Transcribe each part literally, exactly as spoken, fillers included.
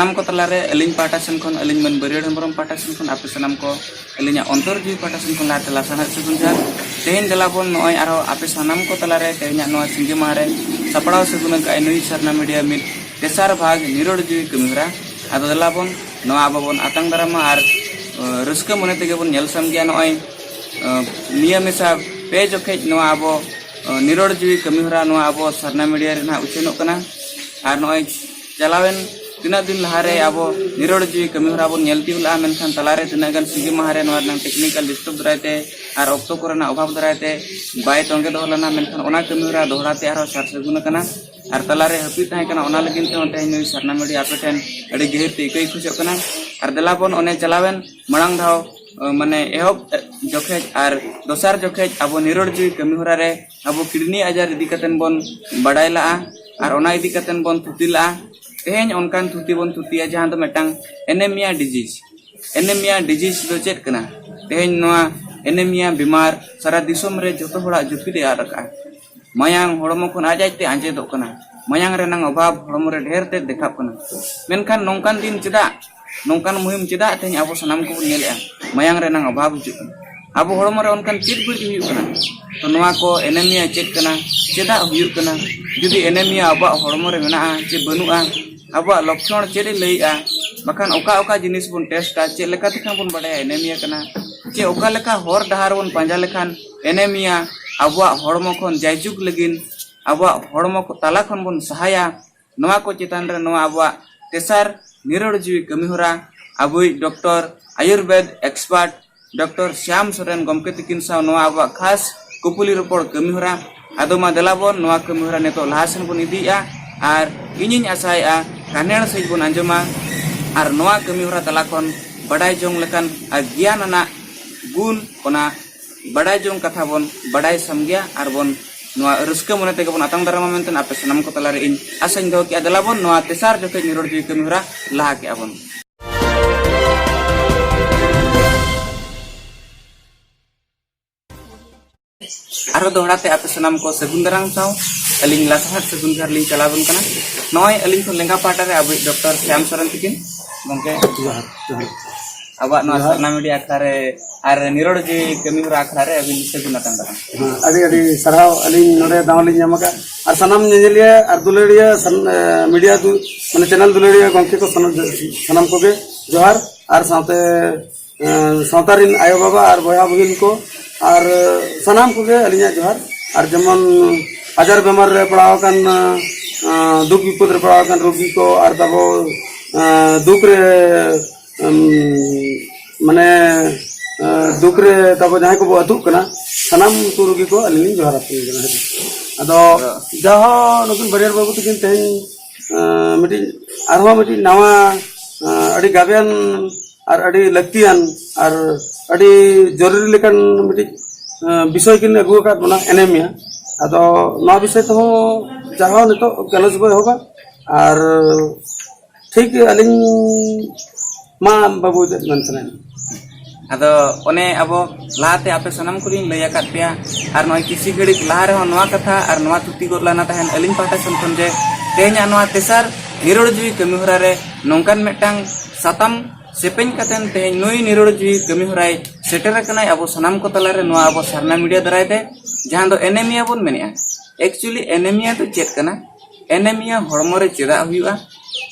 ᱥᱟᱱᱟᱢ ᱠᱚ ᱛᱟᱞᱟᱨᱮ ᱟᱹᱞᱤᱧ ᱯᱟᱦᱴᱟ ᱥᱮᱱ ᱠᱷᱚᱱ, ᱟᱹᱞᱤᱧ ᱢᱟᱹᱱ ᱵᱟᱹᱨᱭᱟᱹᱲ ᱦᱮᱢᱵᱨᱚᱢ ᱯᱟᱦᱴᱟ ᱥᱮᱱ ᱠᱷᱚᱱ ᱟᱯᱮ ᱥᱟᱱᱟᱢ ᱠᱚ ᱟᱹᱞᱤᱧᱟᱜ ᱚᱱᱛᱚᱨ ᱡᱤᱣᱤ ᱯᱟᱦᱴᱟ ᱥᱮᱱ ᱠᱷᱚᱱ ᱞᱟᱦᱟᱛᱮ ᱞᱟᱥᱟᱲᱦᱮᱫ ᱥᱟᱹᱜᱩᱱ ᱡᱚᱦᱟᱨ᱾ ᱛᱮᱦᱮᱧ ᱫᱮᱞᱟ ᱵᱚᱱ ᱱᱚᱜᱼᱚᱭ ᱟᱨᱦᱚᱸ ᱟᱯᱮ ᱥᱟᱱᱟᱢ ᱠᱚ ᱛᱟᱞᱟᱨᱮ ᱛᱮᱦᱮᱧᱟᱜ ᱱᱚᱣᱟ ᱥᱤᱸᱜᱮ ᱢᱟᱦᱟ ᱨᱮ ᱥᱟᱯᱲᱟᱣ ᱥᱟᱹᱜᱩᱱ ᱟᱠᱟᱫ ᱟᱭ ᱱᱩᱭ ᱥᱟᱨᱱᱟ ᱢᱤᱰᱤᱭᱟ ᱢᱤᱫ ᱛᱮᱥᱟᱨ ᱵᱷᱟᱜᱽ ᱱᱤᱨᱚᱲ ᱡᱤᱣᱤ ᱠᱟᱹᱢᱤ ᱦᱚᱨᱟ᱾ ᱟᱫᱚ ᱫᱮᱞᱟ ᱵᱚᱱ ᱱᱚᱣᱟ ᱟᱵᱚ ᱵᱚᱱ ᱟᱛᱟᱝ ᱫᱟᱨᱟᱢᱟ ᱟᱨ, ᱟᱹ, ᱨᱟᱹᱥᱠᱟᱹ ᱢᱚᱱᱮ ᱛᱮᱜᱮ ᱵᱚᱱ ᱧᱮᱞ ᱥᱟᱢᱜᱮᱭᱟ᱾ ᱱᱚᱜᱼᱚᱭ, ᱟᱹ, ᱱᱤᱭᱟᱹ ᱢᱮᱥᱟ ᱯᱮ ᱡᱚᱠᱷᱮᱡ ᱱᱚᱣᱟ ᱟᱵᱚ, ᱟᱹ, ᱱᱤᱨᱚᱲ ᱡᱤᱣᱤ ᱠᱟᱹᱢᱤ ᱦᱚᱨᱟ ᱱᱚᱣᱟ ᱟᱵᱚ ᱥᱟᱨᱱᱟ ᱢᱤᱰᱤᱭᱟ ᱨᱮ ᱱᱟᱦᱟᱜ ᱩᱪᱷᱟᱹᱱᱚᱜ ᱠᱟᱱᱟ᱾ ᱟᱨ ᱱᱚᱜᱼᱚᱭ ᱪᱟᱞᱟᱣᱮᱱ ᱛᱤᱱᱟᱹᱜ ᱫᱤᱱ ᱞᱟᱦᱟᱨᱮ ᱟᱵᱚ ᱱᱤᱨᱚᱲ ᱡᱤᱣᱤ ᱠᱟᱹᱢᱤ ᱦᱚᱨᱟ ᱵᱚᱱ ᱧᱮᱞ ᱛᱤᱭᱳᱜ ᱞᱮᱜᱼᱟ, ᱢᱮᱱᱠᱷᱟᱱ ᱛᱟᱞᱟᱨᱮ ᱛᱤᱱᱟᱹᱜ ᱜᱟᱱ ᱥᱤᱸᱜᱤ ᱢᱟᱦᱟ ᱨᱮ ᱱᱚᱣᱟ ᱨᱮᱱᱟᱜ technical disturb ᱫᱟᱨᱟᱭ ᱛᱮ ᱟᱨ ᱚᱠᱛᱚ ᱠᱚᱨᱮᱱᱟᱜ ᱚᱵᱷᱟᱵᱽ ᱫᱟᱨᱟᱭ ᱛᱮ ᱵᱟᱭ ᱛᱚᱸᱜᱮ ᱫᱚᱦᱚ ᱞᱮᱱᱟ, ᱢᱮᱱᱠᱷᱟᱱ ᱚᱱᱟ ᱠᱟᱹᱢᱤ ᱦᱚᱨᱟ ᱫᱚᱦᱲᱟ ᱛᱮ ᱟᱨᱦᱚᱸ ᱥᱟᱨ ᱥᱟᱹᱜᱩᱱ ᱟᱠᱟᱱᱟ᱾ ᱟᱨ ᱛᱟᱞᱟᱨᱮ ᱦᱟᱹᱯᱤᱫ ᱛᱟᱦᱮᱸ ᱠᱟᱱᱟ, ᱚᱱᱟ ᱞᱟᱹᱜᱤᱫ ᱛᱮᱦᱚᱸ ᱛᱮᱦᱮᱧ ᱱᱩᱭ ᱥᱟᱨᱱᱟ ᱢᱟᱹᱰᱤ ᱟᱯᱮ ᱴᱷᱮᱱ ᱟᱹᱰᱤ ᱜᱟᱹᱦᱤᱨ ᱛᱮ ᱤᱠᱟᱹᱭ ᱠᱷᱚᱡᱚᱜ ᱠᱟᱱᱟ᱾ ᱟᱨ ᱫᱮᱞᱟ ᱵᱚᱱ ᱚᱱᱮ ᱪᱟᱞᱟᱣᱮᱱ ᱢᱟᱲᱟᱝ ᱫᱷᱟᱣ, ᱟᱹ, ᱢᱟᱱᱮ ᱮᱦᱚᱵ ᱡᱚᱠᱷᱮᱡ ᱟᱨ ᱫᱚᱥᱟᱨ ᱡᱚᱠᱷᱮᱡ ᱟᱵᱚ ᱱᱤᱨᱚᱲ ᱡᱤᱣᱤ ᱠᱟᱹᱢᱤ ᱦᱚᱨᱟ ᱨᱮ ᱟᱵᱚ kidney ᱟᱡᱟᱨ ᱤᱫᱤ ᱠᱟᱛᱮᱱ ᱵᱚᱱ ᱵᱟᱰᱟᱭ ᱞᱟᱜᱼᱟ ᱟᱨ ᱚᱱᱟ ᱤᱫᱤ ᱠᱟᱛᱮᱱ ᱵᱚᱱ ᱛᱷᱩᱛᱤ ᱞᱟᱜᱼᱟ᱾ ᱛᱮᱦᱮᱧ ᱚᱱᱠᱟᱱ ᱛᱷᱩᱛᱤ ᱵᱚᱱ ᱛᱷᱩᱛᱤᱭᱟ ᱡᱟᱦᱟᱸ ᱫᱚ ᱢᱤᱫᱴᱟᱝ anemia disease᱾ Anemia disease ᱫᱚ ᱪᱮᱫ ᱠᱟᱱᱟ? ᱛᱮᱦᱮᱧ ᱱᱚᱣᱟ anemia ᱵᱤᱢᱟᱨ ᱥᱟᱨᱟ ᱫᱤᱥᱚᱢ ᱨᱮ ᱡᱚᱛᱚ ᱦᱚᱲᱟᱜ ᱡᱟᱹᱯᱤᱫ ᱮ ᱟᱫ ᱟᱠᱟᱫᱼᱟ᱾ ᱢᱟᱭᱟᱝ ᱦᱚᱲᱢᱚ ᱠᱷᱚᱱ ᱟᱡ ᱟᱡᱛᱮ ᱟᱸᱡᱮᱫᱚᱜ ᱠᱟᱱᱟ᱾ ᱢᱟᱭᱟᱝ ᱨᱮᱱᱟᱜ ᱚᱵᱷᱟᱵᱽ ᱦᱚᱲᱢᱚ ᱨᱮ ᱰᱷᱮᱨ ᱛᱮ ᱫᱮᱠᱷᱟᱜ ᱠᱟᱱᱟ᱾ ᱢᱮᱱᱠᱷᱟᱱ ᱱᱚᱝᱠᱟᱱ ᱫᱤᱱ ᱪᱮᱫᱟᱜ? ᱱᱚᱝᱠᱟᱱ ᱢᱩᱦᱤᱢ ᱪᱮᱫᱟᱜ ᱛᱮᱦᱮᱧ ᱟᱵᱚ ᱥᱟᱱᱟᱢ ᱠᱚᱵᱚᱱ ᱧᱮᱞᱮᱜᱼᱟ? ᱢᱟᱭᱟᱝ ᱨᱮᱱᱟᱜ ᱚᱵᱷᱟᱵᱽ ᱦᱤᱡᱩᱜ ᱠᱟᱱᱟ᱾ ᱟᱵᱚ ᱦᱚᱲᱢᱚ ᱨᱮ ᱚᱱᱠᱟᱱ ᱪᱮᱫ ᱵᱟᱹᱲᱤᱡ ᱦᱩᱭᱩᱜ ᱠᱟᱱᱟ? ᱛᱚ ᱱᱚᱣᱟ ᱠᱚ anemia ᱪᱮᱫ ᱠᱟᱱᱟ? ᱪᱮᱫᱟᱜ ᱦᱩᱭᱩᱜ ᱠᱟᱱᱟ? ᱡᱩᱫᱤ anemia ᱟᱵᱚᱣᱟᱜ ᱦᱚᱲᱢᱚ ᱨᱮ ᱢᱮᱱᱟᱜᱼᱟ ᱪᱮ ᱵᱟᱹᱱᱩᱜᱼᱟ, ᱟᱵᱚᱣᱟᱜ ᱞᱚᱠᱠᱷᱚᱬ ᱪᱮᱫ ᱮ ᱞᱟᱹᱭᱮᱜᱼᱟ, ᱵᱟᱠᱷᱟᱱ ᱚᱠᱟ ᱚᱠᱟ ᱡᱤᱱᱤᱥ ᱵᱚᱱ ᱴᱮᱥᱴᱟ, ᱪᱮᱫ ᱞᱮᱠᱟ ᱛᱮᱠᱷᱟᱱ ᱵᱚᱱ ᱵᱟᱰᱟᱭᱟ anemia ᱠᱟᱱᱟ, ᱪᱮ ᱚᱠᱟ ᱞᱮᱠᱟ ᱦᱚᱨ ᱰᱟᱦᱟᱨ ᱵᱚᱱ ᱯᱟᱸᱡᱟ ᱞᱮᱠᱷᱟᱱ anemia ᱟᱵᱚᱣᱟᱜ ᱦᱚᱲᱢᱚ ᱠᱷᱚᱱ ᱡᱟᱭᱡᱩᱜᱽ ᱞᱟᱹᱜᱤᱫ ᱟᱵᱚᱣᱟᱜ ᱦᱚᱲᱢᱚ ᱠᱚ ᱛᱟᱞᱟ ᱠᱷᱚᱱ ᱵᱚᱱ ᱥᱟᱦᱟᱭᱟ, ᱱᱚᱣᱟ ᱠᱚ ᱪᱮᱛᱟᱱ ᱨᱮ ᱱᱚᱣᱟ ᱟᱵᱚᱣᱟᱜ ᱛᱮᱥᱟᱨ ᱱᱤᱨᱚᱲ ᱡᱤᱣᱤ ᱠᱟᱹᱢᱤ ᱦᱚᱨᱟ ᱟᱵᱚᱭᱤᱡ doctor Ayurved expert doctor Shyam Soren ᱜᱚᱢᱠᱮ ᱛᱟᱹᱠᱤᱱ ᱥᱟᱶ ᱱᱚᱣᱟ ᱟᱵᱚᱣᱟᱜ ᱠᱷᱟᱥ ᱠᱩᱯᱩᱞᱤ ᱨᱚᱯᱚᱲ ᱠᱟᱹᱢᱤ ᱦᱚᱨᱟ᱾ ᱟᱫᱚ ᱢᱟ ᱫᱮᱞᱟ ᱵᱚᱱ ᱱᱚᱣᱟ ᱠᱟᱹᱢᱤ ᱦᱚᱨᱟ ᱱᱤᱛᱚᱜ ᱞᱟᱦᱟ ᱥᱮᱱ ᱵᱚᱱ ᱤᱫᱤᱭᱮᱜᱼᱟ ᱟᱨ ᱤᱧᱤᱧ ᱟᱥᱟᱭᱮᱜᱼᱟ ᱠᱟᱱᱮᱲ ᱥᱟᱺᱦᱤᱡ ᱵᱚᱱ ᱟᱸᱡᱚᱢᱟ ᱟᱨ ᱱᱚᱣᱟ ᱠᱟᱹᱢᱤ ᱦᱚᱨᱟ ᱛᱟᱞᱟ ᱠᱷᱚᱱ ᱵᱟᱰᱟᱭ ᱡᱚᱝ ᱞᱮᱠᱟᱱ ᱟᱨ ᱜᱮᱭᱟᱱ ᱟᱱᱟᱜ ᱜᱩᱱ, ᱚᱱᱟ ᱵᱟᱰᱟᱭ ᱡᱚᱝ ᱠᱟᱛᱷᱟ ᱵᱚᱱ ᱵᱟᱰᱟᱭ ᱥᱟᱢᱜᱮᱭᱟ ᱟᱨ ᱵᱚᱱ ᱱᱚᱣᱟ ᱨᱟᱹᱥᱠᱟᱹ ᱢᱚᱱᱮ ᱛᱮᱜᱮ ᱵᱚᱱ ᱟᱛᱟᱝ ᱫᱟᱨᱟᱢᱟ ᱢᱮᱱᱛᱮ ᱟᱯᱮ ᱥᱟᱱᱟᱢ ᱠᱚ ᱛᱟᱞᱟᱨᱮ ᱤᱧ ᱟᱥᱟᱧ ᱫᱚᱦᱚ ᱠᱮᱜᱼᱟ᱾ ᱫᱮᱞᱟ ᱵᱚᱱ ᱱᱚᱣᱟ ᱛᱮᱥᱟᱨ ᱡᱚᱠᱷᱮᱡ ᱱᱤᱨᱚᱲ ᱡᱤᱣᱤ ᱠᱟᱹᱢᱤ ᱦᱚᱨᱟ ᱞᱟᱦᱟ ᱠᱮᱜᱼᱟ ᱵᱚᱱ᱾ ᱟᱨᱚ ᱫᱚᱦᱲᱟ ᱛᱮ ᱟᱯᱮ ᱥᱟᱱᱟᱢ ᱠᱚ ᱥᱟᱹᱜᱩᱱ ᱫᱟᱨᱟᱢ ᱥᱟᱶ ᱟᱹᱞᱤᱧ ᱞᱟᱥᱟᱲᱦᱮᱫ ᱥᱟᱹᱜᱩᱱ ᱡᱚᱦᱟᱨ ᱞᱤᱧ ᱪᱟᱞᱟᱣ ᱟᱵᱚᱱ ᱠᱟᱱᱟ᱾ ᱱᱚᱜᱼᱚᱭ ᱟᱹᱞᱤᱧ ᱠᱷᱚᱱ ᱞᱮᱸᱜᱟ ᱯᱟᱦᱴᱟ ᱨᱮ ᱟᱵᱚᱭᱤᱡ ᱰᱚᱠᱴᱚᱨ ᱥᱭᱟᱢ ᱥᱚᱨᱮᱱ ᱛᱤᱠᱤᱱ, ᱜᱚᱢᱠᱮ, ᱡᱚᱦᱟᱨ, ᱡᱚᱦᱟᱨ᱾ ᱟᱵᱚᱣᱟᱜ ᱱᱚᱣᱟ ᱡᱚᱦᱟᱨ᱾ ᱥᱟᱨᱱᱟ ᱢᱤᱰᱤᱭᱟ ᱟᱠᱷᱲᱟ ᱨᱮ ᱟᱨ ᱱᱤᱨᱚᱲ ᱡᱤᱣᱤ ᱠᱟᱹᱢᱤ ᱦᱚᱨᱟ ᱟᱠᱷᱲᱟ ᱨᱮ ᱟᱹᱵᱤᱱ ᱥᱟᱹᱜᱩᱱ ᱟᱛᱟᱝ ᱫᱟᱨᱟᱢ᱾ ᱦᱮᱸ, ᱟᱹᱰᱤ ᱟᱹᱰᱤ ᱥᱟᱨᱦᱟᱣ, ᱟᱹᱞᱤᱧ ᱱᱚᱰᱮ ᱫᱟᱣ ᱞᱤᱧ ᱧᱟᱢ ᱟᱠᱟᱫ᱾ ᱟᱨ ᱥᱟᱱᱟᱢ ᱧᱮᱧᱮᱞᱤᱭᱟᱹ ᱟᱨ ᱫᱩᱞᱟᱹᱲᱤᱭᱟᱹ ᱥᱟᱱ-, ᱮ, ᱢᱤᱰᱤᱭᱟ ᱫᱩ-, ᱢᱟᱱᱮ ᱪᱮᱱᱮᱞ ᱫᱩᱞᱟᱹᱲᱤᱭᱟᱹ ᱜᱚᱢᱠᱮ ᱠᱚ ᱥᱟᱱᱟᱢ, ᱥᱟᱱᱟᱢ ᱠᱚᱜᱮ ᱡᱚᱦᱟᱨ᱾ ᱟᱨ ᱥᱟᱶᱛᱮ, ᱮ, ᱥᱟᱶᱛᱟ ᱨᱤᱱ ᱟᱭᱳ ᱵᱟᱵᱟ ᱟᱨ ᱵᱚᱭᱦᱟ ᱵᱩᱦᱤᱱ ᱠᱚ ᱟᱨ ᱥᱟᱱᱟᱢ ᱠᱚᱜᱮ ᱟᱹᱞᱤᱧᱟᱜ ᱡᱚᱦᱟᱨ᱾ ᱟᱨ ᱡᱮᱢᱚᱱ ᱟᱡᱟᱨ ᱵᱮᱢᱟᱨ ᱨᱮ ᱯᱟᱲᱟᱣ ᱟᱠᱟᱱ, ᱮ, ᱫᱩᱠ ᱵᱤᱯᱚᱫ ᱨᱮ ᱯᱟᱲᱟᱣ ᱟᱠᱟᱱ ᱨᱩᱜᱤ ᱠᱚ ᱟᱨ ᱛᱟᱵᱚ, ᱮ, ᱫᱩᱠ ᱨᱮ ᱮᱢ, ᱢᱟᱱᱮ, ᱮ, ᱫᱩᱠ ᱨᱮ ᱛᱟᱵᱚ ᱡᱟᱦᱟᱸᱭ ᱠᱚᱵᱚ ᱟᱹᱛᱩᱜ ᱠᱟᱱᱟ, ᱥᱟᱱᱟᱢ ᱠᱚ ᱨᱩᱜᱤ ᱠᱚ ᱟᱹᱞᱤᱧ ᱞᱤᱧ ᱡᱚᱦᱟᱨ ᱟᱠᱚ ᱠᱟᱱᱟ᱾ ᱟᱫᱚ ᱡᱟᱦᱟᱸ ᱱᱩᱠᱤᱱ ᱵᱟᱹᱨᱭᱟᱹᱲ ᱵᱟᱹᱵᱩ ᱛᱟᱹᱠᱤᱱ ᱛᱮᱦᱮᱧ, ᱮ, ᱢᱤᱫᱴᱤᱡ, ᱟᱨᱦᱚᱸ ᱢᱤᱫᱴᱤᱡ ᱱᱟᱣᱟ, ᱮ, ᱟᱹᱰᱤ ᱜᱟᱵᱮᱭᱟᱱ ᱟᱨ ᱟᱹᱰᱤ ᱞᱟᱹᱠᱛᱤᱭᱟᱱ ᱟᱨ ᱟᱹᱰᱤ ᱡᱚᱨᱩᱨᱤ ᱞᱮᱠᱟᱱ ᱢᱤᱫᱴᱤᱡ, ᱮ, ᱵᱤᱥᱚᱭ ᱠᱤᱱ ᱟᱹᱜᱩ ᱟᱠᱟᱫ ᱵᱚᱱᱟ, ᱮᱱᱮᱢᱤᱭᱟ᱾ ᱟᱫᱚ ᱱᱚᱣᱟ ᱵᱤᱥᱚᱭ ᱛᱮᱦᱚᱸ ᱡᱟᱦᱟᱸ ᱱᱤᱛᱚᱜ ᱜᱟᱞᱚᱪ ᱵᱚ ᱮᱦᱚᱵᱟ᱾ ᱟᱨ ᱴᱷᱤᱠ ᱟᱹᱞᱤᱧ ᱢᱟ ᱵᱟᱹᱵᱩ ᱪᱮᱫ ᱢᱮᱱ ᱥᱟᱱᱟᱭᱮᱫ ᱢᱮ? ᱟᱫᱚ ᱚᱱᱮ ᱟᱵᱚ ᱞᱟᱦᱟᱛᱮ ᱟᱯᱮ ᱥᱟᱱᱟᱢ ᱠᱚᱞᱤᱧ ᱞᱟᱹᱭ ᱟᱠᱟᱫ ᱯᱮᱭᱟ, ᱟᱨ ᱱᱚᱜᱼᱚᱭ ᱠᱤᱪᱷᱤ ᱜᱷᱟᱹᱲᱤᱡ ᱞᱟᱦᱟ ᱨᱮᱦᱚᱸ ᱱᱚᱣᱟ ᱠᱟᱛᱷᱟ ᱟᱨ ᱱᱚᱣᱟ ᱛᱷᱩᱛᱤ ᱜᱚᱫ ᱞᱟᱱᱟ ᱛᱟᱦᱮᱱ ᱟᱹᱞᱤᱧ ᱯᱟᱦᱴᱟ ᱥᱮᱱ ᱠᱷᱚᱱ ᱡᱮ ᱛᱮᱦᱮᱧᱟᱜ ᱱᱚᱣᱟ ᱛᱮᱥᱟᱨ ᱱᱤᱨᱚᱲ ᱡᱤᱣᱤ ᱠᱟᱹᱢᱤ ᱦᱚᱨᱟ ᱨᱮ ᱱᱚᱝᱠᱟᱱ ᱢᱤᱫᱴᱟᱝ ᱥᱟᱛᱟᱢ ᱥᱮᱯᱮᱧ ᱠᱟᱛᱮᱱ ᱛᱮᱦᱮᱧ ᱱᱩᱭ ᱱᱤᱨᱚᱲ ᱡᱤᱣᱤ ᱠᱟᱹᱢᱤ ᱦᱚᱨᱟᱭ ᱥᱮᱴᱮᱨ ᱟᱠᱟᱱᱟᱭ ᱟᱵᱚ ᱥᱟᱱᱟᱢ ᱠᱚ ᱛᱟᱞᱟᱨᱮ ᱱᱚᱣᱟ ᱟᱵᱚ ᱥᱟᱨᱱᱟ ᱢᱤᱰᱤᱭᱟ ᱫᱟᱨᱟᱭ ᱛᱮ, ᱡᱟᱦᱟᱸ ᱫᱚ ᱮᱱᱮᱢᱤᱭᱟ ᱵᱚᱱ ᱢᱮᱱᱮᱜᱼᱟ᱾ ᱮᱠᱪᱩᱭᱮᱞᱤ ᱮᱱᱮᱢᱤᱭᱟ ᱫᱚ ᱪᱮᱫ ᱠᱟᱱᱟ? ᱮᱱᱮᱢᱤᱭᱟ ᱦᱚᱲᱢᱚ ᱨᱮ ᱪᱮᱫᱟᱜ ᱦᱩᱭᱩᱜᱼᱟ,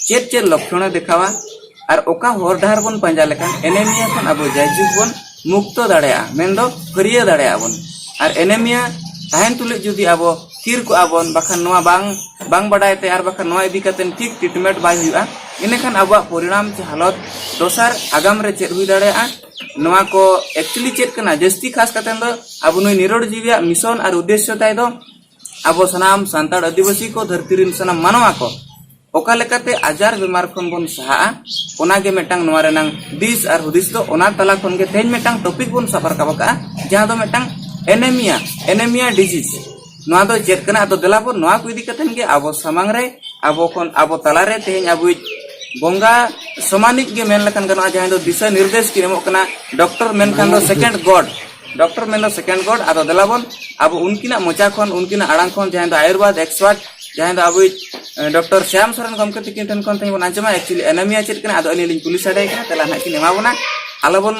ᱪᱮᱫ ᱪᱮᱫ ᱞᱚᱠᱠᱷᱚᱬᱮ ᱫᱮᱠᱷᱟᱣᱟ, ᱟᱨ ᱚᱠᱟ ᱦᱚᱨ ᱰᱟᱦᱟᱨ ᱵᱚᱱ ᱯᱟᱸᱡᱟ ᱞᱮᱠᱷᱟᱱ ᱮᱱᱮᱢᱤᱭᱟ ᱠᱷᱚᱱ ᱟᱵᱚ ᱡᱟᱭᱡᱩᱜᱽ ᱵᱚᱱ ᱢᱩᱠᱛᱚ ᱫᱟᱲᱮᱭᱟᱜᱼᱟ, ᱢᱮᱱᱫᱚ ᱯᱷᱟᱹᱨᱭᱟᱹ ᱫᱟᱲᱮᱭᱟᱜᱼᱟ ᱵᱚᱱ᱾ ᱟᱨ ᱮᱱᱮᱢᱤᱭᱟ ᱛᱟᱦᱮᱱ ᱛᱩᱞᱩᱡ ᱡᱩᱫᱤ ᱟᱵᱚ ᱛᱷᱤᱨ ᱠᱚᱜᱼᱟ ᱵᱚᱱ, ᱵᱟᱠᱷᱟᱱ ᱱᱚᱣᱟ ᱵᱟᱝ, ᱵᱟᱝ ᱵᱟᱰᱟᱭ ᱛᱮ ᱟᱨ ᱵᱟᱠᱷᱟᱱ ᱱᱚᱣᱟ ᱤᱫᱤ ᱠᱟᱛᱮ ᱴᱷᱤᱠ ᱴᱨᱤᱴᱢᱮᱱᱴ ᱵᱟᱭ ᱦᱩᱭᱩᱜᱼᱟ, ᱤᱱᱟᱹᱠᱷᱟᱱ ᱟᱵᱚᱣᱟᱜ ᱯᱚᱨᱤᱬᱟᱢ ᱪᱮ ᱦᱟᱞᱚᱛ ᱫᱚᱥᱟᱨ ᱟᱜᱟᱢ ᱨᱮ ᱪᱮᱫ ᱦᱩᱭ ᱫᱟᱲᱮᱭᱟᱜᱼᱟ? ᱱᱚᱣᱟ ᱠᱚ ᱮᱠᱪᱩᱭᱮᱞᱤ ᱪᱮᱫ ᱠᱟᱱᱟ? ᱡᱟᱹᱥᱛᱤ ᱠᱷᱟᱥ ᱠᱟᱛᱮ ᱫᱚ ᱟᱵᱚ ᱱᱩᱭ ᱱᱤᱨᱚᱲ ᱡᱤᱣᱤᱭᱟᱜ ᱢᱤᱥᱚᱱ ᱟᱨ ᱩᱫᱽᱫᱮᱥᱥᱚ ᱛᱟᱭ ᱫᱚ ᱟᱵᱚ ᱥᱟᱱᱟᱢ ᱥᱟᱱᱛᱟᱲ ᱟᱹᱫᱤᱵᱟᱹᱥᱤ ᱠᱚ, ᱫᱷᱟᱹᱨᱛᱤ ᱨᱮᱱ ᱥᱟᱱᱟᱢ ᱢᱟᱱᱣᱟ ᱠᱚ ᱚᱠᱟ ᱞᱮᱠᱟᱛᱮ ᱟᱡᱟᱨ ᱵᱮᱢᱟᱨ ᱠᱷᱚᱱ ᱵᱚᱱ ᱥᱟᱦᱟᱜᱼᱟ, ᱚᱱᱟᱜᱮ ᱢᱤᱫᱴᱟᱝ ᱱᱚᱣᱟ ᱨᱮᱱᱟᱝ ᱫᱤᱥ ᱟᱨ ᱦᱩᱫᱤᱥ ᱫᱚ᱾ ᱚᱱᱟ ᱛᱟᱞᱟ ᱠᱷᱚᱱ ᱜᱮ ᱛᱮᱦᱮᱧ ᱢᱤᱫᱴᱟᱝ ᱴᱚᱯᱤᱠ ᱵᱚᱱ ᱥᱟᱵ ᱨᱟᱠᱟᱵ ᱟᱠᱟᱫᱼᱟ, ᱡᱟᱦᱟᱸ ᱫᱚ ᱢᱤᱫᱴᱟᱝ ᱮᱱᱮᱢᱤᱭᱟ, ᱮᱱᱮᱢᱤᱭᱟ ᱰᱤᱡᱤᱡᱽ᱾ ᱱᱚᱣᱟ ᱫᱚ ᱪᱮᱫ ᱠᱟᱱᱟ? ᱟᱫᱚ ᱫᱮᱞᱟ ᱵᱚᱱ ᱱᱚᱣᱟ ᱠᱚ ᱤᱫᱤ ᱠᱟᱛᱮᱫ ᱜᱮ ᱟᱵᱚ ᱥᱟᱢᱟᱝ ᱨᱮ, ᱟᱵᱚ ᱠᱷᱚᱱ, ᱟᱵᱚ ᱛᱟᱞᱟᱨᱮ ᱛᱮᱦᱮᱧ ᱟᱵᱚᱭᱤᱡ ᱵᱚᱸᱜᱟ ᱥᱚᱢᱟᱱᱤᱡ ᱜᱮ ᱢᱮᱱ ᱞᱮᱠᱷᱟᱱ ᱜᱟᱱᱚᱜᱼᱟ, ᱡᱟᱦᱟᱸᱭ ᱫᱚ ᱫᱤᱥᱟᱹ ᱱᱤᱨᱫᱮᱥ ᱠᱤᱱ ᱮᱢᱚᱜ ᱠᱟᱱᱟ, ᱰᱚᱠᱴᱚᱨ ᱢᱮᱱᱠᱷᱟᱱ ᱫᱚ ᱥᱮᱠᱮᱱᱰ ᱜᱚᱰ᱾ ᱰᱚᱠᱴᱚᱨ ᱢᱮᱱᱫᱚ ᱥᱮᱠᱮᱱᱰ ᱜᱚᱰ᱾ ᱟᱫᱚ ᱫᱮᱞᱟ ᱵᱚᱱ ᱟᱵᱚ ᱩᱱᱠᱤᱱᱟᱜ ᱢᱚᱪᱟ ᱠᱷᱚᱱ, ᱩᱱᱠᱤᱱᱟᱜ ᱟᱲᱟᱝ ᱠᱷᱚᱱ, ᱡᱟᱦᱟᱸᱭ ᱫᱚ ᱟᱭᱩᱨᱵᱟᱫ ᱮᱠᱥᱯᱟᱨᱴ, ᱡᱟᱦᱟᱸᱭ ᱫᱚ ᱟᱵᱚᱭᱤᱡ, ᱮ, ᱰᱚᱠᱴᱚᱨ ᱥᱭᱟᱢ ᱥᱚᱨᱮᱱ ᱜᱚᱢᱠᱮ ᱛᱟᱹᱠᱤᱱ ᱴᱷᱮᱱ ᱠᱷᱚᱱ ᱛᱮᱦᱮᱧ ᱵᱚᱱ ᱟᱸᱡᱚᱢᱟ, actually ᱮᱱᱮᱢᱤᱭᱟ ᱪᱮᱫ ᱠᱟᱱᱟ? ᱟᱫᱚ ᱟᱹᱞᱤᱧ ᱞᱤᱧ ᱠᱩᱞᱤ ᱥᱟᱰᱮ ᱠᱟᱱᱟ, ᱛᱮᱞᱟ ᱱᱟᱦᱟᱜ ᱠᱤᱱ ᱮᱢᱟ ᱵᱚᱱᱟ᱾ ᱟᱞᱚ ᱵᱚᱱ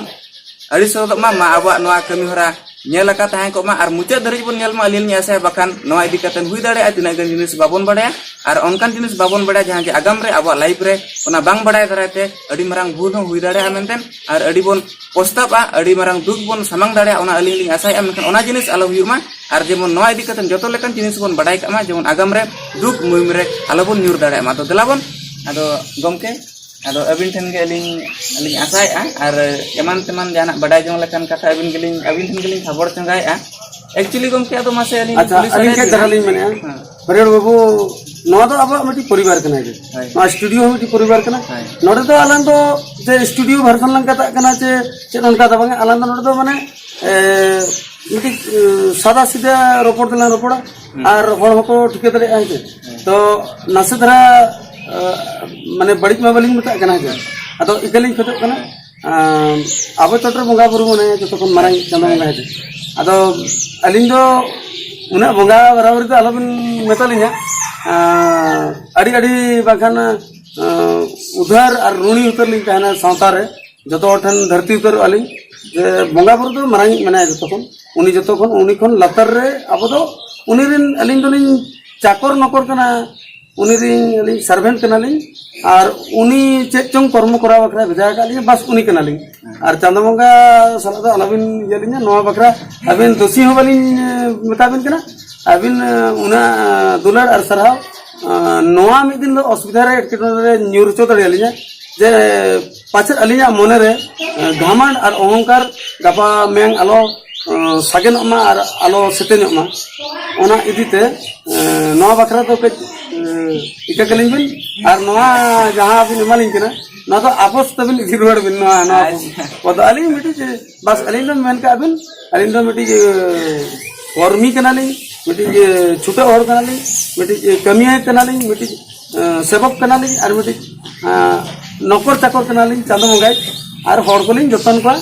ᱟᱹᱲᱤᱥ ᱦᱚᱫᱚᱜ ᱢᱟ, ᱢᱟ ᱟᱵᱚᱣᱟᱜ ᱱᱚᱣᱟ ᱠᱟᱹᱢᱤ ᱦᱚᱨᱟ ᱧᱮᱞ ᱟᱠᱟ ᱛᱟᱦᱮᱸ ᱠᱚᱜ ᱢᱟ ᱟᱨ ᱢᱩᱪᱟᱹᱫ ᱫᱷᱟᱹᱨᱤᱡ ᱵᱚᱱ ᱧᱮᱞ ᱢᱟ᱾ ᱟᱹᱞᱤᱧ ᱞᱤᱧ ᱟᱥᱟᱭᱟ, ᱵᱟᱠᱷᱟᱱ ᱱᱚᱣᱟ ᱤᱫᱤ ᱠᱟᱛᱮ ᱦᱩᱭ ᱫᱟᱲᱮᱭᱟᱜᱼᱟ ᱛᱤᱱᱟᱹᱜ ᱜᱟᱱ ᱡᱤᱱᱤᱥ ᱵᱟᱵᱚᱱ ᱵᱟᱲᱟᱭᱟ, ᱟᱨ ᱚᱱᱠᱟᱱ ᱡᱤᱱᱤᱥ ᱵᱟᱵᱚᱱ ᱵᱟᱲᱟᱭᱟ ᱡᱟᱦᱟᱸ ᱡᱮ ᱟᱜᱟᱢ ᱨᱮ ᱟᱵᱚᱣᱟᱜ ᱞᱟᱭᱤᱯᱷ ᱨᱮ ᱚᱱᱟ ᱵᱟᱝ ᱵᱟᱲᱟᱭ ᱫᱟᱨᱟᱭ ᱛᱮ ᱟᱹᱰᱤ ᱢᱟᱨᱟᱝ ᱵᱷᱩᱞ ᱦᱚᱸ ᱦᱩᱭ ᱫᱟᱲᱮᱭᱟᱜᱼᱟ ᱢᱮᱱᱛᱮ, ᱟᱨ ᱟᱹᱰᱤ ᱵᱚᱱ ᱯᱚᱥᱛᱟᱵᱼᱟ, ᱟᱹᱰᱤ ᱢᱟᱨᱟᱝ ᱫᱩᱠ ᱵᱚᱱ ᱥᱟᱢᱟᱝ ᱫᱟᱲᱮᱭᱟᱜᱼᱟ, ᱚᱱᱟ ᱟᱹᱞᱤᱧ ᱞᱤᱧ ᱟᱥᱟᱭᱮᱫᱼᱟ᱾ ᱢᱮᱱᱠᱷᱟᱱ ᱚᱱᱟ ᱡᱤᱱᱤᱥ ᱟᱞᱚ ᱦᱩᱭᱩᱜ ᱢᱟ, ᱟᱨ ᱡᱮᱢᱚᱱ ᱱᱚᱣᱟ ᱤᱫᱤ ᱠᱟᱛᱮ ᱡᱚᱛᱚ ᱞᱮᱠᱟᱱ ᱡᱤᱱᱤᱥ ᱵᱚᱱ ᱵᱟᱲᱟᱭ ᱠᱟᱜ ᱢᱟ, ᱡᱮᱢᱚᱱ ᱟᱜᱟᱢ ᱨᱮ ᱫᱩᱠ ᱢᱩᱦᱤᱢ ᱨᱮ ᱟᱞᱚ ᱵᱚᱱ ᱧᱩᱨ ᱫᱟᱲᱮᱭᱟᱜ ᱢᱟ᱾ ᱟᱫᱚ ᱫᱮᱞᱟ ᱵᱚᱱ, ᱟᱫᱚ ᱜᱚᱢᱠᱮ, ᱟᱫᱚ ᱟᱹᱵᱤᱱ ᱴᱷᱮᱱ ᱜᱮ ᱟᱹᱞᱤᱧ ᱞᱤᱧ ᱟᱥᱟᱭᱮᱫᱼᱟ, ᱟᱨ ᱮᱢᱟᱱ ᱛᱮᱢᱟᱱ ᱡᱟᱦᱟᱱᱟᱜ ᱵᱟᱰᱟᱭ ᱡᱚᱝ ᱞᱮᱠᱟᱱ ᱠᱟᱛᱷᱟ ᱟᱹᱵᱤᱱ ᱜᱮᱞᱤᱧ, ᱟᱹᱵᱤᱱ ᱴᱷᱮᱱ ᱜᱮᱞᱤᱧ ᱠᱷᱚᱵᱚᱨ ᱪᱚᱸᱜᱟᱭᱮᱫᱼᱟ᱾ Actually ᱜᱚᱢᱠᱮ, ᱟᱫᱚ ᱢᱟᱥᱮ ᱟᱹᱞᱤᱧ ᱟᱪᱪᱷᱟ, ᱠᱩᱞᱤ ᱟᱹᱞᱤᱧ ᱥᱟᱰᱮᱭᱮᱫ ᱠᱟᱹᱡ ᱵᱤᱱᱟ᱾ ᱫᱷᱟᱨᱟ ᱞᱤᱧ ᱢᱮᱱᱮᱫᱼᱟ᱾ ᱦᱮᱸ᱾ ᱯᱟᱹᱨᱤᱭᱟᱹᱲ ᱵᱟᱹᱵᱩ, ᱱᱚᱣᱟ ᱫᱚ ᱟᱵᱚᱣᱟᱜ ᱢᱤᱫᱴᱤᱡ ᱯᱚᱨᱤᱵᱟᱨ ᱠᱟᱱᱟ ᱡᱮ᱾ ᱦᱳᱭ᱾ ᱱᱚᱣᱟ ᱥᱴᱩᱰᱤᱭᱳ ᱦᱚᱸ ᱢᱤᱫᱴᱤᱡ ᱯᱚᱨᱤᱵᱟᱨ ᱠᱟᱱᱟ᱾ ᱦᱳᱭ᱾ ᱱᱚᱰᱮ ᱫᱚ ᱟᱞᱟᱝ ᱫᱚ ᱡᱮ ᱥᱴᱩᱰᱤᱭᱳ ᱵᱷᱟᱨᱥᱚᱱ ᱞᱟᱝ ᱠᱟᱛᱷᱟᱜ ᱠᱟᱱᱟ ᱪᱮ ᱪᱮᱫ ᱚᱱᱠᱟ ᱫᱚ ᱵᱟᱝᱟ, ᱟᱞᱟᱝ ᱫᱚ ᱱᱚᱰᱮ ᱫᱚ ᱢᱟᱱᱮ, ᱮ, ᱢᱤᱫᱴᱤᱡ, ᱮ, ᱥᱟᱫᱟ ᱥᱤᱫᱷᱟ ᱨᱚᱯᱚᱲ ᱫᱚᱞᱟᱝ ᱨᱚᱯᱚᱲᱟ᱾ ᱦᱩᱸ᱾ ᱟᱨ ᱦᱚᱲ ᱦᱚᱸᱠᱚ ᱴᱷᱤᱠᱟᱹ ᱫᱟᱲᱮᱭᱟᱜᱼᱟ, ᱦᱮᱸ ᱪᱮ? ᱦᱩᱸ᱾ ᱛᱚ ᱱᱟᱥᱮ ᱫᱷᱟᱨᱟ, ᱮ, ᱢᱟᱱᱮ ᱵᱟᱹᱲᱤᱡ ᱢᱟ ᱵᱟᱹᱞᱤᱧ ᱢᱮᱛᱟᱜ ᱠᱟᱱᱟ, ᱦᱮᱸ ᱪᱮ? ᱟᱫᱚ ᱤᱠᱟᱹ ᱞᱤᱧ ᱠᱷᱚᱡᱚᱜ ᱠᱟᱱᱟ᱾ ᱟᱸ, ᱟᱵᱚ ᱪᱚᱴᱨᱮ ᱵᱚᱸᱜᱟ ᱵᱩᱨᱩ ᱢᱟᱱᱮ ᱡᱚᱛᱚ ᱠᱷᱚᱱ ᱢᱟᱨᱟᱝ ᱪᱟᱸᱫᱳ ᱵᱚᱸᱜᱟ ᱦᱮᱸ ᱪᱮ᱾ ᱟᱫᱚ ᱟᱹᱞᱤᱧ ᱫᱚ ᱩᱱᱟᱹᱜ ᱵᱚᱸᱜᱟ ᱵᱟᱨᱟᱵᱟᱨᱤ ᱫᱚ ᱟᱞᱚᱵᱤᱱ ᱢᱮᱛᱟ ᱞᱤᱧᱟ᱾ ᱟᱸ, ᱟᱹᱰᱤ, ᱟᱹᱰᱤ ᱵᱟᱝᱠᱷᱟᱱ, ᱟᱸ, ᱩᱫᱷᱟᱹᱨ ᱟᱨ ᱨᱩᱬᱤ ᱩᱛᱟᱹᱨ ᱞᱤᱧ ᱛᱟᱦᱮᱱᱟ ᱥᱟᱶᱛᱟ ᱨᱮ᱾ ᱡᱚᱛᱚ ᱦᱚᱲ ᱴᱷᱮᱱ ᱫᱷᱟᱹᱨᱛᱤ ᱩᱛᱟᱹᱨᱚᱜᱼᱟ ᱞᱤᱧ ᱡᱮ ᱵᱚᱸᱜᱟ ᱵᱩᱨᱩ ᱫᱚ ᱢᱟᱨᱟᱝ ᱤᱡ ᱢᱮᱱᱟᱭᱟ ᱡᱚᱛᱚ ᱠᱷᱚᱱ, ᱩᱱᱤ ᱡᱚᱛᱚ ᱠᱷᱚᱱ, ᱩᱱᱤ ᱠᱷᱚᱱ ᱞᱟᱛᱟᱨ ᱨᱮ ᱟᱵᱚ ᱫᱚ ᱩᱱᱤ ᱨᱮᱱ, ᱟᱹᱞᱤᱧ ᱫᱚᱞᱤᱧ ᱪᱟᱠᱚᱨ ᱱᱚᱠᱚᱨ ᱠᱟᱱᱟ, ᱩᱱᱤ ᱨᱮᱱ ᱟᱹᱞᱤᱧ ᱥᱟᱨᱵᱷᱮᱱᱴ ᱠᱟᱱᱟᱞᱤᱧ᱾ ᱟᱨ ᱩᱱᱤ ᱪᱮᱫ ᱪᱚᱝ ᱠᱚᱨᱢᱚ ᱠᱚᱨᱟᱣ ᱵᱟᱠᱷᱨᱟ ᱵᱷᱮᱡᱟ ᱟᱠᱟᱫ ᱞᱤᱧᱟ, ᱵᱟᱥ ᱩᱱᱤ ᱠᱟᱱᱟᱞᱤᱧ᱾ ᱟᱨ ᱪᱟᱸᱫᱚ ᱵᱚᱸᱜᱟ ᱥᱟᱞᱟᱜ ᱫᱚ ᱟᱞᱚᱵᱤᱱ ᱤᱭᱟᱹ ᱞᱤᱧᱟ, ᱱᱚᱣᱟ ᱵᱟᱠᱷᱨᱟ ᱟᱹᱵᱤᱱ ᱫᱳᱥᱤ ᱦᱚᱸ ᱵᱟᱹᱞᱤᱧ, ᱮ, ᱢᱮᱛᱟ ᱵᱤᱱ ᱠᱟᱱᱟ᱾ ᱟᱹᱵᱤᱱ, ᱮ, ᱩᱱᱟᱹᱜ, ᱮ, ᱫᱩᱞᱟᱹᱲ ᱟᱨ ᱥᱟᱨᱦᱟᱣ, ᱮ, ᱱᱚᱣᱟ ᱢᱤᱫ ᱫᱤᱱ ᱫᱚ ᱚᱥᱩᱵᱤᱫᱷᱟ ᱨᱮ, ᱮᱴᱠᱮᱴᱚᱬᱮ ᱨᱮ ᱧᱩᱨ ᱦᱚᱪᱚ ᱫᱟᱲᱮᱭᱟᱞᱤᱧᱟ᱾ ᱡᱮ ᱯᱟᱪᱮᱫ ᱟᱹᱞᱤᱧᱟᱜ ᱢᱚᱱᱮᱨᱮ, ᱮ, ᱜᱷᱟᱢᱟᱱᱰ ᱟᱨ ᱚᱦᱚᱝᱠᱟᱨ ᱜᱟᱯᱟ ᱢᱮᱭᱟᱝ ᱟᱞᱚ, ᱮ, ᱥᱟᱜᱮᱱᱚᱜ ᱢᱟ ᱟᱨ ᱟᱞᱚ ᱥᱮᱛᱮᱧᱚᱜ ᱢᱟ, ᱚᱱᱟ ᱤᱫᱤᱛᱮ, ᱮ, ᱱᱚᱣᱟ ᱵᱟᱠᱷᱨᱟ ᱫᱚ ᱠᱟᱹᱡ, ᱮ, ᱤᱠᱟᱹ ᱠᱟᱹᱞᱤᱧ ᱵᱤᱱ᱾ ᱟᱨ ᱱᱚᱣᱟ ᱡᱟᱦᱟᱸ ᱵᱤᱱ ᱮᱢᱟᱞᱤᱧ ᱠᱟᱱᱟ, ᱱᱚᱣᱟ ᱫᱚ ᱟᱯᱚᱥ ᱛᱟᱵᱤᱱ ᱤᱫᱤ ᱨᱩᱣᱟᱹᱲ ᱵᱤᱱ᱾ ᱱᱚᱣᱟ, ᱱᱚᱣᱟ ᱟᱪᱪᱷᱟ᱾ ᱠᱚᱫᱚ ᱟᱹᱞᱤᱧ ᱢᱤᱫᱴᱤᱡ, ᱵᱟᱥ ᱟᱹᱞᱤᱧ ᱫᱚ ᱢᱮᱱ ᱠᱟᱜ ᱵᱤᱱ, ᱟᱹᱞᱤᱧ ᱫᱚ ᱢᱤᱫᱴᱤᱡ, ᱮ, ᱠᱚᱨᱢᱤ ᱠᱟᱱᱟᱞᱤᱧ, ᱢᱤᱫᱴᱤᱡ, ᱮ, ᱪᱷᱩᱴᱟᱹᱣ ᱦᱚᱲ ᱠᱟᱱᱟᱞᱤᱧ, ᱢᱤᱫᱴᱤᱡ, ᱮ, ᱠᱟᱹᱢᱤᱭᱟᱹ ᱠᱟᱱᱟᱞᱤᱧ, ᱢᱤᱫᱴᱤᱡ, ᱮ, ᱥᱮᱵᱚᱠ ᱠᱟᱱᱟᱞᱤᱧ, ᱟᱨ ᱢᱤᱫᱴᱤᱡ, ᱮ, ᱱᱚᱠᱚᱨ ᱪᱟᱠᱚᱨ ᱠᱟᱱᱟᱞᱤᱧ ᱪᱟᱸᱫᱚ ᱵᱚᱸᱜᱟᱭ᱾ ᱟᱨ ᱦᱚᱲ ᱠᱚᱞᱤᱧ ᱡᱚᱛᱚᱱ ᱠᱚᱣᱟ᱾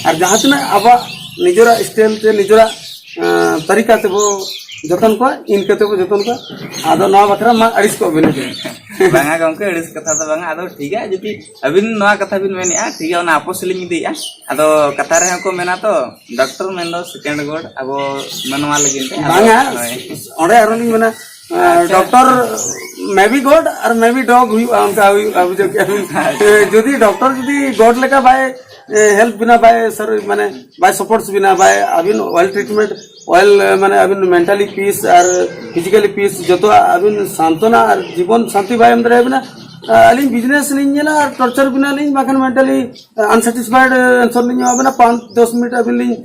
ᱟᱨ ᱡᱟᱦᱟᱸ ᱛᱤᱱᱟᱹᱜ ᱟᱵᱚᱣᱟᱜ ᱱᱤᱡᱮᱨᱟᱜ ᱥᱴᱟᱭᱤᱞ ᱛᱮ, ᱱᱤᱡᱮᱨᱟᱜ ᱟᱸ, ᱛᱟᱹᱨᱤᱠᱟ ᱛᱮᱵᱚ ᱡᱚᱛᱚᱱ ᱠᱚᱣᱟ, ᱤᱱᱠᱟᱹ ᱛᱮᱵᱚ ᱡᱚᱛᱚᱱ ᱠᱚᱣᱟ᱾ ᱟᱫᱚ ᱱᱚᱣᱟ ᱵᱟᱠᱷᱨᱟ ᱢᱟ ᱟᱹᱲᱤᱥ ᱠᱚᱜ ᱵᱤᱱ᱾ ᱵᱟᱝᱟ ᱜᱚᱢᱠᱮ, ᱟᱹᱲᱤᱥ ᱠᱟᱛᱷᱟ ᱫᱚ ᱵᱟᱝᱟ᱾ ᱟᱫᱚ ᱴᱷᱤᱠ ᱜᱮᱭᱟ, ᱡᱩᱫᱤ ᱟᱹᱵᱤᱱ ᱱᱚᱣᱟ ᱠᱟᱛᱷᱟ ᱵᱤᱱ ᱢᱮᱱᱮᱫᱼᱟ, ᱴᱷᱤᱠ ᱜᱮᱭᱟ, ᱚᱱᱟ ᱟᱯᱚᱥ ᱞᱤᱧ ᱤᱫᱤᱭᱮᱫᱼᱟ᱾ ᱟᱫᱚ ᱠᱟᱛᱷᱟ ᱨᱮᱦᱚᱸ ᱠᱚ ᱢᱮᱱᱟ ᱛᱚ, ᱰᱚᱠᱴᱚᱨ ᱢᱮᱱᱫᱚ second God ᱟᱵᱚ ᱢᱟᱱᱣᱟ ᱞᱟᱹᱜᱤᱫ ᱛᱮ᱾ ᱟᱫᱚ ᱵᱟᱝᱟ, ᱦᱳᱭ᱾ ᱚᱸᱰᱮ ᱟᱨᱚ ᱞᱤᱧ ᱢᱮᱱᱟ, ᱟᱸ, ᱟᱪᱪᱷᱟ᱾ ᱰᱚᱠᱴᱚᱨ ᱢᱮ ᱵᱤ ᱜᱚᱰ ᱟᱨ ᱢᱮ ᱵᱤ ᱰᱚᱜ ᱦᱩᱭᱩᱜᱼᱟ, ᱚᱱᱠᱟ ᱦᱩᱭᱩᱜᱼᱟ, ᱵᱩᱡᱷᱟᱹᱣ ᱠᱮᱜᱼᱟ ᱵᱤᱱ? ᱡᱩᱫᱤ ᱰᱚᱠᱴᱚᱨ ᱡᱩᱫᱤ ᱜᱚᱰ ᱞᱮᱠᱟ ᱵᱟᱭ, ᱮ, ᱦᱮᱞᱯ ᱵᱤᱱᱟ, ᱵᱟᱭ ᱥᱟᱨ-, ᱢᱟᱱᱮ ᱵᱟᱭ ᱥᱟᱯᱳᱨᱴᱥ ᱵᱤᱱᱟ, ᱵᱟᱭ, ᱟᱹᱵᱤᱱ ᱚᱭᱮᱞ ᱴᱨᱤᱴᱢᱮᱱᱴ, ᱚᱭᱮᱞ, ᱢᱟᱱᱮ ᱟᱹᱵᱤᱱ ᱢᱮᱱᱴᱟᱞᱤ ᱯᱤᱥ ᱟᱨ ᱯᱷᱤᱡᱤᱠᱟᱞᱤ ᱯᱤᱥ ᱡᱚᱛᱚᱣᱟᱜ ᱟᱹᱵᱤᱱ ᱥᱟᱱᱛᱚᱱᱟ ᱟᱨ ᱡᱤᱵᱚᱱ ᱥᱟᱱᱛᱤ ᱵᱟᱭ ᱮᱢ ᱫᱟᱲᱮᱭᱟᱵᱤᱱᱟ᱾ ᱟᱹᱞᱤᱧ ᱵᱤᱡᱽᱱᱮᱥ ᱞᱤᱧ ᱧᱮᱞᱟ ᱟᱨ ᱴᱚᱨᱪᱟᱨ ᱵᱤᱱᱟᱞᱤᱧ, ᱵᱟᱠᱷᱟᱱ ᱢᱮᱱᱴᱟᱞᱤ ᱟᱱᱥᱟᱴᱤᱥᱯᱷᱟᱭᱰ ᱮᱱᱥᱚᱨ ᱞᱤᱧ ᱮᱢᱟ ᱵᱤᱱᱟ᱾ ᱯᱟᱸᱪ ᱫᱚᱥ ᱢᱤᱱᱤᱴ ᱟᱹᱵᱤᱱ ᱞᱤᱧ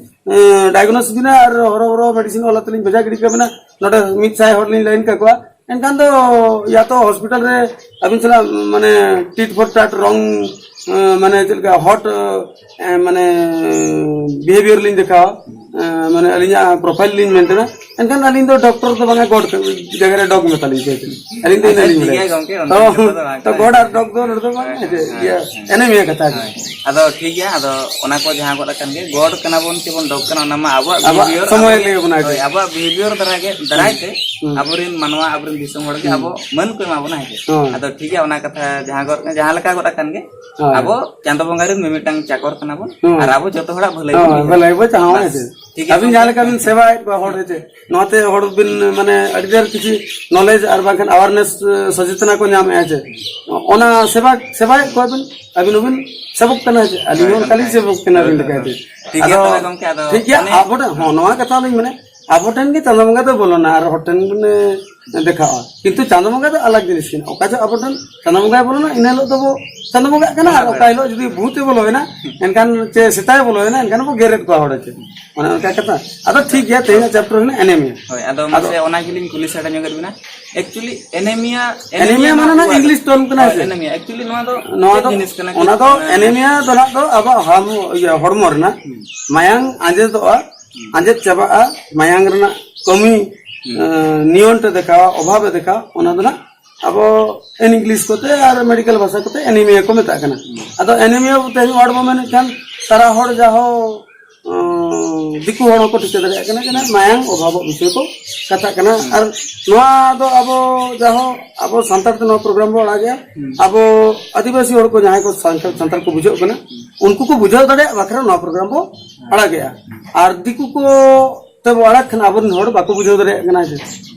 ᱰᱟᱭᱜᱱᱳᱥ ᱵᱤᱱᱟ ᱟᱨ ᱦᱚᱨᱚ ᱦᱚᱨᱚ ᱢᱮᱰᱤᱥᱤᱱ ᱚᱞ ᱟᱛᱮ ᱞᱤᱧ ᱵᱷᱮᱡᱟ ᱜᱤᱰᱤ ᱠᱟᱵᱤᱱᱟ᱾ ᱱᱚᱰᱮ ᱢᱤᱫ ᱥᱟᱭ ᱦᱚᱲ ᱞᱤᱧ ᱞᱟᱭᱤᱱ ᱠᱟᱠᱚᱣᱟ᱾ ᱮᱱᱠᱷᱟᱱ ᱫᱚ ᱭᱟ ᱛᱚ ᱦᱚᱥᱯᱤᱴᱟᱞ ᱨᱮ ᱟᱹᱵᱤᱱ ᱥᱟᱞᱟᱜ ᱢᱟᱱᱮ ᱴᱤᱴ ᱯᱷᱚᱨ ᱴᱟᱴ ᱨᱚᱝ, ᱢᱟᱱᱮ ᱪᱮᱫ ᱞᱮᱠᱟ ᱦᱚᱴ, ᱢᱟᱱᱮ ᱵᱤᱦᱮᱵᱤᱭᱟᱨ ᱞᱤᱧ ᱫᱮᱠᱷᱟᱣᱟ, ᱢᱟᱱᱮ ᱟᱹᱞᱤᱧᱟᱜ ᱯᱨᱚᱯᱷᱟᱭᱤᱞ ᱞᱤᱧ ᱢᱮᱱᱴᱮᱱᱟ᱾ ᱮᱱᱠᱷᱟᱱ ᱟᱹᱞᱤᱧ ᱫᱚ ᱰᱚᱠᱴᱚᱨ ᱫᱚ ᱵᱟᱝᱟ, ᱜᱚᱰ ᱡᱟᱭᱜᱟ ᱨᱮ ᱰᱚᱜ ᱢᱮᱛᱟᱞᱤᱧ ᱯᱮ᱾ ᱟᱹᱞᱤᱧ ᱫᱚ ᱤᱱᱟᱹ ᱟᱪᱪᱷᱟ, ᱞᱤᱧ ᱴᱷᱤᱠ ᱜᱮᱭᱟ ᱵᱟᱲᱟᱭᱟ᱾ ᱜᱚᱢᱠᱮ, ᱚᱱᱟ ᱛᱚ, ᱠᱟᱛᱷᱟ ᱫᱚ ᱵᱟᱝ ᱛᱚ ᱠᱟᱱᱟ᱾ ᱜᱚᱰ ᱟᱨ ᱰᱚᱜ ᱫᱚ ᱱᱚᱰᱮ ᱫᱚ ᱵᱟᱝ, ᱦᱮᱸ, ᱡᱮ, ᱦᱮᱸ, ᱤᱭᱟᱹ, ᱦᱮᱸ᱾ ᱮᱱᱮᱢᱤᱭᱟᱹ ᱠᱟᱛᱷᱟ ᱜᱮ᱾ ᱦᱳᱭ᱾ ᱟᱫᱚ ᱴᱷᱤᱠ ᱜᱮᱭᱟ, ᱟᱫᱚ ᱚᱱᱟ ᱠᱚ ᱡᱟᱦᱟᱸ ᱜᱚᱫ ᱟᱠᱟᱱ ᱜᱮ, ᱜᱚᱰ ᱠᱟᱱᱟ ᱵᱚᱱ ᱪᱮ ᱵᱚᱱ ᱰᱚᱜ ᱠᱟᱱᱟ, ᱚᱱᱟ ᱢᱟ ᱟᱵᱚᱣᱟᱜ ᱟᱵᱚᱣᱟᱜ ᱵᱤᱦᱮᱵᱤᱭᱚᱨ, ᱥᱚᱢᱚᱭ ᱟᱵᱚ-, ᱞᱟᱹᱭ ᱟᱵᱚᱱᱟ ᱦᱳᱭ, ᱡᱮ᱾ ᱟᱵᱚᱣᱟᱜ ᱵᱤᱦᱮᱵᱤᱭᱚᱨ ᱫᱟᱨᱟᱭ ᱜᱮ, ᱫᱟᱨᱟᱭ ᱦᱩᱸ᱾ ᱛᱮ ᱦᱩᱸ᱾ ᱟᱵᱚᱨᱮᱱ ᱢᱟᱱᱣᱟ, ᱟᱵᱚᱨᱮᱱ ᱫᱤᱥᱚᱢ ᱦᱚᱲ ᱜᱮ ᱦᱩᱸ᱾ ᱟᱵᱚ ᱢᱟᱹᱱ ᱠᱚ ᱮᱢᱟ ᱵᱚᱱᱟ, ᱦᱮᱸ ᱥᱮ? ᱦᱳᱭ᱾ ᱟᱫᱚ ᱴᱷᱤᱠ ᱜᱮᱭᱟ, ᱚᱱᱟ ᱠᱟᱛᱷᱟ ᱡᱟᱦᱟᱸ ᱜᱚᱫ, ᱡᱟᱦᱟᱸ ᱞᱮᱠᱟ ᱜᱚᱫ ᱟᱠᱟᱱ ᱜᱮ, ᱦᱳᱭ᱾ ᱟᱵᱚ ᱪᱟᱸᱫᱚ ᱵᱚᱸᱜᱟ ᱨᱮᱱ ᱢᱤᱢᱤᱫᱴᱟᱝ ᱪᱟᱠᱚᱨ ᱠᱟᱱᱟ ᱵᱚᱱ, ᱦᱳᱭ᱾ ᱟᱨ ᱟᱵᱚ ᱡᱚᱛᱚ ᱦᱚᱲᱟᱜ ᱵᱷᱟᱹᱞᱟᱹᱭ ᱵᱚᱱ ᱦᱳᱭ, ᱩᱭᱦᱟᱹᱨᱟ᱾ ᱵᱷᱟᱹᱞᱟᱹᱭ ᱵᱚ ᱪᱟᱦᱟᱣᱟ, ᱵᱟᱥ᱾ ᱦᱮᱸ ᱥᱮ? ᱴᱷᱤᱠ ᱜᱮᱭᱟ, ᱟᱹᱵᱤᱱ ᱜᱚᱢᱠᱮ᱾ ᱡᱟᱦᱟᱸ ᱞᱮᱠᱟ ᱵᱤᱱ ᱥᱮᱵᱟᱭᱮᱫ ᱠᱚᱣᱟ ᱦᱚᱲ, ᱦᱮᱸ ᱥᱮ? ᱱᱚᱣᱟᱛᱮ ᱦᱚᱲ ᱵᱤᱱ, ᱢᱟᱱᱮ, ᱟᱹᱰᱤ ᱰᱷᱮᱨ ᱠᱤᱪᱷᱩ ᱱᱚᱞᱮᱡᱽ ᱟᱨ ᱵᱟᱝᱠᱷᱟᱱ ᱟᱣᱟᱨᱱᱮᱥ, ᱮ, ᱥᱚᱪᱮᱛᱚᱱᱟ ᱠᱚ ᱧᱟᱢᱮᱫᱼᱟ, ᱪᱮ ᱚᱱᱟ ᱥᱮᱵᱟ, ᱥᱮᱵᱟᱭᱮᱫ ᱠᱚᱣᱟ ᱵᱤᱱ, ᱟᱹᱵᱤᱱ ᱦᱚᱸᱵᱤᱱ ᱥᱮᱵᱚᱠ ᱠᱟᱱᱟ, ᱪᱮ ᱟᱹᱞᱤᱧ ᱦᱳᱭ, ᱦᱚᱸ ᱚᱱᱠᱟ ᱜᱚᱢᱠᱮ᱾ ᱞᱤᱧ ᱥᱮᱵᱚᱠ ᱠᱟᱱᱟ ᱦᱳᱭ, ᱟᱹᱵᱤᱱ ᱦᱳᱭ, ᱞᱮᱠᱟᱛᱮ᱾ ᱦᱳᱭ᱾ ᱴᱷᱤᱠ ᱜᱮᱭᱟ ᱟᱫᱚ ᱛᱚᱵᱮ ᱜᱚᱢᱠᱮ, ᱟᱫᱚ ᱴᱷᱤᱠ ᱜᱮᱭᱟ, ᱚᱱᱮ ᱟᱵᱚ ᱴᱷᱮᱱ ᱦᱚᱸ ᱱᱚᱣᱟ ᱠᱟᱛᱷᱟ ᱞᱤᱧ ᱢᱮᱱᱟ, ᱟᱵᱚ ᱴᱷᱮᱱ ᱜᱮ ᱪᱟᱸᱫᱚ ᱵᱚᱸᱜᱟ ᱫᱚ ᱵᱚᱞᱚᱱᱟ, ᱟᱨ ᱦᱚᱲ ᱴᱷᱮᱱ ᱵᱚᱱ, ᱮ, ᱫᱮᱠᱷᱟᱣᱟ᱾ ᱠᱤᱱᱛᱩ ᱪᱟᱸᱫᱚ ᱵᱚᱸᱜᱟ ᱫᱚ ᱟᱞᱟᱜᱽ ᱡᱤᱱᱤᱥ ᱠᱟᱱᱟ᱾ ᱚᱠᱟ ᱡᱚᱦᱚᱜ ᱟᱵᱚ ᱴᱷᱮᱱ ᱪᱟᱸᱫᱚ ᱵᱚᱸᱜᱟᱭ ᱵᱚᱞᱚᱱᱟ, ᱤᱱᱟᱹ ᱦᱤᱞᱳᱜ ᱫᱚᱵᱚ ᱪᱟᱸᱫᱚ ᱵᱚᱸᱜᱟᱜ ᱠᱟᱱᱟ, ᱟᱨ ᱦᱳᱭ᱾ ᱚᱠᱟ ᱦᱤᱞᱳᱜ ᱡᱩᱫᱤ ᱵᱷᱩᱛ ᱮ ᱵᱚᱞᱚᱭᱮᱱᱟ, ᱮᱱᱠᱷᱟᱱ ᱪᱮ ᱥᱮᱛᱟᱭ ᱵᱚᱞᱚᱭᱮᱱᱟ, ᱮᱱᱠᱷᱟᱱ ᱵᱚ ᱜᱮᱨᱮᱫ ᱠᱚᱣᱟ ᱦᱚᱲ ᱪᱮ᱾ ᱚᱱᱮ ᱚᱱᱠᱟ ᱠᱟᱛᱷᱟ᱾ ᱟᱫᱚ ᱴᱷᱤᱠ ᱜᱮᱭᱟ, ᱛᱮᱦᱮᱧᱟᱜ ᱪᱮᱯᱴᱟᱨ ᱦᱩᱭᱱᱟ ᱮᱱᱮᱢᱤᱭᱟ᱾ ᱦᱳᱭ, ᱟᱫᱚ ᱟᱫᱚ ᱢᱟᱥᱮ ᱚᱱᱟ ᱜᱮᱞᱤᱧ ᱠᱩᱞᱤ ᱥᱟᱰᱮ ᱧᱚᱜᱮᱫ ᱵᱤᱱᱟ᱾ Actually, ᱮᱱᱮᱢᱤᱭᱟ, ᱮᱱᱮᱢᱤᱭᱟ ᱮᱱᱮᱢᱤᱭᱟ ᱢᱟᱱᱮ ᱚᱱᱟ ᱟᱵᱚᱣᱟᱜ ᱤᱝᱞᱤᱥ term ᱠᱟᱱᱟ ᱦᱳᱭ, ᱥᱮ? ᱮᱱᱮᱢᱤᱭᱟ᱾ Actually, ᱱᱚᱣᱟ ᱫᱚ ᱱᱚᱣᱟ ᱪᱮᱫ ᱫᱚ, ᱡᱤᱱᱤᱥ ᱠᱟᱱᱟ? ᱚᱱᱟ ᱫᱚ ᱢᱟᱱᱮ ᱮᱱᱮᱢᱤᱭᱟ ᱫᱚ ᱱᱟᱜ ᱫᱚ ᱟᱵᱚᱣᱟᱜ ᱦᱚᱲᱢᱚ, ᱤᱭᱟᱹ, ᱦᱚᱲᱢᱚ ᱨᱮᱱᱟᱜ ᱦᱩᱸ᱾ ᱢᱟᱭᱟᱝ ᱟᱸᱡᱮᱫᱚᱜᱼᱟ, ᱦᱩᱸ᱾ ᱟᱸᱡᱮᱫ ᱪᱟᱵᱟᱜᱼᱟ, ᱢᱟᱭᱟᱝ ᱨᱮᱱᱟᱜ ᱠᱟᱹᱢᱤ, ᱦᱩᱸ᱾ ᱮᱸ, ᱱᱤᱭᱚᱱ ᱛᱮ ᱫᱮᱠᱷᱟᱣᱟ, ᱚᱵᱷᱟᱵᱮ ᱫᱮᱠᱷᱟᱣᱟ, ᱚᱱᱟ ᱫᱚ ᱱᱟᱜ ᱟᱵᱚ ᱤᱝᱞᱤᱥ ᱠᱚᱛᱮ ᱟᱨ ᱢᱮᱰᱤᱠᱮᱞ ᱵᱷᱟᱥᱟ ᱠᱚᱛᱮ ᱮᱱᱤᱢᱤᱭᱟ ᱠᱚ ᱢᱮᱛᱟᱜ ᱠᱟᱱᱟ᱾ ᱦᱩᱸ᱾ ᱟᱫᱚ ᱮᱱᱤᱢᱤᱭᱟ ᱵᱚᱞᱛᱮ ᱛᱮᱦᱮᱧ ᱦᱚᱲ ᱵᱚ ᱢᱮᱱᱮᱫ ᱠᱷᱟᱱ ᱥᱟᱨᱟ ᱦᱚᱲ ᱡᱟᱦᱳ, ᱚᱸ, ᱫᱤᱠᱩ ᱦᱚᱲ ᱦᱚᱸᱠᱚ ᱴᱷᱤᱠᱟᱹ ᱫᱟᱲᱮᱭᱟᱜ ᱠᱟᱱᱟ ᱡᱮ ᱢᱟᱭᱟᱝ ᱚᱵᱷᱟᱵᱚᱜ ᱵᱤᱥᱚᱭ ᱠᱚ ᱠᱟᱛᱷᱟᱜ ᱠᱟᱱᱟ᱾ ᱟᱨ ᱱᱚᱣᱟ ᱫᱚ ᱟᱵᱚ ᱡᱟᱦᱳ ᱟᱵᱚ ᱥᱟᱱᱛᱟᱲ ᱛᱮ ᱱᱚᱣᱟ ᱯᱨᱳᱜᱨᱟᱢ ᱵᱚ ᱟᱲᱟᱜᱮᱜᱼᱟ᱾ ᱟᱵᱚ ᱟᱹᱫᱤᱵᱟᱹᱥᱤ ᱦᱚᱲ ᱠᱚ ᱡᱟᱦᱟᱸᱭ ᱠᱚ ᱥᱟᱱᱛᱟᱲ ᱥᱟᱱᱛᱟᱲ ᱠᱚ ᱵᱩᱡᱷᱟᱹᱜ ᱠᱟᱱᱟ, ᱩᱱᱠᱩ ᱠᱚ ᱵᱩᱡᱷᱟᱹᱣ ᱫᱟᱲᱮᱭᱟᱜ ᱵᱟᱠᱷᱨᱟ ᱱᱚᱣᱟ ᱯᱨᱳᱜᱨᱟᱢ ᱵᱚ ᱟᱲᱟᱜᱮᱜᱼᱟ᱾ ᱟᱨ ᱫᱤᱠᱩ ᱠᱚ ᱛᱮᱵᱚ ᱟᱲᱟᱜ ᱠᱷᱟᱱ ᱟᱵᱚᱨᱮᱱ ᱦᱚᱲ ᱵᱟᱠᱚ ᱵᱩᱡᱷᱟᱹᱣ ᱫᱟᱲᱮᱭᱟᱜ ᱠᱟᱱᱟ ᱡᱮ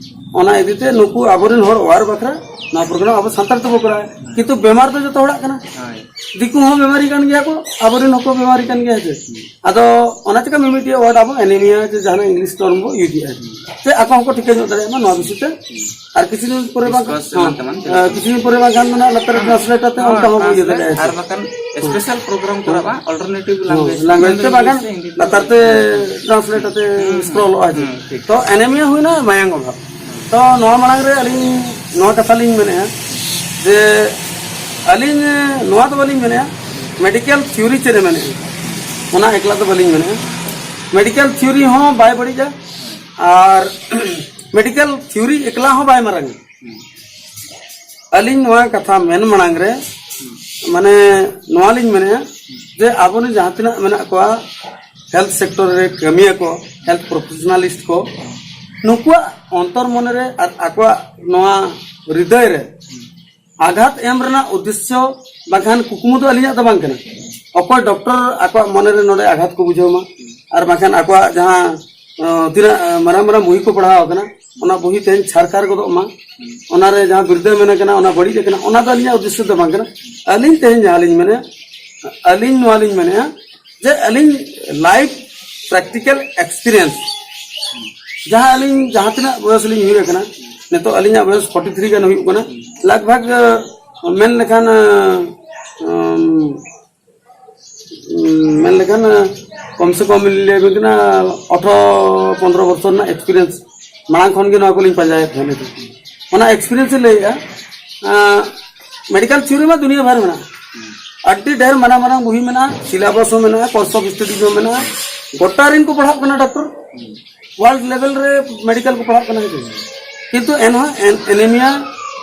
ᱚᱱᱟ ᱤᱫᱤ ᱛᱮ ᱱᱩᱠᱩ ᱟᱵᱚᱨᱮᱱ ᱦᱚᱲ ᱚᱣᱟᱨ ᱵᱟᱠᱷᱨᱟ ᱱᱚᱣᱟ ᱯᱨᱳᱜᱨᱟᱢ ᱟᱵᱚ ᱥᱟᱱᱛᱟᱲ ᱛᱮᱵᱚ ᱠᱚᱨᱟᱣᱟ᱾ ᱠᱤᱱᱛᱩ ᱵᱮᱢᱟᱨ ᱫᱚ ᱡᱚᱛᱚ ᱦᱚᱲᱟᱜ ᱠᱟᱱᱟ᱾ ᱦᱳᱭ᱾ ᱫᱤᱠᱩ ᱦᱚᱸ ᱵᱮᱢᱟᱨᱤ ᱠᱟᱱ ᱜᱮᱭᱟ ᱠᱚ, ᱟᱵᱚᱨᱮᱱ ᱦᱚᱸᱠᱚ ᱵᱮᱢᱟᱨᱤ ᱠᱟᱱ ᱜᱮᱭᱟ, ᱦᱮᱸ ᱥᱮ? ᱟᱫᱚ ᱚᱱᱟ ᱪᱤᱠᱟ ᱢᱤᱢᱤᱫᱴᱤᱡ ᱣᱟᱨᱰ ᱟᱵᱚ ᱮᱱᱮᱢᱤᱭᱟ ᱡᱮ ᱡᱟᱦᱟᱱᱟᱜ ᱤᱝᱞᱤᱥ ᱴᱟᱨᱢ ᱵᱚ ᱤᱭᱩᱡᱽ ᱮᱫᱟ, ᱥᱮ ᱟᱠᱚ ᱦᱚᱸᱠᱚ ᱴᱷᱤᱠᱟᱹ ᱧᱚᱜ ᱫᱟᱲᱮᱭᱟᱜ ᱢᱟ ᱱᱚᱣᱟ ᱵᱤᱥᱚᱭ ᱛᱮ᱾ ᱟᱨ ᱠᱤᱪᱷᱩ ᱫᱤᱱ ᱯᱚᱨᱮ ᱵᱟᱝ ᱦᱮᱸ, ᱠᱤᱪᱷᱩ ᱫᱤᱱ ᱯᱚᱨᱮ ᱵᱟᱝᱠᱷᱟᱱ ᱫᱚ ᱱᱟᱜ ᱞᱟᱛᱟᱨ ᱨᱮ ᱴᱨᱟᱱᱥᱞᱮᱴ ᱟᱛᱮ ᱚᱱᱠᱟ ᱦᱚᱸ ᱵᱚ ᱤᱭᱟᱹ ᱫᱟᱲᱮᱭᱟᱜᱼᱟ᱾ ᱟᱨ ᱵᱟᱠᱷᱟᱱ ᱥᱯᱮᱥᱟᱞ ᱯᱨᱳᱜᱨᱟᱢ ᱠᱚᱨᱟᱜᱼᱟ, ᱚᱞᱴᱟᱨᱱᱮᱴᱤᱵᱷ ᱞᱮᱝᱜᱩᱭᱮᱡᱽ ᱞᱮᱝᱜᱩᱭᱮᱡᱽ ᱛᱮ ᱵᱟᱝᱠᱷᱟᱱ ᱞᱟᱛᱟᱨ ᱛᱮ ᱴᱨᱟᱱᱥᱞᱮᱴ ᱟᱛᱮ ᱥᱠᱨᱚᱞᱚᱜᱼᱟ ᱡᱮ᱾ ᱛᱚ ᱮᱱᱮᱢᱤᱭᱟ ᱦᱩᱭᱱᱟ ᱢᱟᱭᱟᱝ ᱚᱵᱷᱟᱵ᱾ ᱛᱚ ᱱᱚᱣᱟ ᱢᱟᱲᱟᱝ ᱨᱮ ᱟᱹᱞᱤᱧ ᱱᱚᱣᱟ ᱠᱟᱛᱷᱟ ᱞᱤᱧ ᱢᱮᱱᱮᱫᱼᱟ ᱡᱮ ᱟᱹᱞᱤᱧ ᱱᱚᱣᱟ ᱫᱚ ᱵᱟᱹᱞᱤᱧ ᱢᱮᱱᱮᱫᱼᱟ ᱢᱮᱰᱤᱠᱮᱞ ᱛᱷᱤᱭᱳᱨᱤ ᱪᱮᱫ ᱮ ᱢᱮᱱᱮᱫᱼᱟ, ᱚᱱᱟ ᱮᱠᱞᱟ ᱫᱚ ᱵᱟᱹᱞᱤᱧ ᱢᱮᱱᱮᱫᱼᱟ᱾ ᱢᱮᱰᱤᱠᱮᱞ ᱛᱷᱤᱭᱳᱨᱤ ᱦᱚᱸ ᱵᱟᱭ ᱵᱟᱹᱲᱤᱡᱟ ᱟᱨ ᱢᱮᱰᱤᱠᱮᱞ ᱛᱷᱤᱭᱳᱨᱤ ᱮᱠᱞᱟ ᱦᱚᱸ ᱵᱟᱭ ᱢᱟᱨᱟᱝᱟ᱾ ᱟᱹᱞᱤᱧ ᱱᱚᱣᱟ ᱠᱟᱛᱷᱟ ᱢᱮᱱ ᱢᱟᱲᱟᱝ ᱨᱮ ᱢᱟᱱᱮ ᱱᱚᱣᱟ ᱞᱤᱧ ᱢᱮᱱᱮᱫᱼᱟ ᱡᱮ ᱟᱵᱚᱨᱮᱱ ᱡᱟᱦᱟᱸ ᱛᱤᱱᱟᱹᱜ ᱢᱮᱱᱟᱜ ᱠᱚᱣᱟ ᱦᱮᱞᱛᱷ ᱥᱮᱠᱴᱚᱨ ᱨᱮ ᱠᱟᱹᱢᱤᱭᱟᱠᱚ, ᱦᱮᱞᱛᱷ ᱯᱨᱚᱯᱷᱮᱥᱚᱱᱟᱞᱤᱥᱴ ᱠᱚ, ᱱᱩᱠᱩᱣᱟᱜ ᱚᱱᱛᱚᱨ ᱢᱚᱱᱮ ᱨᱮ ᱟᱨ ᱟᱠᱚᱣᱟᱜ ᱱᱚᱣᱟ ᱦᱨᱤᱫᱚᱭ ᱨᱮ ᱟᱜᱷᱟᱛ ᱮᱢ ᱨᱮᱱᱟᱜ ᱩᱫᱽᱫᱮᱥᱥᱚ ᱵᱟᱝᱠᱷᱟᱱ ᱠᱩᱠᱢᱩ ᱫᱚ ᱟᱹᱞᱤᱧᱟᱜ ᱫᱚ ᱵᱟᱝ ᱠᱟᱱᱟ᱾ ᱚᱠᱚᱭ ᱰᱚᱠᱴᱚᱨ ᱟᱠᱚᱣᱟᱜ ᱢᱚᱱᱮ ᱨᱮ ᱱᱚᱰᱮ ᱟᱜᱷᱟᱛ ᱠᱚ ᱵᱩᱡᱷᱟᱹᱣ ᱢᱟ, ᱟᱨ ᱵᱟᱝᱠᱷᱟᱱ ᱟᱠᱚᱣᱟᱜ ᱡᱟᱦᱟᱸ ᱛᱤᱱᱟᱹᱜ ᱢᱟᱨᱟᱝ ᱢᱟᱨᱟᱝ ᱵᱩᱦᱤ ᱠᱚ ᱯᱟᱲᱦᱟᱣ ᱟᱠᱟᱱᱟ, ᱚᱱᱟ ᱵᱩᱦᱤ ᱛᱮᱦᱮᱧ ᱪᱷᱟᱨᱠᱷᱟᱨ ᱜᱚᱫᱚᱜ ᱢᱟ, ᱚᱱᱟᱨᱮ ᱡᱟᱦᱟᱸ ᱵᱤᱨᱫᱟᱹ ᱢᱮᱱ ᱟᱠᱟᱱᱟ ᱚᱱᱟ ᱵᱟᱹᱲᱤᱡ ᱟᱠᱟᱱᱟ, ᱚᱱᱟ ᱫᱚ ᱟᱹᱞᱤᱧᱟᱜ ᱩᱫᱽᱫᱮᱥᱥᱚ ᱫᱚ ᱵᱟᱝ ᱠᱟᱱᱟ᱾ ᱟᱹᱞᱤᱧ ᱛᱮᱦᱮᱧ ᱡᱟᱦᱟᱸ ᱞᱤᱧ ᱢᱮᱱᱮᱫᱼᱟ, ᱟᱹᱞᱤᱧ ᱱᱚᱣᱟ ᱞᱤᱧ ᱢᱮᱱᱮᱫᱼᱟ ᱡᱮ ᱟᱹᱞᱤᱧ ᱞᱟᱭᱤᱯᱷ ᱯᱨᱮᱠᱴᱤᱠᱮᱞ ᱮᱠᱥᱯᱤᱨᱤᱭᱮᱱᱥ ᱡᱟᱦᱟᱸ ᱟᱹᱞᱤᱧ ᱡᱟᱦᱟᱸ ᱛᱤᱱᱟᱹᱜ ᱵᱚᱭᱚᱥ ᱞᱤᱧ ᱦᱩᱭ ᱟᱠᱟᱱᱟ, ᱱᱤᱛᱚᱜ ᱟᱹᱞᱤᱧᱟᱜ ᱵᱚᱭᱚᱥ ᱯᱷᱳᱨᱴᱤ ᱛᱷᱨᱤ ᱜᱟᱱ ᱦᱩᱭᱩᱜ ᱠᱟᱱᱟ᱾ ᱞᱟᱜᱽ ᱵᱷᱟᱜᱽ ᱢᱮᱱ ᱞᱮᱠᱷᱟᱱ ᱢᱮᱱ ᱞᱮᱠᱷᱟᱱ ᱠᱚᱢ ᱥᱮ ᱠᱚᱢ ᱞᱤᱧ ᱞᱟᱹᱭ ᱟᱵᱤᱱᱟ, ᱟᱴᱷᱨᱚ ᱯᱚᱱᱨᱚ ᱵᱚᱪᱷᱚᱨ ᱨᱮᱱᱟᱜ ᱮᱠᱥᱯᱤᱨᱤᱭᱮᱱᱥ ᱢᱟᱲᱟᱝ ᱠᱷᱚᱱ ᱜᱮ ᱱᱚᱣᱟ ᱠᱚᱞᱤᱧ ᱯᱟᱸᱡᱟᱭᱮᱫ ᱛᱟᱦᱮᱸ᱾ ᱚᱱᱟ ᱮᱠᱥᱯᱤᱨᱤᱭᱮᱱᱥ ᱮ ᱞᱟᱹᱭᱮᱫᱼᱟ᱾ ᱢᱮᱰᱤᱠᱮᱞ ᱛᱷᱤᱭᱳᱨᱤ ᱢᱟ ᱫᱩᱱᱤᱭᱟᱹ ᱵᱷᱟᱨ ᱢᱮᱱᱟᱜᱼᱟ, ᱟᱹᱰᱤ ᱰᱷᱮᱨ ᱢᱟᱨᱟᱝ ᱢᱟᱨᱟᱝ ᱵᱩᱦᱤ ᱢᱮᱱᱟᱜᱼᱟ, ᱥᱤᱞᱟᱵᱟᱥ ᱦᱚᱸ ᱢᱮᱱᱟᱜᱼᱟ, ᱠᱳᱨᱥ ᱚᱯᱷ ᱥᱴᱟᱰᱤᱡᱽ ᱦᱚᱸ ᱢᱮᱱᱟᱜᱼᱟ, ᱜᱚᱴᱟ ᱨᱮᱱ ᱠᱚ ᱯᱟᱲᱦᱟᱜ ᱠᱟᱱᱟ ᱰᱟᱠᱛᱚᱨ, ᱣᱟᱨᱞᱰ ᱞᱮᱵᱮᱞ ᱨᱮ ᱢᱮᱰᱤᱠᱮᱞ ᱠᱚ ᱯᱟᱲᱦᱟᱜ ᱠᱟᱱᱟ᱾ ᱦᱮᱸ ᱥᱮ? ᱠᱤᱱᱛᱩ ᱮᱱᱦᱚᱸ ᱮᱱᱮᱢᱤᱭᱟ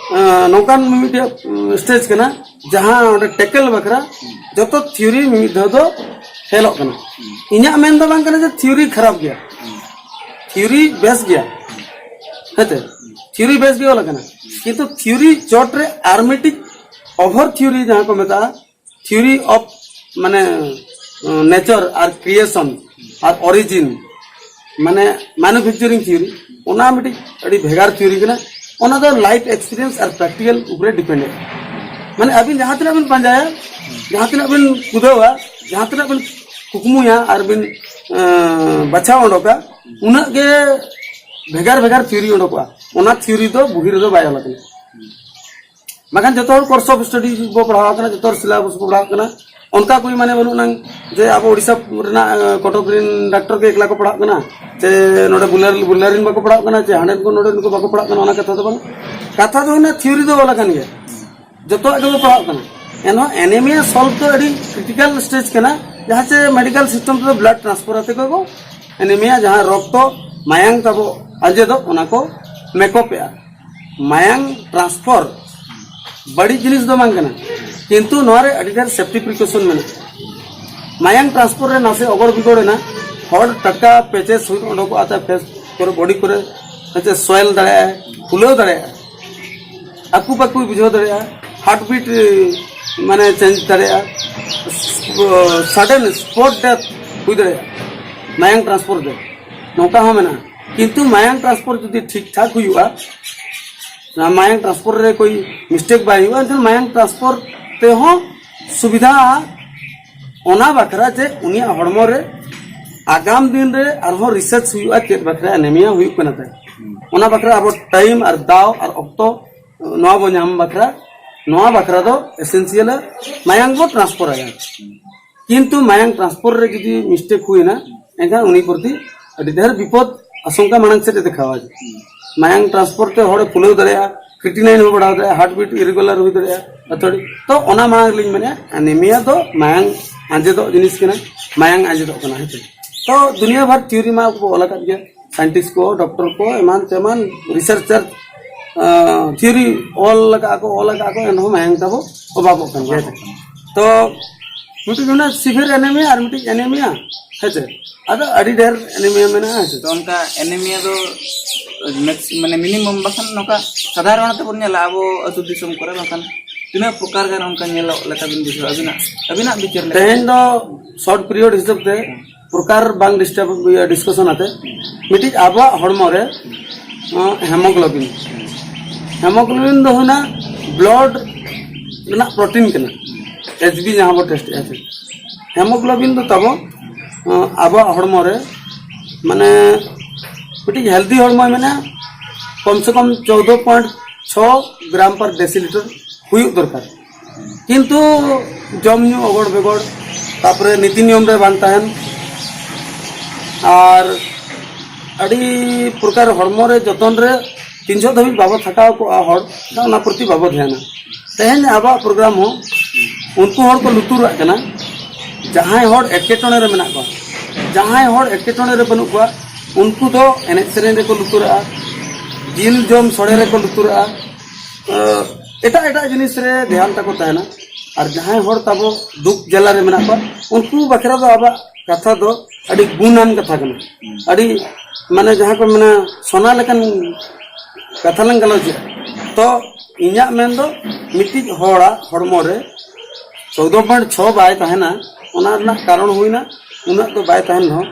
ᱱᱚᱝᱠᱟᱱ ᱢᱤᱫᱴᱮᱡ ᱥᱴᱮᱡᱽ ᱠᱟᱱᱟ ᱡᱟᱦᱟᱸ ᱚᱸᱰᱮ ᱴᱮᱠᱮᱞ ᱵᱟᱠᱷᱨᱟ ᱡᱚᱛᱚ ᱛᱷᱤᱭᱳᱨᱤ ᱢᱤᱫ ᱫᱷᱟᱣ ᱫᱚ ᱯᱷᱮᱞᱚᱜ ᱠᱟᱱᱟ᱾ ᱤᱧᱟᱹᱜ ᱢᱮᱱ ᱫᱚ ᱵᱟᱝ ᱠᱟᱱᱟ ᱡᱮ ᱛᱷᱤᱭᱳᱨᱤ ᱠᱷᱟᱨᱟᱯ ᱜᱮᱭᱟ, ᱛᱷᱤᱭᱳᱨᱤ ᱵᱮᱥ ᱜᱮᱭᱟ, ᱦᱮᱸᱥᱮ? ᱛᱷᱤᱭᱳᱨᱤ ᱵᱮᱥ ᱜᱮ ᱚᱞ ᱟᱠᱟᱱᱟ, ᱠᱤᱱᱛᱩ ᱛᱷᱤᱭᱳᱨᱤ ᱪᱚᱴ ᱨᱮ ᱟᱨ ᱢᱤᱫᱴᱤᱡ ᱳᱵᱷᱟᱨ ᱛᱷᱤᱭᱳᱨᱤ ᱡᱟᱦᱟᱸ ᱠᱚ ᱢᱮᱛᱟᱜᱼᱟ, ᱛᱷᱤᱭᱳᱨᱤ ᱚᱯᱷ, ᱢᱟᱱᱮ, ᱱᱮᱪᱟᱨ ᱟᱨ ᱠᱨᱤᱭᱮᱥᱚᱱ ᱟᱨ ᱚᱨᱤᱡᱤᱱ, ᱢᱟᱱᱮ, ᱢᱮᱱᱩᱯᱷᱮᱠᱪᱟᱨᱤᱝ ᱛᱷᱤᱭᱳᱨᱤ, ᱚᱱᱟ ᱢᱤᱫᱴᱤᱡ ᱟᱹᱰᱤ ᱵᱷᱮᱜᱟᱨ ᱛᱷᱤᱭᱳᱨᱤ ᱠᱟᱱᱟ᱾ ᱚᱱᱟ ᱫᱚ ᱞᱟᱭᱤᱯᱷ ᱮᱠᱥᱯᱤᱨᱤᱭᱮᱱᱥ ᱟᱨ ᱯᱨᱮᱠᱴᱤᱠᱟᱞ ᱩᱯᱨᱮ ᱰᱤᱯᱮᱱᱰᱮᱰ᱾ ᱢᱟᱱᱮ, ᱟᱹᱵᱤᱱ ᱡᱟᱦᱟᱸ ᱛᱤᱱᱟᱹᱜ ᱵᱤᱱ ᱯᱟᱸᱡᱟᱭᱟ, ᱡᱟᱦᱟᱸ ᱛᱤᱱᱟᱹᱜ ᱵᱤᱱ ᱠᱩᱫᱟᱹᱣᱟ, ᱡᱟᱦᱟᱸ ᱛᱤᱱᱟᱹᱜ ᱵᱤᱱ ᱠᱩᱠᱢᱩᱭᱟ ᱟᱨ ᱵᱤᱱ, ᱮᱸ, ᱵᱟᱪᱷᱟᱣ ᱚᱰᱚᱠᱟ, ᱩᱱᱟᱹᱜ ᱜᱮ ᱵᱷᱮᱜᱟᱨ ᱵᱷᱮᱜᱟᱨ ᱛᱷᱤᱭᱳᱨᱤ ᱚᱰᱚᱠᱚᱜᱼᱟ᱾ ᱚᱱᱟ ᱛᱷᱤᱭᱳᱨᱤ ᱫᱚ ᱵᱩᱦᱤ ᱨᱮᱫᱚ ᱵᱟᱭ ᱚᱞ ᱟᱠᱟᱱᱟ᱾ ᱵᱟᱠᱷᱟᱱ ᱡᱚᱛᱚ ᱦᱚᱲ ᱠᱳᱨᱥ ᱚᱯᱷ ᱥᱴᱟᱰᱤ ᱵᱚ ᱯᱟᱲᱦᱟᱣ ᱠᱟᱱᱟ, ᱡᱚᱛᱚ ᱦᱚᱲ ᱥᱤᱞᱟᱵᱟᱥ ᱵᱚ ᱯᱟᱲᱦᱟᱣ ᱠᱟᱱᱟ᱾ ᱚᱱᱠᱟ ᱠᱚ ᱢᱟᱱᱮ ᱵᱟᱹᱱᱩᱜ ᱱᱟᱝ ᱡᱮ ᱟᱵᱚ ᱳᱰᱤᱥᱟ ᱨᱮᱱᱟᱜ, ᱮ, ᱠᱚᱴᱚᱠ ᱨᱮᱱ ᱰᱟᱠᱛᱚᱨ ᱜᱮ ᱮᱠᱞᱟ ᱠᱚ ᱯᱟᱲᱦᱟᱜ ᱠᱟᱱᱟ, ᱥᱮ ᱱᱚᱰᱮ ᱵᱩᱞᱟᱨ-, ᱵᱩᱞᱟᱨᱤᱱ ᱵᱟᱠᱚ ᱯᱟᱲᱦᱟᱜ ᱠᱟᱱᱟ, ᱥᱮ ᱦᱟᱸᱰᱮ ᱠᱚ ᱱᱚᱰᱮ ᱠᱚ ᱵᱟᱠᱚ ᱯᱟᱲᱦᱟᱜ ᱠᱟᱱᱟ, ᱚᱱᱟ ᱠᱟᱛᱷᱟ ᱫᱚ ᱵᱟᱝ᱾ ᱠᱟᱛᱷᱟ ᱫᱚ ᱚᱱᱟ ᱛᱷᱤᱭᱳᱨᱤ ᱫᱚ ᱚᱞ ᱟᱠᱟᱱ ᱜᱮᱭᱟ, ᱡᱚᱛᱚᱣᱟᱜ ᱜᱮᱵᱚ ᱯᱟᱲᱦᱟᱜ ᱠᱟᱱᱟ᱾ ᱮᱱᱦᱚᱸ ᱮᱱᱮᱢᱤᱭᱟ ᱥᱚᱞᱵᱷ ᱫᱚ ᱟᱹᱰᱤ ᱠᱨᱤᱴᱤᱠᱟᱞ ᱥᱴᱮᱡᱽ ᱠᱟᱱᱟ, ᱡᱟᱦᱟᱸ ᱪᱮ ᱢᱮᱰᱤᱠᱟᱞ ᱥᱤᱥᱴᱮᱢ ᱛᱮᱫᱚ ᱵᱞᱟᱰ ᱴᱨᱟᱱᱥᱯᱷᱟᱨ ᱟᱛᱮ ᱠᱚ ᱮᱱᱮᱢᱤᱭᱟ, ᱡᱟᱦᱟᱸ ᱨᱚᱠᱛᱚ ᱢᱟᱭᱟᱝ ᱛᱟᱵᱚ ᱟᱸᱡᱮᱫᱚᱜ, ᱚᱱᱟ ᱠᱚ ᱢᱮᱠᱚᱯᱮᱜᱼᱟ᱾ ᱢᱟᱭᱟᱝ ᱴᱨᱟᱱᱥᱯᱷᱟᱨ ᱵᱟᱹᱲᱤᱡ ᱡᱤᱱᱤᱥ ᱫᱚ ᱵᱟᱝ ᱠᱟᱱᱟ, ᱠᱤᱱᱛᱩ ᱱᱚᱣᱟ ᱨᱮ ᱟᱹᱰᱤ ᱰᱷᱮᱨ ᱥᱮᱯᱴᱤ ᱯᱨᱤᱠᱚᱥᱚᱱ ᱢᱮᱱᱟᱜᱼᱟ᱾ ᱢᱟᱭᱟᱝ ᱴᱨᱟᱱᱥᱯᱷᱟᱨ ᱨᱮ ᱱᱟᱥᱮ ᱚᱜᱚᱲ ᱵᱤᱜᱚᱲ ᱮᱱᱟ, ᱦᱚᱲ ᱴᱟᱴᱠᱟ ᱯᱮᱪᱮᱥ ᱦᱩᱭ ᱚᱰᱚᱠᱚᱜᱼᱟ, ᱛᱟᱭ ᱯᱷᱮᱥ ᱠᱚᱨᱮ, ᱵᱚᱰᱤ ᱠᱚᱨᱮ ᱦᱚᱭᱛᱳ ᱥᱚᱭᱮᱞ ᱫᱟᱲᱮᱭᱟᱜᱼᱟᱭ, ᱯᱷᱩᱞᱟᱹᱣ ᱫᱟᱲᱮᱭᱟᱜᱼᱟ, ᱟᱹᱠᱩ ᱯᱟᱹᱠᱩᱭ ᱵᱩᱡᱷᱟᱹᱣ ᱫᱟᱲᱮᱭᱟᱜᱼᱟ, ᱦᱟᱨᱴ ᱵᱤᱴ ᱢᱟᱱᱮ ᱪᱮᱧᱡᱽ ᱫᱟᱲᱮᱭᱟᱜᱼᱟ, ᱥᱟᱰᱮᱱ ᱥᱯᱚᱴ ᱰᱮᱛᱷ ᱦᱩᱭ ᱫᱟᱲᱮᱭᱟᱜᱼᱟ ᱢᱟᱭᱟᱝ ᱴᱨᱟᱱᱥᱯᱷᱟᱨ ᱛᱮ, ᱱᱚᱝᱠᱟ ᱦᱚᱸ ᱢᱮᱱᱟᱜᱼᱟ᱾ ᱠᱤᱱᱛᱩ ᱢᱟᱭᱟᱝ ᱴᱨᱟᱱᱥᱯᱷᱟᱨ ᱡᱩᱫᱤ ᱴᱷᱤᱠ ᱴᱷᱟᱠ ᱦᱩᱭᱩᱜᱼᱟ, ᱚᱱᱟ ᱢᱟᱭᱟᱝ ᱴᱨᱟᱱᱥᱯᱷᱟᱨ ᱨᱮ ᱠᱳᱭ ᱢᱤᱥᱴᱮᱠ ᱵᱟᱭ ᱦᱩᱭᱩᱜᱼᱟ, ᱮᱱᱠᱷᱟᱱ ᱢᱟᱭᱟᱝ ᱴᱨᱟᱱᱥᱯᱷᱟᱨ ᱛᱮᱦᱚᱸ ᱥᱩᱵᱤᱫᱷᱟ᱾ ᱚᱱᱟ ᱵᱟᱠᱷᱨᱟ ᱡᱮ ᱩᱱᱤᱭᱟᱜ ᱦᱚᱲᱢᱚ ᱨᱮ ᱟᱜᱟᱢ ᱫᱤᱱ ᱨᱮ ᱟᱨᱦᱚᱸ ᱨᱤᱥᱟᱨᱪ ᱦᱩᱭᱩᱜᱼᱟ, ᱪᱮᱫ ᱵᱟᱠᱷᱨᱟ ᱮᱱᱮᱢᱤᱭᱟ ᱦᱩᱭᱩᱜ ᱠᱟᱱᱟ ᱛᱟᱭ᱾ ᱚᱱᱟ ᱵᱟᱠᱷᱨᱟ ᱟᱵᱚ ᱴᱟᱭᱤᱢ ᱟᱨ ᱫᱟᱣ ᱟᱨ ᱚᱠᱛᱚ ᱱᱚᱣᱟ ᱵᱚ ᱧᱟᱢ ᱵᱟᱠᱷᱨᱟ, ᱱᱚᱣᱟ ᱵᱟᱠᱷᱨᱟ ᱫᱚ ᱮᱥᱮᱱᱥᱤᱭᱟᱞ ᱢᱟᱭᱟᱝ ᱵᱚ ᱴᱨᱟᱱᱥᱯᱷᱟᱨ ᱟᱭᱟ᱾ ᱠᱤᱱᱛᱩ ᱢᱟᱭᱟᱝ ᱴᱨᱟᱱᱥᱯᱷᱟᱨ ᱨᱮ ᱡᱩᱫᱤ ᱢᱤᱥᱴᱮᱠ ᱦᱩᱭᱮᱱᱟ, ᱮᱱᱠᱷᱟᱱ ᱩᱱᱤ ᱯᱨᱚᱛᱤ ᱟᱹᱰᱤ ᱰᱷᱮᱨ ᱵᱤᱯᱚᱫ ᱟᱥᱚᱝᱠᱟ ᱢᱟᱲᱟᱝ ᱥᱮᱫ ᱮ ᱫᱮᱠᱷᱟᱣᱟ᱾ ᱢᱟᱭᱟᱝ ᱴᱨᱟᱱᱥᱯᱷᱟᱨ ᱛᱮ ᱦᱚᱲᱮ ᱯᱷᱩᱞᱟᱹᱣ ᱫᱟᱲᱮᱭᱟᱜᱼᱟ, ᱠᱨᱤᱴᱤᱱᱟᱭᱤᱱ ᱦᱚᱸ ᱵᱟᱲᱦᱟᱣ ᱫᱟᱲᱮᱭᱟᱜᱼᱟ, ᱦᱟᱨᱴ ᱵᱤᱴ ᱤᱨᱮᱜᱩᱞᱟᱨ ᱦᱩᱭ ᱫᱟᱲᱮᱭᱟᱜᱼᱟ, ᱟᱹᱛᱷᱟᱹᱲᱤ᱾ ᱛᱚ ᱚᱱᱟ ᱢᱟᱲᱟᱝ ᱨᱮᱞᱤᱧ ᱢᱮᱱᱮᱫᱼᱟ, ᱟᱱᱮᱢᱤᱭᱟ ᱫᱚ ᱢᱟᱭᱟᱝ ᱟᱸᱡᱮᱫᱚᱜ ᱡᱤᱱᱤᱥ ᱠᱟᱱᱟ, ᱢᱟᱭᱟᱝ ᱟᱸᱡᱮᱫᱚᱜ ᱠᱟᱱᱟ, ᱦᱮᱸ ᱥᱮ᱾ ᱛᱚ ᱫᱩᱱᱤᱭᱟᱹ ᱵᱷᱟᱨ ᱛᱷᱤᱭᱳᱨᱤ ᱢᱟ ᱠᱚ ᱚᱞ ᱟᱠᱟᱫ ᱜᱮᱭᱟ, ᱥᱟᱭᱮᱱᱴᱤᱥᱴ ᱠᱚ, ᱰᱚᱠᱴᱚᱨ ᱠᱚ, ᱮᱢᱟᱱ ᱛᱮᱢᱟᱱ ᱨᱤᱥᱟᱨᱪᱟᱨ ᱛᱷᱤᱭᱳᱨᱤ ᱚᱞ ᱟᱠᱟᱫ ᱠᱚ, ᱚᱞ ᱟᱠᱟᱫ ᱠᱚ, ᱮᱱᱦᱚᱸ ᱢᱟᱭᱟᱝ ᱛᱟᱵᱚ ᱚᱵᱷᱟᱵᱚᱜ ᱠᱟᱱ ᱜᱮᱭᱟ᱾ ᱛᱚ ᱢᱤᱫᱴᱤᱡ ᱚᱱᱟ ᱥᱤᱵᱷᱤᱭᱟᱨ ᱮᱱᱮᱢᱤᱭᱟ ᱟᱨ ᱢᱤᱫᱴᱤᱡ ᱮᱱᱮᱢᱤᱭᱟ, ᱦᱮᱸ ᱥᱮ? ᱟᱫᱚ ᱟᱹᱰᱤ ᱰᱷᱮᱨ ᱮᱱᱮᱢᱤᱭᱟ ᱢᱮᱱᱟᱜᱼᱟ, ᱦᱮᱸ ᱥᱮ? ᱛᱚ ᱚᱱᱠᱟ ᱮᱱᱮᱢᱤᱭᱟ ᱫᱚ ᱢᱮᱠᱥ-, ᱢᱟᱱᱮ ᱢᱤᱱᱤᱢᱟᱢ ᱵᱟᱠᱷᱟᱱ ᱱᱚᱝᱠᱟ ᱥᱟᱫᱷᱟᱨᱚᱱ ᱛᱮᱵᱚᱱ ᱧᱮᱞᱟ ᱟᱵᱚ ᱟᱹᱛᱩ ᱫᱤᱥᱚᱢ ᱠᱚᱨᱮ, ᱵᱟᱝᱠᱷᱟᱱ ᱛᱤᱱᱟᱹᱜ ᱯᱨᱚᱠᱟᱨ ᱜᱟᱱ ᱚᱱᱠᱟ ᱧᱮᱞᱚᱜ ᱞᱮᱠᱟ ᱵᱤᱱ ᱵᱩᱡᱷᱟᱹᱣᱟ ᱟᱹᱵᱤᱱᱟᱜ, ᱟᱹᱵᱤᱱᱟᱜ ᱵᱤᱪᱟᱹᱨ ᱞᱮᱠᱟ? ᱛᱮᱦᱮᱧ ᱫᱚ ᱥᱚᱨᱴ ᱯᱤᱨᱤᱭᱚᱰ ᱦᱤᱥᱟᱹᱵ ᱛᱮ ᱯᱨᱚᱠᱟᱨ ᱵᱟᱝ ᱰᱤᱥᱴᱟᱨᱵ ᱰᱤᱥᱠᱟᱥᱚᱱ ᱟᱛᱮ ᱢᱤᱫᱴᱤᱡ ᱟᱵᱚᱣᱟᱜ ᱦᱚᱲᱢᱚ ᱨᱮ ᱦᱮᱢᱳᱜᱞᱳᱵᱤᱱ, ᱦᱮᱢᱳᱜᱞᱳᱵᱤᱱ ᱫᱚ ᱦᱩᱭᱱᱟ ᱵᱞᱟᱰ ᱨᱮᱱᱟᱜ ᱯᱨᱳᱴᱤᱱ ᱠᱟᱱᱟ, ᱮᱪ ᱵᱤ ᱡᱟᱦᱟᱸ ᱵᱚ ᱴᱮᱥᱴ ᱮᱫᱼᱟ᱾ ᱦᱮᱢᱳᱜᱞᱳᱵᱤᱱ ᱫᱚ ᱛᱟᱵᱚ ᱟᱵᱚᱣᱟᱜ ᱦᱚᱲᱢᱚ ᱨᱮ ᱢᱟᱱᱮ ᱢᱤᱫᱴᱤᱡ ᱦᱮᱞᱫᱤ ᱦᱚᱲᱢᱚᱭ ᱢᱮᱱᱟ ᱠᱚᱢ ᱥᱮ ᱠᱚᱢ ᱪᱳᱫᱽᱫᱳ ᱯᱚᱭᱮᱱᱴ ᱪᱷᱚ ᱜᱨᱟᱢ ᱯᱟᱨ ᱰᱮᱥᱤᱞᱤᱴᱟᱨ ᱦᱩᱭᱩᱜ ᱫᱚᱨᱠᱟᱨ᱾ ᱠᱤᱱᱛᱩ ᱡᱚᱢ ᱧᱩ ᱚᱜᱚᱲ ᱵᱮᱜᱚᱲ, ᱛᱟᱯᱚᱨᱮ ᱱᱤᱛᱤ ᱱᱤᱭᱚᱢ ᱨᱮ ᱵᱟᱝ ᱛᱟᱦᱮᱱ, ᱟᱨ ᱟᱹᱰᱤ ᱯᱨᱚᱠᱟᱨ ᱦᱚᱲᱢᱚ ᱨᱮ ᱡᱚᱛᱚᱱ ᱨᱮ ᱛᱤᱱ ᱡᱚᱦᱚᱜ ᱫᱷᱟᱹᱵᱤᱡ ᱵᱟᱵᱚ ᱛᱷᱟᱠᱟᱣ ᱠᱚᱜᱼᱟ ᱦᱚᱲ, ᱚᱱᱟ ᱯᱨᱚᱛᱤ ᱵᱟᱵᱚ ᱫᱷᱮᱭᱟᱱᱟ᱾ ᱛᱮᱦᱮᱧ ᱟᱵᱚᱣᱟᱜ ᱯᱨᱳᱜᱨᱟᱢ ᱦᱚᱸ ᱩᱱᱠᱩ ᱦᱚᱲ ᱠᱚ ᱞᱩᱛᱩᱨᱟᱜ ᱠᱟᱱᱟ, ᱡᱟᱦᱟᱸᱭ ᱦᱚᱲ ᱮᱴᱠᱮᱴᱚᱬᱮ ᱨᱮ ᱢᱮᱱᱟᱜ ᱠᱚᱣᱟ, ᱡᱟᱦᱟᱸᱭ ᱦᱚᱲ ᱮᱴᱠᱮᱴᱚᱬᱮ ᱨᱮ ᱵᱟᱹᱱᱩᱜ ᱠᱚᱣᱟ, ᱩᱱᱠᱩ ᱫᱚ ᱮᱱᱮᱡ ᱥᱮᱨᱮᱧ ᱨᱮᱠᱚ ᱞᱩᱛᱩᱨᱟᱜᱼᱟ, ᱡᱤᱞ ᱡᱚᱢ ᱥᱚᱲᱮ ᱨᱮᱠᱚ ᱞᱩᱛᱩᱨᱟᱜᱼᱟ᱾ ᱮᱴᱟᱜ ᱮᱴᱟᱜ ᱡᱤᱱᱤᱥ ᱨᱮ ᱫᱷᱮᱭᱟᱱ ᱛᱟᱠᱚ ᱛᱟᱦᱮᱱᱟ᱾ ᱟᱨ ᱡᱟᱦᱟᱸᱭ ᱦᱚᱲ ᱛᱟᱵᱚ ᱫᱩᱠ ᱡᱟᱞᱟ ᱨᱮ ᱢᱮᱱᱟᱜ ᱠᱚᱣᱟ, ᱩᱱᱠᱩ ᱵᱟᱠᱷᱨᱟ ᱫᱚ ᱟᱵᱚᱣᱟᱜ ᱠᱟᱛᱷᱟ ᱫᱚ ᱟᱹᱰᱤ ᱜᱩᱱᱟᱱ ᱠᱟᱛᱷᱟ ᱠᱟᱱᱟ, ᱟᱹᱰᱤ ᱢᱟᱱᱮ ᱡᱟᱦᱟᱸ ᱠᱚ ᱢᱮᱱᱟ ᱥᱚᱱᱟ ᱞᱮᱠᱟᱱ ᱠᱟᱛᱷᱟ ᱞᱟᱝ ᱜᱟᱞᱚᱪᱮᱜᱼᱟ᱾ ᱛᱚ ᱤᱧᱟᱹᱜ ᱢᱮᱱ ᱫᱚ ᱢᱤᱫᱴᱤᱡ ᱦᱚᱲᱟᱜ ᱦᱚᱲᱢᱚ ᱨᱮ ᱪᱳᱫᱽᱫᱳ ᱯᱚᱭᱮᱱᱴ ᱪᱷᱚ ᱵᱟᱭ ᱛᱟᱦᱮᱱᱟ, ᱚᱱᱟ ᱨᱮᱱᱟᱜ ᱠᱟᱨᱚᱱ ᱦᱩᱭᱱᱟ ᱩᱱᱟᱹᱜ ᱫᱚ ᱵᱟᱭ ᱛᱟᱦᱮᱱ ᱨᱮᱦᱚᱸ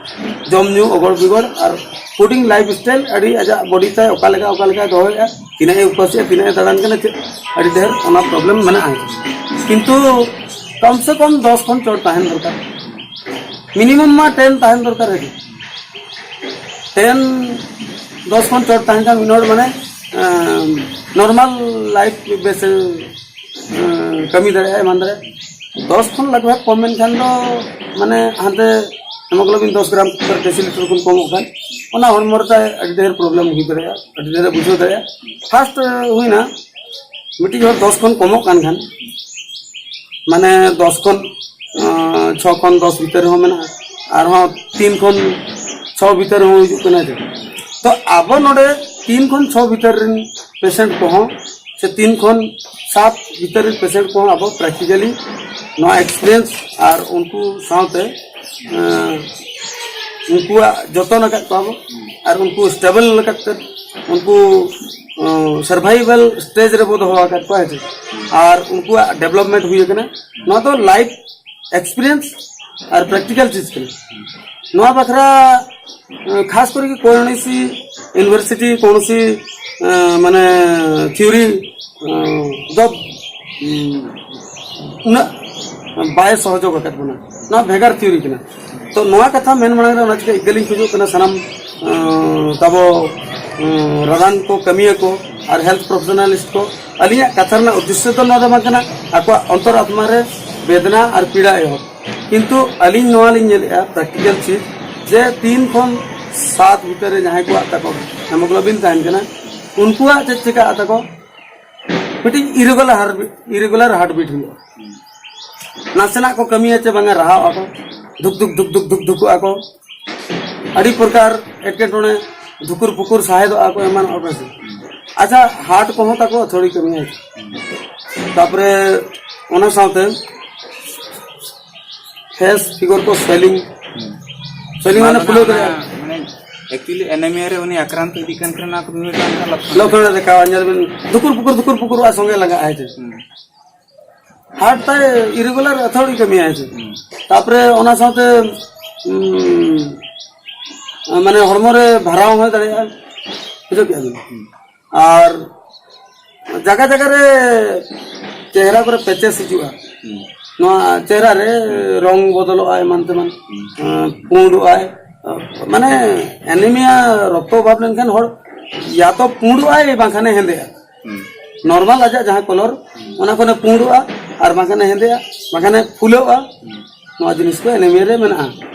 ᱡᱚᱢ ᱧᱩ ᱚᱜᱚᱲ ᱵᱤᱜᱚᱲ ᱟᱨ ᱯᱷᱩᱰᱤᱝ ᱞᱟᱭᱤᱯᱷ ᱥᱴᱟᱭᱤᱞ ᱟᱹᱰᱤ ᱟᱡᱟᱜ ᱵᱚᱰᱤ ᱛᱟᱭ ᱚᱠᱟ ᱞᱮᱠᱟ ᱚᱠᱟ ᱞᱮᱠᱟᱭ ᱫᱚᱦᱚᱭᱮᱫᱼᱟ, ᱛᱤᱱᱟᱹᱜ ᱮ ᱩᱯᱟᱹᱥᱮᱜᱼᱟ, ᱛᱤᱱᱟᱹᱜ ᱮ ᱫᱟᱬᱟᱱ ᱠᱟᱱᱟ, ᱪᱮᱫ ᱟᱹᱰᱤ ᱰᱷᱮᱨ ᱚᱱᱟ ᱯᱨᱚᱵᱞᱮᱢ ᱢᱮᱱᱟᱜᱼᱟ᱾ ᱠᱤᱱᱛᱩ ᱠᱚᱢ ᱥᱮ ᱠᱚᱢ ᱫᱚᱥ ᱠᱷᱚᱱ ᱪᱚᱴ ᱛᱟᱦᱮᱱ ᱫᱚᱨᱠᱟᱨ, ᱢᱤᱱᱤᱢᱟᱢ ᱢᱟ ᱴᱮᱱ ᱛᱟᱦᱮᱱ ᱫᱚᱨᱠᱟᱨ ᱜᱮ᱾ ᱴᱮᱱ ᱫᱚᱥ ᱠᱷᱚᱱ ᱪᱚᱴ ᱛᱟᱦᱮᱱ ᱠᱷᱟᱱ ᱢᱤᱫ ᱦᱚᱲ ᱢᱟᱱᱮ ᱱᱚᱨᱢᱟᱞ ᱞᱟᱭᱤᱯᱷ ᱵᱮᱥ ᱮ ᱠᱟᱹᱢᱤ ᱫᱟᱲᱮᱭᱟᱜᱼᱟ, ᱮᱢᱟᱱ ᱫᱟᱲᱮᱭᱟᱜᱼᱟ᱾ ᱫᱚᱥ ᱠᱷᱚᱱ ᱞᱟᱜᱽ ᱵᱷᱟᱜᱽ ᱠᱚᱢ ᱮᱱᱠᱷᱟᱱ ᱫᱚ ᱢᱟᱱᱮ ᱦᱟᱱᱛᱮ ᱦᱮᱢᱳᱜᱞᱳᱵᱤᱱ ᱫᱚᱥ ᱜᱨᱟᱢ per deciliter ᱠᱷᱚᱱ ᱠᱚᱢᱚᱜ ᱠᱷᱟᱱ ᱚᱱᱟ ᱦᱚᱲᱢᱚ ᱨᱮ ᱟᱹᱰᱤ ᱰᱷᱮᱨ ᱯᱨᱚᱵᱞᱮᱢ ᱦᱩᱭ ᱫᱟᱲᱮᱭᱟᱜᱼᱟ, ᱟᱹᱰᱤ ᱰᱷᱮᱨ ᱮ ᱵᱩᱡᱷᱟᱹᱣ ᱫᱟᱲᱮᱭᱟᱜᱼᱟ᱾ ᱯᱷᱟᱥᱴ ᱦᱩᱭᱱᱟ ᱢᱤᱫᱴᱤᱡ ᱦᱚᱲ ᱫᱚᱥ ᱠᱷᱚᱱ ᱠᱚᱢᱚᱜ ᱠᱟᱱ ᱠᱷᱟᱱ ᱢᱟᱱᱮ ᱫᱚᱥ ᱠᱷᱚᱱ ᱪᱷᱚ ᱠᱷᱚᱱ ᱫᱚᱥ ᱵᱷᱤᱛᱟᱹᱨ ᱨᱮᱦᱚᱸ ᱢᱮᱱᱟᱜᱼᱟ, ᱟᱨᱦᱚᱸ ᱛᱤᱱ ᱠᱷᱚᱱ ᱪᱷᱚ ᱵᱷᱤᱛᱟᱹᱨ ᱨᱮᱦᱚᱸ ᱦᱤᱡᱩᱜ ᱠᱟᱱᱟ᱾ ᱛᱚ ᱟᱵᱚ ᱱᱚᱰᱮ ᱛᱤᱱ ᱠᱷᱚᱱ ᱪᱷᱚ ᱵᱷᱤᱛᱟᱹᱨ ᱨᱮᱱ ᱯᱮᱥᱮᱱᱴ ᱠᱚᱦᱚᱸ ᱥᱮ ᱛᱤᱱ ᱠᱷᱚᱱ ᱥᱟᱛ ᱵᱷᱤᱛᱟᱹᱨ ᱨᱮᱱ ᱯᱮᱥᱮᱱᱴ ᱠᱚᱦᱚᱸ ᱟᱵᱚ ᱯᱨᱮᱠᱴᱤᱠᱟᱞᱤ ᱱᱚᱣᱟ ᱮᱠᱥᱯᱤᱨᱤᱭᱮᱱᱥ ᱟᱨ ᱩᱱᱠᱩ ᱥᱟᱶᱛᱮ, ᱮᱸ, ᱩᱱᱠᱩᱣᱟᱜ ᱡᱚᱛᱚᱱ ᱟᱠᱟᱫ ᱠᱚᱣᱟ ᱵᱚ, ᱟᱨ ᱩᱱᱠᱩ ᱥᱴᱮᱵᱚᱞ ᱞᱮᱠᱟᱛᱮ ᱩᱱᱠᱩ, ᱮᱸ, ᱥᱟᱨᱵᱷᱟᱭᱵᱷᱟᱞ ᱥᱴᱮᱡ ᱨᱮᱵᱚ ᱫᱚᱦᱚ ᱟᱠᱟᱫ ᱠᱚᱣᱟ, ᱦᱮᱸ ᱥᱮ? ᱟᱨ ᱩᱱᱠᱩᱣᱟᱜ ᱰᱮᱵᱷᱞᱚᱯᱢᱮᱱᱴ ᱦᱩᱭ ᱟᱠᱟᱱᱟ᱾ ᱱᱚᱣᱟ ᱫᱚ ᱞᱟᱭᱤᱯᱷ ᱮᱠᱥᱯᱤᱨᱤᱭᱮᱱᱥ ᱟᱨ ᱯᱨᱮᱠᱴᱤᱠᱟᱞ ᱪᱤᱡᱽ ᱠᱟᱱᱟ᱾ ᱱᱚᱣᱟ ᱵᱟᱠᱷᱨᱟ, ᱮᱸ, ᱠᱷᱟᱥ ᱠᱚᱨᱮ ᱠᱚᱱᱚᱥᱤ ᱤᱭᱩᱱᱤᱵᱷᱟᱨᱥᱤᱴᱤ, ᱠᱚᱱᱚᱥᱤ, ᱮᱸ, ᱢᱟᱱᱮ ᱛᱷᱤᱭᱳᱨᱤ, ᱮᱸ, ᱫᱚ, ᱩᱸ, ᱩᱱᱟᱹᱜ ᱵᱟᱭ ᱥᱚᱦᱚᱡᱳᱜᱽ ᱟᱠᱟᱫ ᱵᱚᱱᱟ᱾ ᱱᱚᱣᱟ ᱵᱷᱮᱜᱟᱨ ᱛᱷᱤᱭᱳᱨᱤ ᱠᱟᱱᱟ᱾ ᱛᱚ, ᱱᱚᱣᱟ ᱠᱟᱛᱷᱟ ᱢᱮᱱ ᱢᱟᱲᱟᱝ ᱨᱮ ᱚᱱᱟ ᱪᱤᱠᱟᱹ ᱤᱠᱟᱹᱞᱤᱧ ᱠᱷᱚᱡᱚᱜ ᱠᱟᱱᱟ ᱥᱟᱱᱟᱢ, ᱮᱸ, ᱛᱟᱵᱚ, ᱮᱸ, ᱨᱟᱨᱟᱱ ᱠᱚ, ᱠᱟᱹᱢᱤᱭᱟᱹ ᱠᱚ ᱟᱨ ᱦᱮᱞᱛᱷ ᱯᱨᱚᱯᱷᱮᱥᱚᱱᱟᱞᱤᱥᱴ ᱠᱚ, ᱟᱹᱞᱤᱧᱟᱜ ᱠᱟᱛᱷᱟ ᱨᱮᱱᱟᱜ ᱩᱫᱽᱫᱮᱥᱥᱚ ᱫᱚ ᱱᱚᱣᱟ ᱫᱚ ᱵᱟᱝ ᱠᱟᱱᱟ ᱟᱠᱚᱣᱟᱜ ᱚᱱᱛᱚᱨ ᱟᱛᱢᱟ ᱨᱮ ᱵᱮᱫᱱᱟ ᱟᱨ ᱯᱤᱲᱟ ᱮᱦᱚᱵ᱾ ᱠᱤᱱᱛᱩ ᱟᱹᱞᱤᱧ ᱱᱚᱣᱟ ᱞᱤᱧ ᱧᱮᱞᱮᱫᱼᱟ, ᱯᱨᱮᱠᱴᱤᱠᱟᱞ ᱪᱤᱡᱽ, ᱡᱮ ᱛᱤᱱ ᱠᱷᱚᱱ ᱥᱟᱛ ᱵᱷᱤᱛᱟᱹᱨ ᱨᱮ ᱡᱟᱦᱟᱸᱭ ᱠᱚᱣᱟᱜ ᱛᱟᱠᱚ ᱦᱮᱢᱳᱜᱞᱳᱵᱤᱱ ᱛᱟᱦᱮᱱ ᱠᱟᱱᱟ, ᱩᱱᱠᱩᱣᱟᱜ ᱪᱮᱫ ᱪᱤᱠᱟᱹᱜᱼᱟ ᱛᱟᱠᱚ, ᱢᱤᱫᱴᱤᱡ ᱤᱨᱮᱜᱩᱞᱟᱨ ᱦᱟᱨᱴᱵᱤᱴ, ᱤᱨᱮᱜᱩᱞᱟᱨ ᱦᱟᱨᱴᱵᱤᱴ ᱦᱩᱭᱩᱜᱼᱟ᱾ ᱱᱟᱥᱮᱱᱟᱜ ᱠᱚ ᱠᱟᱹᱢᱤᱭᱟ ᱪᱮ ᱵᱟᱝᱟ, ᱨᱟᱦᱟᱣ ᱟᱠᱚ, ᱫᱷᱩᱠ ᱫᱷᱩᱠ ᱫᱷᱩᱠ ᱫᱷᱩᱠ ᱫᱷᱩᱠ ᱫᱷᱩᱠᱩᱜ ᱟᱠᱚ, ᱟᱹᱰᱤ ᱯᱨᱚᱠᱟᱨ ᱮᱴᱠᱮᱴᱚᱬᱮ, ᱫᱷᱩᱠᱩᱨ ᱯᱩᱠᱩᱨ ᱥᱟᱦᱮᱫᱚᱜᱼᱟ ᱠᱚ, ᱮᱢᱟᱱᱚᱜᱼᱟ ᱠᱚ ᱥᱮ᱾ ᱟᱪᱪᱷᱟ, ᱦᱟᱨᱴ ᱠᱚᱦᱚᱸ ᱛᱟᱠᱚ ᱛᱷᱚᱲᱤ ᱠᱟᱹᱢᱤᱭᱟ᱾ ᱛᱟᱯᱚᱨᱮ ᱚᱱᱟ ᱥᱟᱶᱛᱮ ᱯᱷᱮᱥ ᱯᱷᱤᱜᱚᱨ ᱠᱚ ᱥᱩᱭᱮᱞᱤᱝ, ᱥᱩᱭᱮᱞᱤᱝ ᱢᱟᱱᱮ ᱯᱷᱩᱞᱟᱹᱣ ᱫᱟᱲᱮᱭᱟᱜᱼᱟ᱾ ᱢᱟᱱᱮ ᱮᱠᱪᱩᱭᱮᱞᱤ ᱮᱱᱮᱢᱤᱭᱟ ᱨᱮ ᱩᱱᱤ ᱟᱠᱨᱟᱱᱛᱚ ᱤᱫᱤᱜ ᱠᱟᱱ ᱠᱷᱟᱱ ᱚᱱᱟ ᱠᱚ ᱢᱤᱢᱤᱫ ᱞᱮᱠᱟᱱ ᱞᱚᱠᱠᱷᱚᱱ᱾ ᱞᱚᱠᱠᱷᱚᱱ ᱮ ᱫᱮᱠᱷᱟᱣᱟ, ᱧᱮᱞ ᱵᱤᱱ, ᱫᱩᱠᱩᱨ ᱯᱩᱠᱩᱨ, ᱫᱩᱠᱩᱨ ᱯᱩᱠᱩᱨᱚᱜᱼᱟ, ᱥᱚᱸᱜᱮ ᱞᱟᱸᱜᱟᱜᱼᱟ, ᱦᱮᱸ ᱪᱮ? ᱦᱩᱸ᱾ ᱦᱟᱨᱴ ᱛᱟᱭ ᱤᱨᱮᱜᱩᱞᱟᱨ ᱟᱹᱛᱷᱟᱹᱲᱤ ᱠᱟᱹᱢᱤᱭᱟ, ᱦᱮᱸ ᱪᱮ? ᱦᱩᱸ᱾ ᱛᱟᱯᱚᱨᱮ ᱚᱱᱟ ᱥᱟᱶᱛᱮ, ᱩᱸ, ᱢᱟᱱᱮ ᱦᱚᱲᱢᱚ ᱨᱮ ᱵᱷᱟᱨᱟᱣ ᱦᱚᱸ ᱦᱩᱭ ᱫᱟᱲᱮᱭᱟᱜᱼᱟ, ᱵᱩᱡᱷᱟᱹᱣ ᱠᱮᱜᱼᱟ ᱵᱤᱱ? ᱦᱩᱸ᱾ ᱟᱨ ᱡᱟᱭᱜᱟ ᱡᱟᱭᱜᱟ ᱨᱮ ᱪᱮᱦᱨᱟ ᱠᱚᱨᱮ ᱯᱮᱪᱮᱥ ᱦᱤᱡᱩᱜᱼᱟ᱾ ᱦᱩᱸ᱾ ᱱᱚᱣᱟ ᱪᱮᱦᱨᱟ ᱨᱮ ᱨᱚᱝ ᱵᱚᱫᱚᱞᱚᱜᱼᱟ, ᱮᱢᱟᱱ ᱛᱮᱢᱟᱱ, ᱦᱩᱸ᱾ ᱮᱸ, ᱯᱩᱸᱰᱚᱜᱼᱟᱭ, ᱢᱟᱱᱮ ᱮᱱᱤᱢᱤᱭᱟ ᱨᱚᱠᱛᱚ ᱚᱵᱷᱟᱵ ᱞᱮᱱᱠᱷᱟᱱ ᱦᱚᱲ ᱭᱟ ᱛᱚ ᱯᱩᱸᱰᱚᱜᱼᱟᱭ, ᱵᱟᱝᱠᱷᱟᱱᱮ ᱦᱮᱸᱫᱮᱜᱼᱟ᱾ ᱦᱩᱸ᱾ ᱱᱚᱨᱢᱟᱞ ᱟᱡᱟᱜ ᱡᱟᱦᱟᱸ ᱠᱚᱞᱚᱨ, ᱦᱩᱸ᱾ ᱚᱱᱟ ᱠᱷᱚᱱᱮ ᱯᱩᱸᱰᱚᱜᱼᱟ, ᱟᱨ ᱵᱟᱝᱠᱷᱟᱱᱮ ᱦᱮᱸᱫᱮᱜᱼᱟ, ᱵᱟᱝᱠᱷᱟᱱᱮ ᱯᱷᱩᱞᱟᱹᱜᱼᱟ᱾ ᱦᱩᱸ᱾ ᱱᱚᱣᱟ ᱡᱤᱱᱤᱥ ᱠᱚ ᱮᱱᱤᱢᱤᱭᱟ ᱨᱮ ᱢᱮᱱᱟᱜᱼᱟ᱾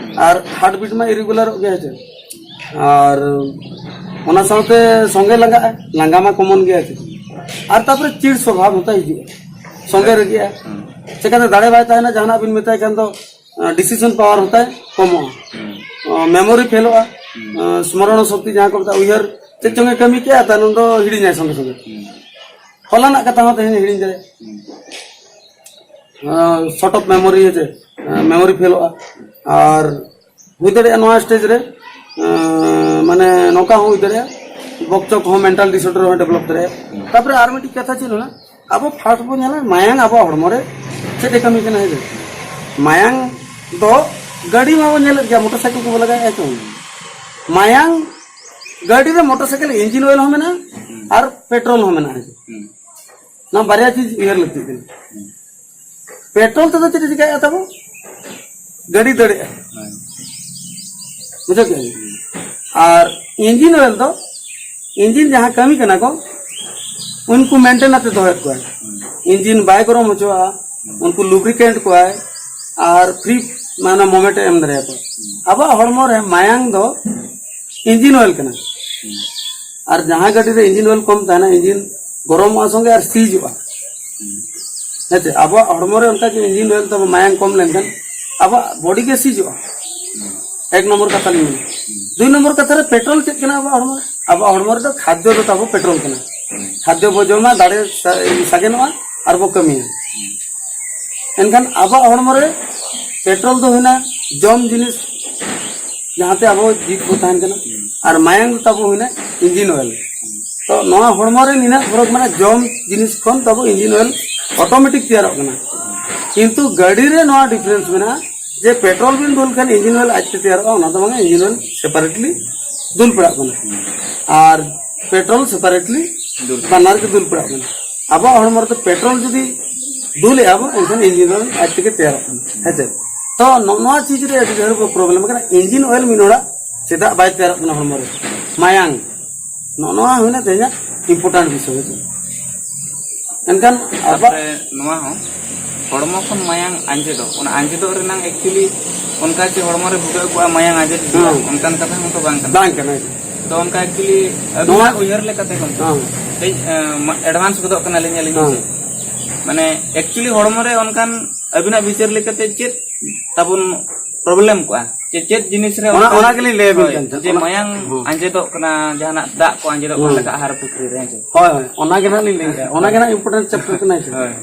ᱟᱨ ᱦᱟᱨᱴ ᱵᱤᱴ ᱢᱟ ᱤᱨᱤᱜᱩᱞᱟᱨᱚᱜ ᱜᱮᱭᱟ, ᱦᱮᱸ ᱪᱮ? ᱟᱨ ᱚᱱᱟ ᱥᱟᱶᱛᱮ ᱥᱚᱸᱜᱮ ᱞᱟᱸᱜᱟᱜᱼᱟ, ᱞᱟᱸᱜᱟ ᱢᱟ ᱠᱚᱢᱚᱱ ᱜᱮᱭᱟ, ᱦᱮᱸ ᱪᱮ? ᱟᱨ ᱛᱟᱯᱚᱨᱮ ᱪᱤᱲ ᱥᱚᱵᱷᱟᱵ ᱦᱚᱸᱛᱟᱭ ᱦᱤᱡᱩᱜᱼᱟ, ᱥᱚᱸᱜᱮ ᱨᱮᱜᱮ᱾ ᱦᱩᱸ᱾ ᱪᱮᱠᱟᱛᱮ ᱫᱟᱲᱮ ᱵᱟᱭ ᱛᱟᱦᱮᱱᱟ, ᱡᱟᱦᱟᱱᱟᱜ ᱵᱤᱱ ᱢᱮᱛᱟᱭ ᱠᱷᱟᱱ ᱫᱚ, ᱰᱤᱥᱤᱥᱚᱱ ᱯᱟᱣᱟᱨ ᱦᱚᱸᱛᱟᱭ ᱠᱚᱢᱚᱜᱼᱟ, ᱦᱩᱸ᱾ ᱢᱮᱢᱳᱨᱤ ᱯᱷᱮᱞᱚᱜᱼᱟ, ᱦᱩᱸ᱾ ᱥᱢᱚᱨᱚᱱ ᱥᱚᱠᱛᱤ ᱡᱟᱦᱟᱸ ᱠᱚ ᱢᱮᱛᱟᱜᱼᱟ, ᱩᱭᱦᱟᱹᱨ ᱪᱮᱫ ᱪᱚᱝ ᱮ ᱠᱟᱹᱢᱤ ᱠᱮᱜᱼᱟ, ᱛᱟᱭᱱᱚᱢ ᱫᱚ ᱦᱤᱲᱤᱧᱟᱭ ᱥᱚᱸᱜᱮ ᱥᱚᱸᱜᱮ᱾ ᱦᱩᱸ᱾ ᱦᱚᱞᱟᱱᱟᱜ ᱠᱟᱛᱷᱟ ᱦᱚᱸ ᱛᱮᱦᱮᱧ ᱦᱤᱲᱤᱧ ᱫᱟᱲᱮᱭᱟᱜᱼᱟ᱾ ᱦᱩᱸ᱾ ᱥᱚᱨᱴ ᱚᱯᱷ ᱢᱮᱢᱳᱨᱤ, ᱦᱮᱸ ᱥᱮ, ᱢᱮᱢᱳᱨᱤ ᱯᱷᱮᱞᱚᱜᱼᱟ᱾ ᱟᱨ ᱦᱩᱭ ᱫᱟᱲᱮᱭᱟᱜᱼᱟ ᱱᱚᱣᱟ ᱥᱴᱮᱡ ᱨᱮ, ᱮᱸ, ᱢᱟᱱᱮ ᱱᱚᱝᱠᱟ ᱦᱚᱸ ᱦᱩᱭ ᱫᱟᱲᱮᱭᱟᱜᱼᱟ, ᱵᱚᱠᱪᱚᱠ ᱦᱚᱸ, ᱢᱮᱱᱴᱟᱞ ᱰᱤᱥᱚᱨᱰᱟᱨ ᱦᱚᱸ ᱰᱮᱵᱷᱞᱚᱯ ᱫᱟᱲᱮᱭᱟᱜᱼᱟ᱾ ᱛᱟᱯᱚᱨᱮ ᱟᱨ ᱢᱤᱫᱴᱤᱡ ᱠᱟᱛᱷᱟ ᱪᱮᱫ ᱦᱩᱭᱱᱟ, ᱟᱵᱚ ᱯᱷᱟᱥᱴ ᱵᱚᱱ ᱧᱮᱞᱟ ᱢᱟᱭᱟᱝ ᱟᱵᱚᱣᱟᱜ ᱦᱚᱲᱢᱚ ᱨᱮ ᱪᱮᱫ ᱮ ᱠᱟᱹᱢᱤ ᱠᱟᱱᱟ, ᱦᱮᱸ ᱥᱮ? ᱢᱟᱭᱟᱝ ᱫᱚ ᱜᱟᱹᱰᱤ ᱢᱟᱵᱚᱱ ᱧᱮᱞᱮᱫ ᱜᱮᱭᱟ, ᱢᱚᱴᱚᱨ ᱥᱟᱭᱠᱮᱞ ᱠᱚᱵᱚ ᱞᱟᱜᱟᱭᱮᱫᱼᱟ ᱪᱮ? ᱢᱟᱭᱟᱝ, ᱜᱟᱹᱰᱤ ᱨᱮ, ᱢᱚᱴᱚᱨ ᱥᱟᱭᱠᱮᱞ ᱤᱧᱡᱤᱱ ᱚᱭᱮᱞ ᱦᱚᱸ ᱢᱮᱱᱟᱜᱼᱟ ᱟᱨ ᱯᱮᱴᱨᱳᱞ ᱦᱚᱸ ᱢᱮᱱᱟᱜᱼᱟ, ᱦᱮᱸ ᱥᱮ? ᱱᱚᱣᱟ ᱵᱟᱨᱭᱟ ᱪᱤᱡᱽ ᱩᱭᱦᱟᱹᱨ ᱞᱟᱹᱠᱛᱤᱜ ᱠᱟᱱᱟ᱾ ᱯᱮᱴᱨᱳᱞ ᱛᱮᱫᱚ ᱪᱮᱫ ᱮ ᱪᱤᱠᱟᱹᱭᱮᱫᱼᱟ ᱛᱟᱵᱚ? ᱜᱟᱹᱰᱤ ᱫᱟᱹᱲᱮᱜᱼᱟ᱾ ᱦᱮᱸ᱾ ᱵᱩᱡᱷᱟᱹᱣ ᱠᱮᱫᱟ ᱵᱤᱱ? ᱟᱨ ᱤᱧᱡᱤᱱ ᱚᱭᱮᱞ ᱫᱚ, ᱤᱧᱡᱤᱱ ᱡᱟᱦᱟᱸ ᱠᱟᱹᱢᱤ ᱠᱟᱱᱟ ᱠᱚ, ᱩᱱᱠᱩ ᱢᱮᱱᱴᱮᱱ ᱟᱛᱮ ᱫᱚᱦᱚᱭᱮᱫ ᱠᱚᱣᱟ᱾ ᱦᱮᱸ᱾ ᱤᱧᱡᱤᱱ ᱵᱟᱭ ᱜᱚᱨᱚᱢ ᱦᱚᱪᱚᱣᱟᱜᱼᱟ, ᱦᱮᱸ᱾ ᱩᱱᱠᱩ ᱞᱩᱵᱨᱤᱠᱮᱱᱴ ᱠᱚᱣᱟᱭ, ᱟᱨ ᱯᱷᱨᱤ, ᱢᱟᱱᱮ, ᱢᱚᱢᱮᱱᱴ ᱮ ᱮᱢ ᱫᱟᱲᱮᱭᱟᱠᱚᱣᱟ᱾ ᱦᱮᱸ᱾ ᱟᱵᱚᱣᱟᱜ ᱦᱚᱲᱢᱚ ᱨᱮ ᱢᱟᱭᱟᱝ ᱫᱚ ᱤᱧᱡᱤᱱ ᱚᱭᱮᱞ ᱠᱟᱱᱟ᱾ ᱦᱮᱸ᱾ ᱟᱨ ᱡᱟᱦᱟᱸ ᱜᱟᱹᱰᱤ ᱨᱮ ᱤᱧᱡᱤᱱ ᱚᱭᱮᱞ ᱠᱚᱢ ᱛᱟᱦᱮᱱᱟ, ᱤᱧᱡᱤᱱ ᱜᱚᱨᱚᱢᱚᱜᱼᱟ ᱥᱚᱸᱜᱮ ᱟᱨ ᱥᱤᱡᱚᱜᱼᱟ᱾ ᱦᱮᱸ᱾ ᱦᱮᱸ ᱥᱮ? ᱟᱵᱚᱣᱟᱜ ᱦᱚᱲᱢᱚ ᱨᱮ ᱚᱱᱠᱟ ᱜᱮ ᱤᱧᱡᱤᱱ ᱚᱭᱮᱞ ᱛᱟᱵᱚ ᱢᱟᱭᱟᱝ ᱠᱚᱢ ᱞᱮᱱᱠᱷᱟᱱ ᱟᱵᱚᱣᱟᱜ ᱵᱚᱰᱤ ᱜᱮ ᱥᱤᱡᱚᱜᱼᱟ᱾ ᱦᱮᱸ᱾ ᱮᱠ ᱱᱚᱢᱵᱚᱨ ᱠᱟᱛᱷᱟ ᱞᱤᱧ ᱢᱮᱱᱟ᱾ ᱦᱮᱸ᱾ ᱫᱩᱭ ᱱᱚᱢᱵᱚᱨ ᱠᱟᱛᱷᱟ ᱨᱮ ᱯᱮᱴᱨᱳᱞ ᱪᱮᱫ ᱠᱟᱱᱟ ᱟᱵᱚᱣᱟᱜ ᱦᱚᱲᱢᱚ ᱨᱮ? ᱟᱵᱚᱣᱟᱜ ᱦᱚᱲᱢᱚ ᱨᱮᱫᱚ ᱠᱷᱟᱫᱽᱭᱚ ᱫᱚ ᱛᱟᱵᱚ ᱯᱮᱴᱨᱳᱞ ᱠᱟᱱᱟ᱾ ᱦᱮᱸ᱾ ᱠᱷᱟᱫᱽᱭᱚ ᱵᱚ ᱡᱚᱢᱟ, ᱫᱟᱲᱮ ᱥᱟ-, ᱥᱟᱜᱮᱱᱚᱜᱼᱟ ᱟᱨ ᱵᱚ ᱠᱟᱹᱢᱤᱭᱟ᱾ ᱦᱮᱸ᱾ ᱮᱱᱠᱷᱟᱱ ᱟᱵᱚᱣᱟᱜ ᱦᱚᱲᱢᱚ ᱨᱮ ᱯᱮᱴᱨᱳᱞ ᱫᱚ ᱦᱩᱭᱱᱟ ᱡᱚᱢ ᱡᱤᱱᱤᱥ, ᱡᱟᱦᱟᱸᱛᱮ ᱟᱵᱚ ᱡᱤᱣᱤᱫ ᱵᱚ ᱛᱟᱦᱮᱱ ᱠᱟᱱᱟ᱾ ᱦᱩᱸ᱾ ᱟᱨ ᱢᱟᱭᱟᱝ ᱫᱚ ᱛᱟᱵᱚ ᱦᱩᱭᱱᱟ ᱤᱧᱡᱤᱱ ᱚᱭᱮᱞ᱾ ᱦᱩᱸ᱾ ᱛᱚ ᱱᱚᱣᱟ ᱦᱚᱲᱢᱚ ᱨᱮ ᱱᱤᱱᱟᱹᱜ ᱯᱷᱚᱨᱚᱠ ᱢᱮᱱᱟᱜᱼᱟ, ᱡᱚᱢ ᱡᱤᱱᱤᱥ ᱠᱷᱚᱱ ᱛᱟᱵᱚ ᱤᱧᱡᱤᱱ ᱚᱭᱮᱞ ᱚᱴᱳᱢᱮᱴᱤᱠ ᱛᱮᱭᱟᱨᱚᱜ ᱠᱟᱱᱟ᱾ ᱦᱩᱸ᱾ ᱠᱤᱱᱛᱩ ᱜᱟᱹᱰᱤ ᱨᱮ ᱱᱚᱣᱟ ᱰᱤᱯᱷᱟᱨᱮᱱᱥ ᱢᱮᱱᱟᱜᱼᱟ ᱡᱮ ᱯᱮᱴᱨᱳᱞ ᱵᱤᱱ ᱫᱩᱞ ᱠᱷᱟᱱ ᱤᱧᱡᱤᱱ ᱚᱭᱮᱞ ᱟᱡᱛᱮ ᱛᱮᱭᱟᱨᱚᱜᱼᱟ, ᱚᱱᱟ ᱫᱚ ᱵᱟᱝ, ᱤᱧᱡᱤᱱ ᱚᱭᱮᱞ ᱥᱮᱯᱟᱨᱮᱴᱞᱤ ᱫᱩᱞ ᱯᱟᱲᱟᱜ ᱠᱟᱱᱟ᱾ ᱦᱩᱸ᱾ ᱟᱨ ᱯᱮᱴᱨᱳᱞ ᱥᱮᱯᱟᱨᱮᱴᱞᱤ ᱫᱩᱞ᱾ ᱵᱟᱱᱟᱨ ᱜᱮ ᱫᱩᱞ ᱯᱟᱲᱟᱜ ᱠᱟᱱᱟ᱾ ᱟᱵᱚᱣᱟᱜ ᱦᱚᱲᱢᱚ ᱨᱮᱫᱚ ᱯᱮᱴᱨᱳᱞ ᱡᱩᱫᱤ ᱫᱩᱞᱮᱜᱼᱟ ᱵᱚᱱ, ᱮᱱᱠᱷᱟᱱ ᱤᱧᱡᱤᱱ ᱚᱭᱮᱞ ᱟᱡ ᱛᱮᱜᱮ ᱛᱮᱭᱟᱨᱚᱜ ᱠᱟᱱᱟ, ᱦᱮᱸ ᱥᱮ? ᱛᱚ ᱱᱚᱜᱼᱚ ᱱᱚᱣᱟ ᱪᱤᱡᱽ ᱨᱮ ᱟᱹᱰᱤ ᱰᱷᱮᱨ ᱵᱚ ᱯᱨᱚᱵᱞᱮᱢ ᱠᱟᱱᱟ᱾ ᱤᱧᱡᱤᱱ ᱚᱭᱮᱞ ᱢᱤᱫ ᱦᱚᱲᱟᱜ ᱪᱮᱫᱟᱜ ᱵᱟᱭ ᱛᱮᱭᱟᱨᱚᱜ ᱠᱟᱱᱟ ᱦᱚᱲᱢᱚ ᱨᱮ? ᱢᱟᱭᱟᱝ, ᱱᱚᱜᱼᱚ ᱱᱚᱣᱟ ᱦᱩᱭᱱᱟ ᱛᱮᱦᱮᱧᱟᱜ ᱤᱢᱯᱚᱨᱴᱮᱱᱴ ᱵᱤᱥᱚᱭ, ᱦᱮᱸ ᱥᱮ? ᱮᱱᱠᱷᱟᱱ ᱟᱵᱚᱣᱟᱜ ᱛᱟᱯᱚᱨᱮ ᱱᱚᱣᱟ ᱦᱚᱸ ᱦᱚᱲᱢᱚ ᱠᱷᱚᱱ ᱢᱟᱭᱟᱝ ᱟᱸᱡᱮᱫᱚᱜ, ᱚᱱᱟ ᱟᱸᱡᱮᱫᱚᱜ ᱨᱮᱱᱟᱝ ᱮᱠᱪᱩᱭᱮᱞᱤ ᱚᱱᱠᱟ ᱪᱮ ᱦᱚᱲᱢᱚ ᱨᱮ ᱵᱷᱩᱜᱟᱹᱜ ᱠᱚᱜᱼᱟ, ᱢᱟᱭᱟᱝ ᱟᱸᱡᱮᱫ ᱤᱫᱤᱜᱼᱟ, ᱦᱮᱸ᱾ ᱚᱱᱠᱟᱱ ᱠᱟᱛᱷᱟ ᱦᱚᱸ ᱛᱚ ᱵᱟᱝ ᱠᱟᱱᱟ᱾ ᱵᱟᱝ ᱠᱟᱱᱟ᱾ ᱛᱚ ᱚᱱᱠᱟ ᱮᱠᱪᱩᱭᱮᱞᱤ ᱱᱚᱣᱟ ᱟᱹᱵᱤᱱᱟᱜ ᱩᱭᱦᱟᱹᱨ ᱞᱮᱠᱟᱛᱮ ᱜᱚᱢᱠᱮ, ᱦᱮᱸ᱾ ᱠᱟᱹᱡ, ᱮ, ᱢᱟ-, ᱮᱰᱵᱷᱟᱱᱥ ᱜᱚᱫᱚᱜ ᱠᱟᱱᱟᱞᱤᱧ ᱟᱹᱞᱤᱧ ᱦᱮᱸ᱾ ᱦᱚᱸ᱾ ᱢᱟᱱᱮ ᱮᱠᱪᱩᱭᱮᱞᱤ ᱦᱚᱲᱢᱚ ᱨᱮ ᱚᱱᱠᱟᱱ ᱟᱹᱵᱤᱱᱟᱜ ᱵᱤᱪᱟᱹᱨ ᱞᱮᱠᱟᱛᱮ ᱪᱮᱫ ᱛᱟᱵᱚᱱ ᱯᱨᱚᱵᱞᱮᱢ ᱠᱚᱜᱼᱟ? ᱪᱮ ᱪᱮᱫ ᱡᱤᱱᱤᱥ ᱨᱮ ᱚᱱᱟ, ᱚᱱᱠᱟ ᱚᱱᱟ ᱜᱮᱞᱤᱧ ᱞᱟᱹᱭ ᱟᱵᱤᱱ ᱦᱳᱭ, ᱠᱟᱱ ᱛᱟᱦᱮᱸᱫ᱾ ᱡᱮ ᱚᱱᱟ ᱢᱟᱭᱟᱝ ᱦᱮᱸ᱾ ᱟᱸᱡᱮᱫᱚᱜ ᱠᱟᱱᱟ, ᱡᱟᱦᱟᱱᱟᱜ ᱫᱟᱜ ᱠᱚ ᱟᱸᱡᱮᱫᱚᱜ ᱠᱟᱱ ᱦᱮᱸ᱾ ᱞᱮᱠᱟ ᱟᱦᱟᱨ ᱯᱩᱠᱷᱨᱤ ᱨᱮ, ᱦᱮᱸ ᱥᱮ? ᱦᱳᱭ, ᱦᱳᱭ, ᱚᱱᱟ ᱜᱮ ᱱᱟᱦᱟᱜ ᱞᱤᱧ ᱞᱟᱹᱭᱮᱫᱼᱟ, ᱚᱱᱟ ᱜᱮ ᱱᱟᱦᱟᱜ ᱤᱢᱯᱚᱨᱴᱮᱱᱴ ᱪᱮᱯᱴᱟᱨ ᱠᱟᱱᱟ, ᱦᱮᱸ ᱥᱮ? ᱦᱳᱭ᱾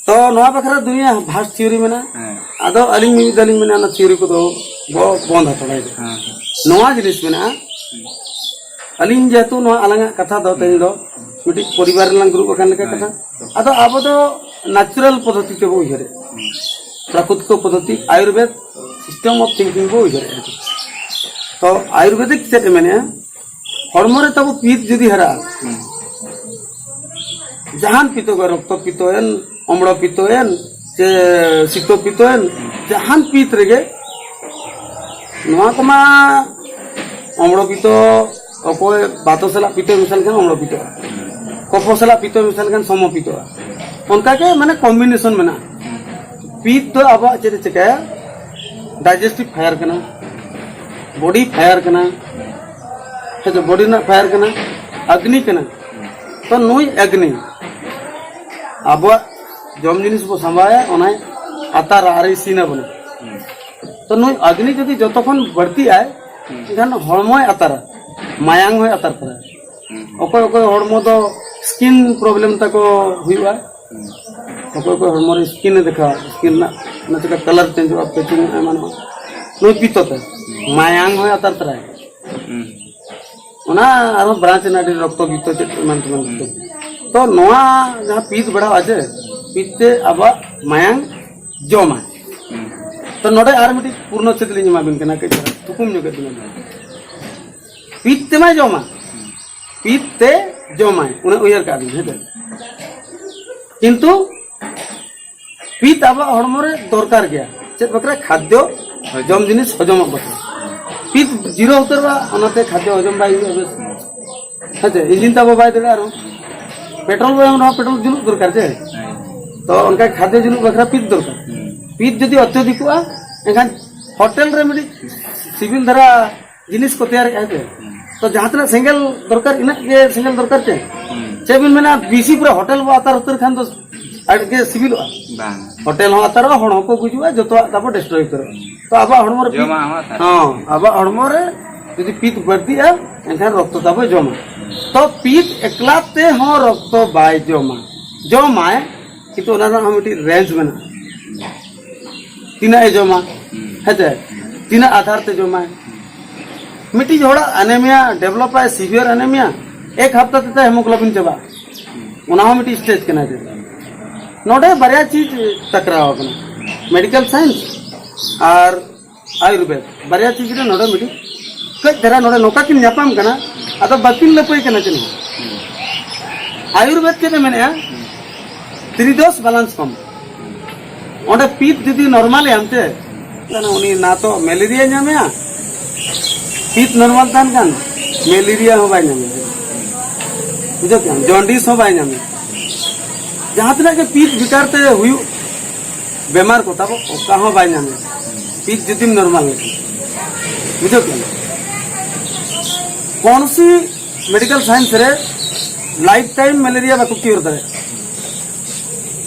ᱛᱚ ᱱᱚᱣᱟ ᱵᱟᱠᱷᱨᱟ ᱫᱩᱱᱤᱭᱟᱹ ᱵᱷᱟᱥ ᱛᱷᱤᱭᱳᱨᱤ ᱢᱮᱱᱟᱜᱼᱟ᱾ ᱦᱮᱸ᱾ ᱟᱫᱚ ᱟᱹᱞᱤᱧ ᱢᱤᱫ ᱫᱷᱟᱣ ᱞᱤᱧ ᱢᱮᱱᱟ, ᱚᱱᱟ ᱛᱷᱤᱭᱳᱨᱤ ᱠᱚᱫᱚ ᱵᱚ ᱵᱚᱱᱫ ᱦᱟᱛᱟᱲᱟᱭ ᱫᱚ᱾ ᱦᱮᱸ᱾ ᱱᱚᱣᱟ ᱡᱤᱱᱤᱥ ᱢᱮᱱᱟᱜᱼᱟ, ᱟᱹᱞᱤᱧ ᱡᱮᱦᱮᱛᱩ ᱱᱚᱣᱟ ᱟᱞᱟᱝᱟᱜ ᱠᱟᱛᱷᱟ ᱫᱚ ᱛᱮᱦᱮᱧ ᱫᱚ ᱢᱤᱫᱴᱤᱡ ᱯᱚᱨᱤᱵᱟᱨ ᱨᱮᱞᱟᱝ ᱫᱩᱲᱩᱵ ᱟᱠᱟᱱ ᱞᱮᱠᱟ ᱠᱟᱛᱷᱟ᱾ ᱟᱫᱚ ᱟᱵᱚ ᱫᱚ ᱱᱟᱪᱩᱨᱟᱞ ᱯᱚᱫᱽᱫᱷᱚᱛᱤ ᱛᱮᱵᱚ ᱩᱭᱦᱟᱹᱨᱮᱫ, ᱯᱨᱟᱠᱨᱤᱛᱤᱠ ᱯᱚᱫᱽᱫᱷᱚᱛᱤ, ᱟᱭᱩᱨᱵᱮᱫ, ᱥᱤᱥᱴᱮᱢ ᱚᱯᱷ ᱛᱷᱤᱝᱠᱤᱝ ᱵᱚ ᱩᱭᱦᱟᱹᱨᱮᱫᱼᱟ᱾ ᱛᱚ ᱟᱭᱩᱨᱵᱮᱫᱤᱠ ᱪᱮᱫ ᱮ ᱢᱮᱱᱮᱫᱼᱟ? ᱦᱚᱲᱢᱚ ᱨᱮ ᱛᱟᱵᱚ ᱯᱤᱛ ᱡᱩᱫᱤ ᱦᱟᱨᱟᱜᱼᱟ, ᱡᱟᱦᱟᱱ ᱯᱤᱛᱚ ᱜᱮ, ᱨᱚᱠᱛᱚ ᱯᱤᱛᱚ ᱮᱱ, ᱚᱢᱲᱚ ᱯᱤᱛᱚ ᱮᱱ, ᱥᱮ ᱥᱤᱛᱚ ᱯᱤᱛᱚ ᱮᱱ, ᱡᱟᱦᱟᱱ ᱯᱤᱛ ᱨᱮᱜᱮ, ᱱᱚᱣᱟ ᱠᱚᱢᱟ ᱚᱢᱲᱚ ᱯᱤᱛᱚ, ᱚᱠᱚᱭ ᱵᱟᱛᱚ ᱥᱟᱞᱟᱜ ᱯᱤᱛᱚ ᱢᱮᱥᱟ ᱞᱮᱠᱷᱟᱱ ᱚᱢᱲᱚ ᱯᱤᱛᱚᱜᱼᱟ, ᱠᱚᱯᱷᱚ ᱥᱟᱞᱟᱜ ᱯᱤᱛᱚ ᱢᱮᱥᱟ ᱞᱮᱠᱷᱟᱱ ᱥᱚᱢᱚ ᱯᱤᱛᱚᱜᱼᱟ᱾ ᱚᱱᱠᱟᱜᱮ ᱢᱟᱱᱮ ᱠᱚᱢᱵᱤᱱᱮᱥᱚᱱ ᱢᱮᱱᱟᱜᱼᱟ᱾ ᱯᱤᱛ ᱫᱚ ᱟᱵᱚᱣᱟᱜ ᱪᱮᱫ ᱮ ᱪᱤᱠᱟᱹᱭᱟ? ᱰᱟᱭᱡᱮᱥᱴᱤᱵᱷ ᱯᱷᱟᱭᱟᱨ ᱠᱟᱱᱟ, ᱵᱚᱰᱤ ᱯᱷᱟᱭᱟᱨ ᱠᱟᱱᱟ, ᱦᱮᱸ ᱥᱮ, ᱵᱚᱰᱤ ᱨᱮᱱᱟᱜ ᱯᱷᱟᱭᱟᱨ ᱠᱟᱱᱟ, ᱟᱜᱽᱱᱤ ᱠᱟᱱᱟ᱾ ᱛᱚ ᱱᱩᱭ ᱟᱜᱽᱱᱤ ᱟᱵᱚᱣᱟᱜ ᱡᱚᱢ ᱡᱤᱱᱤᱥ ᱵᱚ ᱥᱟᱢᱵᱟᱣᱟ, ᱚᱱᱟᱭ ᱟᱛᱟᱨᱟ ᱟᱨ ᱤᱥᱤᱱᱟ ᱵᱚᱱᱟ᱾ ᱛᱚ ᱱᱩᱭ ᱟᱜᱽᱱᱤ ᱡᱩᱫᱤ ᱡᱚᱛᱚ ᱠᱷᱚᱱ ᱵᱟᱹᱲᱛᱤᱜ ᱟᱭ, ᱮᱱᱠᱷᱟᱱ ᱦᱚᱲᱢᱚᱭ ᱟᱛᱟᱨᱟ, ᱢᱟᱭᱟᱝ ᱦᱚᱸᱭ ᱟᱛᱟᱨ ᱛᱚᱨᱟᱭᱟ᱾ ᱚᱠᱚᱭ ᱚᱠᱚᱭ ᱦᱚᱲᱢᱚ ᱫᱚ ᱥᱠᱤᱱ ᱯᱨᱚᱵᱞᱮᱢ ᱛᱟᱠᱚ ᱦᱩᱭᱩᱜᱼᱟ, ᱚᱠᱚᱭ ᱚᱠᱚᱭ ᱦᱚᱲᱢᱚ ᱨᱮ ᱥᱠᱤᱱ ᱮ ᱫᱮᱠᱷᱟᱣᱟ, ᱥᱠᱤᱱ ᱨᱮᱱᱟᱜ ᱚᱱᱟ ᱪᱮᱠᱟ ᱠᱟᱞᱟᱨ ᱪᱮᱧᱡᱚᱜᱼᱟ, ᱯᱮᱪᱤᱝ ᱮᱢᱟᱱᱚᱜᱼᱟ, ᱱᱩᱭ ᱯᱤᱛᱚ ᱛᱮ ᱢᱟᱭᱟᱝ ᱦᱚᱸᱭ ᱟᱛᱟᱨ ᱛᱚᱨᱟᱭᱟ᱾ ᱚᱱᱟ ᱟᱨᱦᱚᱸ ᱵᱨᱟᱧᱪ ᱨᱮᱱᱟᱜ ᱟᱹᱰᱤ ᱨᱚᱠᱛᱚ ᱯᱤᱛᱚ ᱪᱮᱫ ᱮᱢᱟᱱ ᱛᱮᱢᱟᱱ ᱯᱤᱛᱚ᱾ ᱛᱚ ᱱᱚᱣᱟ ᱡᱟᱦᱟᱸ ᱯᱤᱛ ᱵᱟᱲᱟᱣᱟ ᱡᱮ, ᱯᱤᱛ ᱛᱮ ᱟᱵᱚᱣᱟᱜ ᱢᱟᱭᱟᱝ ᱡᱚᱢᱟ᱾ ᱛᱚ ᱱᱚᱰᱮ ᱟᱨ ᱢᱤᱫᱴᱤᱡ ᱯᱩᱨᱱᱚ ᱪᱷᱮᱫ ᱞᱤᱧ ᱮᱢᱟ ᱵᱤᱱ ᱠᱟᱱᱟ, ᱠᱟᱹᱡ ᱫᱷᱟᱨᱟ ᱛᱷᱩᱠᱩᱢ ᱧᱚᱜ ᱮᱫ ᱵᱤᱱᱟ᱾ ᱯᱤᱛ ᱛᱮᱢᱟᱭ ᱡᱚᱢᱟ, ᱯᱤᱛ ᱛᱮ ᱡᱚᱢᱟᱭ, ᱩᱱᱟᱹᱜ ᱩᱭᱦᱟᱹᱨ ᱠᱟᱜ ᱵᱤᱱ, ᱦᱮᱸ ᱥᱮ? ᱠᱤᱱᱛᱩ ᱯᱤᱛ ᱟᱵᱚᱣᱟᱜ ᱦᱚᱲᱢᱚ ᱨᱮ ᱫᱚᱨᱠᱟᱨ ᱜᱮᱭᱟ᱾ ᱪᱮᱫ ᱵᱟᱠᱷᱨᱟ? ᱠᱷᱟᱫᱽᱭᱚ, ᱡᱚᱢ ᱡᱤᱱᱤᱥ ᱦᱚᱡᱚᱢᱚᱜ ᱵᱟᱠᱷᱨᱟ᱾ ᱯᱤᱛ ᱡᱤᱨᱟᱹᱣ ᱩᱛᱟᱹᱨᱚᱜᱼᱟ, ᱚᱱᱟᱛᱮ ᱠᱷᱟᱫᱽᱭᱚ ᱦᱚᱡᱚᱢ ᱵᱟᱭ ᱦᱩᱭᱩᱜᱼᱟ ᱵᱮᱥ᱾ ᱦᱮᱸ ᱪᱮ? ᱤᱧᱡᱤᱱ ᱛᱟᱵᱚ ᱵᱟᱭ ᱫᱟᱹᱲᱟ ᱟᱨᱦᱚᱸ᱾ ᱯᱮᱴᱨᱳᱞ ᱵᱚ ᱮᱢ ᱨᱮᱦᱚᱸ ᱯᱮᱴᱨᱳᱞ ᱡᱩᱞᱩᱜ ᱫᱚᱨᱠᱟᱨ ᱪᱮ? ᱛᱚ ᱚᱱᱠᱟ ᱠᱷᱟᱫᱽᱭᱚ ᱡᱩᱞᱩᱜ ᱵᱟᱠᱷᱨᱟ ᱯᱤᱛ ᱫᱚᱨᱠᱟᱨ᱾ ᱯᱤᱛ ᱡᱩᱫᱤ ᱚᱛᱭᱚᱫᱷᱤᱠᱚᱜᱼᱟ, ᱮᱱᱠᱷᱟᱱ ᱦᱳᱴᱮᱞ ᱨᱮ ᱢᱤᱫᱴᱤᱡ ᱥᱤᱵᱤᱞ ᱫᱷᱟᱨᱟ ᱡᱤᱱᱤᱥ ᱠᱚ ᱛᱮᱭᱟᱨᱮᱜᱼᱟ, ᱦᱮᱸ ᱪᱮ? ᱛᱚ ᱡᱟᱦᱟᱸ ᱛᱤᱱᱟᱹᱜ ᱥᱮᱸᱜᱮᱞ ᱫᱚᱨᱠᱟᱨ, ᱤᱱᱟᱹᱜ ᱜᱮ ᱥᱮᱸᱜᱮᱞ ᱫᱚᱨᱠᱟᱨ ᱪᱮ? ᱪᱮᱫ ᱵᱤᱱ ᱢᱮᱱᱟ, ᱵᱮᱥᱤ ᱯᱩᱨᱟᱹ ᱦᱳᱴᱮᱞ ᱵᱚ ᱟᱛᱟᱨ ᱩᱛᱟᱹᱨ ᱠᱷᱟᱱ ᱫᱚ ᱟᱹᱰᱤ ᱜᱮ ᱥᱤᱵᱤᱞᱚᱜᱼᱟ᱾ ᱵᱟᱝ᱾ ᱦᱳᱴᱮᱞ ᱦᱚᱸ ᱟᱛᱟᱨᱚᱜᱼᱟ, ᱦᱚᱲ ᱦᱚᱸᱠᱚ ᱜᱩᱡᱩᱜᱼᱟ, ᱡᱚᱛᱚᱣᱟᱜ ᱛᱟᱵᱚ ᱰᱮᱥᱴᱨᱚᱭ ᱩᱛᱟᱹᱨᱚᱜᱼᱟ᱾ ᱛᱚ ᱟᱵᱚᱣᱟᱜ ᱦᱚᱲᱢᱚ ᱨᱮ ᱡᱚᱢᱟᱜ ᱦᱚᱸ ᱟᱛᱟᱨ᱾ ᱦᱚᱸ, ᱟᱵᱚᱣᱟᱜ ᱦᱚᱲᱢᱚ ᱨᱮ ᱡᱩᱫᱤ ᱯᱤᱛ ᱵᱟᱹᱲᱛᱤᱜᱼᱟ, ᱮᱱᱠᱷᱟᱱ ᱨᱚᱠᱛᱚ ᱛᱟᱵᱚ ᱡᱚᱢᱟ᱾ ᱛᱚ ᱯᱤᱛ ᱮᱠᱞᱟ ᱛᱮᱦᱚᱸ ᱨᱚᱠᱛᱚ ᱵᱟᱭ ᱡᱚᱢᱟ, ᱡᱚᱢᱟᱭ ᱠᱤᱱᱛᱩ ᱚᱱᱟ ᱨᱮᱱᱟᱜ ᱦᱚᱸ ᱢᱤᱫᱴᱤᱡ ᱨᱮᱧᱡᱽ ᱢᱮᱱᱟᱜᱼᱟ᱾ ᱛᱤᱱᱟᱹᱜ ᱮ ᱡᱚᱢᱟ, ᱦᱩᱸ᱾ ᱦᱮᱸᱥᱮ? ᱛᱤᱱᱟᱹᱜ ᱟᱫᱷᱟᱨ ᱛᱮ ᱡᱚᱢᱟᱭ? ᱢᱤᱫᱴᱤᱡ ᱦᱚᱲᱟᱜ ᱟᱱᱮᱢᱤᱭᱟ ᱰᱮᱵᱷᱞᱚᱯ ᱟᱭ, ᱥᱤᱵᱷᱤᱭᱟᱨ ᱟᱱᱮᱢᱤᱭᱟ, ᱮᱠ ᱦᱟᱯᱛᱟ ᱛᱮ ᱛᱟᱭ ᱦᱮᱢᱳᱜᱞᱳᱵᱤᱱ ᱪᱟᱵᱟᱜᱼᱟ᱾ ᱚᱱᱟ ᱦᱚᱸ ᱢᱤᱫᱴᱤᱡ ᱥᱴᱮᱡᱽ ᱠᱟᱱᱟ ᱡᱮ ᱱᱚᱰᱮ ᱵᱟᱨᱭᱟ ᱪᱤᱡᱽ ᱴᱟᱠᱨᱟᱣ ᱟᱠᱟᱱᱟ, ᱢᱮᱰᱤᱠᱮᱞ ᱥᱟᱭᱮᱱᱥ ᱟᱨ ᱟᱭᱩᱨᱵᱮᱫ᱾ ᱵᱟᱨᱭᱟ ᱪᱤᱡᱽ ᱨᱮ ᱱᱚᱰᱮ ᱢᱤᱫᱴᱤᱡ ᱠᱟᱹᱡ ᱫᱷᱟᱨᱟ ᱱᱚᱰᱮ ᱱᱚᱝᱠᱟ ᱠᱤᱱ ᱧᱟᱯᱟᱢ ᱠᱟᱱᱟ, ᱟᱫᱚ ᱵᱟᱹᱠᱤᱱ ᱞᱟᱹᱯᱟᱹᱭ ᱠᱟᱱᱟ ᱪᱮᱫ ᱦᱚᱸ᱾ ᱟᱭᱩᱨᱵᱮᱫ ᱪᱮᱫ ᱮ ᱢᱮᱱᱮᱫᱼᱟ? ᱛᱨᱤᱫᱳᱥ ᱵᱟᱞᱟᱱᱥ ᱠᱚᱢ᱾ ᱚᱸᱰᱮ ᱯᱤᱛ ᱡᱩᱫᱤ ᱱᱚᱨᱢᱟᱞ ᱮ ᱟᱱᱛᱮ, ᱛᱟᱦᱞᱮ ᱩᱱᱤ ᱱᱟ ᱛᱚ ᱢᱮᱞᱮᱨᱤᱭᱟ ᱧᱟᱢᱮᱭᱟ, ᱯᱤᱛ ᱱᱚᱨᱢᱟᱞ ᱛᱟᱦᱮᱱ ᱠᱷᱟᱱ ᱢᱮᱞᱮᱨᱤᱭᱟ ᱦᱚᱸ ᱵᱟᱭ ᱧᱟᱢᱮᱭᱟ᱾ ᱵᱩᱡᱷᱟᱹᱣ ᱠᱮᱫᱟᱢ? ᱡᱚᱱᱰᱤᱥ ᱦᱚᱸ ᱵᱟᱭ ᱧᱟᱢᱮᱭᱟ᱾ ᱡᱟᱦᱟᱸ ᱛᱤᱱᱟᱹᱜ ᱜᱮ ᱯᱤᱛ ᱵᱤᱠᱟᱨ ᱛᱮ ᱦᱩᱭᱩᱜ ᱵᱮᱢᱟᱨ ᱠᱚ ᱛᱟᱵᱚ, ᱚᱠᱟ ᱦᱚᱸ ᱵᱟᱭ ᱧᱟᱢᱮᱭᱟ, ᱯᱤᱛ ᱡᱩᱫᱤᱢ ᱱᱚᱨᱢᱟᱞ ᱞᱮᱠᱷᱟᱱ᱾ ᱵᱩᱡᱷᱟᱹᱣ ᱠᱮᱫᱟᱢ? ᱠᱚᱱᱥᱤ ᱢᱮᱰᱤᱠᱮᱞ ᱥᱟᱭᱮᱱᱥ ᱨᱮ ᱞᱟᱭᱤᱯᱷ ᱴᱟᱭᱤᱢ ᱢᱮᱞᱮᱨᱤᱭᱟ ᱵᱟᱠᱚ ᱠᱤᱭᱳᱨ ᱫᱟᱲᱮᱭᱟᱜᱼᱟ᱾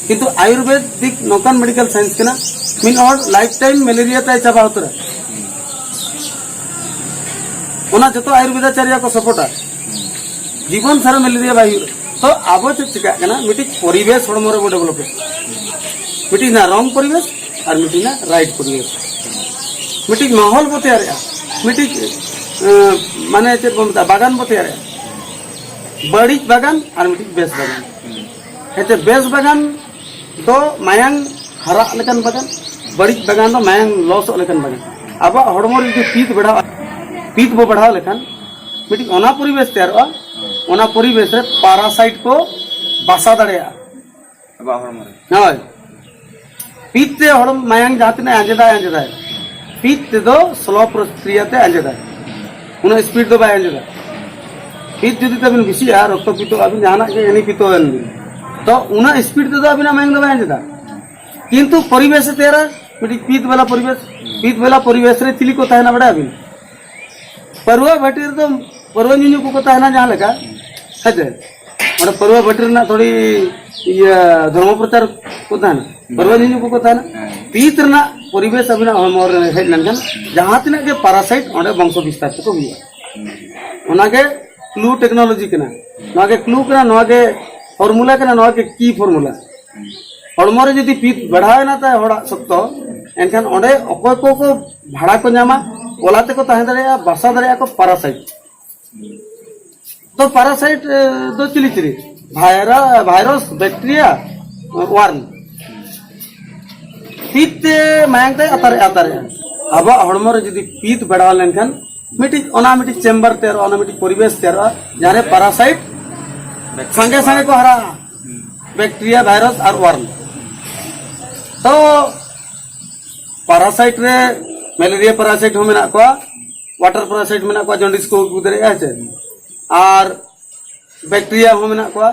ᱠᱤᱱᱛᱩ ᱟᱭᱩᱨᱵᱮᱫᱤᱠ ᱱᱚᱝᱠᱟᱱ ᱢᱮᱰᱤᱠᱮᱞ ᱥᱟᱭᱮᱱᱥ ᱠᱟᱱᱟ, ᱢᱤᱫ ᱦᱚᱲ ᱞᱟᱭᱤᱯᱷ ᱴᱟᱭᱤᱢ ᱢᱮᱞᱮᱨᱤᱭᱟ ᱛᱟᱭ ᱪᱟᱵᱟ ᱩᱛᱟᱹᱨᱟ᱾ ᱚᱱᱟ ᱡᱚᱛᱚ ᱟᱭᱩᱨᱵᱮᱫᱟᱪᱟᱨᱭᱟ ᱠᱚ ᱥᱟᱯᱳᱨᱴᱟ᱾ ᱡᱤᱵᱚᱱ ᱥᱟᱨᱟ ᱢᱮᱞᱮᱨᱤᱭᱟ ᱵᱟᱭ ᱦᱩᱭᱩᱜᱼᱟ᱾ ᱛᱚ ᱟᱵᱚ ᱪᱮᱫ ᱪᱤᱠᱟᱹᱜ ᱠᱟᱱᱟ, ᱢᱤᱫᱴᱤᱡ ᱯᱚᱨᱤᱵᱮᱥ ᱦᱚᱲᱢᱚ ᱨᱮᱵᱚ ᱰᱮᱵᱷᱞᱚᱯᱮᱫ, ᱢᱤᱫᱴᱤᱡ ᱨᱮᱱᱟᱜ ᱨᱚᱝ ᱯᱚᱨᱤᱵᱮᱥ ᱟᱨ ᱢᱤᱫᱴᱤᱡ ᱨᱮᱱᱟᱜ ᱨᱟᱭᱤᱴ ᱯᱚᱨᱤᱵᱮᱥ, ᱢᱤᱫᱴᱤᱡ ᱢᱟᱦᱚᱞ ᱵᱚ ᱛᱮᱭᱟᱨᱮᱜᱼᱟ, ᱢᱤᱫᱴᱤᱡ ᱮᱸ, ᱢᱟᱱᱮ ᱪᱮᱫ ᱵᱚ ᱢᱮᱛᱟᱜᱼᱟ, ᱵᱟᱜᱟᱱ ᱵᱚ ᱛᱮᱭᱟᱨᱮᱜᱼᱟ, ᱵᱟᱹᱲᱤᱡ ᱵᱟᱜᱟᱱ ᱟᱨ ᱢᱤᱫᱴᱤᱡ ᱵᱮᱥ ᱵᱟᱜᱟᱱ᱾ ᱦᱮᱸᱛᱚ ᱵᱮᱥ ᱵᱟᱜᱟᱱ ᱫᱚ ᱢᱟᱭᱟᱝ ᱦᱟᱨᱟᱜ ᱞᱮᱠᱟᱱ ᱵᱟᱜᱟᱱ, ᱵᱟᱹᱲᱤᱡ ᱵᱟᱜᱟᱱ ᱫᱚ ᱢᱟᱭᱟᱝ ᱞᱚᱥᱚᱜ ᱞᱮᱠᱟᱱ ᱵᱟᱜᱟᱱ᱾ ᱟᱵᱚᱣᱟᱜ ᱦᱚᱲᱢᱚ ᱨᱮ ᱡᱩᱫᱤ ᱯᱤᱛ ᱵᱟᱲᱦᱟᱣ, ᱯᱤᱛ ᱵᱚ ᱵᱟᱲᱦᱟᱣ ᱞᱮᱠᱷᱟᱱ ᱢᱤᱫᱴᱤᱡ ᱚᱱᱟ ᱯᱚᱨᱤᱵᱮᱥ ᱛᱮᱭᱟᱨᱚᱜᱼᱟ, ᱚᱱᱟ ᱯᱚᱨᱤᱵᱮᱥ ᱨᱮ ᱯᱟᱨᱟᱥᱟᱭᱤᱴ ᱠᱚ ᱵᱟᱥᱟ ᱫᱟᱲᱮᱭᱟᱜᱼᱟ᱾ ᱟᱵᱚᱣᱟᱜ ᱦᱚᱲᱢᱚ ᱨᱮ᱾ ᱦᱳᱭ, ᱯᱤᱛ ᱛᱮ ᱦᱚᱲᱢᱚ ᱢᱟᱭᱟᱝ ᱡᱟᱦᱟᱸ ᱛᱤᱱᱟᱹᱜ ᱟᱸᱡᱮᱫᱟᱭ ᱟᱸᱡᱮᱫᱟᱭ, ᱯᱤᱛ ᱛᱮᱫᱚ ᱥᱞᱚ ᱯᱨᱚᱠᱨᱤᱭᱟ ᱛᱮ ᱟᱸᱡᱮᱫᱟᱭ, ᱩᱱᱟᱹᱜ ᱥᱯᱤᱰ ᱫᱚ ᱵᱟᱭ ᱟᱸᱡᱮᱫᱟ᱾ ᱯᱤᱛ ᱡᱩᱫᱤ ᱛᱟᱵᱤᱱ ᱵᱮᱥᱤᱜᱼᱟ, ᱨᱚᱠᱛᱚ ᱯᱤᱛᱚ ᱟᱵᱤᱱ ᱡᱟᱦᱟᱱᱟᱜ ᱜᱮ ᱮᱱᱤ ᱯᱤᱛᱚ ᱮᱱ ᱵᱤᱱ, ᱛᱚ ᱩᱱᱟᱹᱜ ᱥᱯᱤᱰ ᱛᱮᱫᱚ ᱟᱵᱤᱱᱟᱜ ᱢᱟᱭᱟᱝ ᱫᱚ ᱵᱟᱭ ᱟᱸᱡᱮᱫᱟ᱾ ᱠᱤᱱᱛᱩ ᱯᱚᱨᱤᱵᱮᱥ ᱮ ᱛᱮᱭᱟᱨᱟ, ᱢᱤᱫᱴᱤᱡ ᱯᱤᱛ ᱵᱟᱞᱟ ᱯᱚᱨᱤᱵᱮᱥ᱾ ᱯᱤᱛ ᱵᱟᱞᱟ ᱯᱚᱨᱤᱵᱮᱥ ᱨᱮ ᱪᱤᱞᱤ ᱠᱚ ᱛᱟᱦᱮᱱᱟ ᱵᱟᱲᱟᱭᱟᱵᱤᱱ? ᱯᱟᱹᱨᱣᱟᱹ ᱵᱷᱟᱹᱴᱤ ᱨᱮᱫᱚ ᱯᱟᱹᱨᱣᱟᱹ ᱧᱩᱧᱩ ᱠᱚᱠᱚ ᱛᱟᱦᱮᱱᱟ ᱡᱟᱦᱟᱸ ᱞᱮᱠᱟ, ᱦᱮᱸ ᱥᱮ? ᱚᱸᱰᱮ ᱯᱟᱹᱨᱣᱟᱹ ᱵᱷᱟᱹᱴᱤ ᱨᱮᱱᱟᱜ ᱛᱷᱚᱲᱤ ᱤᱭᱟᱹ ᱫᱷᱚᱨᱢᱚ ᱯᱨᱚᱪᱟᱨ ᱠᱚ ᱛᱟᱦᱮᱱᱟ, ᱯᱟᱹᱨᱣᱟᱹ ᱧᱩᱧᱩ ᱠᱚᱠᱚ ᱛᱟᱦᱮᱱᱟ᱾ ᱦᱮᱸ᱾ ᱯᱤᱛ ᱨᱮᱱᱟᱜ ᱯᱚᱨᱤᱵᱮᱥ ᱟᱵᱤᱱᱟᱜ ᱦᱚᱲᱢᱚ ᱨᱮ ᱦᱮᱡ ᱞᱮᱱᱠᱷᱟᱱ ᱡᱟᱦᱟᱸ ᱛᱤᱱᱟᱹᱜ ᱜᱮ ᱯᱟᱨᱟᱥᱟᱭᱤᱴ ᱚᱸᱰᱮ ᱵᱚᱝᱥᱚ ᱵᱤᱥᱛᱟᱨ ᱛᱮᱠᱚ ᱦᱩᱭᱩᱜᱼᱟ᱾ ᱚᱱᱟᱜᱮ ᱠᱞᱩ ᱴᱮᱠᱱᱳᱞᱚᱡᱤ ᱠᱟᱱᱟ, ᱱᱚᱣᱟ ᱜᱮ ᱠᱞᱩ ᱠᱟᱱᱟ, ᱱᱚᱣᱟ ᱜᱮ ᱯᱷᱚᱨᱢᱩᱞᱟ ᱠᱟᱱᱟ, ᱱᱚᱣᱟ ᱜᱮ ᱠᱤ ᱯᱷᱚᱨᱢᱩᱞᱟ᱾ ᱦᱚᱲᱢᱚ ᱨᱮ ᱡᱩᱫᱤ ᱯᱤᱛ ᱵᱟᱲᱦᱟᱣ ᱮᱱᱟ ᱛᱟᱭ ᱦᱚᱲᱟᱜ ᱥᱚᱠᱛᱚ, ᱮᱱᱠᱷᱟᱱ ᱚᱸᱰᱮ ᱚᱠᱚᱭ ᱠᱚ ᱠᱚ ᱵᱷᱟᱲᱟ ᱠᱚ ᱧᱟᱢᱟ, ᱚᱞᱟ ᱛᱮᱠᱚ ᱛᱟᱦᱮᱸ ᱫᱟᱲᱮᱭᱟᱜᱼᱟ, ᱵᱟᱥᱟ ᱫᱟᱲᱮᱭᱟᱜᱼᱟ ᱠᱚ ᱯᱟᱨᱟᱥᱟᱭᱤᱴ᱾ ᱛᱚ ᱯᱟᱨᱟᱥᱟᱭᱤᱴ ᱫᱚ ᱪᱤᱞᱤ ᱪᱤᱞᱤ? Bhairav virus, bacteria, ᱳᱣᱟᱨᱢ᱾ ᱯᱤᱛ ᱛᱮ ᱢᱟᱭᱟᱝ ᱛᱮ ᱟᱛᱟᱨᱮ ᱟᱛᱟᱨᱮ ᱟᱵᱚᱣᱟᱜ ᱦᱚᱲᱢᱚ ᱨᱮ ᱡᱩᱫᱤ ᱯᱤᱛ ᱵᱟᱲᱦᱟᱣ ᱞᱮᱱᱠᱷᱟᱱ ᱢᱤᱫᱴᱤᱡ ᱚᱱᱟ ᱢᱤᱫᱴᱤᱡ ᱪᱮᱢᱵᱟᱨ ᱛᱮᱭᱟᱨᱚᱜᱼᱟ, ᱚᱱᱟ ᱢᱤᱫᱴᱤᱡ ᱯᱚᱨᱤᱵᱮᱥ ᱛᱮᱭᱟᱨᱚᱜᱼᱟ, ᱡᱟᱦᱟᱸᱨᱮ ᱯᱟᱨᱟᱥᱟᱭᱤᱴ ᱥᱟᱸᱜᱮ ᱥᱟᱸᱜᱮ ᱠᱚ ᱦᱟᱨᱟᱜᱼᱟ᱾ ᱵᱮᱠᱴᱮᱨᱤᱭᱟ, ᱵᱷᱟᱭᱨᱟᱥ ᱟᱨ ᱳᱣᱟᱨᱢ᱾ ᱛᱚ ᱯᱟᱨᱟᱥᱟᱭᱤᱴ ᱨᱮ ᱢᱮᱞᱮᱨᱤᱭᱟ ᱯᱟᱨᱟᱥᱟᱭᱤᱴ ᱦᱚᱸ ᱢᱮᱱᱟᱜ ᱠᱚᱣᱟ, ᱣᱟᱴᱟᱨ ᱯᱟᱨᱟᱥᱟᱭᱤᱴ ᱢᱮᱱᱟᱜ ᱠᱚᱣᱟ, ᱡᱚᱱᱰᱤᱥ ᱠᱚ ᱟᱹᱜᱩ ᱫᱟᱲᱮᱭᱟᱜᱼᱟ, ᱦᱮᱸ ᱥᱮ? ᱟᱨ ᱵᱮᱠᱴᱮᱨᱤᱭᱟ ᱦᱚᱸ ᱢᱮᱱᱟᱜ ᱠᱚᱣᱟ,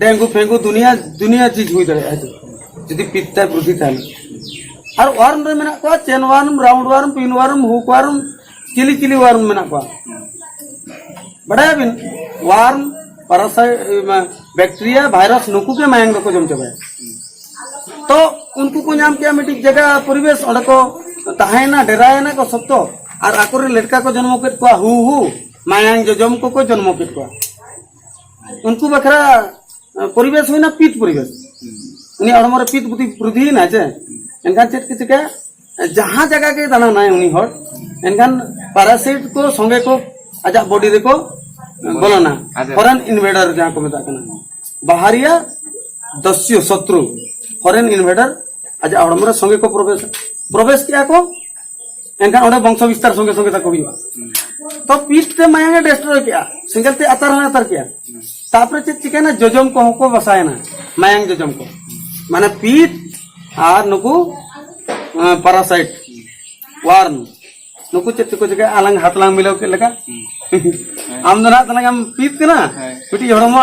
ᱰᱮᱝᱜᱩ ᱯᱷᱮᱝᱜᱩ ᱫᱩᱱᱤᱭᱟ ᱫᱩᱱᱤᱭᱟ ᱪᱤᱡᱽ ᱦᱩᱭ ᱫᱟᱲᱮᱭᱟᱜᱼᱟ, ᱦᱮᱸ ᱥᱮ? ᱡᱩᱫᱤ ᱯᱤᱛ ᱛᱟᱭ ᱵᱨᱩᱫᱷᱤ ᱛᱟᱦᱮᱱᱟ᱾ ᱟᱨ ᱳᱣᱟᱨᱢ ᱨᱮ ᱢᱮᱱᱟᱜ ᱠᱚᱣᱟ ᱪᱮᱱ ᱳᱣᱟᱨᱢ, ᱨᱟᱣᱩᱱᱰ ᱳᱣᱟᱨᱢ, ᱯᱤᱱ ᱳᱣᱟᱨᱢ, ᱦᱩᱠ ᱳᱣᱟᱨᱢ, ᱪᱤᱞᱤ ᱪᱤᱞᱤ ᱳᱣᱟᱨᱢ ᱢᱮᱱᱟᱜ ᱠᱚᱣᱟ᱾ ᱵᱟᱰᱟᱭᱟᱵᱤᱱ, ᱳᱣᱟᱨᱢ, ᱯᱟᱨᱟᱥᱟᱭ ᱵᱮᱠᱴᱮᱨᱤᱭᱟ, ᱵᱷᱟᱭᱨᱟᱥ, ᱱᱩᱠᱩ ᱜᱮ ᱢᱟᱭᱟᱝ ᱫᱚᱠᱚ ᱡᱚᱢ ᱪᱟᱵᱟᱭᱟ᱾ ᱛᱚ ᱩᱱᱠᱩ ᱠᱚ ᱧᱟᱢ ᱠᱮᱜᱼᱟ ᱢᱤᱫᱴᱤᱡ ᱡᱟᱭᱜᱟ, ᱯᱚᱨᱤᱵᱮᱥ, ᱚᱸᱰᱮ ᱠᱚ ᱛᱟᱦᱮᱸᱭᱮᱱᱟ, ᱰᱮᱨᱟᱭᱮᱱᱟ ᱠᱚ ᱥᱚᱠᱛᱚ, ᱟᱨ ᱟᱠᱚᱨᱮᱱ ᱞᱮᱴᱠᱟ ᱠᱚ ᱡᱚᱱᱢᱚ ᱠᱮᱫ ᱠᱚᱣᱟ, ᱦᱩ ᱦᱩ, ᱢᱟᱭᱟᱝ ᱡᱚᱡᱚᱢ ᱠᱚᱠᱚ ᱡᱚᱱᱢᱚ ᱠᱮᱫ ᱠᱚᱣᱟ᱾ ᱩᱱᱠᱩ ᱵᱟᱠᱷᱨᱟ ᱯᱚᱨᱤᱵᱮᱥ ᱦᱩᱭᱱᱟ ᱯᱤᱛ ᱯᱚᱨᱤᱵᱮᱥ᱾ ᱩᱱᱤᱭᱟᱜ ᱦᱚᱲᱢᱚ ᱨᱮ ᱯᱤᱛ ᱵᱩᱫᱷᱤ ᱵᱨᱩᱫᱷᱤᱭᱮᱱᱟ ᱪᱮ? ᱮᱱᱠᱷᱟᱱ ᱪᱮᱫ ᱠᱚ ᱪᱤᱠᱟᱹᱭᱟ? ᱡᱟᱦᱟᱸ ᱡᱟᱭᱜᱟ ᱜᱮ ᱫᱟᱬᱟᱱᱟᱭ ᱩᱱᱤ ᱦᱚᱲ, ᱮᱱᱠᱷᱟᱱ ᱯᱟᱨᱟᱥᱟᱭᱤᱴ ᱠᱚ ᱥᱚᱸᱜᱮ ᱠᱚ ᱟᱡᱟᱜ ᱵᱚᱰᱤ ᱨᱮᱠᱚ ᱵᱚᱞᱚᱱᱟ᱾ ᱟᱪᱪᱷᱟ᱾ ᱯᱷᱚᱨᱮᱱ ᱤᱱᱵᱮᱰᱟᱨ ᱡᱟᱦᱟᱸ ᱠᱚ ᱢᱮᱛᱟᱜ ᱠᱟᱱᱟ, ᱵᱟᱦᱟᱨᱤᱭᱟ ᱫᱚᱥᱭᱚ ᱥᱚᱛᱨᱩ, ᱯᱷᱚᱨᱮᱱ ᱤᱱᱵᱮᱰᱟᱨ ᱟᱡᱟᱜ ᱦᱚᱲᱢᱚ ᱨᱮ ᱥᱚᱸᱜᱮ ᱠᱚ ᱯᱨᱚᱵᱮᱥ ᱯᱨᱚᱵᱮᱥ ᱠᱮᱜᱼᱟ ᱠᱚ᱾ ᱮᱱᱠᱷᱟᱱ ᱚᱸᱰᱮ ᱵᱚᱝᱥᱚ ᱵᱤᱥᱛᱟᱨ ᱥᱚᱸᱜᱮ ᱥᱚᱸᱜᱮ ᱛᱟᱠᱚ ᱦᱩᱭᱩᱜᱼᱟ᱾ ᱛᱚ ᱯᱤᱛ ᱛᱮ ᱢᱟᱭᱟᱝ ᱮ ᱰᱮᱥᱴᱨᱚᱭ ᱠᱮᱜᱼᱟ, ᱥᱮᱸᱜᱮᱞ ᱛᱮ ᱟᱛᱟᱨ ᱦᱚᱸᱭ ᱟᱛᱟᱨ ᱠᱮᱜᱼᱟ᱾ ᱛᱟᱯᱚᱨᱮ ᱪᱮᱫ ᱪᱤᱠᱟᱹᱭᱮᱱᱟ? ᱡᱚᱡᱚᱢ ᱠᱚᱦᱚᱸ ᱠᱚ ᱵᱟᱥᱟᱭᱮᱱᱟ, ᱢᱟᱭᱟᱝ ᱡᱚᱡᱚᱢ ᱠᱚ, ᱢᱟᱱᱮ ᱯᱤᱛ ᱟᱨ ᱱᱩᱠᱩ ᱯᱟᱨᱟᱥᱟᱭᱤᱴ ᱳᱣᱟᱨᱢ, ᱱᱩᱠᱩ ᱪᱮᱫ ᱛᱮᱠᱚ ᱪᱤᱠᱟᱹᱭᱟ? ᱟᱞᱟᱝ ᱦᱟᱛ ᱞᱟᱝ ᱢᱤᱞᱟᱹᱣ ᱠᱮᱫ ᱞᱮᱠᱟ᱾ ᱟᱢ ᱫᱚ ᱱᱟᱜ ᱛᱟᱞᱟᱝ ᱮᱢ ᱯᱤᱛ ᱠᱟᱱᱟ, ᱦᱮᱸ᱾ ᱢᱤᱫᱴᱤᱡ ᱦᱚᱲᱢᱚ,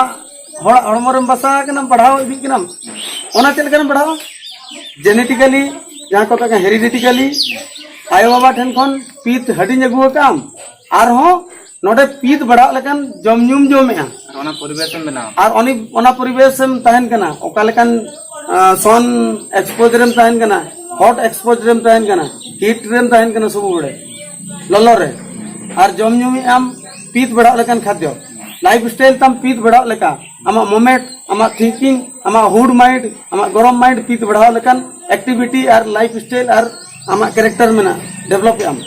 ᱦᱚᱲᱟᱜ ᱦᱚᱲᱢᱚ ᱨᱮᱢ ᱵᱟᱥᱟ ᱟᱠᱟᱱᱟ, ᱵᱟᱲᱦᱟᱣ ᱤᱫᱤᱜ ᱠᱟᱱᱟᱢ, ᱚᱱᱟ ᱪᱮᱫ ᱞᱮᱠᱟᱢ ᱵᱟᱲᱦᱟᱣᱟ? ᱡᱮᱱᱮᱴᱤᱠᱟᱞᱤ, ᱡᱟᱦᱟᱸ ᱠᱚ ᱢᱮᱛᱟᱜ ᱠᱟᱱᱟ ᱦᱮᱨᱤᱰᱤᱴᱤᱠᱟᱞᱤ, ᱟᱭᱳ ᱵᱟᱵᱟ ᱴᱷᱮᱱ ᱠᱷᱚᱱ ᱯᱤᱛ ᱦᱟᱹᱴᱤᱧ ᱟᱹᱜᱩ ᱟᱠᱟᱫ ᱟᱢ, ᱟᱨᱦᱚᱸ ᱱᱚᱰᱮ ᱯᱤᱛ ᱵᱟᱲᱦᱟᱜ ᱞᱮᱠᱟᱱ ᱡᱚᱢ ᱧᱩᱢ ᱡᱚᱢᱮᱜᱼᱟ᱾ ᱟᱨ ᱚᱱᱟ ᱯᱚᱨᱤᱵᱮᱥ ᱮᱢ ᱵᱮᱱᱟᱣᱟ᱾ ᱟᱨ ᱚᱱᱤ-, ᱚᱱᱟ ᱯᱚᱨᱤᱵᱮᱥ ᱮᱢ ᱛᱟᱦᱮᱱ ᱠᱟᱱᱟ, ᱚᱠᱟ ᱞᱮᱠᱟᱱ, ᱟᱸ, ᱥᱚᱱ ᱮᱠᱥᱯᱳᱡᱟᱨ ᱮᱢ ᱛᱟᱦᱮᱱ ᱠᱟᱱᱟ, ᱦᱚᱴ ᱮᱠᱥᱯᱳᱡᱟᱨ ᱮᱢ ᱛᱟᱦᱮᱱ ᱠᱟᱱᱟ, ᱦᱤᱴ ᱨᱮᱢ ᱛᱟᱦᱮᱱ ᱠᱟᱱᱟ ᱥᱚᱵᱩ ᱵᱮᱲᱮ, ᱞᱚᱞᱚ ᱨᱮ, ᱟᱨ ᱡᱚᱢ ᱧᱩᱭᱮᱫ ᱟᱢ ᱯᱤᱛ ᱵᱟᱲᱦᱟᱜ ᱞᱮᱠᱟᱱ ᱠᱷᱟᱫᱽᱭᱚ, ᱞᱟᱭᱤᱯᱷ ᱥᱴᱟᱭᱤᱞ ᱛᱟᱢ ᱯᱤᱛ ᱵᱟᱲᱦᱟᱜ ᱞᱮᱠᱟ, ᱟᱢᱟᱜ ᱢᱚᱢᱮᱱᱴ, ᱟᱢᱟᱜ ᱛᱷᱤᱝᱠᱤᱝ, ᱟᱢᱟᱜ ᱦᱩᱰ ᱢᱟᱭᱤᱱᱰ, ᱟᱢᱟᱜ ᱜᱚᱨᱚᱢ ᱢᱟᱭᱤᱱᱰ ᱯᱤᱛ ᱵᱟᱲᱦᱟᱣ ᱞᱮᱠᱟᱱ ᱮᱠᱴᱤᱵᱷᱤᱴᱤ ᱟᱨ ᱞᱟᱭᱤᱯᱷ ᱥᱴᱟᱭᱤᱞ ᱟᱨ ᱟᱢᱟᱜ ᱠᱮᱨᱮᱠᱴᱟᱨ ᱢᱮᱱᱟᱜᱼᱟ, ᱰᱮᱵᱷᱞᱚᱯ ᱮᱫ ᱟᱢ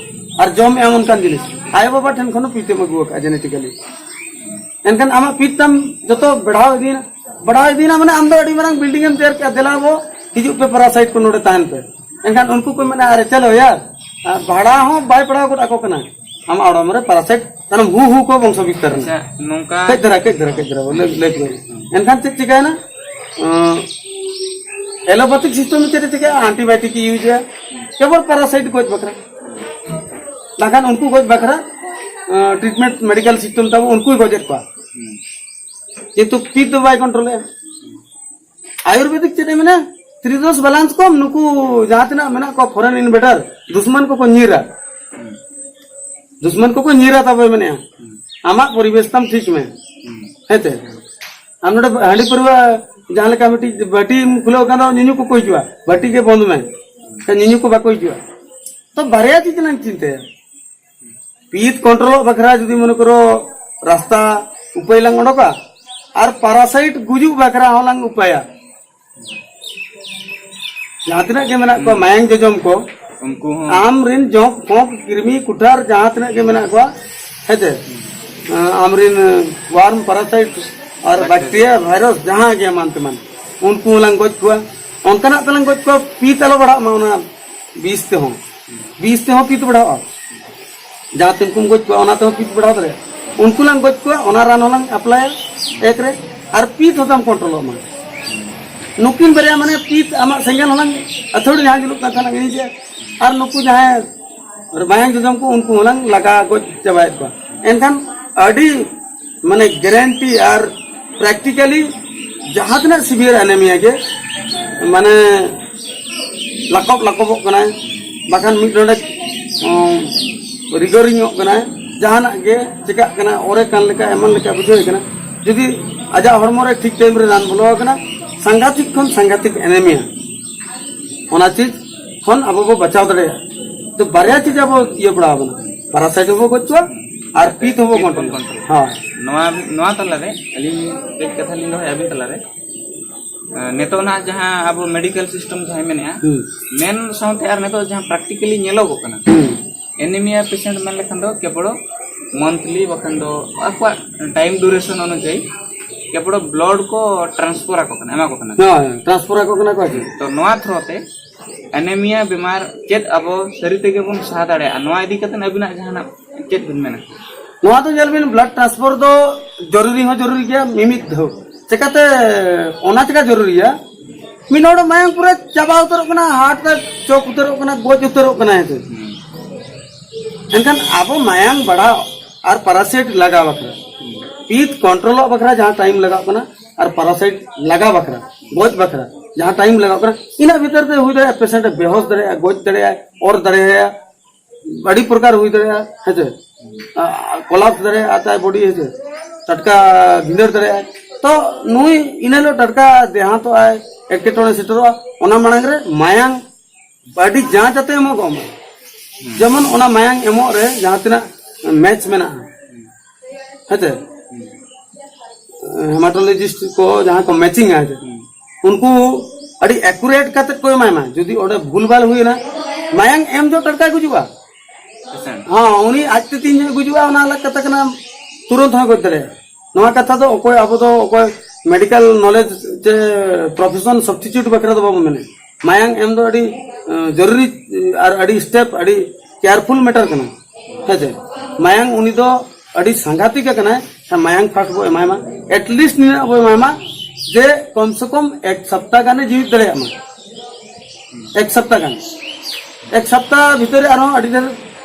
ᱟᱨ ᱡᱚᱢ ᱮᱫ ᱟᱢ ᱚᱱᱠᱟᱱ ᱡᱤᱱᱤᱥ᱾ ᱟᱭᱳ ᱵᱟᱵᱟ ᱴᱷᱮᱱ ᱠᱷᱚᱱ ᱦᱚᱸ ᱯᱤᱛ ᱮᱢ ᱟᱹᱜᱩ ᱟᱠᱟᱫᱼᱟ ᱡᱮᱱᱮᱴᱤᱠᱟᱞᱤ᱾ ᱮᱱᱠᱷᱟᱱ ᱟᱢᱟᱜ ᱯᱤᱛ ᱛᱟᱢ ᱡᱚᱛᱚ ᱵᱟᱲᱦᱟᱣ ᱤᱫᱤᱭᱮᱱᱟ, ᱵᱟᱲᱦᱟᱣ ᱤᱫᱤᱭᱮᱱᱟ ᱢᱟᱱᱮ ᱟᱢ ᱫᱚ ᱟᱹᱰᱤ ᱢᱟᱨᱟᱝ ᱵᱤᱞᱰᱤᱝ ᱮᱢ ᱛᱮᱭᱟᱨ ᱠᱮᱫᱼᱟ, ᱫᱮᱞᱟ ᱵᱚ ᱦᱤᱡᱩᱜ ᱯᱮ ᱯᱮᱨᱟᱥᱟᱭᱤᱴ ᱠᱚ ᱱᱚᱰᱮ ᱛᱟᱦᱮᱱ ᱯᱮ᱾ ᱮᱱᱠᱷᱟᱱ ᱩᱱᱠᱩ ᱠᱚ ᱢᱮᱱᱟ, ᱟᱨᱮ ᱪᱚᱞᱚ ᱭᱟᱨ, ᱟᱨ ᱵᱷᱟᱲᱟ ᱦᱚᱸ ᱵᱟᱭ ᱯᱟᱲᱟᱣ ᱜᱚᱫ ᱟᱠᱚ ᱠᱟᱱᱟ, ᱟᱢᱟᱜ ᱦᱚᱲᱢᱚ ᱨᱮ ᱯᱮᱨᱟᱥᱟᱭᱤᱴ ᱛᱟᱭᱱᱚᱢ ᱦᱩ ᱦᱩ ᱠᱚ ᱵᱚᱝᱥᱚ ᱵᱤᱥᱛᱟᱨ ᱮᱱᱟ᱾ ᱟᱪᱪᱷᱟ, ᱱᱚᱝᱠᱟ ᱠᱟᱹᱡ ᱫᱷᱟᱨᱟ, ᱠᱟᱹᱡ ᱫᱷᱟᱨᱟ, ᱠᱟᱹᱡ ᱫᱷᱟᱨᱟ, ᱞᱟᱹᱭ, ᱞᱟᱹᱭ, ᱞᱟᱹᱭ᱾ ᱮᱱᱠᱷᱟᱱ ᱪᱮᱫ ᱪᱤᱠᱟᱹᱭᱮᱱᱟ? ᱮᱞᱳᱯᱮᱛᱷᱤᱠ ᱥᱤᱥᱴᱮᱢ ᱪᱮᱫ ᱮ ᱪᱤᱠᱟᱹᱭᱟ? ᱟᱱᱴᱤᱵᱟᱭᱳᱴᱤᱠ ᱮ ᱤᱭᱩᱡᱟ, ᱠᱮᱵᱚᱞ ᱯᱮᱨᱟᱥᱟᱭᱤᱴ ᱜᱚᱡ ᱵᱟᱠᱷᱨᱟ᱾ ᱵᱟᱠᱷᱟᱱ ᱩᱱᱠᱩ ᱜᱚᱡ ᱵᱟᱠᱷᱨᱟ ᱴᱨᱤᱴᱢᱮᱱᱴ ᱢᱮᱰᱤᱠᱟᱞ ᱥᱤᱥᱴᱮᱢ ᱛᱟᱵᱚ ᱩᱱᱠᱩᱭ ᱜᱚᱡᱮᱫ ᱠᱚᱣᱟ, ᱠᱤᱱᱛᱩ ᱯᱤᱛ ᱫᱚ ᱵᱟᱭ ᱠᱚᱱᱴᱨᱳᱞᱮᱫᱼᱟ᱾ ᱟᱭᱩᱨᱵᱮᱫᱤᱠ ᱪᱮᱫ ᱮ ᱢᱮᱱᱟ? ᱛᱨᱤᱫᱳᱥ ᱵᱮᱞᱟᱱᱥ ᱠᱚᱢ, ᱱᱩᱠᱩ ᱡᱟᱦᱟᱸ ᱛᱤᱱᱟᱹᱜ ᱢᱮᱱᱟᱜ ᱠᱚᱣᱟ ᱯᱷᱚᱨᱮᱱ ᱤᱱᱵᱮᱰᱟᱨ, ᱫᱩᱥᱢᱟᱱ ᱠᱚᱠᱚ ᱧᱤᱨᱟ᱾ ᱫᱩᱥᱢᱟᱱ ᱠᱚᱠᱚ ᱧᱤᱨᱟ ᱛᱟᱵᱚᱭ ᱢᱮᱱᱮᱜᱼᱟ᱾ ᱟᱢᱟᱜ ᱯᱚᱨᱤᱵᱮᱥ ᱛᱟᱢ ᱴᱷᱤᱠ ᱢᱮ᱾ ᱦᱮᱸᱛᱮ? ᱟᱢ ᱱᱚᱰᱮ ᱦᱟᱺᱰᱤ ᱯᱟᱹᱨᱣᱟᱹ ᱡᱟᱦᱟᱸ ᱞᱮᱠᱟ ᱢᱤᱫᱴᱤᱡ ᱵᱟᱹᱴᱤᱢ ᱠᱷᱩᱞᱟᱹᱣ ᱠᱷᱟᱱ ᱫᱚ ᱧᱩᱧᱩ ᱠᱚᱠᱚ ᱦᱤᱡᱩᱜᱼᱟ, ᱵᱟᱹᱴᱤ ᱜᱮ ᱵᱚᱱᱫ ᱢᱮ, ᱠᱷᱟᱱ ᱧᱩᱧᱩ ᱠᱚ ᱵᱟᱠᱚ ᱦᱤᱡᱩᱜᱼᱟ᱾ ᱛᱚ ᱵᱟᱨᱭᱟ ᱪᱤᱡᱽ ᱞᱟᱝ ᱪᱤᱱᱛᱟᱹᱭᱟ, ᱯᱤᱛ ᱠᱚᱱᱴᱨᱳᱞᱚᱜ ᱵᱟᱠᱷᱨᱟ ᱡᱩᱫᱤ ᱢᱚᱱᱮ ᱠᱚᱨᱚ ᱨᱟᱥᱛᱟ ᱩᱯᱟᱹᱭ ᱞᱟᱝ ᱚᱰᱚᱠᱟ, ᱟᱨ ᱯᱟᱨᱟᱥᱟᱭᱤᱴ ᱜᱩᱡᱩᱜ ᱵᱟᱠᱷᱨᱟ ᱦᱚᱸ ᱞᱟᱝ ᱩᱯᱟᱹᱭᱟ᱾ ᱡᱟᱦᱟᱸ ᱛᱤᱱᱟᱹᱜ ᱜᱮ ᱢᱮᱱᱟᱜ ᱠᱚᱣᱟ ᱢᱟᱭᱟᱝ ᱡᱚᱡᱚᱢ ᱠᱚ, ᱩᱱᱠᱩ ᱦᱚᱸ ᱟᱢ ᱨᱮᱱ ᱡᱚᱸᱠ ᱯᱷᱚᱸᱠ ᱠᱨᱤᱢᱤ ᱠᱩᱴᱷᱟᱨ ᱡᱟᱦᱟᱸ ᱛᱤᱱᱟᱹᱜ ᱜᱮ ᱢᱮᱱᱟᱜ ᱠᱚᱣᱟ, ᱦᱮᱸᱥᱮ, ᱟᱢ ᱨᱮᱱ ᱣᱟᱨᱢ ᱯᱟᱨᱟᱥᱟᱭᱤᱴ ᱟᱨ ᱵᱮᱠᱴᱮᱨᱤᱭᱟ ᱵᱷᱟᱭᱨᱟᱥ ᱡᱟᱦᱟᱸ ᱜᱮ ᱮᱢᱟᱱ ᱛᱮᱢᱟᱱ, ᱩᱱᱠᱩ ᱦᱚᱸᱞᱟᱝ ᱜᱚᱡ ᱠᱚᱣᱟ᱾ ᱚᱱᱠᱟᱱᱟᱜ ᱛᱮᱞᱟᱝ ᱜᱚᱡ ᱠᱚᱣᱟ, ᱯᱤᱛ ᱟᱞᱚ ᱵᱟᱲᱦᱟᱜ ᱢᱟ ᱚᱱᱟ ᱵᱤᱥ ᱛᱮᱦᱚᱸ, ᱵᱤᱥ ᱛᱮᱦᱚᱸ ᱯᱤᱛ ᱵᱟᱲᱦᱟᱜᱼᱟ᱾ ᱡᱟᱦᱟᱸ ᱛᱤᱱ ᱠᱚᱢ ᱜᱚᱡ ᱠᱚᱣᱟ ᱚᱱᱟ ᱛᱮᱦᱚᱸ ᱯᱤᱛ ᱵᱟᱲᱦᱟᱣ ᱫᱟᱲᱮᱭᱟᱜᱼᱟ᱾ ᱩᱱᱠᱩ ᱞᱟᱝ ᱜᱚᱡ ᱠᱚᱣᱟ, ᱚᱱᱟ ᱨᱟᱱ ᱦᱚᱸᱞᱟᱝ ᱮᱯᱞᱟᱭᱟ ᱮᱠ ᱨᱮ, ᱟᱨ ᱯᱤᱛ ᱦᱚᱸ ᱛᱟᱢ ᱠᱚᱱᱴᱨᱳᱞᱚᱜ ᱢᱟ᱾ ᱱᱩᱠᱤᱱ ᱵᱟᱨᱭᱟ ᱢᱟᱱᱮ ᱯᱤᱛ ᱟᱢᱟᱜ ᱥᱮᱸᱜᱮᱞ ᱦᱚᱸᱞᱟᱝ ᱟᱹᱛᱷᱟᱹᱲᱤ ᱡᱟᱦᱟᱸ ᱡᱩᱞᱩᱜ ᱠᱟᱱ ᱛᱟᱦᱮᱱᱟ ᱤᱧ ᱡᱮ, ᱟᱨ ᱱᱩᱠᱩ ᱡᱟᱦᱟᱸᱭ ᱢᱟᱭᱟᱝ ᱡᱚᱡᱚᱢ ᱠᱚ ᱩᱱᱠᱩ ᱦᱚᱸᱞᱟᱝ ᱞᱟᱜᱟ ᱜᱚᱡ ᱪᱟᱵᱟᱭᱮᱫ ᱠᱚᱣᱟ᱾ ᱮᱱᱠᱷᱟᱱ ᱟᱹᱰᱤ ᱢᱟᱱᱮ ᱜᱮᱨᱮᱱᱴᱤ ᱟᱨ ᱯᱨᱮᱠᱴᱤᱠᱟᱞᱤ ᱡᱟᱦᱟᱸ ᱛᱤᱱᱟᱹᱜ ᱥᱤᱵᱷᱤᱭᱟᱨ ᱮᱱᱮᱢᱤᱭᱟ ᱜᱮ ᱢᱟᱱᱮ ᱞᱟᱠᱚᱵ ᱞᱟᱠᱚᱵᱚᱜ ᱠᱟᱱᱟᱭ, ᱵᱟᱠᱷᱟᱱ ᱢᱤᱫ ᱰᱚᱸᱰᱮᱠ ᱨᱤᱜᱚᱨᱤᱝᱚᱜ ᱠᱟᱱᱟᱭ, ᱡᱟᱦᱟᱱᱟᱜ ᱜᱮ ᱪᱤᱠᱟᱹᱜ ᱠᱟᱱᱟ, ᱚᱨᱮ ᱠᱟᱱ ᱞᱮᱠᱟ ᱮᱢᱟᱱ ᱞᱮᱠᱟ ᱵᱩᱡᱷᱟᱹᱣ ᱠᱟᱱᱟ᱾ ᱡᱩᱫᱤ ᱟᱡᱟᱜ ᱦᱚᱲᱢᱚ ᱨᱮ ᱴᱷᱤᱠ ᱴᱟᱭᱤᱢ ᱨᱮ ᱨᱟᱱ ᱵᱚᱞᱚ ᱟᱠᱟᱱᱟ, ᱥᱟᱝᱜᱷᱟᱛᱤᱠ ᱠᱷᱚᱱ ᱥᱟᱝᱜᱷᱟᱛᱤᱠ ᱮᱱᱮᱢᱤᱭᱟ ᱚᱱᱟ ᱪᱤᱡᱽ ᱠᱷᱚᱱ ᱟᱵᱚ ᱵᱚ ᱵᱟᱪᱟᱣ ᱫᱟᱲᱮᱭᱟᱜᱼᱟ᱾ ᱛᱚ ᱵᱟᱨᱭᱟ ᱪᱤᱡᱽ ᱟᱵᱚ ᱤᱭᱟᱹ ᱵᱟᱲᱟ ᱟᱵᱚᱱᱟ, ᱯᱟᱨᱟᱥᱟᱭᱤᱴ ᱦᱚᱸᱵᱚ ᱜᱚᱡ ᱠᱚᱣᱟ ᱟᱨ ᱯᱤᱛ ᱦᱚᱸᱵᱚ ᱠᱚᱱᱴᱨᱳᱞ᱾ ᱦᱳᱭ᱾ ᱱᱚᱣᱟ ᱱᱚᱣᱟ ᱛᱟᱞᱟᱨᱮ ᱟᱹᱞᱤᱧ ᱠᱟᱹᱡ ᱠᱟᱛᱷᱟ ᱞᱤᱧ ᱫᱚᱦᱚᱭᱟ ᱟᱹᱵᱤᱱ ᱛᱟᱞᱟᱨᱮ᱾ ᱱᱤᱛᱚᱜ ᱱᱟᱦᱟᱜ ᱡᱟᱦᱟᱸ ᱟᱵᱚ ᱢᱮᱰᱤᱠᱮᱞ ᱥᱤᱥᱴᱮᱢ ᱡᱟᱦᱟᱸ ᱢᱮᱱᱟᱜᱼᱟ, ᱦᱩᱸ᱾ ᱢᱮᱱ ᱥᱟᱶᱛᱮ ᱟᱨ ᱱᱤᱛᱚᱜ ᱡᱟᱦᱟᱸ ᱯᱨᱮᱠᱴᱤᱠᱮᱞᱤ ᱧᱮᱞᱚᱜᱚᱜ ᱠᱟᱱᱟ, ᱦᱩᱸ᱾ ᱮᱱᱤᱢᱤᱭᱟ ᱯᱮᱥᱮᱱᱴ ᱢᱮᱱ ᱞᱮᱠᱷᱟᱱ ᱫᱚ ᱠᱮᱵᱚᱞ ᱢᱚᱱᱛᱷᱞᱤ ᱵᱟᱠᱷᱟᱱ ᱫᱚ ᱟᱠᱚᱣᱟᱜ ᱴᱟᱭᱤᱢ ᱰᱩᱨᱮᱥᱚᱱ ᱚᱱᱩᱡᱟᱭᱤ ᱠᱮᱵᱚᱞ ᱵᱞᱚᱰ ᱠᱚ ᱴᱨᱟᱱᱥᱯᱷᱟᱨ ᱟᱠᱚ ᱠᱟᱱᱟ, ᱮᱢᱟ ᱠᱚ ᱠᱟᱱᱟ᱾ ᱦᱳᱭ, ᱴᱨᱟᱱᱥᱯᱷᱟᱨ ᱟᱠᱚ ᱠᱟᱱᱟ ᱠᱚ ᱟᱨᱠᱤ᱾ ᱛᱚ ᱱᱚᱣᱟ ᱛᱷᱨᱳ ᱛᱮ ᱮᱱᱤᱢᱤᱭᱟ ᱵᱤᱢᱟᱨ ᱪᱮᱫ ᱟᱵᱚ ᱥᱟᱹᱨᱤ ᱛᱮᱜᱮ ᱵᱚᱱ ᱥᱟᱦᱟ ᱫᱟᱲᱮᱭᱟᱜᱼᱟ, ᱱᱚᱣᱟ ᱤᱫᱤ ᱠᱟᱛᱮ ᱟᱹᱵᱤᱱᱟᱜ ᱡᱟᱦᱟᱱᱟᱜ ᱪᱮᱫ ᱵᱤᱱ ᱢᱮᱱᱟ? ᱱᱚᱣᱟ ᱫᱚ ᱧᱮᱞ ᱵᱤᱱ, ᱵᱞᱟᱰ ᱴᱨᱟᱱᱥᱯᱷᱟᱨ ᱫᱚ ᱡᱚᱨᱩᱨᱤ ᱦᱚᱸ ᱡᱚᱨᱩᱨᱤ ᱜᱮᱭᱟ ᱢᱤᱢᱤᱫ ᱫᱷᱟᱣ᱾ ᱪᱮᱠᱟᱛᱮ ᱚᱱᱟ ᱪᱮᱠᱟ ᱡᱚᱨᱩᱨᱤᱭᱟ? ᱢᱤᱫ ᱦᱚᱲ ᱢᱟᱭᱟᱢ ᱯᱩᱨᱟᱹ ᱪᱟᱵᱟ ᱩᱛᱟᱹᱨᱚᱜ ᱠᱟᱱᱟ, ᱦᱟᱨᱴ ᱛᱟᱭ ᱪᱚᱠ ᱩᱛᱟᱹᱨᱚᱜ ᱠᱟᱱᱟ, ᱜᱚᱡ ᱩᱛᱟᱹᱨᱚᱜ ᱠᱟᱱᱟ, ᱦᱮᱸᱥᱮ᱾ ᱮᱱᱠᱷᱟᱱ ᱟᱵᱚ ᱢᱟᱭᱟᱢ ᱵᱟᱲᱦᱟᱣ ᱟᱨ ᱯᱟᱨᱟᱥᱟᱭᱤᱴ ᱞᱟᱜᱟᱣ ᱵᱟᱠᱷᱨᱟ, ᱯᱤᱛ ᱠᱚᱱᱴᱨᱳᱞᱚᱜ ᱵᱟᱠᱷᱨᱟ ᱡᱟᱦᱟᱸ ᱴᱟᱭᱤᱢ ᱞᱟᱜᱟᱜ ᱠᱟᱱᱟ, ᱟᱨ ᱯᱟᱨᱟᱥᱟᱭᱤᱴ ᱞᱟᱜᱟᱣ ᱵᱟᱠᱷᱨᱟ, ᱜᱚᱡ ᱵᱟᱠᱷᱨᱟ ᱡᱟᱦᱟᱸ ᱴᱟᱭᱤᱢ ᱞᱟᱜᱟᱜ ᱠᱟᱱᱟ, ᱤᱱᱟᱹ ᱵᱷᱤᱛᱟᱹᱨ ᱛᱮ ᱦᱩᱭ ᱫᱟᱲᱮᱭᱟᱜᱼᱟ ᱯᱮᱥᱮᱱᱴ ᱮ ᱵᱮᱦᱚᱥ ᱫᱟᱲᱮᱭᱟᱜᱼᱟ, ᱜᱚᱡ ᱫᱟᱲᱮᱭᱟᱜᱼᱟ, ᱚᱨ ᱫᱟᱲᱮᱭᱟᱜᱼᱟ, ᱟᱹᱰᱤ ᱯᱨᱚᱠᱟᱨ ᱦᱩᱭ ᱫᱟᱲᱮᱭᱟᱜᱼᱟ, ᱦᱮᱸᱥᱮ᱾ ᱠᱚᱞᱟᱯᱥ ᱫᱟᱲᱮᱭᱟᱜᱼᱟ ᱛᱟᱭ ᱵᱚᱰᱤ, ᱦᱮᱸᱥᱮ, ᱴᱟᱴᱠᱟ ᱵᱷᱤᱸᱫᱟᱹᱲ ᱫᱟᱲᱮᱭᱟᱜᱼᱟ᱾ ᱛᱚ ᱱᱩᱭ ᱤᱱᱟᱹ ᱦᱤᱞᱳᱜ ᱴᱟᱴᱠᱟ ᱫᱮᱦᱟᱱᱛᱚᱜ ᱟᱭ, ᱮᱴᱠᱮᱴᱚᱬᱮ ᱥᱮᱴᱮᱨᱚᱜᱼᱟ᱾ ᱚᱱᱟ ᱢᱟᱲᱟᱝ ᱨᱮ ᱢᱟᱭᱟᱝ ᱟᱹᱰᱤ ᱡᱟᱸᱪ ᱟᱛᱮ ᱮᱢᱚᱜᱚᱜ ᱢᱟ᱾ ᱡᱮᱢᱚᱱ ᱚᱱᱟ ᱢᱟᱭᱟᱝ ᱮᱢᱚᱜ ᱨᱮ ᱡᱟᱦᱟᱸ ᱛᱤᱱᱟᱹᱜ ᱢᱮᱪ ᱢᱮᱱᱟᱜᱼᱟ, ᱦᱮᱸᱥᱮ, ᱦᱮᱢᱟᱴᱳᱞᱚᱡᱤᱥᱴ ᱠᱚ ᱡᱟᱦᱟᱸ ᱠᱚ ᱢᱮᱪᱤᱝᱟ, ᱦᱮᱸᱥᱮ, ᱩᱱᱠᱩ ᱟᱹᱰᱤ ᱮᱠᱩᱨᱮᱴ ᱠᱟᱛᱮ ᱠᱚ ᱮᱢᱟᱭ ᱢᱟ᱾ ᱡᱩᱫᱤ ᱚᱸᱰᱮ ᱵᱷᱩᱞ ᱵᱷᱟᱞ ᱦᱩᱭᱮᱱᱟ, ᱢᱟᱭᱟᱝ ᱮᱢ ᱡᱚᱦᱚᱜ ᱴᱟᱴᱠᱟᱭ ᱜᱩᱡᱩᱜᱼᱟ᱾ ᱯᱮᱥᱮᱱᱴ᱾ ᱦᱚᱸ, ᱩᱱᱤ ᱟᱡᱛᱮ ᱛᱤᱱ ᱡᱚᱦᱚᱜ ᱜᱩᱡᱩᱜᱼᱟ, ᱚᱱᱟ ᱟᱞᱟᱜᱽ ᱠᱟᱛᱷᱟ ᱠᱟᱱᱟ, ᱛᱩᱨᱟᱹᱱᱛ ᱦᱚᱸᱭ ᱜᱚᱡ ᱫᱟᱲᱮᱭᱟᱜᱼᱟ᱾ ᱱᱚᱣᱟ ᱠᱟᱛᱷᱟ ᱫᱚ ᱚᱠᱚᱭ, ᱟᱵᱚ ᱫᱚ ᱚᱠᱚᱭ ᱢᱮᱰᱤᱠᱟᱞ ᱱᱚᱞᱮᱡᱽ ᱪᱮ ᱯᱨᱚᱯᱷᱮᱥᱚᱱ ᱥᱟᱵᱥᱴᱤᱪᱩᱴ ᱵᱟᱠᱷᱨᱟ ᱫᱚ ᱵᱟᱵᱚ ᱢᱮᱱᱟ᱾ ᱢᱟᱭᱟᱝ ᱮᱢ ᱫᱚ ᱟᱹᱰᱤ, ᱮ, ᱡᱚᱨᱩᱨᱤ ᱟᱨ ᱟᱹᱰᱤ ᱥᱴᱮᱯ, ᱟᱹᱰᱤ ᱠᱮᱭᱟᱨᱯᱷᱩᱞ ᱢᱮᱴᱟᱨ ᱠᱟᱱᱟ᱾ ᱦᱮᱸ ᱪᱮ? ᱢᱟᱭᱟᱝ ᱩᱱᱤ ᱫᱚ ᱟᱹᱰᱤ ᱥᱟᱸᱜᱷᱟᱛᱤᱠ ᱠᱟᱱᱟᱭ᱾ ᱦᱮᱸ, ᱢᱟᱭᱟᱝ ᱯᱷᱟᱥᱴ ᱵᱚ ᱮᱢᱟᱭ ᱢᱟ, ᱮᱴᱞᱤᱥᱴ ᱱᱤᱱᱟᱹᱜ ᱵᱚ ᱮᱢᱟᱭ ᱢᱟ ᱡᱮ ᱠᱚᱢ ᱥᱮ ᱠᱚᱢ ᱮᱠ ᱥᱚᱯᱛᱟ ᱜᱟᱱᱮ ᱡᱤᱣᱤᱫ ᱫᱟᱲᱮᱭᱟᱜ ᱢᱟ᱾ ᱮᱠ ᱥᱚᱯᱛᱟ ᱜᱟᱱ, ᱮᱠ ᱥᱚᱯᱛᱟ ᱵᱷᱤᱛᱟᱹᱨ ᱨᱮ ᱟᱨᱦᱚᱸ ᱟᱹᱰᱤ ᱰᱷᱮᱨ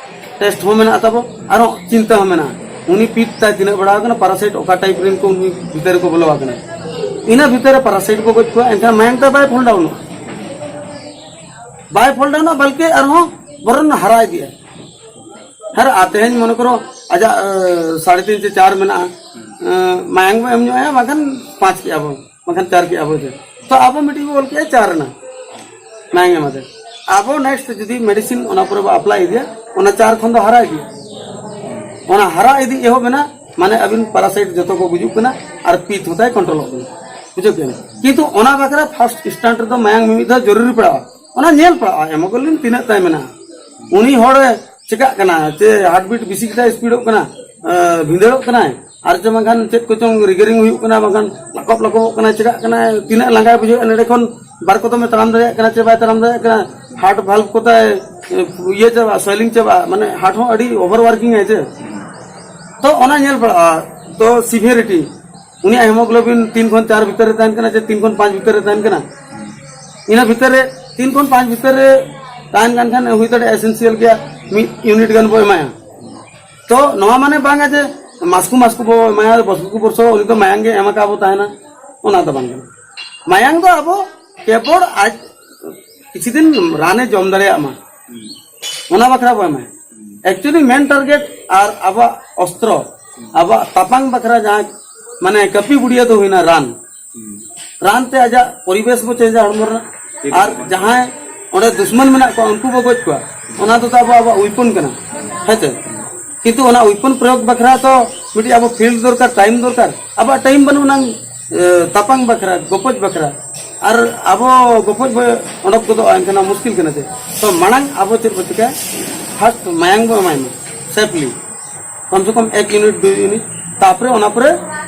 ᱴᱮᱥᱴ ᱦᱚᱸ ᱢᱮᱱᱟᱜ ᱛᱟᱵᱚ, ᱟᱨᱦᱚᱸ ᱪᱤᱱᱛᱟᱹ ᱦᱚᱸ ᱢᱮᱱᱟᱜᱼᱟ᱾ ᱩᱱᱤ ᱯᱤᱛ ᱛᱟᱭ ᱛᱤᱱᱟᱹᱜ ᱵᱟᱲᱟ ᱟᱠᱟᱱᱟ, ᱯᱟᱨᱟᱥᱟᱭᱤᱴ ᱚᱠᱟ ᱴᱟᱭᱤᱯ ᱨᱮᱱ ᱠᱚ ᱩᱱᱤ ᱵᱷᱤᱛᱟᱹᱨ ᱨᱮᱠᱚ ᱵᱚᱞᱚ ᱟᱠᱟᱱᱟ, ᱤᱱᱟᱹ ᱵᱷᱤᱛᱟᱹᱨ ᱨᱮ ᱯᱟᱨᱟᱥᱟᱭᱤᱴ ᱠᱚ ᱜᱚᱡ ᱠᱚᱣᱟ, ᱮᱱᱠᱷᱟᱱ ᱢᱟᱭᱟᱝ ᱛᱟᱭ ᱵᱟᱭ ᱯᱷᱚᱞ ᱰᱟᱣᱩᱱᱚᱜᱼᱟ, ᱵᱟᱭ ᱯᱷᱚᱞ ᱰᱟᱣᱩᱱᱚᱜᱼᱟ, ᱵᱚᱞᱠᱮ ᱟᱨᱦᱚᱸ ᱵᱚᱨᱚᱱ ᱦᱟᱨᱟ ᱤᱫᱤᱜᱼᱟ᱾ ᱟᱨ ᱟᱨ ᱛᱮᱦᱮᱧ ᱢᱚᱱᱮ ᱠᱚᱨᱚ ᱟᱡᱟᱜ, ᱮ, ᱥᱟᱲᱮ ᱛᱤᱱ ᱥᱮ ᱪᱟᱨ ᱢᱮᱱᱟᱜᱼᱟ, ᱮ, ᱢᱟᱭᱟᱝ ᱵᱚ ᱮᱢ ᱧᱚᱜ ᱟᱭᱟ, ᱵᱟᱝᱠᱷᱟᱱ ᱯᱟᱸᱪ ᱠᱮᱜᱼᱟ ᱵᱚ, ᱵᱟᱝᱠᱷᱟᱱ ᱪᱟᱨ ᱠᱮᱜᱼᱟ ᱵᱚ, ᱡᱮ ᱛᱚ ᱟᱵᱚ ᱢᱤᱫᱴᱤᱡ ᱵᱚ ᱚᱞ ᱠᱮᱜᱼᱟ ᱪᱟᱨ ᱨᱮᱱᱟᱜ ᱢᱟᱭᱟᱝ ᱮᱢᱟᱫᱮ᱾ ᱟᱵᱚ ᱱᱮᱠᱥᱴ ᱡᱩᱫᱤ ᱢᱮᱰᱤᱥᱤᱱ ᱚᱱᱟ ᱯᱚᱨᱮ ᱵᱚ ᱟᱯᱞᱟᱭ ᱤᱫᱤᱭᱟ, ᱚᱱᱟ ᱪᱟᱨ ᱠᱷᱚᱱ ᱫᱚ ᱦᱟᱨᱟ ᱤᱫᱤᱜᱼᱟ, ᱚᱱᱟ ᱦᱟᱨᱟ ᱤᱫᱤ ᱮᱦᱚᱵ ᱮᱱᱟ, ᱢᱟᱱᱮ ᱟᱹᱵᱤᱱ ᱯᱟᱨᱟᱥᱟᱭᱤᱴ ᱡᱚᱛᱚ ᱠᱚ ᱜᱩᱡᱩᱜ ᱠᱟᱱᱟ ᱟᱨ ᱯᱤᱛ ᱦᱚᱸ ᱛᱟᱭ ᱠᱚᱱᱴᱨᱳᱞᱚᱜ ᱠᱟᱱᱟ᱾ ᱵᱩᱡᱷᱟᱹᱣ ᱠᱮᱫᱟ? ᱠᱤᱱᱛᱩ ᱚᱱᱟ ᱵᱟᱠᱷᱨᱟ ᱯᱷᱟᱥᱴ ᱥᱴᱟᱱᱴ ᱨᱮᱫᱚ ᱢᱟᱭᱟᱝ ᱢᱤᱢᱤᱫ ᱫᱷᱟᱣ ᱡᱚᱨᱩᱨᱤ ᱯᱟᱲᱟᱜᱼᱟ, ᱚᱱᱟ ᱧᱮᱞ ᱯᱟᱲᱟᱜᱼᱟ ᱦᱮᱢᱳᱜᱞᱳᱵᱤᱱ ᱛᱤᱱᱟᱹᱜ ᱛᱟᱭ ᱢᱮᱱᱟᱜᱼᱟ᱾ ᱩᱱᱤ ᱦᱚᱲ ᱪᱮᱠᱟᱜ ᱠᱟᱱᱟ, ᱪᱮ ᱦᱟᱨᱴ ᱵᱤᱴ ᱵᱮᱥᱤ ᱠᱮᱫᱟᱭ, ᱥᱯᱤᱰᱚᱜ ᱠᱟᱱᱟ, ᱟᱸ, ᱵᱷᱤᱸᱫᱟᱹᱲᱚᱜ ᱠᱟᱱᱟᱭ, ᱟᱨ ᱪᱮ ᱵᱟᱝᱠᱷᱟᱱ ᱪᱮᱫ ᱠᱚᱪᱚᱝ ᱨᱤᱜᱟᱨᱤᱝ ᱦᱩᱭᱩᱜ ᱠᱟᱱᱟ, ᱵᱟᱝᱠᱷᱟᱱ ᱞᱟᱠᱚᱵ ᱞᱟᱠᱚᱵᱚᱜ ᱠᱟᱱᱟᱭ, ᱪᱮᱠᱟᱜ ᱠᱟᱱᱟᱭ, ᱛᱤᱱᱟᱹᱜ ᱞᱟᱸᱜᱟᱭ ᱵᱩᱡᱷᱟᱹᱣᱮᱫᱼᱟ, ᱱᱚᱰᱮ ᱠᱷᱚᱱ ᱵᱟᱨ ᱠᱚᱫᱚᱢᱮ ᱛᱟᱲᱟᱢ ᱫᱟᱲᱮᱭᱟᱜ ᱠᱟᱱᱟ ᱪᱮ ᱵᱟᱭ ᱛᱟᱲᱟᱢ ᱫᱟᱲᱮᱭᱟᱜ ᱠᱟᱱᱟ, ᱦᱟᱨᱴ ᱵᱷᱟᱞᱵ ᱠᱚᱛᱟᱭ ᱤᱭᱟᱹ ᱪᱟᱵᱟᱜᱼᱟ, ᱥᱩᱭᱮᱞᱤᱝ ᱪᱟᱵᱟᱜᱼᱟ, ᱢᱟᱱᱮ ᱦᱟᱨᱴ ᱦᱚᱸ ᱟᱹᱰᱤ ᱳᱵᱷᱟᱨ ᱣᱟᱨᱠᱤᱝ ᱟᱭ ᱪᱮ᱾ ᱛᱚ ᱚᱱᱟ ᱧᱮᱞ ᱯᱟᱲᱟᱜᱼᱟ᱾ ᱛᱚ ᱥᱤᱵᱷᱤᱭᱟᱨᱤᱴᱤ, ᱩᱱᱤᱭᱟᱜ ᱦᱮᱢᱳᱜᱞᱳᱵᱤᱱ ᱛᱤᱱ ᱠᱷᱚᱱ ᱪᱟᱨ ᱵᱷᱤᱛᱟᱹᱨ ᱨᱮ ᱛᱟᱦᱮᱱ ᱠᱟᱱᱟ ᱪᱮ ᱛᱤᱱ ᱠᱷᱚᱱ ᱯᱟᱸᱪ ᱵᱷᱤᱛᱟᱹᱨ ᱨᱮ ᱛᱟᱦᱮᱱ ᱠᱟᱱᱟ, ᱤᱱᱟᱹ ᱵᱷᱤᱛᱟᱹᱨ ᱨᱮ ᱛᱤᱱ ᱠᱷᱚᱱ ᱯᱟᱸᱪ ᱵᱷᱤᱛᱟᱹᱨ ᱨᱮ ᱛᱟᱦᱮᱱ ᱠᱟᱱ ᱠᱷᱟᱱ ᱦᱩᱭ ᱫᱟᱲᱮᱭᱟᱜᱼᱟ ᱮᱥᱮᱱᱥᱤᱭᱟᱞ ᱜᱮᱭᱟ, ᱢᱤᱫ ᱤᱭᱩᱱᱤᱴ ᱜᱟᱱ ᱵᱚ ᱮᱢᱟᱭᱟ᱾ ᱛᱚ ᱱᱚᱣᱟ ᱢᱟᱱᱮ ᱵᱟᱝᱟ ᱡᱮ ᱢᱟᱥᱠᱩ ᱢᱟᱥᱠᱩ ᱵᱚ ᱮᱢᱟᱭᱟ, ᱵᱚᱨᱥᱚᱠᱩ ᱵᱚᱨᱥᱚ ᱩᱱᱤ ᱫᱚ ᱢᱟᱭᱟᱝ ᱜᱮ ᱮᱢ ᱟᱠᱟ ᱵᱚ ᱛᱟᱦᱮᱱᱟ, ᱚᱱᱟ ᱫᱚ ᱵᱟᱝ ᱠᱟᱱᱟ᱾ ᱢᱟᱭᱟᱝ ᱫᱚ ᱟᱵᱚ ᱠᱮᱵᱚᱞ ᱟᱡ ᱠᱤᱪᱷᱩ ᱫᱤᱱ ᱨᱟᱱᱮ ᱡᱚᱢ ᱫᱟᱲᱮᱭᱟᱜ ᱢᱟ, ᱚᱱᱟ ᱵᱟᱠᱷᱨᱟ ᱵᱚ ᱮᱢᱟᱭᱟ᱾ ᱮᱠᱪᱩᱭᱮᱞᱤ ᱢᱮᱱ ᱴᱟᱨᱜᱮᱴ ᱟᱨ ᱟᱵᱚᱣᱟᱜ ᱚᱥᱛᱨᱚ, ᱟᱵᱚᱣᱟᱜ ᱛᱟᱯᱟᱝ ᱵᱟᱠᱷᱨᱟ ᱡᱟᱦᱟᱸ ᱢᱟᱱᱮ ᱠᱟᱹᱯᱤ ᱵᱩᱰᱤᱭᱟᱹ ᱫᱚ ᱦᱩᱭᱱᱟ ᱨᱟᱱ᱾ ᱨᱟᱱ ᱛᱮ ᱟᱡᱟᱜ ᱯᱚᱨᱤᱵᱮᱥ ᱵᱚ ᱪᱮᱧᱡᱟ ᱦᱚᱲᱢᱚ ᱨᱮᱱᱟᱜ, ᱟᱨ ᱡᱟᱦᱟᱸᱭ ᱚᱸᱰᱮ ᱫᱩᱥᱢᱟᱱ ᱢᱮᱱᱟᱜ ᱠᱚᱣᱟ ᱩᱱᱠᱩ ᱵᱚ ᱜᱚᱡ ᱠᱚᱣᱟ, ᱚᱱᱟ ᱫᱚ ᱟᱵᱚ ᱟᱵᱚᱣᱟᱜ ᱩᱭᱯᱚᱱ ᱠᱟᱱᱟ, ᱦᱮᱸ ᱥᱮ? ᱠᱤᱱᱛᱩ ᱚᱱᱟ ᱩᱭᱯᱚᱱ ᱯᱨᱚᱭᱳᱜᱽ ᱵᱟᱠᱷᱨᱟ ᱛᱚ ᱢᱤᱫᱴᱤᱡ ᱟᱵᱚ ᱯᱷᱤᱞᱰ ᱫᱚᱨᱠᱟᱨ, ᱴᱟᱭᱤᱢ ᱫᱚᱨᱠᱟᱨ, ᱟᱵᱚᱣᱟᱜ ᱴᱟᱭᱤᱢ ᱵᱟᱹᱱᱩᱜ ᱟᱱᱟᱝ ᱮ, ᱛᱟᱯᱟᱝ ᱵᱟᱠᱷᱨᱟ, ᱜᱚᱯᱚᱡ ᱵᱟᱠᱷᱨᱟ᱾ ᱟᱨ ᱟᱵᱚ ᱜᱚᱯᱚᱡ ᱵᱚ ᱚᱰᱚᱠ ᱜᱚᱫᱚᱜᱼᱟ, ᱮᱱᱠᱷᱟᱱ ᱚᱱᱟ ᱢᱩᱥᱠᱤᱞ ᱠᱟᱱᱟ ᱪᱮ᱾ ᱛᱚ ᱢᱟᱲᱟᱝ ᱟᱵᱚ ᱪᱮᱫ ᱵᱚ ᱪᱤᱠᱟᱹᱭᱟ? ᱯᱷᱟᱥᱴ ᱢᱟᱭᱟᱝ ᱵᱚ ᱮᱢᱟᱭ ᱢᱟ ᱥᱮᱯᱞᱤ, ᱠᱚᱢ ᱥᱮ ᱠᱚᱢ ᱮᱠ ᱤᱭᱩᱱᱤᱴ, ᱫᱩᱭ ᱤᱭᱩᱱᱤᱴ, ᱛᱟᱯᱚᱨᱮ ᱚᱱᱟ ᱯᱚᱨᱮ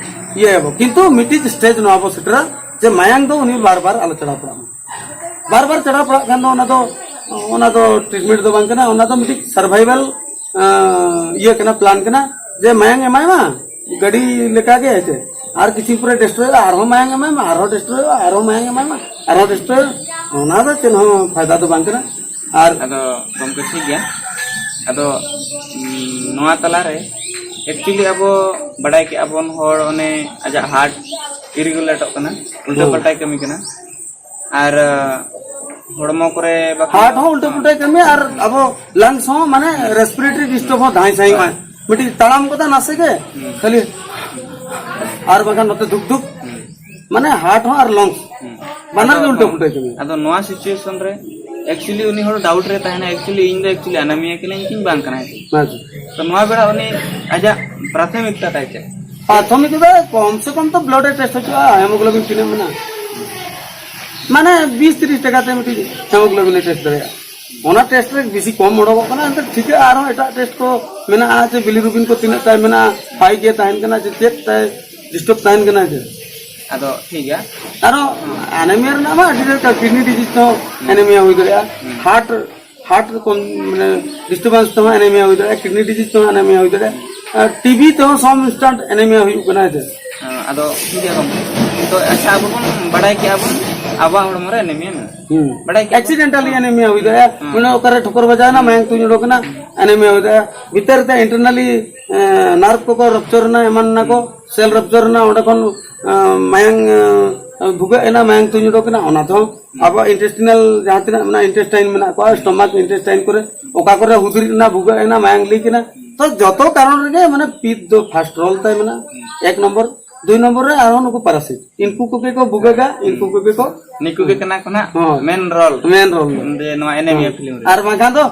ᱤᱭᱟᱹᱭᱟᱵᱚ᱾ ᱠᱤᱱᱛᱩ ᱢᱤᱫᱴᱤᱡ ᱥᱴᱮᱡ ᱱᱚᱣᱟ ᱵᱚ ᱥᱮᱴᱮᱨᱟ ᱡᱮ ᱢᱟᱭᱟᱝ ᱫᱚ ᱩᱱᱤ ᱵᱟᱨ ᱵᱟᱨ ᱟᱞᱚ ᱪᱟᱲᱟᱣ ᱯᱟᱲᱟᱜ ᱢᱟ᱾ ᱵᱟᱨ ᱵᱟᱨ ᱪᱟᱲᱟᱣ ᱯᱟᱲᱟᱜ ᱠᱷᱟᱱ ᱫᱚ ᱚᱱᱟ ᱫᱚ, ᱚᱱᱟ ᱫᱚ ᱴᱨᱤᱴᱢᱮᱱᱴ ᱫᱚ ᱵᱟᱝ ᱠᱟᱱᱟ, ᱚᱱᱟ ᱫᱚ ᱢᱤᱫᱴᱤᱡ ᱥᱟᱨᱵᱷᱟᱭᱵᱟᱞ ᱤᱭᱟᱹ ᱠᱟᱱᱟ, ᱯᱞᱟᱱ ᱠᱟᱱᱟ ᱡᱮ ᱢᱟᱭᱟᱝ ᱮᱢᱟᱭ ᱢᱟ, ᱜᱟᱹᱰᱤ ᱞᱮᱠᱟ ᱜᱮ ᱦᱮᱸ ᱪᱮ᱾ ᱟᱨ ᱠᱤᱪᱷᱩ ᱯᱚᱨᱮ ᱰᱮᱥᱴᱨᱚᱭᱚᱜᱼᱟ, ᱟᱨᱦᱚᱸ ᱢᱟᱭᱟᱝ ᱮᱢᱟᱭ ᱢᱟ, ᱟᱨᱦᱚᱸ ᱰᱮᱥᱴᱨᱚᱭᱚᱜᱼᱟ, ᱟᱨᱦᱚᱸ ᱢᱟᱭᱟᱝ ᱮᱢᱟᱭ ᱢᱟ, ᱟᱨᱦᱚᱸ ᱰᱮᱥᱴᱨᱚᱭᱚᱜᱼᱟ᱾ ᱚᱱᱟ ᱫᱚ ᱪᱮᱫ ᱦᱚᱸ ᱯᱷᱟᱭᱫᱟ ᱫᱚ ᱵᱟᱝ ᱠᱟᱱᱟ᱾ ᱟᱨ ᱟᱫᱚ ᱜᱚᱢᱠᱮ ᱴᱷᱤᱠ ᱜᱮᱭᱟ᱾ ᱟᱫᱚ ᱩᱸ, ᱱᱚᱣᱟ ᱛᱟᱞᱟᱨᱮ ᱮᱠᱪᱩᱭᱮᱞᱤ ᱟᱵᱚ ᱵᱟᱰᱟᱭ ᱠᱮᱜᱼᱟ ᱵᱚᱱ, ᱦᱚᱲ ᱚᱱᱮ ᱟᱡᱟᱜ ᱦᱟᱨᱴ ᱤᱨᱤᱜᱩᱞᱮᱴᱚᱜ ᱠᱟᱱᱟ, ᱩᱞᱴᱟᱹ ᱦᱮᱸ᱾ ᱯᱟᱞᱴᱟᱭ ᱠᱟᱹᱢᱤ ᱠᱟᱱᱟ᱾ ᱟᱨ ᱟᱸ, ᱦᱚᱲᱢᱚ ᱠᱚᱨᱮ ᱵᱟᱠᱚ ᱦᱟᱨᱴ ᱦᱚᱸ ᱩᱞᱴᱟᱹ ᱯᱩᱞᱴᱟᱹᱭ ᱠᱟᱹᱢᱤᱭᱟ ᱟᱨ ᱟᱵᱚ ᱞᱟᱝᱥ ᱦᱚᱸ ᱢᱟᱱᱮ ᱨᱮᱥᱯᱤᱨᱮᱴᱟᱨᱤ ᱰᱤᱥᱴᱟᱨᱵ ᱦᱚᱸ ᱛᱟᱦᱮᱸ ᱥᱟᱹᱦᱤᱡ ᱢᱟ᱾ ᱢᱤᱫᱴᱤᱡ ᱛᱟᱲᱟᱢ ᱠᱚᱫᱟ ᱱᱟᱥᱮ ᱜᱮ, ᱦᱩᱸ᱾ ᱠᱷᱟᱹᱞᱤ ᱟᱨ ᱵᱟᱝᱠᱷᱟᱱ ᱱᱚᱛᱮ ᱫᱷᱩᱠ ᱫᱷᱩᱠ, ᱦᱩᱸ᱾ ᱢᱟᱱᱮ ᱦᱟᱨᱴ ᱦᱚᱸ ᱟᱨ ᱞᱚᱝᱥ ᱦᱩᱸ᱾ ᱵᱟᱱᱟᱨ ᱟᱫᱚ ᱜᱮ ᱩᱞᱴᱟᱹ ᱯᱩᱞᱴᱟᱹᱭ ᱠᱟᱹᱢᱤᱭᱟ᱾ ᱟᱫᱚ ᱱᱚᱣᱟ ᱥᱤᱪᱩᱭᱮᱥᱚᱱ ᱨᱮ ᱮᱠᱪᱩᱭᱮᱞᱤ ᱩᱱᱤ ᱦᱚᱲ ᱰᱟᱣᱩᱴ ᱨᱮ ᱛᱟᱦᱮᱱᱟ, ᱮᱠᱪᱩᱭᱮᱞᱤ ᱤᱧ ᱫᱚ ᱮᱠᱪᱩᱭᱮᱞᱤ ᱟᱱᱟᱢᱤᱭᱟ ᱠᱟᱹᱱᱟᱹᱧ ᱠᱤ ᱵᱟᱝ ᱠᱟᱱᱟ᱾ ᱟᱪᱪᱷᱟ᱾ ᱛᱚ ᱱᱚᱣᱟ ᱵᱮᱲᱟ ᱩᱱᱤ ᱟᱡᱟᱜ ᱯᱨᱟᱛᱷᱚᱢᱤᱠᱛᱟ ᱛᱟᱭ ᱪᱮᱫ? ᱯᱨᱟᱛᱷᱚᱢᱤᱠ ᱫᱚ ᱠᱚᱢ ᱥᱮ ᱠᱚᱢ ᱛᱚ ᱵᱞᱟᱰ ᱮ ᱴᱮᱥᱴ ᱦᱚᱪᱚᱜᱼᱟ, ᱦᱮᱢᱳᱜᱞᱳᱵᱤᱱ ᱛᱤᱱᱟᱹᱜ ᱢᱮᱱᱟᱜᱼᱟ᱾ ᱢᱟᱱᱮ ᱵᱤᱥ ᱛᱤᱨᱤᱥ ᱴᱟᱠᱟ ᱛᱮ ᱢᱤᱫᱴᱤᱡ ᱦᱮᱢᱳᱜᱞᱳᱵᱤᱱ ᱮ ᱴᱮᱥᱴ ᱫᱟᱲᱮᱭᱟᱜᱼᱟ᱾ ᱚᱱᱟ ᱴᱮᱥᱴ ᱨᱮ ᱵᱮᱥᱤ ᱠᱚᱢ ᱚᱰᱚᱠᱚᱜ ᱠᱟᱱᱟ, ᱮᱱᱛᱮ ᱴᱷᱤᱠᱟᱹᱜᱼᱟ ᱟᱨᱦᱚᱸ ᱮᱴᱟᱜ ᱴᱮᱥᱴ ᱠᱚ ᱢᱮᱱᱟᱜᱼᱟ, ᱡᱮ ᱵᱤᱞᱤᱨᱩᱵᱤᱱ ᱠᱚ ᱛᱤᱱᱟᱹᱜ ᱛᱟᱭ ᱢᱮᱱᱟᱜᱼᱟ, ᱦᱟᱭ ᱜᱮ ᱛᱟᱦᱮᱱ ᱠᱟᱱᱟ, ᱪᱮ ᱪᱮᱫ ᱛᱟᱭ ᱰᱤᱥᱴᱟᱨᱵ ᱛᱟᱦᱮᱱ ᱠᱟᱱᱟ ᱪᱮ᱾ ᱟᱫᱚ ᱴᱷᱤᱠ ᱜᱮᱭᱟ᱾ ᱟᱨᱚ ᱮᱱᱮᱢᱤᱭᱟ ᱨᱮᱱᱟᱜ ᱢᱟ ᱟᱹᱰᱤ ᱰᱷᱮᱨ ᱠᱤᱰᱱᱤ ᱰᱤᱡᱤᱡᱽ ᱛᱮᱦᱚᱸ ᱮᱱᱮᱢᱤᱭᱟ ᱦᱩᱭ ᱫᱟᱲᱮᱭᱟᱜᱼᱟ, ᱦᱟᱨᱴ ᱦᱟᱨᱴ ᱨᱮ ᱠᱚᱢ ᱢᱟᱱᱮ ᱰᱤᱥᱴᱟᱨᱵᱮᱱᱥ ᱛᱮᱦᱚᱸ ᱮᱱᱮᱢᱤᱭᱟ ᱦᱩᱭ ᱫᱟᱲᱮᱭᱟᱜᱼᱟ, ᱠᱤᱰᱱᱤ ᱰᱤᱡᱤᱡᱽ ᱛᱮᱦᱚᱸ ᱮᱱᱮᱢᱤᱭᱟ ᱦᱩᱭ ᱫᱟᱲᱮᱭᱟᱜᱼᱟ, ᱟᱨ ᱴᱤᱵᱤ ᱛᱮᱦᱚᱸ ᱥᱚᱢ ᱤᱱᱥᱴᱟᱱᱴ ᱮᱱᱮᱢᱤᱭᱟ ᱦᱩᱭᱩᱜ ᱠᱟᱱᱟ ᱦᱮᱸ ᱥᱮ᱾ ᱦᱮᱸ, ᱟᱫᱚ ᱴᱷᱤᱠ ᱜᱮᱭᱟ ᱜᱚᱢᱠᱮ, ᱛᱚ ᱟᱪᱪᱷᱟ, ᱟᱵᱚ ᱵᱚᱱ ᱵᱟᱲᱟᱭ ᱠᱮᱜᱼᱟ ᱵᱚᱱ ᱟᱵᱚᱣᱟᱜ ᱦᱚᱲᱢᱚ ᱨᱮ ᱮᱱᱮᱢᱤᱭᱟ ᱢᱮᱱᱟᱜᱼᱟ᱾ ᱦᱩᱸ᱾ ᱵᱟᱲᱟᱭ ᱠᱮᱜᱼᱟ ᱵᱚᱱ᱾ ᱮᱠᱥᱤᱰᱮᱱᱴᱟᱞᱤ ᱮᱱᱮᱢᱤᱭᱟ ᱦᱩᱭ ᱫᱟᱲᱮᱭᱟᱜᱼᱟ, ᱦᱩᱸ᱾ ᱢᱟᱱᱮ ᱚᱠᱟᱨᱮ ᱴᱷᱚᱠᱚᱨ ᱵᱟᱡᱟᱣ ᱮᱱᱟ, ᱢᱟᱭᱟᱝ ᱛᱩᱧ ᱩᱰᱩᱠ ᱮᱱᱟ, ᱮᱱᱮᱢᱤᱭᱟ ᱦᱩᱭ ᱫᱟᱲᱮᱭᱟᱜᱼᱟ᱾ ᱵᱷᱤᱛᱟᱹᱨ ᱨᱮ ᱤᱱᱴᱟᱨᱱᱟᱞᱤ ᱱᱟᱨᱵᱷ ᱠᱚᱠᱚ ᱨᱟᱯᱪᱚᱨ ᱮᱱᱟ, ᱮᱢᱟᱱ ᱮᱱᱟ ᱠᱚ, ᱥᱮᱞ ᱨᱟᱯᱪᱚᱨ ᱮᱱᱟ, ᱚᱸᱰᱮ ᱠᱷᱚᱱ ᱮᱸ, ᱢᱟᱭᱟᱝ ᱮᱸ, ᱵᱷᱩᱜᱟᱹᱜ ᱮᱱᱟ, ᱢᱟᱭᱟᱝ ᱛᱩᱧ ᱩᱰᱩᱠ ᱮᱱᱟ, ᱚᱱᱟ ᱛᱮᱦᱚᱸ ᱟᱵᱚᱣᱟᱜ ᱤᱱᱴᱮᱥᱴᱤᱱᱟᱞ ᱡᱟᱦᱟᱸ ᱛᱤᱱᱟᱹᱜ ᱢᱮᱱᱟᱜᱼᱟ, ᱤᱱᱴᱮᱥᱴᱟᱭᱤᱱ ᱢᱮᱱᱟᱜ ᱠᱚᱣᱟ, ᱥᱴᱚᱢᱟᱠ ᱤᱱᱴᱮᱥᱴᱟᱭᱤᱱ ᱠᱚᱨᱮ ᱚᱠᱟ ᱠᱚᱨᱮ ᱦᱩᱫᱽᱨᱤᱫ ᱮᱱᱟ, ᱵᱷᱩᱜᱟᱹᱜ ᱮᱱᱟ, ᱢᱟᱭᱟᱝ ᱞᱤᱠ ᱮᱱᱟ, ᱛᱚ ᱡᱚᱛᱚ ᱠᱟᱨᱚᱱ ᱨᱮᱜᱮ ᱢᱟᱱᱮ ᱯᱤᱛ ᱫᱚ ᱯᱷᱟᱥᱴ ᱨᱳᱞ ᱛᱟᱭ ᱢᱮᱱᱟᱜᱼᱟ, ᱮᱠ ᱱᱚᱢᱵᱚᱨ᱾ ᱫᱩᱭ ᱱᱚᱢᱵᱚᱨ ᱨᱮ ᱟᱨᱦᱚᱸ ᱱᱩᱠᱩ ᱯᱟᱨᱟᱥᱤᱴ, ᱤᱱᱠᱩ ᱠᱚᱜᱮ ᱠᱚ ᱵᱷᱩᱜᱟᱹᱜᱟ, ᱤᱱᱠᱩ ᱠᱚᱜᱮ ᱠᱚ ᱱᱤᱠᱩ ᱜᱮ ᱠᱟᱱᱟ ᱠᱚ ᱱᱟᱜ ᱦᱚᱸ᱾ ᱢᱮᱱ ᱨᱳᱞ᱾ ᱢᱮᱱ ᱨᱳᱞ ᱫᱚ᱾ ᱡᱮ ᱱᱚᱣᱟ ᱮᱱᱮᱢᱤᱭᱟ ᱦᱚᱸ᱾ ᱯᱷᱤᱞᱢ ᱨᱮ᱾ ᱟᱨ ᱵᱟᱝᱠᱷᱟᱱ ᱫᱚ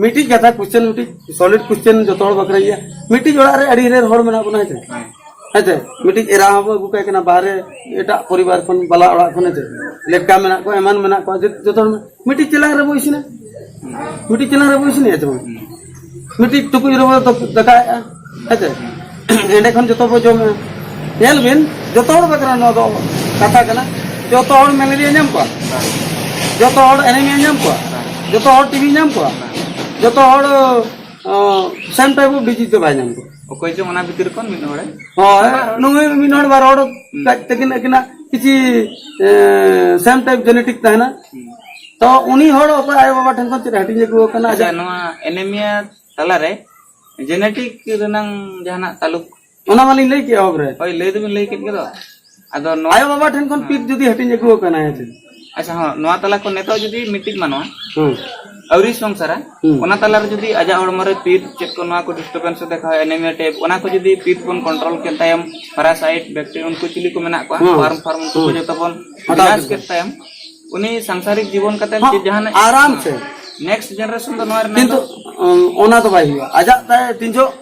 ᱢᱤᱫᱴᱤᱡ ᱠᱟᱛᱷᱟ, ᱠᱚᱥᱪᱮᱱ, ᱢᱤᱫᱴᱤᱡ ᱥᱚᱞᱤᱰ ᱠᱚᱥᱪᱮᱱ ᱡᱚᱛᱚ ᱦᱚᱲ ᱵᱟᱠᱷᱨᱟ ᱜᱮᱭᱟ᱾ ᱢᱤᱫᱴᱤᱡ ᱚᱲᱟᱜ ᱨᱮ ᱟᱹᱰᱤ ᱰᱷᱮᱨ ᱦᱚᱲ ᱢᱮᱱᱟᱜ ᱵᱚᱱᱟ, ᱦᱮᱸ ᱥᱮ? ᱦᱮᱸ᱾ ᱦᱮᱸ ᱥᱮ? ᱢᱤᱫᱴᱤᱡ ᱮᱨᱟ ᱦᱚᱸᱵᱚ ᱟᱹᱜᱩ ᱠᱟᱭ ᱠᱟᱱᱟ ᱵᱟᱦᱨᱮ, ᱮᱴᱟᱜ ᱯᱚᱨᱤᱵᱟᱨ ᱠᱷᱚᱱ, ᱵᱟᱞᱟ ᱚᱲᱟᱜ ᱠᱷᱚᱱ, ᱦᱮᱸ ᱥᱮ? ᱞᱮᱴᱠᱟ ᱢᱮᱱᱟᱜ ᱠᱚᱣᱟ, ᱮᱢᱟᱱ ᱢᱮᱱᱟᱜ ᱠᱚᱣᱟ, ᱡᱚᱛᱚ, ᱡᱚᱛᱚ ᱦᱚᱲ ᱢᱤᱫᱴᱤᱡ ᱪᱮᱞᱟᱝ ᱨᱮᱵᱚ ᱤᱥᱤᱱᱟ᱾ ᱢᱤᱫᱴᱤᱡ ᱪᱮᱞᱟᱝ ᱨᱮᱵᱚ ᱤᱥᱤᱱᱮᱫᱼᱟ ᱪᱮ ᱵᱟᱝ? ᱢᱤᱫᱴᱤᱡ ᱴᱩᱠᱩᱡ ᱨᱮᱵᱚ ᱫᱟᱠᱟᱭᱮᱫᱼᱟ, ᱦᱮᱸ ᱥᱮ? ᱮᱸᱰᱮ ᱠᱷᱚᱱ ᱡᱚᱛᱚ ᱵᱚ ᱡᱚᱢᱮᱫᱼᱟ᱾ ᱧᱮᱞ ᱵᱤᱱ, ᱡᱚᱛᱚ ᱦᱚᱲ ᱵᱟᱠᱷᱨᱟ ᱱᱚᱣᱟ ᱫᱚ ᱠᱟᱛᱷᱟ ᱠᱟᱱᱟ᱾ ᱡᱚᱛᱚ ᱦᱚᱲ ᱢᱮᱞᱮᱨᱤᱭᱟ ᱧᱟᱢ ᱠᱚᱣᱟ, ᱡᱚᱛᱚ ᱦᱚᱲ ᱮᱱᱮᱢᱤᱭᱟ ᱧᱟᱢ ᱠᱚᱣᱟ, ᱡᱚᱛᱚ ᱦᱚᱲ ᱴᱤᱵᱤ ᱧᱟᱢ ᱠᱚᱣᱟ, ᱡᱚᱛᱚ ᱦᱚᱲ ᱥᱮᱢ ᱴᱟᱭᱤᱯ ᱚᱯ ᱰᱤᱡᱤᱡᱽ ᱫᱚ ᱵᱟᱭ ᱧᱟᱢ ᱠᱚᱣᱟ᱾ ᱚᱠᱚᱭ ᱪᱚᱝ ᱚᱱᱟ ᱵᱷᱤᱛᱤᱨ ᱠᱷᱚᱱ ᱢᱤᱫ ᱦᱚᱲᱮ ᱦᱳᱭ, ᱱᱩᱭ ᱢᱤᱫ ᱦᱚᱲ ᱵᱟᱨ ᱦᱚᱲ ᱦᱩᱸ᱾ ᱠᱟᱡ ᱛᱟᱹᱠᱤᱱ ᱟᱹᱠᱤᱱᱟᱜ ᱠᱤᱪᱷᱤ ᱥᱮᱢ ᱴᱟᱭᱤᱯ ᱡᱮᱱᱮᱴᱤᱠ ᱛᱟᱦᱮᱱᱟ᱾ ᱦᱩᱸ᱾ ᱛᱚ ᱩᱱᱤ ᱦᱚᱲ ᱚᱠᱚᱭ ᱟᱭᱳ ᱵᱟᱵᱟ ᱴᱷᱮᱱ ᱠᱷᱚᱱ ᱪᱮᱫ ᱦᱟᱹᱴᱤᱧ ᱟᱹᱜᱩ ᱟᱠᱟᱱᱟ? ᱟᱪᱪᱷᱟ, ᱟᱡᱟᱜ ᱱᱚᱣᱟ ᱮᱱᱮᱢᱤᱭᱟ ᱛᱟᱞᱟᱨᱮ ᱡᱮᱱᱮᱴᱤᱠ ᱨᱮᱱᱟᱝ ᱡᱟᱦᱟᱱᱟᱜ ᱛᱟᱞᱩᱠ? ᱚᱱᱟ ᱢᱟᱞᱤᱧ ᱞᱟᱹᱭ ᱠᱮᱫ ᱮᱦᱚᱵ ᱨᱮ᱾ ᱦᱳᱭ, ᱞᱟᱹᱭ ᱫᱚᱵᱤᱱ ᱞᱟᱹᱭ ᱠᱮᱫ ᱜᱮ ᱫᱚ᱾ ᱟᱫᱚ ᱱᱚᱣᱟ ᱟᱭᱳ ᱵᱟᱵᱟ ᱴᱷᱮᱱ ᱠᱷᱚᱱ ᱯᱤᱛ ᱡᱩᱫᱤ ᱦᱟᱹᱴᱤᱧ ᱟᱹᱜᱩ ᱟᱠᱟᱱᱟ, ᱦᱮᱸ ᱥᱮ? ᱟᱪᱪᱷᱟ, ᱦᱚᱸ, ᱱᱚᱣᱟ ᱛᱟᱞᱟ ᱠᱷᱚᱱ ᱱᱤᱛᱚᱜ ᱡᱩᱫᱤ ᱢᱤᱫᱴᱤᱡ ᱢᱟᱱᱣᱟ ᱦᱩᱸ᱾ ᱟᱹᱣᱨᱤ ᱥᱚᱝᱥᱟᱨᱟ, ᱦᱩᱸ᱾ ᱚᱱᱟ ᱛᱟᱞᱟᱨᱮ ᱡᱩᱫᱤ ᱟᱡᱟᱜ ᱦᱚᱲᱢᱚ ᱨᱮ ᱯᱤᱛ ᱪᱮᱫ ᱠᱚ ᱱᱚᱣᱟ ᱠᱚ ᱰᱤᱥᱴᱟᱨᱵᱮᱱᱥ ᱮ ᱫᱮᱠᱷᱟᱣᱟ, ᱮᱱᱮᱢᱤᱭᱟ ᱴᱟᱭᱤᱯ, ᱚᱱᱟ ᱠᱚ ᱡᱩᱫᱤ ᱯᱤᱛ ᱵᱚᱱ ᱠᱚᱱᱴᱨᱳᱞ ᱠᱮᱫ ᱛᱟᱭᱚᱢ, ᱯᱟᱨᱟᱥᱟᱭᱤᱴ, ᱵᱮᱠᱴᱮᱨᱤᱭᱟ, ᱩᱱᱠᱩ ᱪᱤᱞᱤ ᱠᱚ ᱢᱮᱱᱟᱜ ᱠᱚᱣᱟ, ᱦᱩᱸ᱾ ᱣᱟᱨᱢ ᱯᱷᱟᱨᱢ, ᱩᱱᱠᱩ ᱠᱚ ᱦᱩᱸ᱾ ᱡᱚᱛᱚ ᱵᱚᱱ ᱦᱟᱴᱟᱣ ᱵᱤᱱᱟᱥ ᱠᱮᱫ ᱠᱮᱫ ᱛᱟᱭᱚᱢ, ᱩᱱᱤ ᱥᱟᱝᱥᱟᱨᱤᱠ ᱡᱤᱵᱚᱱ ᱠᱟᱛᱮ ᱦᱚᱸ, ᱪᱮᱫ ᱡᱟᱦᱟᱱᱟᱜ ᱟᱨᱟᱢ ᱥᱮ᱾ Next generation ᱫᱚ ᱱᱚᱣᱟ ᱨᱮᱱᱟᱜ ᱠᱤᱱᱛᱩ, ᱫᱚ ᱚᱱᱟ ᱫᱚ ᱵᱟᱭ ᱦᱩᱭᱩᱜᱼᱟ᱾ ᱟᱡᱟᱜ ᱛᱟᱭ ᱛᱤᱱ ᱡᱚᱦᱚᱜ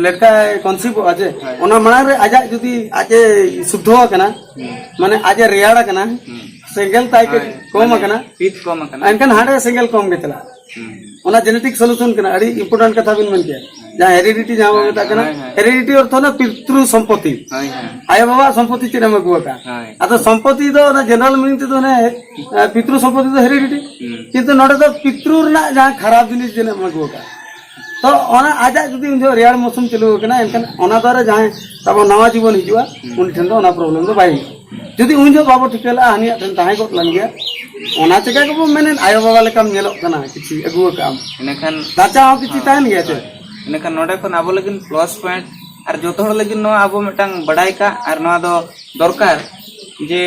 ᱞᱮᱴᱠᱟᱭ conceiveᱚᱜᱼᱟ ᱡᱮ, ᱦᱳᱭ᱾ ᱚᱱᱟ ᱢᱟᱲᱟᱝ ᱨᱮ ᱟᱡᱟᱜ ᱡᱩᱫᱤ ᱟᱡ ᱮ ᱥᱩᱫᱽᱫᱷᱚ ᱟᱠᱟᱱᱟ, ᱦᱩᱸ᱾ ᱢᱟᱱᱮ ᱟᱡ ᱮ ᱨᱮᱭᱟᱲ ᱟᱠᱟᱱᱟ, ᱦᱩᱸ᱾ ᱥᱮᱸᱜᱮᱞ ᱛᱟᱭ ᱠᱮ-, ᱦᱳᱭ, ᱠᱚᱢ ᱢᱟᱱᱮ ᱟᱠᱟᱱᱟ, ᱯᱤᱛ ᱠᱚᱢ ᱟᱠᱟᱱᱟ᱾ ᱮᱱᱠᱷᱟᱱ ᱦᱟᱸᱰᱮ ᱥᱮᱸᱜᱮᱞ ᱠᱚᱢ ᱜᱮ ᱪᱟᱞᱟᱜᱼᱟ᱾ ᱦᱩᱸ᱾ ᱚᱱᱟ genetic solution ᱠᱟᱱᱟ, ᱟᱹᱰᱤ important ᱠᱟᱛᱷᱟ ᱵᱤᱱ ᱢᱮᱱ ᱠᱮᱭᱟ᱾ ᱡᱟᱦᱟᱸ heredity ᱡᱟᱦᱟᱸ ᱵᱚᱱ ᱦᱳᱭ, ᱢᱮᱛᱟᱜ ᱠᱟᱱᱟ, ᱦᱳᱭ, ᱦᱳᱭ᱾ Heredity ᱚᱨᱛᱷᱚ ᱚᱱᱟ ᱯᱤᱛᱨᱩ ᱥᱚᱢᱯᱚᱛᱤ᱾ ᱦᱳᱭ, ᱦᱳᱭ᱾ ᱟᱭᱳ ᱵᱟᱵᱟᱣᱟᱜ ᱥᱚᱢᱯᱚᱛᱤ ᱪᱮᱫ ᱮᱢ ᱟᱹᱜᱩ ᱟᱠᱟᱫ? ᱦᱳᱭ᱾ ᱟᱫᱚ ᱥᱚᱢᱯᱚᱛᱤ ᱫᱚ ᱚᱱᱟ general meaning ᱛᱮᱫᱚ ᱚᱱᱮ, ᱮ, ᱯᱤᱛᱨᱩ ᱥᱚᱢᱯᱚᱛᱤ ᱫᱚ heredity᱾ ᱦᱩᱸ᱾ ᱠᱤᱱᱛᱩ ᱱᱚᱰᱮ ᱫᱚ ᱯᱤᱛᱨᱩ ᱨᱮᱱᱟᱜ ᱡᱟᱦᱟᱸ ᱠᱷᱟᱨᱟᱯ ᱡᱤᱱᱤᱥ ᱡᱮᱱ ᱮᱢ ᱟᱹᱜᱩ ᱟᱠᱟᱫ᱾ ᱛᱚ ᱚᱱᱟ ᱟᱡᱟᱜ ᱡᱩᱫᱤ ᱩᱱ ᱡᱚᱦᱚᱜ ᱨᱮᱭᱟᱲ ᱢᱳᱥᱩᱢ ᱪᱟᱹᱞᱩ ᱟᱠᱟᱱᱟ, ᱮᱱᱠᱷᱟᱱ ᱚᱱᱟ ᱫᱚ ᱟᱨ ᱡᱟᱦᱟᱸᱭ ᱛᱟᱵᱚ ᱱᱟᱣᱟ ᱡᱤᱵᱚᱱ ᱦᱤᱡᱩᱜᱼᱟ, ᱦᱩᱸ᱾ ᱩᱱᱤ ᱴᱷᱮᱱ ᱫᱚ ᱚᱱᱟ problem ᱫᱚ ᱵᱟᱭ ᱦᱤᱡᱩᱜᱼᱟ᱾ ᱡᱩᱫᱤ ᱩᱱ ᱡᱚᱦᱚᱜ ᱵᱟᱵᱚ ᱴᱷᱤᱠᱟᱹ ᱞᱟᱜᱼᱟ, ᱦᱟᱹᱱᱤᱭᱟᱜ ᱴᱷᱮᱱ ᱛᱟᱦᱮᱸ ᱜᱚᱫ ᱞᱮᱱ ᱜᱮᱭᱟ, ᱚᱱᱟ ᱪᱤᱠᱟ ᱜᱮᱵᱚ ᱢᱮᱱᱮᱫ, ᱟᱭᱳ ᱵᱟᱵᱟ ᱞᱮᱠᱟᱢ ᱧᱮᱞᱚᱜ ᱠᱟᱱᱟ, ᱠᱤᱪᱷᱩ ᱟᱹᱜᱩ ᱟᱠᱟᱫ ᱟᱢ᱾ ᱮᱸᱰᱮᱠᱷᱟᱱ ᱫᱟᱪᱟ ᱦᱚᱸ ᱠᱤᱪᱷᱩ ᱦᱳᱭ᱾ ᱛᱟᱦᱮᱱ ᱜᱮᱭᱟ ᱪᱮ? ᱦᱳᱭ᱾ ᱮᱸᱰᱮᱠᱷᱟᱱ ᱱᱚᱰᱮ ᱠᱷᱚᱱ ᱟᱵᱚ ᱞᱟᱹᱜᱤᱫ plus point, ᱟᱨ ᱡᱚᱛᱚ ᱦᱚᱲ ᱞᱟᱹᱜᱤᱫ ᱱᱚᱣᱟ ᱟᱵᱚ ᱢᱤᱫᱴᱟᱝ ᱵᱟᱰᱟᱭ ᱠᱟᱜ, ᱟᱨ ᱱᱚᱣᱟ ᱫᱚ ᱫᱚᱨᱠᱟᱨ ᱡᱮ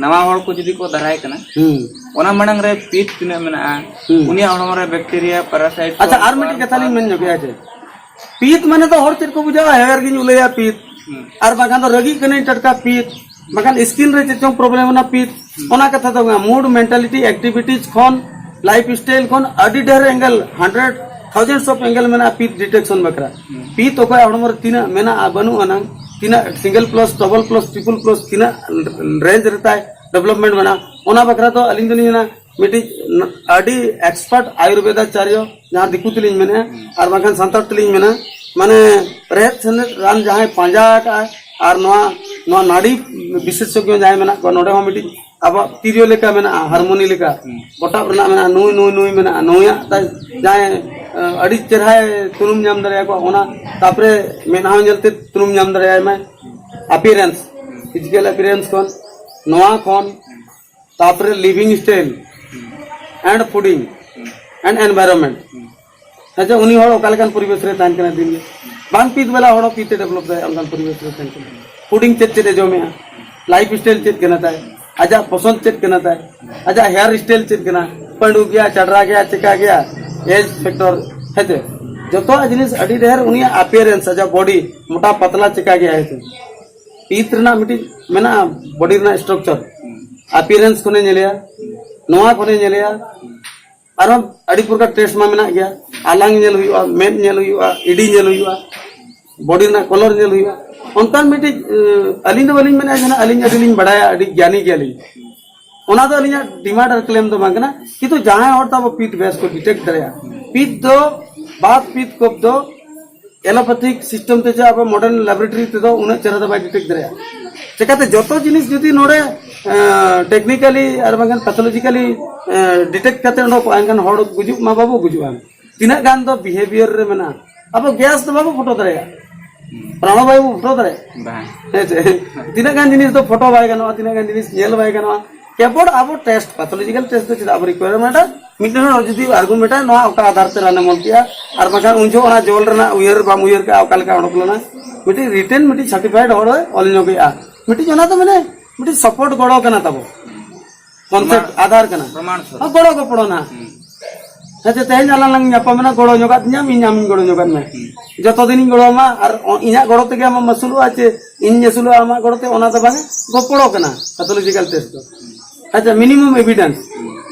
ᱱᱟᱣᱟ ᱦᱚᱲ ᱠᱚ ᱡᱩᱫᱤ ᱠᱚ ᱫᱟᱨᱟᱭ ᱠᱟᱱᱟ, ᱦᱩᱸ᱾ ᱚᱱᱟ ᱢᱟᱲᱟᱝ ᱨᱮ ᱯᱤᱛ ᱛᱤᱱᱟᱹᱜ ᱢᱮᱱᱟᱜᱼᱟ, ᱦᱩᱸ᱾ ᱩᱱᱤᱭᱟᱜ ᱦᱚᱲᱢᱚ ᱨᱮ bacteria, parasite ᱟᱪᱪᱷᱟ, ᱠᱚ, ᱟᱨ ᱢᱤᱫᱴᱤᱡ ᱠᱟᱛᱷᱟ ᱞᱤᱧ ᱢᱮᱱ ᱧᱚᱜᱮᱜᱼᱟ ᱡᱮ, ᱯᱤᱛ ᱢᱟᱱᱮ ᱫᱚ ᱦᱚᱲ ᱪᱮᱫ ᱠᱚ ᱵᱩᱡᱷᱟᱹᱣᱟ? ᱦᱮᱣᱮᱨ ᱜᱤᱧ ᱩᱞᱟᱹᱭᱟ ᱯᱤᱛ᱾ ᱦᱩᱸ᱾ ᱟᱨ ᱵᱟᱝᱠᱷᱟᱱ ᱫᱚ ᱨᱟᱹᱜᱤᱜ ᱠᱟᱹᱱᱟᱹᱧ ᱴᱟᱴᱠᱟ ᱯᱤᱛ᱾ ᱵᱟᱝᱠᱷᱟᱱ skin ᱨᱮ ᱪᱮᱫ ᱪᱚᱝ problem ᱮᱱᱟ ᱯᱤᱛ᱾ ᱦᱩᱸ᱾ ᱚᱱᱟ ᱠᱟᱛᱷᱟ ᱫᱚ ᱵᱟᱝ, mood, mentality, activities ᱠᱷᱚᱱ, life style ᱠᱷᱚᱱ ᱟᱹᱰᱤ ᱰᱷᱮᱨ angle, hundred, thousands of angle ᱢᱮᱱᱟᱜᱼᱟ ᱯᱤᱛ detection ᱵᱟᱠᱷᱨᱟ᱾ ᱦᱩᱸ᱾ ᱯᱤᱛ ᱚᱠᱚᱭᱟᱜ ᱦᱚᱲᱢᱚ ᱨᱮ ᱛᱤᱱᱟᱹᱜ ᱢᱮᱱᱟᱜᱼᱟ, ᱵᱟᱹᱱᱩᱜ ᱟᱱᱟᱝ, ᱛᱤᱱᱟᱹᱜ single plus, double plus, triple plus, ᱛᱤᱱᱟᱹᱜ range ᱨᱮ ᱛᱟᱭ development ᱢᱮᱱᱟᱜᱼᱟ, ᱚᱱᱟ ᱵᱟᱠᱷᱨᱟ ᱫᱚ ᱟᱹᱞᱤᱧ ᱫᱚᱞᱤᱧ ᱢᱮᱱᱟ ᱢᱤᱫᱴᱤᱡ ᱟᱹᱰᱤ expert ᱟᱭᱩᱨᱵᱮᱫᱟᱪᱟᱨᱭᱚ, ᱡᱟᱦᱟᱸ ᱫᱤᱠᱩ ᱛᱮᱞᱤᱧ ᱢᱮᱱᱮᱫᱼᱟ, ᱦᱩᱸ᱾ ᱟᱨ ᱵᱟᱝᱠᱷᱟᱱ ᱥᱟᱱᱛᱟᱲ ᱛᱮᱞᱤᱧ ᱢᱮᱱᱟ, ᱢᱟᱱᱮ ᱨᱮᱦᱮᱫ ᱥᱮᱸᱫᱮᱫ ᱨᱟᱱ ᱡᱟᱦᱟᱸᱭ ᱯᱟᱸᱡᱟ ᱟᱠᱟᱫᱼᱟᱭ ᱟᱨ ᱱᱚᱣᱟ, ᱱᱚᱣᱟ ᱱᱟᱲᱤ ᱵᱤᱥᱮᱥᱚᱡᱽᱧᱚ ᱡᱟᱦᱟᱸᱭ ᱢᱮᱱᱟᱜ ᱠᱚᱣᱟ, ᱱᱚᱰᱮ ᱦᱚᱸ ᱢᱤᱫᱴᱤᱡ ᱟᱵᱚᱣᱟᱜ ᱛᱤᱨᱭᱳ ᱞᱮᱠᱟ ᱢᱮᱱᱟᱜᱼᱟ, harmony ᱞᱮᱠᱟ ᱦᱩᱸ᱾ ᱜᱚᱴᱟᱵ ᱨᱮᱱᱟᱜ ᱢᱮᱱᱟᱜᱼᱟ, ᱱᱩᱭ, ᱱᱩᱭ, ᱱᱩᱭ ᱢᱮᱱᱟᱜᱼᱟ, ᱱᱩᱭᱟᱜ ᱛᱟᱭ ᱡᱟᱦᱟᱸᱭ, ᱮ, ᱟᱹᱰᱤ ᱪᱮᱦᱨᱟᱭ ᱛᱩᱱᱩᱢ ᱧᱟᱢ ᱫᱟᱲᱮᱭᱟᱠᱚᱣᱟ, ᱚᱱᱟ ᱛᱟᱯᱚᱨᱮ ᱢᱮᱫᱦᱟ ᱧᱮᱞᱛᱮ ᱛᱩᱱᱩᱢ ᱧᱟᱢ ᱫᱟᱲᱮᱭᱟᱭ ᱢᱟᱭ, appearance, physical appearance ᱠᱷᱚᱱ, ᱱᱚᱣᱟ ᱠᱷᱚᱱ, ᱛᱟᱯᱚᱨᱮ living style and fooding and environment᱾ ᱟᱪᱪᱷᱟ, ᱩᱱᱤ ᱦᱚᱲ ᱚᱠᱟ ᱞᱮᱠᱟᱱ ᱯᱚᱨᱤᱵᱮᱥ ᱨᱮ ᱛᱟᱦᱮᱱ ᱠᱟᱱᱟ ᱫᱤᱱ ᱜᱮ? ᱵᱟᱝ ᱯᱤᱛ ᱵᱟᱞᱟ ᱦᱚᱲ ᱦᱚᱸ ᱯᱤᱛ ᱮ develop ᱫᱟᱲᱮᱭᱟᱜᱼᱟ, ᱚᱱᱠᱟᱱ ᱯᱚᱨᱤᱵᱮᱥ ᱨᱮ ᱛᱟᱦᱮᱱ ᱠᱟᱱᱟ᱾ Fooding ᱪᱮᱫ ᱪᱮᱫ ᱮ ᱡᱚᱢᱮᱜᱼᱟ, life style ᱪᱮᱫ ᱠᱟᱱᱟ ᱛᱟᱭ, ᱟᱡᱟᱜ ᱯᱚᱥᱚᱸᱫ ᱪᱮᱫ ᱠᱟᱱᱟ ᱛᱟᱭ, ᱟᱡᱟᱜ hair style ᱪᱮᱫ ᱠᱟᱱᱟ, ᱯᱟᱹᱰᱩ ᱜᱮᱭᱟ, ᱪᱟᱰᱨᱟ ᱜᱮᱭᱟ, ᱪᱮᱠᱟ ᱜᱮᱭᱟ, age factor, ᱦᱮᱸ ᱪᱮ? ᱡᱚᱛᱚᱣᱟᱜ ᱡᱤᱱᱤᱥ ᱟᱹᱰᱤ ᱰᱷᱮᱨ ᱩᱱᱤᱭᱟᱜ appearance, ᱟᱡᱟᱜ body ᱢᱚᱴᱟ ᱯᱟᱛᱞᱟ ᱪᱮᱠᱟ ᱜᱮᱭᱟ, ᱦᱮᱸ ᱪᱮ? ᱯᱤᱛ ᱨᱮᱱᱟᱜ ᱢᱤᱫᱴᱤᱡ ᱢᱮᱱᱟᱜᱼᱟ, body ᱨᱮᱱᱟᱜ structure, appearance ᱠᱷᱚᱱᱮ ᱧᱮᱞᱮᱭᱟ, ᱱᱚᱣᱟ ᱠᱷᱚᱱᱮ ᱧᱮᱞᱮᱭᱟ᱾ ᱟᱨᱦᱚᱸ ᱟᱹᱰᱤ ᱯᱨᱚᱠᱟᱨ ᱴᱮᱥᱴ ᱢᱟ ᱢᱮᱱᱟᱜ ᱜᱮᱭᱟ, ᱟᱞᱟᱝ ᱧᱮᱞ ᱦᱩᱭᱩᱜᱼᱟ, ᱢᱮᱫ ᱧᱮᱞ ᱦᱩᱭᱩᱜᱼᱟ, ᱤᱰᱤ ᱧᱮᱞ ᱦᱩᱭᱩᱜᱼᱟ, ᱵᱚᱰᱤ ᱨᱮᱱᱟᱜ ᱠᱚᱞᱚᱨ ᱧᱮᱞ ᱦᱩᱭᱩᱜᱼᱟ᱾ ᱚᱱᱠᱟᱱ ᱢᱤᱫᱴᱤᱡ ᱟᱹᱞᱤᱧ ᱫᱚ ᱵᱟᱹᱞᱤᱧ ᱢᱮᱱᱟ ᱡᱮ ᱟᱹᱞᱤᱧ ᱟᱹᱰᱤ ᱞᱤᱧ ᱵᱟᱲᱟᱭᱟ, ᱟᱹᱰᱤ ᱜᱮᱭᱟᱱᱤ ᱜᱮᱭᱟᱞᱤᱧ᱾ ᱚᱱᱟ ᱫᱚ ᱟᱹᱞᱤᱧᱟᱜ ᱰᱤᱢᱟᱱᱰ ᱟᱨ ᱠᱞᱮᱢ ᱫᱚ ᱵᱟᱝ ᱠᱟᱱᱟ᱾ ᱠᱤᱱᱛᱩ ᱡᱟᱦᱟᱸᱭ ᱦᱚᱲ ᱛᱟᱵᱚ ᱯᱤᱛ ᱵᱮᱥ ᱠᱚ ᱰᱤᱴᱮᱠᱴ ᱫᱟᱲᱮᱭᱟᱜᱼᱟ, ᱯᱤᱛ ᱫᱚ ᱵᱟᱛ ᱯᱤᱛ ᱠᱚᱯ ᱫᱚ ᱮᱞᱳᱯᱮᱛᱷᱤᱠ ᱥᱤᱥᱴᱮᱢ ᱛᱮ ᱪᱮ ᱟᱵᱚ ᱢᱚᱰᱟᱨᱱ ᱞᱮᱵᱚᱨᱮᱴᱚᱨᱤ ᱛᱮᱫᱚ ᱩᱱᱟᱹᱜ ᱪᱮᱦᱨᱟ ᱫᱚ ᱵᱟᱭ ᱰᱤᱴᱮᱠᱴ ᱫᱟᱲᱮᱭᱟᱜᱼᱟ᱾ ᱪᱮᱠᱟᱛᱮ ᱡᱚᱛᱚ ᱡᱤᱱᱤᱥ ᱡᱩᱫᱤ ᱱᱚᱰᱮ ᱴᱮᱠᱱᱤᱠᱟᱞᱤ ᱟᱨ ᱵᱟᱝᱠᱷᱟᱱ ᱯᱮᱛᱷᱳᱞᱚᱡᱤᱠᱟᱞᱤ ᱰᱤᱴᱮᱠᱴ ᱠᱟᱛᱮ ᱚᱰᱚᱠᱚᱜᱼᱟ, ᱮᱱᱠᱷᱟᱱ ᱦᱚᱲ ᱜᱩᱡᱩᱜ ᱢᱟ ᱵᱟᱵᱚ ᱜᱩᱡᱩᱜᱼᱟ᱾ ᱛᱤᱱᱟᱹᱜ ᱜᱟᱱ ᱫᱚ ᱵᱤᱦᱮᱵᱤᱭᱟᱨ ᱨᱮ ᱢᱮᱱᱟᱜᱼᱟ, ᱟᱵᱚ ᱜᱮᱥ ᱫᱚ ᱵᱟᱵᱚ ᱯᱷᱳᱴᱳ ᱫᱟᱲᱮᱭᱟᱜᱼᱟ, ᱯᱨᱟᱬᱚᱵᱟᱭᱩ ᱵᱚ ᱯᱷᱳᱴᱳ ᱫᱟᱲᱮᱭᱟᱜᱼᱟ᱾ ᱵᱟᱝ᱾ ᱦᱮᱸ ᱪᱮ? ᱛᱤᱱᱟᱹᱜ ᱜᱟᱱ ᱡᱤᱱᱤᱥ ᱫᱚ ᱯᱷᱳᱴᱳ ᱵᱟᱭ ᱜᱟᱱᱚᱜᱼᱟ, ᱛᱤᱱᱟᱹᱜ ᱜᱟᱱ ᱡᱤᱱᱤᱥ ᱧᱮᱞ ᱵᱟᱭ ᱜᱟᱱᱚᱜᱼᱟ᱾ ᱠᱮᱵᱚᱞ ᱟᱵᱚ ᱴᱮᱥᱴ, ᱯᱮᱛᱷᱳᱞᱚᱡᱤᱠᱟᱞ ᱴᱮᱥᱴ ᱫᱚ ᱪᱮᱫᱟᱜ ᱵᱚ ᱨᱤᱠᱣᱟᱭᱟᱨᱢᱮᱱᱴᱟ? ᱢᱤᱫᱴᱮᱱ ᱦᱚᱲ ᱡᱩᱫᱤ ᱟᱨᱜᱩᱢᱮᱱᱴᱟ ᱱᱚᱣᱟ ᱚᱠᱟ ᱟᱫᱷᱟᱨ ᱛᱮ ᱨᱟᱱᱮᱢ ᱚᱞ ᱠᱮᱜᱼᱟ, ᱟᱨ ᱵᱟᱝᱠᱷᱟᱱ ᱩᱱ ᱡᱚᱦᱚᱜ ᱚᱱᱟ ᱡᱚᱞ ᱨᱮᱱᱟᱜ ᱩᱭᱦᱟᱹᱨ ᱵᱟᱢ ᱩᱭᱦᱟᱹᱨ ᱠᱟᱜᱼᱟ ᱚᱠᱟ ᱞᱮᱠᱟ ᱚᱰᱚᱠ ᱞᱮᱱᱟ, ᱢᱤᱫᱴᱤᱡ ᱨᱤᱴᱮᱱ ᱢᱤᱫᱴᱤᱡ ᱥᱟᱨᱴᱤᱯᱷᱟᱭᱤᱰ ᱦᱚᱲ ᱚᱞ ᱧᱚᱜᱮᱜᱼᱟ᱾ ᱢᱤᱫᱴᱤᱡ ᱚᱱᱟ ᱫᱚ ᱢᱟᱱᱮ ᱢᱤᱫᱴᱤᱡ ᱥᱟᱯᱳᱨᱴ ᱜᱚᱲᱚ ᱠᱟᱱᱟ ᱛᱟᱵᱚ, ᱠᱚᱱᱥᱮᱯᱴ ᱟᱫᱷᱟᱨ ᱠᱟᱱᱟ᱾ ᱯᱨᱚᱢᱟᱬ ᱥᱚᱨᱚᱯ᱾ ᱦᱚᱸ, ᱜᱚᱲᱚ ᱜᱚᱯᱚᱲᱚ ᱱᱟ᱾ ᱦᱩᱸ᱾ ᱦᱮᱸ ᱪᱮ, ᱛᱮᱦᱮᱧ ᱟᱞᱟᱝ ᱞᱟᱝ ᱧᱟᱯᱟᱢ ᱮᱱᱟ, ᱜᱚᱲᱚ ᱧᱚᱜᱟᱫ ᱫᱤᱧᱟᱢ, ᱤᱧ ᱟᱢᱤᱧ ᱜᱚᱲᱚ ᱧᱚᱜᱟᱫ ᱢᱮ᱾ ᱦᱩᱸ᱾ ᱡᱚᱛᱚ ᱫᱤᱱᱤᱧ ᱜᱚᱲᱚ ᱟᱢᱟ, ᱟᱨ ᱚ-, ᱤᱧᱟᱹᱜ ᱜᱚᱲᱚ ᱛᱮᱜᱮ ᱟᱢᱮᱢ ᱟᱹᱥᱩᱞᱚᱜᱼᱟ ᱪᱮ ᱤᱧ ᱟᱹᱥᱩᱞᱚᱜᱼᱟ ᱟᱢᱟᱜ ᱜᱚᱲᱚ ᱛᱮ, ᱚᱱᱟ ᱫᱚ ᱵᱟᱝ, ᱜᱚᱯᱚᱲᱚ ᱠᱟᱱᱟ ᱯᱮᱛᱷᱳᱞᱚᱡᱤᱠᱟᱞ ᱴᱮᱥᱴ ᱫᱚ᱾ ᱦᱮᱸ ᱪᱮ, ᱢᱤᱱᱤᱢᱟᱢ ᱮᱵᱷᱤᱰᱮᱱᱥ᱾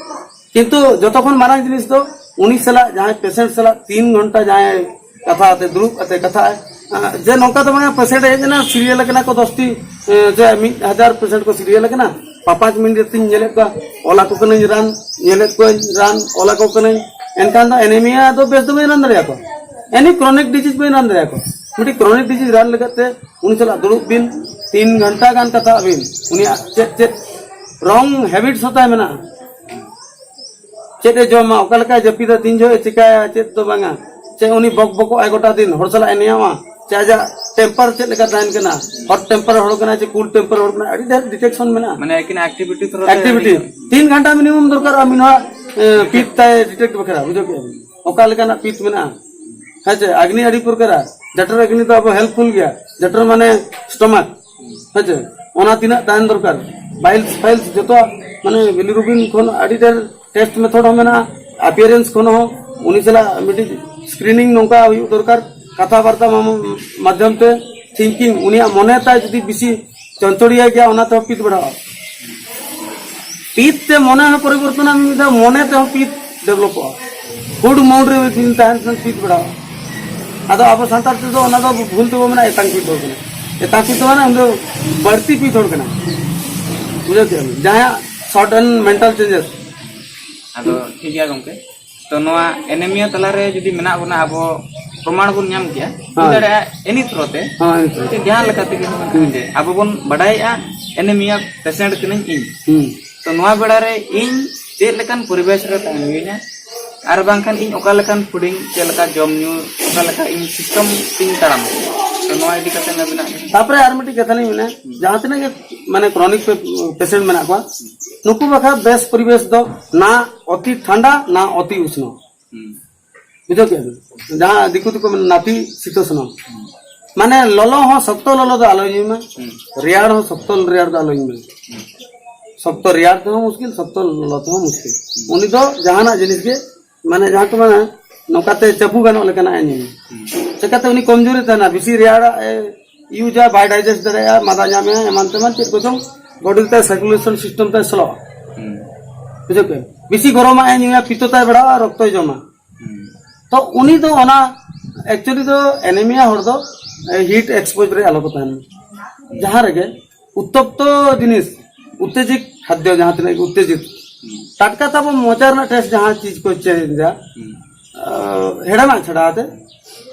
ᱠᱤᱱᱛᱩ ᱡᱚᱛᱚ ᱠᱷᱚᱱ ᱢᱟᱨᱟᱝ ᱡᱤᱱᱤᱥ ᱫᱚ ᱩᱱᱤ ᱥᱟᱞᱟᱜ, ᱡᱟᱦᱟᱸᱭ ᱯᱮᱥᱮᱱᱴ ᱥᱟᱞᱟᱜ ᱛᱤᱱ ᱜᱷᱚᱱᱴᱟ ᱡᱟᱦᱟᱸᱭ ᱠᱟᱛᱷᱟ ᱟᱛᱮ, ᱫᱩᱲᱩᱵ ᱠᱟᱛᱮ ᱠᱟᱛᱷᱟ ᱟᱭ, ᱡᱮ ᱱᱚᱝᱠᱟ ᱫᱚ ᱵᱟᱝᱟ ᱯᱮᱥᱮᱱᱴ ᱦᱮᱡ ᱮᱱᱟ, ᱥᱤᱨᱤᱭᱟᱞ ᱟᱠᱟᱱᱟ ᱠᱚ ᱫᱚᱥᱴᱤ, ᱮ, ᱡᱮ ᱢᱤᱫ ᱦᱟᱡᱟᱨ ᱯᱮᱥᱮᱱᱴ ᱠᱚ ᱥᱤᱨᱤᱭᱟᱞ ᱟᱠᱟᱱᱟ, ᱯᱟ-, ᱯᱟᱸᱪ ᱢᱤᱱᱤᱴ ᱨᱮᱧ ᱧᱮᱞᱮᱫ ᱠᱚᱣᱟ, ᱚᱞ ᱟᱠᱚ ᱠᱟᱹᱱᱟᱹᱧ ᱨᱟᱱ, ᱧᱮᱞᱮᱫ ᱠᱚᱣᱟᱧ ᱨᱟᱱ, ᱚᱞ ᱟᱠᱚ ᱠᱟᱹᱱᱟᱹᱧ, ᱮᱱᱠᱷᱟᱱ ᱫᱚ ᱮᱱᱮᱢᱤᱭᱟ ᱫᱚ ᱵᱮᱥ ᱫᱚ ᱵᱟᱹᱧ ᱨᱟᱱ ᱫᱟᱲᱮᱭᱟᱠᱚᱣᱟ᱾ ᱮᱱᱤ ᱠᱨᱚᱱᱤᱠ ᱰᱤᱡᱤᱡᱽ ᱵᱟᱹᱧ ᱨᱟᱱ ᱫᱟᱲᱮᱭᱟᱠᱚᱣᱟ᱾ ᱢᱤᱫᱴᱤᱡ ᱠᱨᱚᱱᱤᱠ ᱰᱤᱡᱤᱡᱽ ᱨᱟᱱ ᱞᱟᱹᱜᱤᱫ ᱛᱮ ᱩᱱᱤ ᱥᱟᱞᱟᱜ ᱫᱩᱲᱩᱵ ᱵᱤᱱ, ᱛᱤᱱ ᱜᱷᱚᱱᱴᱟ ᱜᱟᱱ ᱠᱟᱛᱷᱟᱜ ᱵᱤᱱ, ᱩᱱᱤᱭᱟᱜ ᱪᱮᱫ ᱪᱮᱫ ᱨᱚᱝ ᱦᱮᱵᱤᱴᱥ ᱦᱚᱸᱛᱟᱭ ᱢᱮᱱᱟᱜᱼᱟ, ᱪᱮᱫ ᱮ ᱡᱚᱢᱟ, ᱚᱠᱟ ᱞᱮᱠᱟᱭ ᱡᱟᱹᱯᱤᱫᱟ, ᱛᱤᱱ ᱡᱚᱦᱚᱜ ᱮ ᱪᱤᱠᱟᱹᱭᱟ, ᱪᱮᱫ ᱫᱚ ᱵᱟᱝᱟ, ᱪᱮ ᱩᱱᱤ ᱵᱚᱠ ᱵᱚᱠᱚᱜ ᱟᱭ ᱜᱚᱴᱟ ᱫᱤᱱ, ᱦᱚᱲ ᱥᱟᱞᱟᱜ ᱮ ᱱᱮᱭᱟᱣᱟ, ᱪᱮ ᱟᱡᱟᱜ ᱴᱮᱢᱯᱟᱨ ᱪᱮᱫ ᱞᱮᱠᱟ ᱛᱟᱦᱮᱱ ᱠᱟᱱᱟ, ᱦᱚᱴ ᱴᱮᱢᱯᱟᱨ ᱦᱚᱲ ᱠᱟᱱᱟ ᱪᱮ ᱠᱩᱞ ᱴᱮᱢᱯᱟᱨ ᱦᱚᱲ ᱠᱟᱱᱟ, ᱟᱹᱰᱤ ᱰᱷᱮᱨ ᱰᱤᱴᱮᱠᱥᱚᱱ ᱢᱮᱱᱟᱜᱼᱟ᱾ ᱢᱟᱱᱮ ᱮᱠᱤᱱ ᱮᱠᱴᱤᱵᱷᱤᱴᱤ ᱛᱷᱨᱳ ᱛᱮ ᱮᱠᱴᱤᱵᱷᱤᱴᱤ ᱛᱤᱱ ᱜᱷᱚᱱᱴᱟ ᱢᱤᱱᱤᱢᱟᱢ ᱫᱚᱨᱠᱟᱨᱚᱜᱼᱟ ᱢᱤᱫ ᱦᱚᱲᱟᱜ, ᱮ, ᱯᱤᱛ ᱛᱟᱭ ᱰᱤᱴᱮᱠᱴ ᱵᱟᱠᱷᱨᱟ, ᱵᱩᱡᱷᱟᱹᱣ ᱠᱮᱫᱟ ᱵᱤᱱ? ᱚᱠᱟ ᱞᱮᱠᱟᱱᱟᱜ ᱯᱤᱛ ᱢᱮᱱᱟᱜᱼᱟ? ᱦᱮᱸ ᱪᱮ, ᱟᱜᱽᱱᱤ ᱟᱹᱰᱤ ᱯᱨᱚᱠᱟᱨᱟ, ᱡᱚᱴᱚᱨ ᱟᱜᱽᱱᱤ ᱫᱚ ᱟᱵᱚ ᱦᱮᱞᱯᱯᱷᱩᱞ ᱜᱮᱭᱟ, ᱡᱚᱴᱚᱨ ᱢᱟᱱᱮ ᱥᱴᱚᱢᱟᱠ, ᱦᱮᱸ ᱪᱮ, ᱚᱱᱟ ᱛᱤᱱᱟᱹᱜ ᱛᱟᱦᱮᱱ ᱫᱚᱨᱠᱟᱨ, ᱵᱟᱭᱤᱞᱥ ᱯᱷᱟᱭᱤᱞᱥ ᱡᱚᱛᱚ, ᱢᱟᱱᱮ ᱵᱤᱞᱤᱨᱩᱵᱤᱱ ᱠᱷᱚᱱ ᱟᱹᱰᱤ ᱰᱷᱮᱨ ᱴᱮᱥᱴ ᱢᱮᱛᱷᱚᱰ ᱦᱚᱸ ᱢᱮᱱᱟᱜᱼᱟ, ᱟᱯᱤᱭᱟᱨᱮᱱᱥ ᱠᱷᱚᱱ ᱦᱚᱸ ᱩᱱᱤ ᱥᱟᱞᱟᱜ ᱢᱤᱫᱴᱤᱡ ᱥᱠᱨᱤᱱᱤᱝ ᱱᱚᱝᱠᱟ ᱦᱩᱭᱩᱜ ᱫᱚᱨᱠᱟᱨ, ᱠᱟᱛᱷᱟ ᱵᱟᱨᱛᱟ ᱢᱟᱢ-, ᱢᱟᱫᱽᱫᱷᱚᱢ ᱛᱮ, ᱛᱷᱤᱝᱠᱤᱝ, ᱩᱱᱤᱭᱟᱜ ᱢᱚᱱᱮ ᱛᱟᱭ ᱡᱩᱫᱤ ᱵᱮᱥᱤ ᱪᱚᱱᱪᱚᱲᱤᱭᱟᱹ ᱜᱮᱭᱟ, ᱚᱱᱟ ᱛᱮᱦᱚᱸ ᱯᱤᱛ ᱵᱟᱲᱦᱟᱜᱼᱟ᱾ ᱯᱤᱛ ᱛᱮ ᱢᱚᱱᱮ ᱦᱚᱸ ᱯᱚᱨᱤᱵᱚᱨᱛᱚᱱᱟ, ᱢᱤᱫ ᱫᱷᱟᱣ ᱢᱚᱱᱮ ᱛᱮᱦᱚᱸ ᱯᱤᱛ ᱰᱮᱵᱷᱞᱚᱯᱚᱜᱼᱟ᱾ ᱦᱩᱰ ᱢᱩᱰ ᱨᱮ ᱛᱟᱦᱮᱱ ᱠᱷᱟᱱ ᱯᱤᱛ ᱵᱟᱲᱟᱣᱟ᱾ ᱟᱫᱚ ᱟᱵᱚ ᱥᱟᱱᱛᱟᱲ ᱛᱮᱫᱚ ᱚᱱᱟ ᱫᱚ ᱵᱷᱩᱞ ᱛᱮᱵᱚ ᱢᱮᱱᱟ, ᱮᱛᱟᱝ ᱯᱤᱛ ᱦᱚᱲ ᱠᱟᱱᱟ᱾ ᱮᱛᱟᱝ ᱯᱤᱛ ᱫᱚ ᱢᱟᱱᱮ ᱩᱱᱤ ᱫᱚ ᱵᱟᱹᱲᱛᱤ ᱯᱤᱛ ᱦᱚᱲ ᱠᱟᱱᱟ᱾ ᱵᱩᱡᱷᱟᱹᱣ ᱠᱮᱫᱟ ᱵᱤᱱ? ᱡᱟᱦᱟᱸᱭᱟᱜ ᱥᱟᱰᱮᱱ ᱢᱮᱱᱴᱟᱞ ᱪᱮᱧᱡᱮᱥ᱾ ᱟᱫᱚ ᱴᱷᱤᱠ ᱜᱮᱭᱟ ᱜᱚᱢᱠᱮ, ᱛᱚ ᱱᱚᱣᱟ ᱮᱱᱮᱢᱤᱭᱟ ᱛᱟᱞᱟᱨᱮ ᱡᱩᱫᱤ ᱢᱮᱱᱟᱜ ᱵᱚᱱᱟ, ᱟᱵᱚ ᱯᱨᱚᱢᱟᱱ ᱵᱚᱱ ᱧᱟᱢ ᱠᱮᱭᱟ, ᱦᱩᱭ ᱦᱳᱭ᱾ ᱫᱟᱲᱮᱭᱟᱜᱼᱟ ᱮᱱᱤ ᱛᱷᱨᱚ ᱛᱮ, ᱦᱳᱭ, ᱮᱱᱤ ᱛᱷᱨᱚ ᱛᱮ᱾ ᱡᱟᱦᱟᱸ ᱞᱮᱠᱟ ᱛᱮᱜᱮ ᱦᱩᱭᱩᱜ ᱦᱩᱸ᱾ ᱠᱟᱱᱟ, ᱡᱮ ᱟᱵᱚ ᱵᱚᱱ ᱵᱟᱰᱟᱭᱮᱜᱼᱟ ᱮᱱᱮᱢᱤᱭᱟ ᱯᱮᱥᱮᱱᱴ ᱠᱟᱹᱱᱟᱹᱧ ᱤᱧ᱾ ᱦᱩᱸ᱾ ᱛᱚ ᱱᱚᱣᱟ ᱵᱮᱲᱟ ᱨᱮ ᱤᱧ ᱪᱮᱫ ᱞᱮᱠᱟᱱ ᱯᱚᱨᱤᱵᱮᱥ ᱨᱮ ᱛᱟᱦᱮᱱ ᱦᱩᱭᱩᱜᱼᱟ, ᱟᱨ ᱵᱟᱝᱠᱷᱟᱱ ᱤᱧ ᱚᱠᱟ ᱞᱮᱠᱟᱱ ᱯᱷᱩᱰᱤᱝ, ᱪᱮᱫ ᱞᱮᱠᱟ ᱡᱚᱢ ᱧᱩ, ᱚᱠᱟ ᱞᱮᱠᱟ ᱤᱧ ᱥᱤᱥᱴᱮᱢ ᱛᱤᱧ ᱛᱟᱲᱟᱢ, ᱛᱚ ᱱᱚᱣᱟ ᱤᱫᱤ ᱠᱟᱛᱮ ᱟᱵᱤᱱᱟᱜ᱾ ᱛᱟᱯᱚᱨᱮ ᱟᱨ ᱢᱤᱫᱴᱤᱡ ᱠᱟᱛᱷᱟ ᱞᱤᱧ ᱢᱮᱱᱟ, ᱦᱩᱸ᱾ ᱡᱟᱦᱟᱸ ᱛᱤᱱᱟᱹᱜ ᱜᱮ ᱢᱟᱱᱮ ᱠᱨᱚᱱᱤᱠ ᱯᱮ-, ᱯᱮᱥᱮᱱᱴ ᱢᱮᱱᱟᱜ ᱠᱚᱣᱟ, ᱱᱩᱠᱩ ᱵᱟᱠᱷᱨᱟ ᱵᱮᱥ ᱯᱚᱨᱤᱵᱮᱥ ᱫᱚ ᱱᱟ ᱚᱛᱤ ᱴᱷᱟᱱᱰᱟ, ᱱᱟ ᱚᱛᱤ ᱩᱥᱱᱚ᱾ ᱦᱩᱸ᱾ ᱵᱩᱡᱷᱟᱹᱣ ᱠᱮᱫᱟ ᱵᱤᱱ? ᱡᱟᱦᱟᱸ ᱫᱤᱠᱩ ᱛᱮᱠᱚ ᱢᱮᱱᱟ ᱱᱟᱛᱤ ᱥᱤᱛᱳᱥᱱᱚ᱾ ᱦᱩᱸ᱾ ᱢᱟᱱᱮ ᱞᱚᱞᱚ ᱦᱚᱸ ᱥᱚᱠᱛᱚ ᱞᱚᱞᱚ ᱫᱚ ᱟᱞᱚᱭ ᱧᱩᱭ ᱢᱟ, ᱦᱩᱸ᱾ ᱨᱮᱭᱟᱲ ᱦᱚᱸ ᱥᱚᱠᱛᱚ ᱨᱮᱭᱟᱲ ᱫᱚ ᱟᱞᱚᱭ ᱧᱩᱭ ᱢᱟ᱾ ᱦᱩᱸ᱾ ᱥᱚᱠᱛᱚ ᱨᱮᱭᱟᱲ ᱛᱮᱦᱚᱸ ᱢᱩᱥᱠᱤᱞ, ᱥᱚᱠᱛᱚ ᱞᱚᱞᱚ ᱛᱮᱦᱚᱸ ᱢᱩᱥᱠᱤᱞ᱾ ᱦᱩᱸ᱾ ᱩᱱᱤ ᱫᱚ ᱡᱟᱦᱟᱱᱟᱜ ᱡᱤᱱᱤᱥ ᱜᱮ, ᱢᱟᱱᱮ ᱡᱟᱦᱟᱸ ᱠᱚ ᱢᱮᱱᱟ, ᱱᱚᱝᱠᱟᱛᱮ ᱪᱟᱵᱩ ᱜᱟᱱᱚᱜ ᱞᱮᱠᱟᱱᱟᱜ ᱮ ᱧᱩᱭᱟ᱾ ᱦᱩᱸ᱾ ᱪᱮᱠᱟᱛᱮ ᱩᱱᱤ ᱠᱚᱢᱡᱳᱨᱤ ᱛᱟᱦᱮᱱᱟ? ᱵᱮᱥᱤ ᱨᱮᱭᱟᱲᱟᱜ ᱮ ᱤᱭᱩᱡᱟ, ᱵᱟᱭ ᱰᱟᱭᱡᱮᱥᱴ ᱫᱟᱲᱮᱭᱟᱜᱼᱟ, ᱢᱟᱫᱟ ᱧᱟᱢᱮᱭᱟ, ᱮᱢᱟᱱ ᱛᱮᱢᱟᱱ ᱪᱮᱫ ᱠᱚᱪᱚᱝ, ᱵᱚᱰᱤ ᱨᱮ ᱥᱟᱨᱠᱩᱞᱮᱥᱚᱱ ᱥᱤᱥᱴᱮᱢ ᱛᱟᱭ ᱥᱞᱳᱜᱼᱟ᱾ ᱦᱩᱸ᱾ ᱵᱩᱡᱷᱟᱹᱣ ᱯᱮ? ᱵᱮᱥᱤ ᱜᱚᱨᱚᱢᱟᱜ ᱮ ᱧᱩᱭᱟ, ᱯᱤᱛᱚ ᱛᱟᱭ ᱵᱟᱲᱦᱟᱜᱼᱟ, ᱨᱚᱠᱛᱚᱭ ᱡᱚᱢᱟ᱾ ᱦᱩᱸ᱾ ᱛᱚ ᱩᱱᱤ ᱫᱚ ᱚᱱᱟ, ᱮᱠᱪᱩᱭᱮᱞᱤ ᱫᱚ ᱮᱱᱮᱢᱤᱭᱟ ᱦᱚᱲ ᱫᱚ ᱦᱤᱴ ᱮᱠᱥᱯᱳᱡ ᱨᱮ ᱟᱞᱚ ᱠᱚ ᱛᱟᱦᱮᱱ ᱢᱟ᱾ ᱡᱟᱦᱟᱸ ᱨᱮᱜᱮ ᱩᱛᱛᱚᱯᱛᱚ ᱡᱤᱱᱤᱥ, ᱩᱛᱛᱮᱡᱤᱛ ᱠᱷᱟᱫᱽᱭᱚ, ᱡᱟᱦᱟᱸ ᱛᱤᱱᱟᱹᱜ ᱜᱮ ᱩᱛᱛᱮᱡᱤᱛ, ᱦᱩᱸ᱾ ᱴᱟᱴᱠᱟ ᱛᱟᱵᱚ ᱢᱚᱪᱟ ᱨᱮᱱᱟᱜ ᱴᱮᱥᱴ ᱡᱟᱦᱟᱸ ᱪᱤᱡᱽ ᱠᱚ ᱪᱮᱧᱡᱟ, ᱦᱩᱸ᱾ ᱟᱸ, ᱦᱮᱲᱮᱢᱟᱜ ᱪᱷᱟᱰᱟ ᱠᱟᱛᱮ,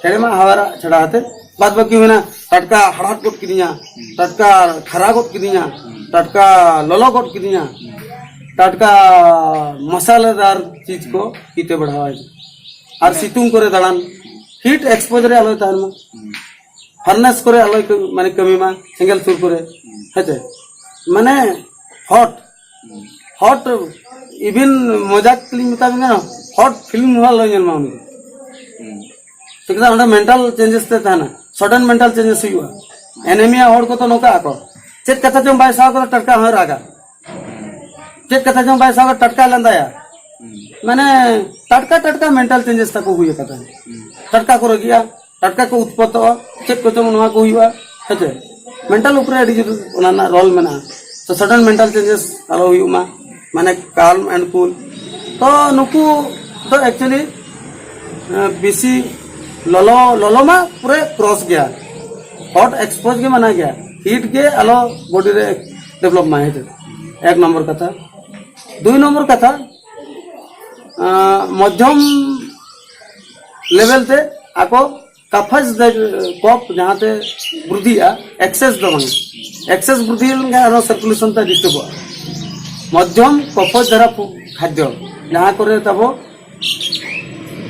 ᱦᱮᱲᱮᱢᱟᱜ ᱦᱟᱣᱟᱨᱟᱜ ᱪᱷᱟᱰᱟ ᱠᱟᱛᱮ, ᱵᱟᱫ ᱵᱟᱹᱠᱤ ᱦᱩᱭᱱᱟ ᱴᱟᱴᱠᱟ ᱦᱟᱲᱦᱟᱫ ᱜᱚᱫ ᱠᱤᱫᱤᱧᱟ, ᱦᱩᱸ᱾ ᱴᱟᱴᱠᱟ ᱠᱷᱟᱨᱟ ᱜᱚᱫ ᱠᱤᱫᱤᱧᱟ, ᱦᱩᱸ᱾ ᱴᱟᱴᱠᱟ ᱞᱚᱞᱚ ᱜᱚᱫ ᱠᱤᱫᱤᱧᱟ, ᱦᱩᱸ᱾ ᱴᱟᱴᱠᱟ ᱢᱟᱥᱟᱞᱮᱫᱟᱨ ᱪᱤᱡᱽ ᱠᱚ ᱛᱤᱛᱮ ᱵᱟᱲᱦᱟᱣᱟᱭ᱾ ᱟᱨ ᱦᱮᱸ᱾ ᱥᱤᱛᱩᱝ ᱠᱚᱨᱮ ᱫᱟᱬᱟᱱ, ᱦᱤᱴ ᱮᱠᱥᱯᱳᱡᱟᱨ ᱨᱮ ᱟᱞᱚᱭ ᱛᱟᱦᱮᱱ ᱢᱟ᱾ ᱦᱩᱸ᱾ ᱯᱷᱟᱨᱱᱮᱥ ᱠᱚᱨᱮ ᱟᱞᱚᱭ ᱠᱟᱹ-, ᱢᱟᱱᱮ ᱠᱟᱹᱢᱤ ᱢᱟ, ᱥᱮᱸᱜᱮᱞ ᱥᱩᱨ ᱠᱚᱨᱮ᱾ ᱦᱩᱸ᱾ ᱦᱮᱸᱪᱮ? ᱢᱟᱱᱮ ᱦᱚᱴ, ᱦᱩᱸ᱾ ᱦᱚᱴ, ᱤᱵᱷᱤᱱ ᱢᱚᱡᱟᱠ ᱞᱤᱧ ᱢᱮᱛᱟ ᱵᱤᱱᱟ, ᱦᱚᱴ ᱯᱷᱤᱞᱢ ᱦᱚᱸ ᱟᱞᱚᱭ ᱧᱮᱞ ᱢᱟ ᱩᱱᱤ᱾ ᱦᱩᱸ᱾ ᱪᱮᱫᱟᱜ ᱚᱸᱰᱮ ᱢᱮᱱᱴᱟᱞ ᱪᱮᱧᱡᱮᱥ ᱛᱮ ᱛᱟᱦᱮᱱᱟ, ᱥᱟᱰᱮᱱ ᱢᱮᱱᱴᱟᱞ ᱪᱮᱧᱡᱮᱥ ᱦᱩᱭᱩᱜᱼᱟ᱾ ᱮᱱᱮᱢᱤᱭᱟ ᱦᱚᱲ ᱠᱚᱫᱚ ᱱᱚᱝᱠᱟ ᱟᱠᱚ, ᱪᱮᱫ ᱠᱟᱛᱷᱟ ᱪᱚᱝ ᱵᱟᱭ ᱥᱟᱵ ᱠᱟᱫᱟ, ᱴᱟᱴᱠᱟ ᱦᱚᱸᱭ ᱨᱟᱜᱟ᱾ ᱦᱩᱸ᱾ ᱪᱮᱫ ᱠᱟᱛᱷᱟ ᱪᱚᱝ ᱵᱟᱭ ᱥᱟᱵ ᱠᱟᱫᱟ, ᱴᱟᱴᱠᱟᱭ ᱞᱟᱸᱫᱟᱭᱟ᱾ ᱦᱩᱸ᱾ ᱢᱟᱱᱮ ᱴᱟᱴᱠᱟ ᱴᱟᱴᱠᱟ ᱢᱮᱱᱴᱟᱞ ᱪᱮᱧᱡᱮᱥ ᱛᱟᱠᱚ ᱦᱩᱭ ᱟᱠᱟᱫᱟ᱾ ᱦᱩᱸ᱾ ᱴᱟᱴᱠᱟ ᱠᱚ ᱨᱟᱹᱜᱤᱜᱼᱟ, ᱴᱟᱴᱠᱟ ᱠᱚ ᱩᱛᱯᱚᱛᱚᱜᱼᱟ, ᱪᱮᱫ ᱠᱚᱪᱚᱝ ᱱᱚᱣᱟ ᱠᱚ ᱦᱩᱭᱩᱜᱼᱟ, ᱦᱮᱸᱪᱮ? ᱢᱮᱱᱴᱟᱞ ᱩᱯᱨᱮ ᱟᱹᱰᱤ ᱡᱳᱨ ᱚᱱᱟ ᱨᱮᱱᱟᱜ ᱨᱳᱞ ᱢᱮᱱᱟᱜᱼᱟ᱾ ᱛᱚ ᱥᱟᱰᱮᱱ ᱢᱮᱱᱴᱟᱞ ᱪᱮᱧᱡᱮᱥ ᱟᱞᱚ ᱦᱩᱭᱩᱜ ᱢᱟ᱾ ᱢᱟᱱᱮ calm and cool. ᱛᱚ ᱱᱩᱠᱩ ᱫᱚ actually ᱵᱮᱥᱤ ᱞᱚᱞᱚ, ᱞᱚᱞᱚ ᱢᱟ ᱯᱩᱨᱟᱹ ᱠᱨᱚᱥ ᱜᱮᱭᱟ, ᱦᱚᱴ ᱮᱠᱥᱯᱳᱡᱽ ᱜᱮ ᱢᱟᱱᱟ ᱜᱮᱭᱟ, ᱦᱤᱴ ᱜᱮ ᱟᱞᱚ ᱵᱚᱰᱤ ᱨᱮ ᱰᱮᱵᱷᱞᱚᱯ ᱢᱟ, ᱦᱮᱸ ᱥᱮ? ᱮᱠ ᱱᱚᱢᱵᱚᱨ ᱠᱟᱛᱷᱟ᱾ ᱫᱩᱭ ᱱᱚᱢᱵᱚᱨ ᱠᱟᱛᱷᱟ, ᱟᱸ, ᱢᱚᱫᱽᱫᱷᱚᱢ ᱞᱮᱵᱮᱞ ᱛᱮ ᱟᱠᱚ ᱠᱟᱯᱷᱟᱡᱽ ᱫᱟᱭ, ᱠᱚᱯ ᱡᱟᱦᱟᱸᱛᱮ ᱵᱨᱩᱫᱷᱤᱜᱼᱟ, ᱮᱠᱥᱮᱥ ᱫᱚ ᱵᱟᱝ᱾ ᱮᱠᱥᱮᱥ ᱵᱨᱩᱫᱷᱤ ᱞᱮᱱᱠᱷᱟᱱ ᱟᱨᱦᱚᱸ ᱥᱟᱨᱠᱩᱞᱮᱥᱚᱱ ᱛᱮ ᱰᱤᱥᱴᱟᱨᱵᱚᱜᱼᱟ᱾ ᱢᱚᱫᱽᱫᱷᱚᱢ ᱠᱚᱯᱷᱚᱡᱽ ᱫᱷᱟᱨᱟ ᱯᱷᱩ-, ᱠᱷᱟᱫᱽᱭᱚ, ᱡᱟᱦᱟᱸ ᱠᱚᱨᱮ ᱛᱟᱵᱚ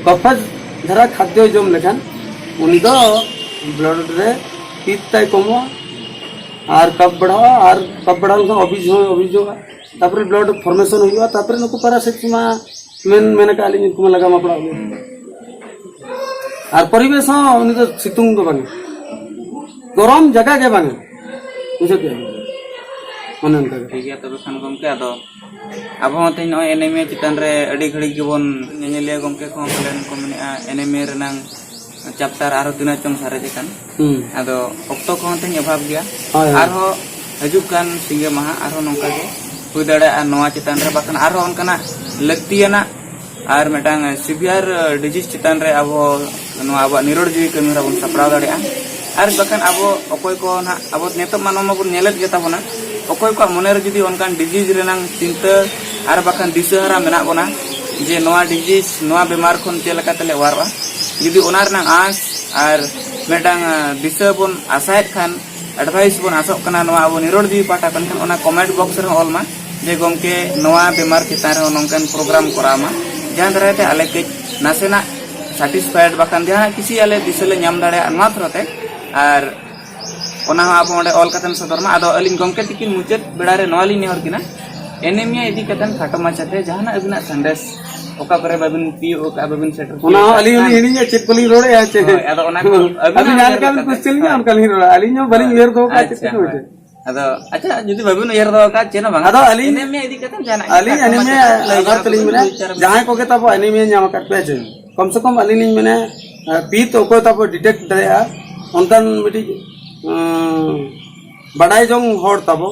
ᱠᱚᱯᱷᱚᱡᱽ ᱫᱷᱟᱨᱟ ᱠᱷᱟᱫᱽᱭᱚ ᱡᱚᱢ ᱞᱮᱠᱷᱟᱱ ᱩᱱᱤ ᱫᱚ ᱵᱞᱟᱰ ᱨᱮ ᱯᱤᱛ ᱛᱟᱭ ᱠᱚᱢᱚᱜᱼᱟ ᱟᱨ ᱠᱟᱯ ᱵᱟᱲᱦᱟᱜᱼᱟ, ᱟᱨ ᱠᱟᱯ ᱵᱟᱲᱦᱟᱣ ᱞᱮᱱᱠᱷᱟᱱ ᱚᱵᱤᱡᱽ ᱦᱚᱸ ᱚᱵᱤᱡᱚᱜᱼᱟ, ᱛᱟᱨᱯᱚᱨᱮ ᱵᱞᱟᱰ ᱯᱷᱚᱨᱢᱮᱥᱚᱱ ᱦᱩᱭᱩᱜᱼᱟ, ᱛᱟᱨᱯᱚᱨᱮ ᱱᱩᱠᱩ ᱯᱟᱨᱟᱥᱤᱴ ᱢᱟ ᱢᱮᱱ, ᱢᱮᱱ ᱟᱠᱟᱫ ᱞᱤᱧ ᱩᱱᱠᱩ ᱢᱟ ᱞᱟᱜᱟ ᱢᱟ ᱯᱟᱲᱟᱜ ᱜᱮ᱾ ᱟᱨ ᱯᱚᱨᱤᱵᱮᱥ ᱦᱚᱸ ᱩᱱᱤ ᱫᱚ ᱥᱤᱛᱩᱝ ᱫᱚ ᱵᱟᱝ, ᱜᱚᱨᱚᱢ ᱡᱟᱭᱜᱟ ᱜᱮ ᱵᱟᱝ, ᱵᱩᱡᱷᱟᱹᱣ ᱠᱮᱜᱼᱟ ᱵᱤᱱ? ᱚᱱᱮ ᱚᱱᱠᱟ ᱜᱮ᱾ ᱴᱷᱤᱠ ᱜᱮᱭᱟ, ᱛᱚᱵᱮ ᱠᱷᱟᱱ ᱜᱚᱢᱠᱮ, ᱟᱫᱚ ᱟᱵᱚ ᱦᱚᱸ ᱛᱮᱦᱮᱧ ᱱᱚᱜᱼᱚᱭ ᱮᱱᱮᱢᱤᱭᱟᱹ ᱪᱮᱛᱟᱱ ᱨᱮ ᱟᱹᱰᱤ ᱜᱷᱟᱹᱲᱤᱡ ᱜᱮᱵᱚᱱ, ᱧᱮᱧᱮᱞᱤᱭᱟᱹ ᱜᱚᱢᱠᱮ ᱠᱚᱦᱚᱸ ᱯᱟᱞᱮᱱ ᱠᱚ ᱢᱮᱱᱮᱫᱼᱟ, ᱮᱱᱮᱢᱤᱭᱟᱹ ᱨᱮᱱᱟᱝ ᱪᱟᱯᱴᱟᱨ ᱟᱨᱦᱚᱸ ᱛᱤᱱᱟᱹᱜ ᱪᱚᱝ ᱥᱟᱨᱮᱡ ᱟᱠᱟᱱ᱾ ᱦᱩᱸ᱾ ᱟᱫᱚ ᱚᱠᱛᱚ ᱠᱚᱦᱚᱸ ᱛᱮᱦᱮᱧ ᱚᱵᱷᱟᱵᱽ ᱜᱮᱭᱟ᱾ ᱦᱳᱭ, ᱦᱳᱭ᱾ ᱟᱨᱦᱚᱸ ᱦᱤᱡᱩᱜ ᱠᱟᱱ ᱥᱤᱸᱜᱮ ᱢᱟᱦᱟ ᱟᱨᱦᱚᱸ ᱱᱚᱝᱠᱟ ᱜᱮ ᱦᱩᱭ ᱫᱟᱲᱮᱭᱟᱜᱼᱟ, ᱱᱚᱣᱟ ᱪᱮᱛᱟᱱ ᱨᱮ ᱵᱟᱠᱷᱟᱱ ᱟᱨᱦᱚᱸ ᱚᱱᱠᱟᱱᱟᱜ ᱞᱟᱹᱠᱛᱤᱭᱟᱱᱟᱜ ᱟᱨ ᱢᱤᱫᱴᱟᱝ ᱥᱤᱵᱷᱤᱭᱟᱨ ᱰᱤᱡᱤᱡᱽ ᱪᱮᱛᱟᱱ ᱨᱮ ᱟᱵᱚ ᱱᱚᱣᱟ ᱟᱵᱚᱣᱟᱜ ᱱᱤᱨᱚᱲ ᱡᱤᱣᱤ ᱠᱟᱹᱢᱤ ᱦᱚᱨᱟ ᱵᱚᱱ ᱥᱟᱯᱲᱟᱣ ᱫᱟᱲᱮᱭᱟᱜᱼᱟ᱾ ᱟᱨ ᱵᱟᱠᱷᱟᱱ ᱟᱵᱚ ᱚᱠᱚᱭ ᱠᱚ ᱱᱟᱦᱟᱜ, ᱟᱵᱚ ᱱᱤᱛᱚᱜ ᱢᱟ ᱱᱚᱣᱟ ᱢᱟᱵᱚᱱ ᱧᱮᱞᱮᱫ ᱜᱮ ᱛᱟᱵᱚᱱᱟ, ᱚᱠᱚᱭ ᱠᱚᱣᱟᱜ ᱢᱚᱱᱮ ᱨᱮ ᱡᱩᱫᱤ ᱚᱱᱠᱟᱱ ᱰᱤᱡᱤᱡᱽ ᱨᱮᱱᱟᱝ ᱪᱤᱱᱛᱟᱹ ᱟᱨ ᱵᱟᱠᱷᱟᱱ ᱫᱤᱥᱟᱹ ᱦᱟᱨᱟ ᱢᱮᱱᱟᱜ ᱵᱚᱱᱟ ᱡᱮ ᱱᱚᱣᱟ ᱰᱤᱡᱤᱡᱽ, ᱱᱚᱣᱟ ᱵᱮᱢᱟᱨ ᱠᱷᱚᱱ ᱪᱮᱫ ᱞᱮᱠᱟ ᱛᱮᱞᱮ ᱚᱣᱟᱨᱚᱜᱼᱟ, ᱡᱩᱫᱤ ᱚᱱᱟ ᱨᱮᱱᱟᱝ ᱟᱸᱥ ᱟᱨ ᱢᱤᱫᱴᱟᱝ, ᱟᱸ, ᱫᱤᱥᱟᱹ ᱵᱚᱱ ᱟᱥᱟᱭᱮᱫ ᱠᱷᱟᱱ, ᱮᱰᱵᱷᱟᱭᱤᱥ ᱵᱚᱱ ᱟᱥᱚᱜ ᱠᱟᱱᱟ ᱱᱚᱣᱟ ᱟᱵᱚ ᱱᱤᱨᱚᱲ ᱡᱤᱣᱤ ᱯᱟᱦᱴᱟ ᱠᱷᱚᱱ, ᱠᱷᱟᱱ ᱚᱱᱟ ᱠᱚᱢᱮᱱᱴ ᱵᱚᱠᱥ ᱨᱮᱦᱚᱸ ᱚᱞ ᱢᱟ ᱡᱮ, "ᱜᱚᱢᱠᱮ, ᱱᱚᱣᱟ ᱵᱮᱢᱟᱨ ᱪᱮᱛᱟᱱ ᱨᱮᱦᱚᱸ ᱱᱚᱝᱠᱟᱱ ᱯᱨᱳᱜᱨᱟᱢ ᱠᱚᱨᱟᱣ ᱢᱟ, ᱡᱟᱦᱟᱸ ᱫᱟᱨᱟᱭ ᱛᱮ ᱟᱞᱮ ᱠᱟᱹᱡ ᱱᱟᱥᱮᱱᱟᱜ ᱥᱟᱴᱤᱥᱯᱷᱟᱭᱮᱰ ᱵᱟᱠᱷᱟᱱ ᱡᱟᱦᱟᱸ ᱠᱤᱪᱷᱤ ᱟᱞᱮ ᱫᱤᱥᱟᱹ ᱞᱮ ᱧᱟᱢ ᱫᱟᱲᱮᱭᱟᱜᱼᱟ ᱱᱚᱣᱟ ᱛᱷᱨᱳ ᱛᱮ᱾" ᱟᱨ ᱚᱱᱟ ᱦᱚᱸ ᱟᱵᱚ ᱚᱸᱰᱮ ᱚᱞ ᱠᱟᱛᱮᱢ ᱥᱚᱫᱚᱨ ᱢᱟ᱾ ᱟᱫᱚ ᱟᱹᱞᱤᱧ ᱜᱚᱢᱠᱮ ᱛᱤᱠᱤᱱ ᱢᱩᱪᱟᱹᱫ ᱵᱮᱲᱟ ᱨᱮ ᱱᱚᱣᱟ ᱞᱤᱧ ᱱᱮᱦᱚᱨ ᱠᱤᱱᱟ, ᱮᱱᱮᱢᱤᱭᱟ ᱤᱫᱤ ᱠᱟᱛᱮ ᱠᱷᱟᱴᱚ ᱢᱟᱪᱷᱟᱛᱮ ᱡᱟᱦᱟᱱᱟᱜ ᱟᱹᱵᱤᱱᱟᱜ ᱥᱟᱸᱫᱮᱥ, ᱚᱠᱟ ᱠᱚᱨᱮ ᱵᱟᱵᱤᱱ ᱛᱤᱭᱳᱜ ᱟᱠᱟᱫᱼᱟ, ᱵᱟᱵᱤᱱ ᱥᱮᱴᱮᱨ ᱚᱱᱟ ᱦᱚᱸ ᱛᱤᱭᱳᱜ ᱟᱹᱞᱤᱧ ᱦᱚᱸᱞᱤᱧ ᱟᱠᱟᱫ ᱦᱤᱲᱤᱧᱟ, ᱪᱮᱫ ᱠᱚᱞᱤᱧ ᱨᱚᱲᱮᱫᱼᱟ, ᱪᱮᱫ᱾ ᱦᱳᱭ, ᱟᱫᱚ ᱚᱱᱟ ᱠᱚ ᱟᱹᱵᱤᱱᱟᱜ ᱦᱳᱭ᱾ ᱟᱹᱵᱤᱱ ᱟᱹᱵᱤᱱ ᱡᱟᱦᱟᱸ ᱞᱮᱠᱟ ᱵᱤᱱ ᱠᱟᱛᱷᱟ᱾ ᱠᱩᱥᱪᱮᱱ ᱞᱤᱧᱟ, ᱦᱳᱭ᱾ ᱚᱱᱠᱟ ᱞᱤᱧ ᱨᱚᱲᱟ᱾ ᱟᱹᱞᱤᱧ ᱦᱚᱸ ᱵᱟᱹᱞᱤᱧ ᱦᱳᱭ᱾ ᱩᱭᱦᱟᱹᱨ ᱫᱚᱦᱚ ᱠᱟᱜᱼᱟ, ᱪᱮᱫ ᱟᱪᱪᱷᱟ, ᱠᱚ ᱦᱳᱭ᱾ ᱢᱮᱱᱟ᱾ ᱟᱫᱚ, ᱟᱪᱪᱷᱟ, ᱡᱩᱫᱤ ᱵᱟᱹᱵᱤᱱ ᱩᱭᱦᱟᱹᱨ ᱫᱚᱦᱚ ᱠᱟᱜᱼᱟ, ᱪᱮᱫ ᱦᱚᱸ ᱵᱟᱝ᱾ ᱟᱫᱚ ᱟᱹᱞᱤᱧ, ᱮᱱᱮᱢᱤᱭᱟ ᱤᱫᱤ ᱠᱟᱛᱮ ᱡᱟᱦᱟᱱᱟᱜ ᱜᱮ ᱟᱹᱞᱤᱧ ᱠᱷᱟᱴᱚ ᱮᱱᱮᱢᱤᱭᱟ ᱢᱟᱪᱷᱟ ᱛᱮ ᱞᱟᱹᱭ ᱟᱜᱟᱨ ᱟᱵᱚᱱ ᱛᱮᱞᱤᱧ ᱵᱤᱱ ᱢᱮᱱᱟ, ᱵᱤᱪᱟᱨ ᱟᱵᱚᱱ᱾ ᱡᱟᱦᱟᱸᱭ ᱠᱚᱜᱮ ᱛᱟᱵᱚ ᱮᱱᱮᱢᱤᱭᱟ ᱧᱟᱢ ᱟᱠᱟᱫ ᱯᱮᱭᱟ ᱪᱮ, ᱠᱚᱢ ᱥᱮ ᱠᱚᱢ ᱟᱹᱞᱤᱧ ᱞᱤᱧ ᱢᱮᱱᱟ, ᱟᱸ, ᱯᱤᱛ ᱚᱠᱚᱭ ᱛᱟᱵᱚ ᱰᱤᱴᱮᱠᱴ ᱫᱟᱲᱮᱭᱟᱜᱼᱟ, ᱚᱱᱠᱟᱱ ᱢᱤᱫᱴᱤᱡ, ᱟᱸ, ᱵᱟᱰᱟᱭ ᱡᱚᱝ ᱦᱚᱲ ᱛᱟᱵᱚ,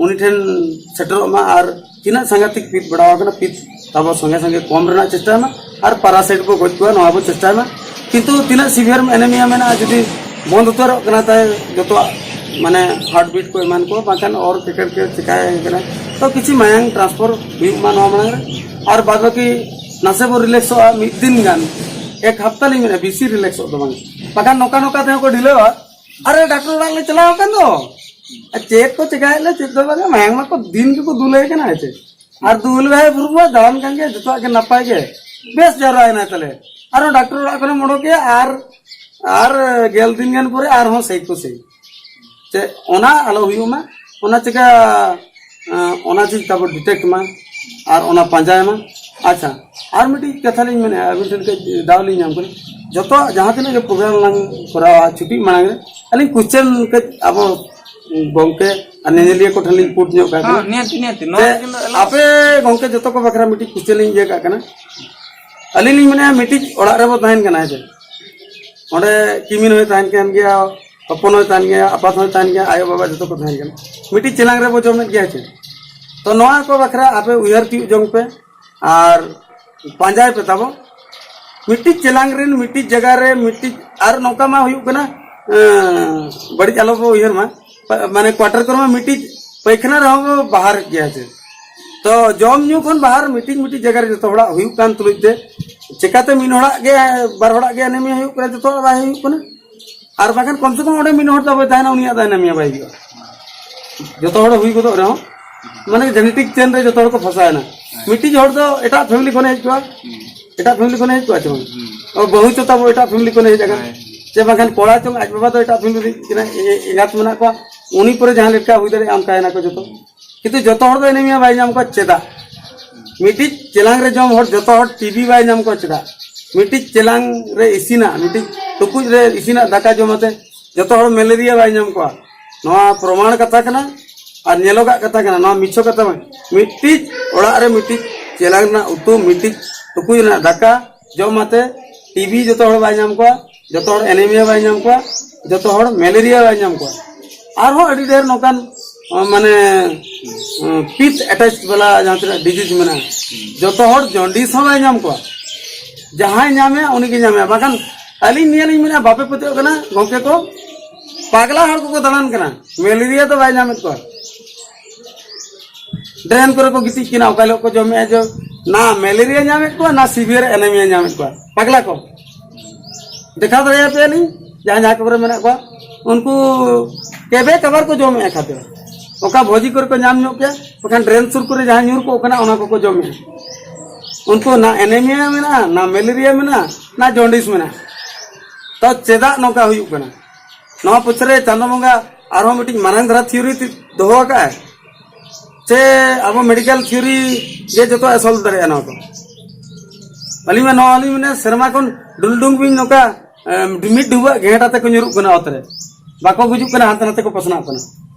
ᱩᱱᱤ ᱴᱷᱮᱱ ᱥᱮᱴᱮᱨᱚᱜ ᱢᱟ᱾ ᱟᱨ ᱛᱤᱱᱟᱹᱜ ᱥᱟᱸᱜᱟᱛᱤᱠ ᱯᱤᱛ ᱵᱟᱲᱟᱣ ᱟᱠᱟᱱᱟ, ᱯᱤᱛ ᱛᱟᱵᱚ ᱥᱚᱸᱜᱮ ᱥᱚᱸᱜᱮ ᱠᱚᱢ ᱨᱮᱱᱟᱜ ᱪᱮᱥᱴᱟᱭ ᱢᱟ᱾ ᱟᱨ ᱯᱟᱨᱟᱥᱟᱭᱤᱴ ᱵᱚ ᱜᱚᱡ ᱠᱚᱣᱟ, ᱱᱚᱣᱟ ᱵᱚ ᱪᱮᱥᱴᱟᱭ ᱢᱟ᱾ ᱠᱤᱱᱛᱩ ᱛᱤᱱᱟᱹᱜ ᱥᱤᱵᱷᱤᱭᱟᱨ ᱮᱱᱮᱢᱤᱭᱟ ᱢᱮᱱᱟᱜᱼᱟ, ᱡᱩᱫᱤ ᱵᱚᱱᱫ ᱩᱛᱟᱹᱨᱚᱜ ᱠᱟᱱᱟ ᱛᱟᱭ ᱡᱚᱛᱚᱣᱟᱜ, ᱢᱟᱱᱮ ᱦᱟᱨᱴ ᱵᱤᱴ ᱠᱚ ᱮᱢᱟᱱ ᱠᱚ, ᱵᱟᱝᱠᱷᱟᱱ ᱚᱨ ᱠᱮᱠᱮᱨ ᱠᱮ ᱪᱤᱠᱟᱭ ᱠᱟᱱᱟ, ᱛᱚ ᱠᱤᱪᱷᱩ ᱢᱟᱭᱟᱝ ᱴᱨᱟᱱᱥᱯᱷᱟᱨ ᱦᱩᱭᱩᱜ ᱢᱟ ᱱᱚᱣᱟ ᱢᱟᱲᱟᱝ ᱨᱮ᱾ ᱟᱨ ᱵᱟᱫ ᱵᱟᱹᱠᱤ ᱱᱟᱥᱮ ᱵᱚ ᱨᱤᱞᱮᱠᱥᱚᱜᱼᱟ ᱢᱤᱫ ᱫᱤᱱ ᱜᱟᱱ, ᱮᱠ ᱦᱟᱯᱛᱟ ᱞᱤᱧ ᱢᱮᱱᱟ, ᱵᱮᱥᱤ ᱨᱤᱞᱮᱠᱥᱚᱜ ᱫᱚ ᱵᱟᱝ, ᱵᱟᱠᱷᱟᱱ ᱱᱚᱝᱠᱟ ᱱᱚᱝᱠᱟ ᱛᱮᱦᱚᱸ ᱠᱚ ᱰᱷᱤᱞᱟᱹᱣᱟ᱾ ᱟᱨᱮ ᱰᱟᱠᱛᱟᱨ ᱚᱲᱟᱜ ᱞᱮ ᱪᱟᱞᱟᱣ ᱟᱠᱟᱱ ᱫᱚ, ᱟᱨ ᱪᱮᱫ ᱠᱚ ᱪᱮᱠᱟᱭᱮᱫ ᱞᱮ ᱪᱮᱫ ᱫᱚ ᱵᱟᱝ, ᱢᱟᱭᱟᱝ ᱢᱟᱠᱚ ᱫᱤᱱ ᱜᱮᱠᱚ ᱫᱩᱞᱟᱭ ᱠᱟᱱᱟ ᱦᱮᱸ ᱪᱮ᱾ ᱟᱨ ᱫᱩᱞ ᱵᱷᱟᱭ ᱵᱩᱨᱩ ᱢᱟ ᱫᱟᱬᱟᱱ ᱠᱟᱱ ᱜᱮᱭᱟ, ᱡᱚᱛᱚᱣᱟᱜ ᱜᱮ ᱱᱟᱯᱟᱭ ᱜᱮ, ᱵᱮᱥ ᱡᱟᱣᱨᱟᱭᱮᱱᱟᱭ ᱛᱟᱞᱮ᱾ ᱟᱨᱦᱚᱸ ᱰᱟᱠᱛᱟᱨ ᱚᱲᱟᱜ ᱠᱷᱚᱱᱮᱢ ᱚᱰᱚᱠᱮᱭᱟ ᱟᱨ ᱟᱨ ᱜᱮᱞ ᱫᱤᱱ ᱜᱟᱱ ᱯᱚᱨᱮ ᱟᱨᱦᱚᱸ ᱥᱮᱭ ᱠᱚ ᱥᱮᱭ᱾ ᱪᱮ ᱚᱱᱟ ᱟᱞᱚ ᱦᱩᱭᱩᱜ ᱢᱟ, ᱚᱱᱟ ᱪᱤᱠᱟ ᱚᱱᱟ ᱪᱤᱡ ᱛᱟᱵᱚ ᱰᱤᱴᱮᱠᱴ ᱢᱟ ᱟᱨ ᱚᱱᱟ ᱯᱟᱸᱡᱟᱭ ᱢᱟ᱾ ᱟᱪᱪᱷᱟ, ᱟᱨ ᱢᱤᱫᱴᱤᱡ ᱠᱟᱛᱷᱟ ᱞᱤᱧ ᱢᱮᱱᱮᱫᱼᱟ, ᱟᱹᱵᱤᱱ ᱴᱷᱮᱱ ᱠᱟᱹᱡ ᱫᱟᱣ ᱞᱤᱧ ᱧᱟᱢ ᱠᱟᱱᱟ᱾ ᱡᱚᱛᱚ ᱡᱟᱦᱟᱸ ᱛᱤᱱᱟᱹᱜ ᱜᱮ ᱯᱨᱳᱜᱨᱟᱢ ᱞᱟᱝ ᱠᱚᱨᱟᱣᱟ, ᱪᱷᱩᱴᱤ ᱢᱟᱲᱟᱝ ᱨᱮ ᱟᱹᱞᱤᱧ ᱠᱚᱥᱪᱮᱱ ᱠᱟᱹᱡ ᱟᱵᱚ ᱜᱚᱢᱠᱮ ᱟᱨ ᱧᱮᱧᱮᱞᱤᱭᱟᱹ ᱠᱚ ᱴᱷᱮᱱ ᱞᱤᱧ ᱯᱩᱴ ᱧᱚᱜ ᱠᱟᱜ ᱠᱟᱱᱟ᱾ ᱦᱮᱸ, ᱱᱤᱦᱟᱹᱛ, ᱱᱤᱦᱟᱹᱛ᱾ ᱱᱚᱣᱟ ᱡᱮ ᱞᱟᱹᱜᱤᱫ ᱫᱚ ᱟᱞᱚ- ᱟᱯᱮ ᱜᱚᱢᱠᱮ ᱡᱚᱛᱚ ᱠᱚ ᱵᱟᱠᱷᱨᱟ ᱢᱤᱫᱴᱤᱡ ᱠᱚᱥᱪᱮᱱ ᱞᱤᱧ ᱤᱭᱟᱹ ᱠᱟᱜ ᱠᱟᱱᱟ᱾ ᱟᱹᱞᱤᱧ ᱞᱤᱧ ᱢᱮᱱᱮᱫᱼᱟ, ᱢᱤᱫᱴᱤᱡ ᱚᱲᱟᱜ ᱨᱮᱵᱚ ᱛᱟᱦᱮᱱ ᱠᱟᱱᱟ, ᱦᱮᱸ ᱥᱮ? ᱚᱸᱰᱮ ᱠᱤᱢᱤᱱ ᱦᱚᱸᱭ ᱛᱟᱦᱮᱱ ᱠᱟᱱ ᱜᱮᱭᱟ, ᱦᱚᱯᱚᱱ ᱦᱚᱸᱭ ᱛᱟᱦᱮᱱ ᱜᱮᱭᱟ, ᱟᱯᱟᱛ ᱦᱚᱸᱭ ᱛᱟᱦᱮᱱ ᱜᱮᱭᱟ, ᱟᱭᱳ ᱵᱟᱵᱟ ᱡᱚᱛᱚ ᱠᱚ ᱛᱟᱦᱮᱱ ᱠᱟᱱᱟ᱾ ᱢᱤᱫᱴᱤᱡ ᱪᱮᱞᱟᱝ ᱨᱮᱵᱚ ᱡᱚᱢᱮᱫ ᱜᱮᱭᱟ, ᱦᱮᱸ ᱥᱮ? ᱛᱚ ᱱᱚᱣᱟ ᱠᱚ ᱵᱟᱠᱷᱨᱟ ᱟᱯᱮ ᱩᱭᱦᱟᱹᱨ ᱛᱤᱭᱳᱜ ᱡᱚᱝ ᱯᱮ ᱟᱨ ᱯᱟᱸᱡᱟᱭ ᱯᱮ ᱛᱟᱵᱚ᱾ ᱢᱤᱫᱴᱤᱡ ᱪᱮᱞᱟᱝ ᱨᱮᱱ ᱢᱤᱫᱴᱤᱡ ᱡᱟᱭᱜᱟ ᱨᱮ ᱢᱤᱫᱴᱤᱡ, ᱟᱨ ᱱᱚᱝᱠᱟ ᱢᱟ ᱦᱩᱭᱩᱜ ᱠᱟᱱᱟ, ᱮᱸ, ᱵᱟᱹᱲᱤᱡ ᱟᱞᱚ ᱵᱚ ᱩᱭᱦᱟᱹᱨ ᱢᱟ, ᱯᱟ-, ᱢᱟᱱᱮ ᱠᱣᱟᱴᱟᱨ ᱠᱚᱨᱮ ᱢᱟ ᱢᱤᱫᱴᱤᱡ ᱯᱟᱭᱠᱷᱟᱱᱟ ᱨᱮᱦᱚᱸ ᱵᱚ ᱵᱟᱦᱟᱨᱮᱫ ᱜᱮᱭᱟ ᱪᱮ᱾ ᱛᱚ ᱡᱚᱢ ᱧᱩ ᱠᱷᱚᱱ ᱵᱟᱦᱟᱨ ᱢᱤᱫᱴᱤᱡ ᱢᱤᱫᱴᱤᱡ ᱡᱟᱭᱜᱟ ᱨᱮ ᱡᱚᱛᱚ ᱦᱚᱲᱟᱜ ᱦᱩᱭᱩᱜ ᱠᱟᱱ ᱛᱩᱞᱩᱡ ᱛᱮ ᱪᱮᱠᱟᱛᱮ ᱢᱤᱫ ᱦᱚᱲᱟᱜ ᱜᱮ, ᱵᱟᱨ ᱦᱚᱲᱟᱜ ᱜᱮ ᱮᱱᱮᱢᱤᱭᱟ ᱦᱩᱭᱩᱜ ᱠᱟᱱᱟ, ᱡᱚᱛᱚ ᱦᱚᱲᱟᱜ ᱵᱟᱭ ᱦᱩᱭᱩᱜ ᱠᱟᱱᱟ? ᱟᱨ ᱵᱟᱠᱷᱟᱱ ᱠᱚᱢ ᱥᱮ ᱠᱚᱢ ᱚᱸᱰᱮ ᱢᱤᱫ ᱦᱚᱲ ᱛᱟᱵᱚᱭ ᱛᱟᱦᱮᱱᱟ, ᱩᱱᱤᱭᱟᱜ ᱫᱚ ᱮᱱᱮᱢᱤᱭᱟ ᱵᱟᱭ ᱦᱩᱭᱩᱜᱼᱟ᱾ ᱡᱚᱛᱚ ᱦᱚᱲ ᱦᱩᱭ ᱜᱚᱫᱚᱜ ᱨᱮᱦᱚᱸ, ᱢᱟᱱᱮ ᱡᱮᱱᱮᱴᱤᱠ ᱪᱮᱱ ᱨᱮ ᱡᱚᱛᱚ ᱦᱚᱲ ᱠᱚ ᱯᱷᱟᱥᱟᱣᱮᱱᱟ᱾ ᱢᱤᱫᱴᱤᱡ ᱦᱚᱲ ᱫᱚ ᱮᱴᱟᱜ ᱯᱷᱮᱢᱮᱞᱤ ᱠᱷᱚᱱᱮ ᱦᱮᱡ ᱠᱚᱜᱼᱟ, ᱮᱴᱟᱜ ᱯᱷᱮᱢᱮᱞᱤ ᱠᱷᱚᱱᱮ ᱦᱮᱡ ᱠᱚᱜᱼᱟ ᱪᱮ ᱵᱟᱝ? ᱚ, ᱵᱟᱹᱦᱩ ᱪᱚ ᱛᱟᱵᱚ ᱮᱴᱟᱜ ᱯᱷᱮᱢᱮᱞᱤ ᱠᱷᱚᱱᱮ ᱦᱮᱡ ᱟᱠᱟᱱᱟ᱾ ᱦᱮᱸ᱾ ᱪᱮ ᱵᱟᱝᱠᱷᱟᱱ ᱠᱚᱲᱟ ᱪᱚᱝ ᱟᱡ ᱵᱟᱵᱟ ᱫᱚ ᱮᱴᱟᱜ ᱯᱷᱮᱢᱮᱞᱤ ᱨᱤᱱᱤᱡ ᱠᱟᱱᱟᱭ, ᱮ-, ᱮ-, ᱮᱸᱜᱟᱛ ᱢᱮᱱᱟᱜ ᱠᱚᱣᱟ, ᱩᱱᱤ ᱯᱚᱨᱮ ᱡᱟᱦᱟᱸ ᱞᱮᱠᱟ ᱦᱩᱭ ᱫᱟᱲᱮᱭᱟᱜᱼᱟ ᱚᱱᱠᱟ ᱮᱱᱟ ᱠᱚ ᱡᱚᱛᱚ᱾ ᱠᱤᱱᱛᱩ ᱡᱚᱛᱚ ᱦᱚᱲ ᱫᱚ ᱮᱱᱮᱢᱤᱭᱟ ᱵᱟᱭ ᱧᱟᱢ ᱠᱚᱣᱟ ᱪᱮᱫᱟᱜ? ᱢᱤᱫᱴᱤᱡ ᱪᱮᱞᱟᱝ ᱨᱮ ᱡᱚᱢ ᱦᱚᱲ ᱡᱚᱛᱚ ᱦᱚᱲ ᱴᱤᱵᱤ ᱵᱟᱭ ᱧᱟᱢ ᱠᱚᱣᱟ ᱪᱮᱫᱟᱜ? ᱢᱤᱫᱴᱤᱡ ᱪᱮᱞᱟᱝ ᱨᱮ ᱤᱥᱤᱱᱟᱜ, ᱢᱤᱫᱴᱤᱡ ᱴᱩᱠᱩᱡ ᱨᱮ ᱤᱥᱤᱱᱟᱜ ᱫᱟᱠᱟ ᱡᱚᱢ ᱟᱛᱮ ᱡᱚᱛᱚ ᱦᱚᱲ ᱢᱮᱞᱮᱨᱤᱭᱟ ᱵᱟᱭ ᱧᱟᱢ ᱠᱚᱣᱟ᱾ ᱱᱚᱣᱟ ᱯᱨᱚᱢᱟᱬ ᱠᱟᱛᱷᱟ ᱠᱟᱱᱟ ᱟᱨ ᱧᱮᱞᱚᱜᱟᱜ ᱠᱟᱛᱷᱟ ᱠᱟᱱᱟ, ᱱᱚᱣᱟ ᱢᱤᱪᱷᱚ ᱠᱟᱛᱷᱟ ᱵᱟᱝ᱾ ᱢᱤᱫᱴᱤᱡ ᱚᱲᱟᱜ ᱨᱮ ᱢᱤᱫᱴᱤᱡ ᱪᱮᱞᱟᱝ ᱨᱮᱱᱟᱜ ᱩᱛᱩ ᱢᱤᱫᱴᱤᱡ ᱴᱩᱠᱩᱡ ᱨᱮᱱᱟᱜ ᱫᱟᱠᱟ ᱡᱚᱢ ᱟᱛᱮ ᱴᱤᱵᱤ ᱡᱚᱛᱚ ᱦᱚᱲ ᱵᱟᱭ ᱧᱟᱢ ᱠᱚᱣᱟ, ᱡᱚᱛᱚ ᱦᱚᱲ ᱮᱱᱮᱢᱤᱭᱟ ᱵᱟᱭ ᱧᱟᱢ ᱠᱚᱣᱟ, ᱡᱚᱛᱚ ᱦᱚᱲ ᱢᱮᱞᱮᱨᱤᱭᱟ ᱵᱟᱭ ᱧᱟᱢ ᱠᱚᱣᱟ᱾ ᱟᱨᱦᱚᱸ ᱟᱹᱰᱤ ᱰᱷᱮᱨ ᱱᱚᱝᱠᱟᱱ ᱢᱟᱱᱮ ᱯᱤᱛ ᱮᱴᱮᱪ ᱵᱟᱞᱟ ᱡᱟᱦᱟᱸ ᱛᱤᱱᱟᱹᱜ ᱰᱤᱡᱤᱡᱽ ᱢᱮᱱᱟᱜᱼᱟ, ᱡᱚᱛᱚ ᱦᱚᱲ ᱡᱚᱱᱰᱤᱥ ᱦᱚᱸ ᱵᱟᱭ ᱧᱟᱢ ᱠᱚᱣᱟ᱾ ᱡᱟᱦᱟᱸᱭ ᱧᱟᱢᱮᱭᱟ ᱩᱱᱤ ᱜᱮ ᱧᱟᱢᱮᱭᱟ᱾ ᱵᱟᱠᱷᱟᱱ ᱟᱹᱞᱤᱧ ᱱᱤᱭᱟᱹ ᱞᱤᱧ ᱢᱮᱱᱟ, ᱵᱟᱯᱮ ᱯᱟᱹᱛᱭᱟᱹᱜ ᱠᱟᱱᱟ ᱜᱚᱢᱠᱮ ᱠᱚ, ᱯᱟᱜᱽᱞᱟ ᱦᱚᱲ ᱠᱚᱠᱚ ᱫᱟᱬᱟᱱ ᱠᱟᱱᱟ, ᱢᱮᱞᱮᱨᱤᱭᱟ ᱫᱚ ᱵᱟᱭ ᱧᱟᱢᱮᱫ ᱠᱚᱣᱟ᱾ ᱰᱨᱮᱱ ᱠᱚᱨᱮ ᱠᱚ ᱜᱤᱛᱤᱡ ᱠᱟᱱᱟ, ᱚᱠᱟ ᱦᱤᱞᱳᱜ ᱠᱚ ᱡᱚᱢᱮᱜᱼᱟ ᱡᱮ ᱱᱟ ᱢᱮᱞᱮᱨᱤᱭᱟ ᱧᱟᱢᱮᱫ ᱠᱚᱣᱟ, ᱱᱟ ᱥᱤᱵᱷᱤᱭᱟᱨ ᱮᱱᱮᱢᱤᱭᱟ ᱧᱟᱢᱮᱫ ᱠᱚᱣᱟ᱾ ᱯᱟᱜᱽᱞᱟ ᱠᱚ ᱫᱮᱠᱷᱟᱣ ᱫᱟᱲᱮᱭᱟᱯᱮᱭᱟᱞᱤᱧ, ᱡᱟᱦᱟᱸ ᱡᱟᱦᱟᱸ ᱠᱚᱨᱮ ᱢᱮᱱᱟᱜ ᱠᱚᱣᱟ, ᱩᱱᱠᱩ ᱠᱮᱵᱮ ᱠᱟᱵᱟᱨ ᱠᱚ ᱡᱚᱢᱮᱜᱼᱟ ᱠᱷᱟᱫᱽᱭᱚ᱾ ᱚᱠᱟ ᱵᱷᱚᱡᱤ ᱠᱚᱨᱮ ᱠᱚ ᱧᱟᱢ ᱧᱚᱜ ᱠᱮᱭᱟ, ᱵᱟᱠᱷᱟᱱ ᱰᱨᱮᱱ ᱥᱩᱨ ᱠᱚᱨᱮ ᱡᱟᱦᱟᱸ ᱧᱩᱨ ᱠᱚᱜ ᱠᱟᱱᱟ, ᱚᱱᱟ ᱠᱚᱠᱚ ᱡᱚᱢᱮᱜᱼᱟ᱾ ᱩᱱᱠᱩ ᱱᱟ ᱮᱱᱮᱢᱤᱭᱟ ᱢᱮᱱᱟᱜᱼᱟ, ᱱᱟ ᱢᱮᱞᱮᱨᱤᱭᱟ ᱢᱮᱱᱟᱜᱼᱟ, ᱱᱟ ᱡᱚᱱᱰᱤᱥ ᱢᱮᱱᱟᱜᱼᱟ᱾ ᱛᱚ ᱪᱮᱫᱟᱜ ᱱᱚᱝᱠᱟ ᱦᱩᱭᱩᱜ ᱠᱟᱱᱟ? ᱱᱚᱣᱟ ᱯᱚᱪᱷᱨᱮ ᱪᱟᱸᱫᱚ ᱵᱚᱸᱜᱟ ᱟᱨᱦᱚᱸ ᱢᱤᱫᱴᱤᱡ ᱢᱟᱨᱟᱝ ᱫᱷᱟᱨᱟ ᱛᱷᱤᱭᱳᱨᱤ ᱫᱚᱦᱚ ᱟᱠᱟᱫᱼᱟᱭ᱾ ᱪᱮ ᱟᱵᱚ ᱢᱮᱰᱤᱠᱟᱞ ᱛᱷᱤᱭᱳᱨᱤ ᱜᱮ ᱡᱚᱛᱚᱣᱟᱜ ᱮ ᱥᱚᱞᱵᱷ ᱫᱟᱲᱮᱭᱟᱜᱼᱟ ᱱᱚᱣᱟ ᱠᱚ? ᱟᱹᱞᱤᱧ ᱢᱟ ᱱᱚᱣᱟ ᱞᱤᱧ ᱢᱮᱱᱟ, ᱥᱮᱨᱢᱟ ᱠᱷᱚᱱ ᱰᱩᱞᱰᱩᱝ ᱵᱤᱧ ᱱᱚᱝᱠᱟ, ᱮᱢ, ᱢᱤᱫ ᱰᱩᱵᱟᱹᱜ ᱜᱷᱮᱸᱴ ᱟᱛᱮ ᱠᱚ ᱧᱩᱨᱩᱜ ᱠᱟᱱᱟ ᱚᱛ ᱨᱮ, ᱵᱟᱠᱚ ᱜᱩᱡᱩᱜ ᱠᱟᱱᱟ, ᱦᱟᱱᱛᱮ ᱱᱟᱛᱮ ᱠᱚ ᱯᱟᱥᱱᱟᱜ ᱠᱟᱱᱟ᱾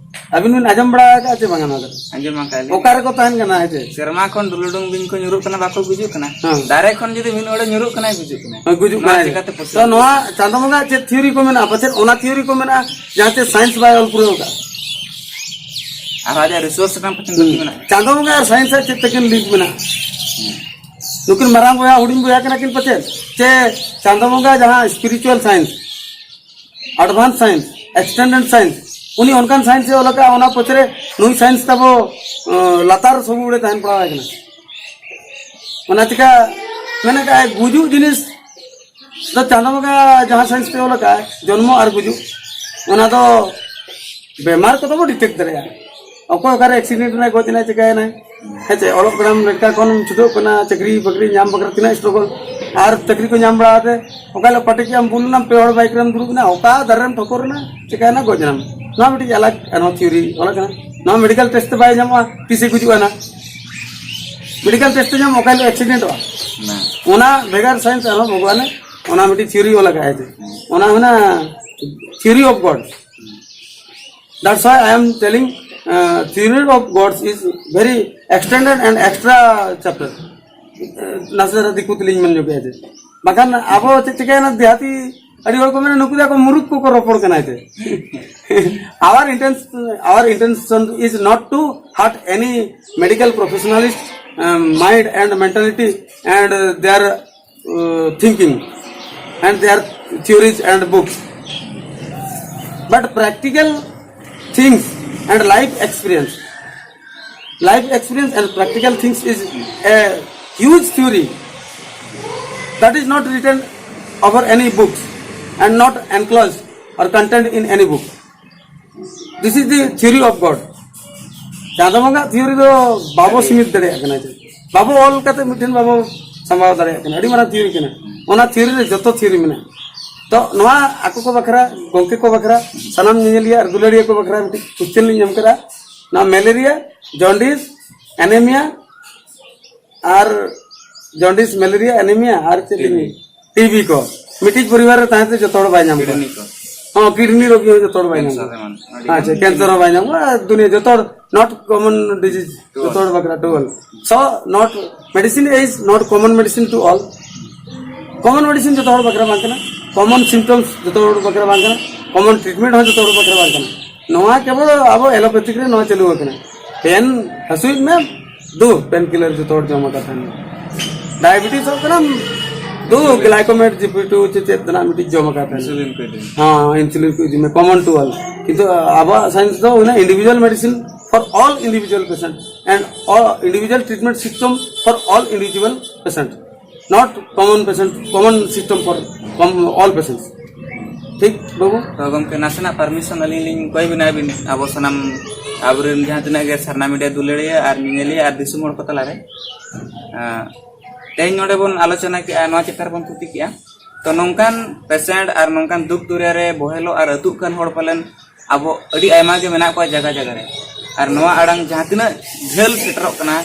ᱟᱹᱵᱤᱱ ᱵᱤᱱ ᱟᱸᱡᱚᱢ ᱵᱟᱲᱟ ᱟᱠᱟᱫᱼᱟ ᱪᱮ ᱵᱟᱝᱟ ᱱᱚᱣᱟ ᱫᱚ? ᱟᱸᱡᱚᱢ ᱟᱠᱟᱫ ᱞᱤᱧ᱾ ᱚᱠᱟ ᱨᱮᱠᱚ ᱛᱟᱦᱮᱱ ᱠᱟᱱᱟ, ᱦᱮᱸ ᱪᱮ? ᱥᱮᱨᱢᱟ ᱠᱷᱚᱱ ᱰᱩᱞᱩᱰᱩᱝ ᱵᱤᱧ ᱠᱚ ᱧᱩᱨᱩᱜ ᱠᱟᱱᱟ, ᱵᱟᱠᱚ ᱜᱩᱡᱩᱜ ᱠᱟᱱᱟ᱾ ᱦᱮᱸ᱾ ᱫᱟᱨᱮ ᱠᱷᱚᱱ ᱡᱩᱫᱤ ᱢᱤᱫ ᱦᱚᱲᱮ ᱧᱩᱨᱩᱜ ᱠᱟᱱᱟᱭ, ᱜᱩᱡᱩᱜ ᱠᱟᱱᱟ᱾ ᱦᱮᱸ, ᱜᱩᱡᱩᱜ ᱱᱚᱣᱟ ᱠᱟᱱᱟᱭ᱾ ᱪᱤᱠᱟᱹᱛᱮ possible? ᱛᱚ ᱱᱚᱣᱟ ᱪᱟᱸᱫᱚ ᱵᱚᱸᱜᱟ ᱪᱮᱫ ᱛᱷᱤᱭᱳᱨᱤ ᱠᱚ ᱢᱮᱱᱟᱜᱼᱟ? ᱯᱟᱪᱮᱫ ᱚᱱᱟ ᱛᱷᱤᱭᱳᱨᱤ ᱠᱚ ᱢᱮᱱᱟᱜᱼᱟ, ᱡᱟᱦᱟᱸ ᱪᱮ ᱥᱟᱭᱮᱱᱥ ᱵᱟᱭ ᱚᱞ ᱯᱩᱨᱟᱹᱣ ᱟᱠᱟᱫᱼᱟ᱾ ᱟᱨ ᱟᱡᱟᱜ ᱨᱤᱥᱳᱨᱥ ᱨᱮᱱᱟᱜ ᱯᱟᱪᱮᱫ ᱵᱟᱹᱠᱤ ᱢᱮᱱᱟᱜᱼᱟ᱾ ᱪᱟᱸᱫᱚ ᱵᱚᱸᱜᱟ ᱟᱨ ᱥᱟᱭᱮᱱᱥ ᱟᱜ ᱪᱮᱫ ᱛᱟᱹᱠᱤᱱ ᱞᱤᱝᱠ ᱢᱮᱱᱟᱜᱼᱟ? ᱱᱩᱠᱤᱱ ᱢᱟᱨᱟᱝ ᱵᱚᱭᱦᱟ ᱦᱩᱰᱤᱧ ᱵᱚᱭᱦᱟ ᱠᱟᱱᱟ ᱠᱤᱱ ᱯᱟᱪᱮᱫ? ᱪᱮ ᱪᱟᱸᱫᱚ ᱵᱚᱸᱜᱟ ᱡᱟᱦᱟᱸ spiritual science, advance science, extended science, ᱩᱱᱤ ᱚᱱᱠᱟᱱ ᱥᱟᱭᱮᱱᱥ ᱮ ᱚᱞ ᱟᱠᱟᱫᱼᱟ, ᱚᱱᱟ ᱯᱚᱪᱷᱨᱮ ᱱᱩᱭ ᱥᱟᱭᱮᱱᱥ ᱛᱟᱵᱚ, ᱚ, ᱞᱟᱛᱟᱨ ᱥᱚᱵᱩ ᱨᱮ ᱛᱟᱦᱮᱱ ᱯᱟᱲᱟᱣ ᱟᱭ ᱠᱟᱱᱟ᱾ ᱚᱱᱟ ᱪᱤᱠᱟ ᱢᱮᱱ ᱟᱠᱟᱫᱼᱟᱭ, ᱜᱩᱡᱩᱜ ᱡᱤᱱᱤᱥ ᱫᱚ ᱪᱟᱸᱫᱚ ᱵᱚᱸᱜᱟ ᱡᱟᱦᱟᱸ ᱥᱟᱭᱮᱱᱥ ᱛᱮ ᱚᱞ ᱟᱠᱟᱫᱼᱟᱭ, ᱡᱚᱱᱢᱚ ᱟᱨ ᱜᱩᱡᱩᱜ, ᱚᱱᱟ ᱫᱚ ᱵᱮᱢᱟᱨ ᱠᱚᱫᱚ ᱵᱚ detect ᱫᱟᱲᱮᱭᱟᱜᱼᱟ᱾ ᱚᱠᱚᱭ ᱚᱠᱟᱨᱮ accident ᱮᱱᱟᱭ, ᱜᱚᱡ ᱮᱱᱟᱭ, ᱪᱤᱠᱟᱹᱭᱮᱱᱟᱭ, ᱦᱮᱸ ᱪᱮ? ᱚᱞᱚᱜ ᱯᱟᱲᱦᱟᱜ ᱞᱮᱠᱟ ᱠᱷᱚᱱ ᱪᱷᱩᱴᱟᱹᱜ ᱠᱟᱱᱟ, ᱪᱟᱹᱠᱨᱤ ᱵᱟᱹᱠᱨᱤ ᱧᱟᱢ ᱵᱟᱠᱷᱨᱟ ᱛᱤᱱᱟᱹᱜ struggle, ᱟᱨ ᱪᱟᱹᱠᱨᱤ ᱠᱚ ᱧᱟᱢ ᱵᱟᱲᱟ ᱠᱟᱛᱮ ᱚᱠᱟ ᱦᱤᱞᱳᱜ ᱯᱟᱴᱤ ᱠᱮᱜ ᱟᱢ, ᱵᱩᱞ ᱮᱱᱟᱢ, ᱯᱮ ᱦᱚᱲ ᱵᱟᱭᱤᱠ ᱨᱮᱢ ᱫᱩᱲᱩᱵ ᱮᱱᱟ, ᱚᱠᱟ ᱫᱟᱨᱮ ᱨᱮᱢ ᱴᱷᱚᱠᱚᱨ ᱮᱱᱟ, ᱪᱤᱠᱟᱹᱭᱮᱱᱟ, ᱜᱚᱡ ᱮᱱᱟᱢ᱾ ᱱᱚᱣᱟ ᱢᱤᱫᱴᱤᱡ ᱟᱞᱟᱜᱽ ᱟᱨᱦᱚᱸ ᱛᱷᱤᱭᱳᱨᱤ ᱚᱞ ᱟᱠᱟᱱᱟ᱾ ᱱᱚᱣᱟ ᱢᱮᱰᱤᱠᱮᱞ ᱴᱮᱥᱴ ᱛᱮ ᱵᱟᱭ ᱧᱟᱢᱚᱜᱼᱟ, ᱛᱤᱥᱮ ᱜᱩᱡᱩᱜᱼᱟ ᱱᱟ᱾ ᱢᱮᱰᱤᱠᱮᱞ ᱴᱮᱥᱴ ᱛᱮ ᱧᱟᱢ, ᱚᱠᱟ ᱦᱤᱞᱳᱜ accidentᱚᱜᱼᱟ᱾ ᱚᱱᱟ ᱵᱷᱮᱜᱟᱨ ᱥᱟᱭᱮᱱᱥ ᱟᱨᱦᱚᱸ ᱵᱷᱚᱜᱚᱵᱟᱱᱮ ᱚᱱᱟ ᱢᱤᱫᱴᱤᱡ ᱛᱷᱤᱭᱳᱨᱤ ᱚᱞ ᱟᱠᱟᱫᱼᱟᱭ ᱡᱮ, ᱚᱱᱟ ᱦᱩᱭᱱᱟ theory of God. That's why I am telling, uh, theory of gods is very extended and extra chapter. Uh, ᱱᱟᱥᱮ ᱫᱷᱟᱨᱟ ᱫᱤᱠᱩ ᱛᱮᱞᱤᱧ ᱢᱮᱱ ᱧᱚᱜᱮᱫᱼᱟ ᱡᱮ, ᱵᱟᱠᱷᱟᱱ ᱟᱵᱚ ᱪᱮᱫ ᱪᱤᱠᱟᱹᱭᱮᱱᱟ, ᱫᱮᱦᱟᱛᱤ ᱟᱹᱰᱤ ᱦᱚᱲ ᱠᱚ ᱢᱮᱱᱟ, "ᱱᱩᱠᱩ ᱫᱚ ᱟᱠᱚ ᱢᱩᱨᱩᱠ ᱠᱚᱠᱚ ᱨᱚᱯᱚᱲ ᱠᱟᱱᱟ ᱮᱱᱛᱮ?" Our intention, our intention is not to hurt any medical professionalist, um, mind and mentality and, uh, their, uh, thinking and their theories and books, but practical things and life experience. Life experience and practical things is a huge theory that is not written over any books and not enclosed or contained in any book. This is the theory of God. ᱪᱟᱸᱫᱚ ᱵᱚᱸᱜᱟ theory ᱫᱚ ᱵᱟᱵᱚ ᱥᱤᱢᱤᱛ ᱫᱟᱲᱮᱭᱟᱜ ᱠᱟᱱᱟ, ᱡᱮ ᱵᱟᱵᱚ ᱚᱞ ᱠᱟᱛᱮ ᱢᱤᱫᱴᱷᱮᱱ ᱵᱟᱵᱚ ᱥᱟᱢᱵᱟᱣ ᱫᱟᱲᱮᱭᱟᱜ ᱠᱟᱱᱟ᱾ ᱟᱹᱰᱤ ᱢᱟᱨᱟᱝ ᱛᱷᱤᱭᱳᱨᱤ ᱠᱟᱱᱟ᱾ ᱚᱱᱟ ᱛᱷᱤᱭᱳᱨᱤ ᱨᱮ ᱡᱚᱛᱚ ᱛᱷᱤᱭᱳᱨᱤ ᱢᱮᱱᱟᱜᱼᱟ᱾ ᱛᱚ ᱱᱚᱣᱟ ᱟᱠᱚ ᱠᱚ ᱵᱟᱠᱷᱨᱟ, ᱜᱚᱝᱠᱮ ᱠᱚ ᱵᱟᱠᱷᱨᱟ, ᱥᱟᱱᱟᱢ ᱧᱮᱧᱮᱞᱤᱭᱟᱹ ᱟᱨ ᱫᱩᱞᱟᱹᱲᱤᱭᱟᱹ ᱠᱚ ᱵᱟᱠᱷᱨᱟ ᱢᱤᱫᱴᱤᱡ ᱠᱩᱥᱪᱮᱱ ᱞᱤᱧ ᱮᱢ ᱠᱮᱫᱟ᱾ ᱱᱚᱣᱟ ᱢᱮᱞᱮᱨᱤᱭᱟ, ᱡᱚᱱᱰᱤᱥ, ᱮᱱᱮᱢᱤᱭᱟ ᱟᱨ ᱡᱚᱱᱰᱤᱥ, ᱢᱮᱞᱮᱨᱤᱭᱟ, ᱮᱱᱮᱢᱤᱭᱟ ᱟᱨ ᱪᱮᱫ ᱞᱤᱧ, ᱴᱤᱵᱤ ᱠᱚ ᱢᱤᱫᱴᱤᱡ ᱯᱚᱨᱤᱵᱟᱨ ᱨᱮ ᱛᱟᱦᱮᱸ ᱛᱮ ᱡᱚᱛᱚ ᱦᱚᱲ ᱵᱟᱭ ᱧᱟᱢ ᱠᱚᱣᱟ᱾ ᱠᱤᱰᱱᱤ ᱠᱚ᱾ ᱦᱚᱸ, ᱠᱤᱰᱱᱤ ᱨᱳᱜᱽ ᱦᱚᱸ ᱡᱚᱛᱚ ᱦᱚᱲ ᱵᱟᱭ ᱧᱟᱢ ᱠᱮᱱᱥᱟᱨ ᱠᱚᱣᱟ᱾ ᱮᱢᱟᱱ ᱟᱹᱰᱤ ᱟᱪᱪᱷᱟ, ᱜᱟᱱ ᱠᱮᱱᱥᱟᱨ ᱦᱚᱸ ᱵᱟᱭ ᱧᱟᱢ ᱠᱚᱣᱟ᱾ ᱟᱨ ᱫᱩᱱᱤᱭᱟᱹ ᱡᱚᱛᱚ ᱦᱚᱲ, not common disease, ᱡᱚᱛᱚ ᱦᱚᱲ ᱵᱟᱠᱷᱨᱟ ᱴᱩᱣᱟᱞ᱾ So, not medicine is not common medicine to all. Common medicine ᱡᱚᱛᱚ ᱦᱚᱲ ᱵᱟᱠᱷᱨᱟ ᱵᱟᱝ ᱠᱟᱱᱟ᱾ Common symptoms ᱡᱚᱛᱚ ᱦᱚᱲ ᱵᱟᱠᱷᱨᱟ ᱵᱟᱝ ᱠᱟᱱᱟ᱾ Common treatment ᱦᱚᱸ ᱡᱚᱛᱚ ᱦᱚᱲ ᱵᱟᱠᱷᱨᱟ ᱵᱟᱝ ᱠᱟᱱᱟ᱾ ᱱᱚᱣᱟ ᱠᱮᱵᱚᱞ ᱟᱵᱚ allopathic ᱨᱮ ᱱᱚᱣᱟ ᱪᱟᱹᱞᱩ ᱟᱠᱟᱱᱟ᱾ ᱯᱮᱱ ᱦᱟᱹᱥᱩᱭᱮᱫ ᱢᱮ, ᱫᱩ ᱯᱮᱱ ᱠᱤᱞᱟᱨ ᱡᱚᱛᱚ ᱦᱚᱲ ᱡᱚᱢ ᱟᱠᱟᱫ ᱛᱟᱦᱮᱱ᱾ ᱰᱟᱭᱟᱵᱮᱴᱤᱥ ᱦᱚᱸ ᱠᱟᱱᱟ, ᱫᱩ ᱜᱞᱟᱭᱠᱳᱢᱮᱴ ᱡᱤᱯᱤ ᱴᱩ ᱪᱮ ᱪᱮᱫ ᱨᱮᱱᱟᱜ ᱢᱤᱫᱴᱤᱡ ᱡᱚᱢ ᱟᱠᱟᱫ ᱛᱟᱦᱮᱱ᱾ ᱤᱱᱥᱩᱞᱤᱱ ᱠᱚ ᱤᱫᱤ᱾ ᱦᱮᱸ, ᱤᱱᱥᱩᱞᱤᱱ ᱠᱚ ᱤᱫᱤ ᱢᱮ, common to all. ᱠᱤᱱᱛᱩ ᱟᱵᱚᱣᱟᱜ ᱥᱟᱭᱮᱱᱥ ᱫᱚ ᱦᱩᱭᱱᱟ individual medicine for all individual patient and all individual treatment system for all individual patient, not common patient, common system for com-, all patients. ᱴᱷᱤᱠ ᱵᱟᱹᱵᱩ? ᱛᱚ ᱜᱚᱢᱠᱮ, ᱱᱟᱥᱮᱱᱟᱜ ᱯᱟᱨᱢᱤᱥᱚᱱ ᱟᱹᱞᱤᱧ ᱞᱤᱧ ᱠᱚᱭ ᱵᱮᱱᱟ ᱟᱹᱵᱤᱱ, ᱟᱵᱚ ᱥᱟᱱᱟᱢ, ᱟᱵᱚᱨᱮᱱ ᱡᱟᱦᱟᱸ ᱛᱤᱱᱟᱹᱜ ᱜᱮ ᱥᱟᱨᱱᱟ ᱢᱤᱰᱤᱭᱟ ᱫᱩᱞᱟᱹᱲᱤᱭᱟᱹ ᱟᱨ ᱧᱮᱧᱮᱞᱤᱭᱟᱹ ᱟᱨ ᱫᱤᱥᱚᱢ ᱦᱚᱲ ᱠᱚ ᱛᱟᱞᱟᱨᱮ᱾ ᱟᱸ, ᱛᱮᱦᱮᱧ ᱱᱚᱰᱮ ᱵᱚᱱ ᱟᱞᱳᱪᱚᱱᱟ ᱠᱮᱜᱼᱟ, ᱱᱚᱣᱟ ᱪᱮᱛᱟᱱ ᱨᱮᱵᱚᱱ ᱛᱷᱩᱛᱤ ᱠᱮᱜᱼᱟ᱾ ᱛᱚ ᱱᱚᱝᱠᱟᱱ ᱯᱮᱥᱮᱱᱴ ᱟᱨ ᱱᱚᱝᱠᱟᱱ ᱫᱩᱠ ᱫᱩᱨᱭᱟ ᱨᱮ ᱵᱚᱦᱮᱞᱚᱜ ᱟᱨ ᱟᱹᱛᱩᱜ ᱠᱟᱱ ᱦᱚᱲ ᱯᱟᱞᱮᱱ ᱟᱵᱚ ᱟᱹᱰᱤ ᱟᱭᱢᱟ ᱜᱮ ᱢᱮᱱᱟᱜ ᱠᱚᱣᱟ ᱡᱟᱭᱜᱟ ᱡᱟᱭᱜᱟ ᱨᱮ᱾ ᱟᱨ ᱱᱚᱣᱟ ᱟᱲᱟᱝ ᱡᱟᱦᱟᱸ ᱛᱤᱱᱟᱹᱜ ᱡᱷᱟᱹᱞ ᱥᱮᱴᱮᱨᱚᱜ ᱠᱟᱱᱟ,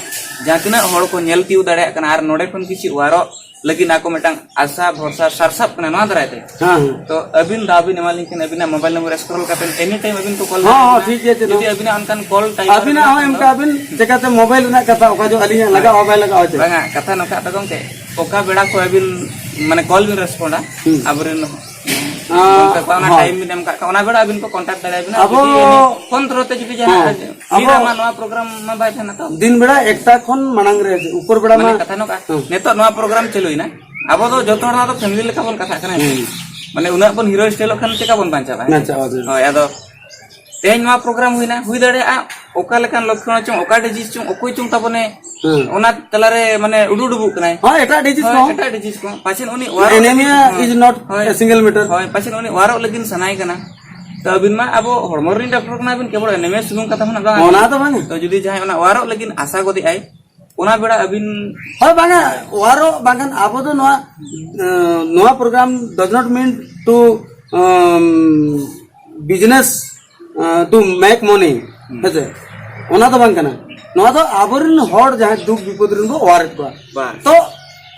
ᱡᱟᱦᱟᱸ ᱛᱤᱱᱟᱹᱜ ᱦᱚᱲ ᱠᱚ ᱧᱮᱞ ᱛᱤᱭᱳᱜ ᱫᱟᱲᱮᱭᱟᱜ ᱠᱟᱱᱟ, ᱟᱨ ᱱᱚᱰᱮ ᱠᱷᱚᱱ ᱠᱤᱪᱷᱩ ᱣᱟᱨᱚᱜ ᱞᱟᱹᱜᱤᱫ ᱟᱠᱚ ᱢᱤᱫᱴᱟᱝ ᱟᱥᱟ ᱵᱷᱚᱨᱥᱟ ᱥᱟᱨᱥᱟᱵ ᱠᱟᱱᱟ ᱱᱚᱣᱟ ᱫᱟᱨᱟᱭ ᱛᱮ᱾ ᱦᱮᱸ, ᱦᱮᱸ᱾ ᱛᱚ ᱟᱹᱵᱤᱱ ᱫᱟᱣ ᱵᱤᱱ ᱮᱢᱟ ᱞᱤᱧ ᱠᱷᱟᱱ ᱟᱹᱵᱤᱱᱟᱜ ᱢᱳᱵᱟᱭᱤᱞ ᱱᱚᱢᱵᱚᱨ scroll ᱠᱟᱛᱮ any time ᱟᱹᱵᱤᱱ ᱠᱚ ᱠᱚᱞ ᱦᱚᱸ, ᱦᱚᱸ, ᱫᱟᱲᱮᱭᱟᱜᱼᱟ᱾ ᱴᱷᱤᱠ ᱜᱮᱭᱟ, ᱪᱮᱫ ᱡᱩᱫᱤ ᱦᱚᱸ᱾ ᱟᱹᱵᱤᱱᱟᱜ ᱚᱱᱠᱟᱱ ᱠᱚᱞ ᱴᱟᱭᱤᱢ ᱟᱹᱵᱤᱱᱟᱜ ᱦᱚᱸ ᱮᱢ ᱠᱟᱜ ᱵᱤᱱ, ᱪᱮᱠᱟᱛᱮ ᱢᱳᱵᱟᱭᱤᱞ ᱨᱮᱱᱟᱜ ᱠᱟᱛᱷᱟ ᱚᱠᱟ ᱡᱚᱦᱚᱜ ᱟᱹᱞᱤᱧᱟᱜ ᱞᱟᱜᱟᱜᱼᱟ, ᱵᱟᱭ ᱞᱟᱜᱟᱜᱼᱟ, ᱪᱮᱫ? ᱵᱟᱝᱟ, ᱠᱟᱛᱷᱟ ᱱᱚᱝᱠᱟ ᱛᱚ ᱜᱚᱢᱠᱮ, ᱚᱠᱟ ᱵᱮᱲᱟ ᱠᱚ ᱟᱹᱵᱤᱱ ᱢᱟᱱᱮ ᱠᱚᱞ ᱵᱤᱱ ᱨᱮᱥᱯᱚᱱᱰᱟ? ᱦᱩᱸ᱾ ᱟᱵᱚᱨᱮᱱ ᱟᱸ, ᱜᱚᱝᱠᱮ ᱠᱚᱣᱟᱜ ᱚᱱᱟ ᱦᱚᱸ᱾ Time ᱵᱤᱱ ᱮᱢ ᱠᱟᱜ ᱠᱷᱟᱱ, ᱚᱱᱟ ᱵᱮᱲᱟ ᱟᱹᱵᱤᱱ ᱠᱚ contact ᱫᱟᱲᱮᱭᱟᱵᱤᱱᱟ᱾ ᱟᱵᱚ ᱡᱩᱫᱤ ᱯᱷᱳᱱ ᱛᱷᱨᱩ ᱛᱮ ᱡᱩᱫᱤ ᱡᱟᱦᱟᱱᱟᱜ ᱦᱚᱸ᱾ ᱵᱷᱤᱲ ᱟᱵᱚ ᱟᱢᱟ, ᱱᱚᱣᱟ ᱯᱨᱳᱜᱨᱟᱢ ᱢᱟ ᱵᱟᱭ ᱛᱟᱦᱮᱱᱟ ᱛᱚ᱾ ᱫᱤᱱ ᱵᱮᱲᱟ ᱮᱠᱴᱟ ᱠᱷᱚᱱ ᱢᱟᱲᱟᱝ ᱨᱮ ᱩᱯᱚᱨ ᱵᱮᱲᱟ ᱢᱟᱱᱮ ᱢᱟ ᱠᱟᱛᱷᱟ ᱱᱚᱝᱠᱟ, ᱦᱚᱸ᱾ ᱱᱤᱛᱚᱜ ᱱᱚᱣᱟ ᱯᱨᱳᱜᱨᱟᱢ ᱪᱟᱹᱞᱩᱭᱮᱱᱟ, ᱟᱵᱚ ᱫᱚ ᱡᱚᱛᱚ ᱦᱚᱲ ᱱᱚᱣᱟ ᱫᱚ family ᱞᱮᱠᱟ ᱵᱚᱱ ᱠᱟᱛᱷᱟᱜ ᱠᱟᱱᱟ᱾ ᱦᱩᱸ᱾ ᱢᱟᱱᱮ ᱩᱱᱟᱹᱜ ᱵᱚᱱ hero style ᱚᱜ ᱠᱷᱟᱱ ᱪᱮᱠᱟ ᱵᱚᱱ ᱵᱟᱧᱪᱟᱣᱟ? ᱵᱟᱧᱪᱟᱣᱟ, ᱦᱳᱭ᱾ ᱦᱳᱭ, ᱟᱫᱚ ᱛᱮᱦᱮᱧ ᱱᱚᱣᱟ ᱯᱨᱳᱜᱨᱟᱢ ᱦᱩᱭᱱᱟ, ᱦᱩᱭ ᱫᱟᱲᱮᱭᱟᱜᱼᱟ ᱚᱠᱟ ᱞᱮᱠᱟᱱ ᱞᱚᱠᱠᱷᱚᱱ ᱪᱚᱝ, ᱚᱠᱟ disease ᱪᱚᱝ, ᱚᱠᱚᱭ ᱪᱚᱝ ᱛᱟᱵᱚᱱᱮ ᱦᱩᱸ᱾ ᱚᱱᱟ ᱛᱟᱞᱟᱨᱮ ᱢᱟᱱᱮ ᱩᱰᱩᱠ ᱩᱰᱩᱠᱚᱜ ᱠᱟᱱᱟᱭ᱾ ᱦᱳᱭ, ᱮᱴᱟᱜ disease ᱦᱳᱭ, ᱠᱚᱦᱚᱸ᱾ ᱮᱴᱟᱜ disease ᱠᱚ᱾ ᱯᱟᱪᱮᱫ ᱩᱱᱤ ᱚᱣᱟᱨᱚᱜ Anemia ᱞᱟᱹᱜᱤᱫ, is not ᱦᱳᱭ, a single matter. ᱦᱳᱭ, ᱯᱟᱪᱮᱫ ᱩᱱᱤ ᱚᱣᱟᱨᱚᱜ ᱞᱟᱹᱜᱤᱫ ᱥᱟᱱᱟᱭᱮ ᱠᱟᱱᱟ᱾ ᱛᱚ ᱟᱹᱵᱤᱱ ᱢᱟ ᱟᱵᱚ ᱦᱚᱲᱢᱚ ᱨᱤᱱ ᱰᱟᱠᱛᱟᱨ ᱠᱟᱱᱟ ᱵᱤᱱ, ᱠᱮᱵᱚᱞ anemia ᱥᱩᱢᱩᱝ ᱠᱟᱛᱷᱟ ᱦᱚᱸ ᱵᱟᱝ᱾ ᱚᱱᱟ ᱫᱚ ᱵᱟᱝ᱾ ᱛᱚ ᱡᱩᱫᱤ ᱡᱟᱦᱟᱸᱭ ᱚᱱᱟ ᱚᱣᱟᱨᱚᱜ ᱞᱟᱹᱜᱤᱫ ᱟᱥᱟ ᱜᱚᱫᱮᱜ ᱟᱭ, ᱚᱱᱟ ᱵᱮᱲᱟ ᱟᱹᱵᱤᱱ ᱦᱳᱭ, ᱵᱟᱝᱟ, ᱚᱣᱟᱨᱚᱜ ᱵᱟᱝᱠᱷᱟᱱ ᱟᱵᱚ ᱫᱚ ᱱᱚᱣᱟ, ᱮᱸ, ᱱᱚᱣᱟ program does not mean to, ᱮᱸ, business, ᱮᱸ, to make money, ᱦᱩᱸ᱾ ᱦᱮᱸᱥᱮ? ᱚᱱᱟ ᱫᱚ ᱵᱟᱝ ᱠᱟᱱᱟ᱾ ᱱᱚᱣᱟ ᱫᱚ ᱟᱵᱚᱨᱮᱱ ᱦᱚᱲ ᱡᱟᱦᱟᱸᱭ ᱫᱩᱠ ᱵᱤᱯᱚᱫ ᱨᱮᱱ ᱵᱚ ᱚᱣᱟᱨᱮᱫ ᱠᱚᱣᱟ᱾ ᱵᱟᱝ᱾ ᱛᱚ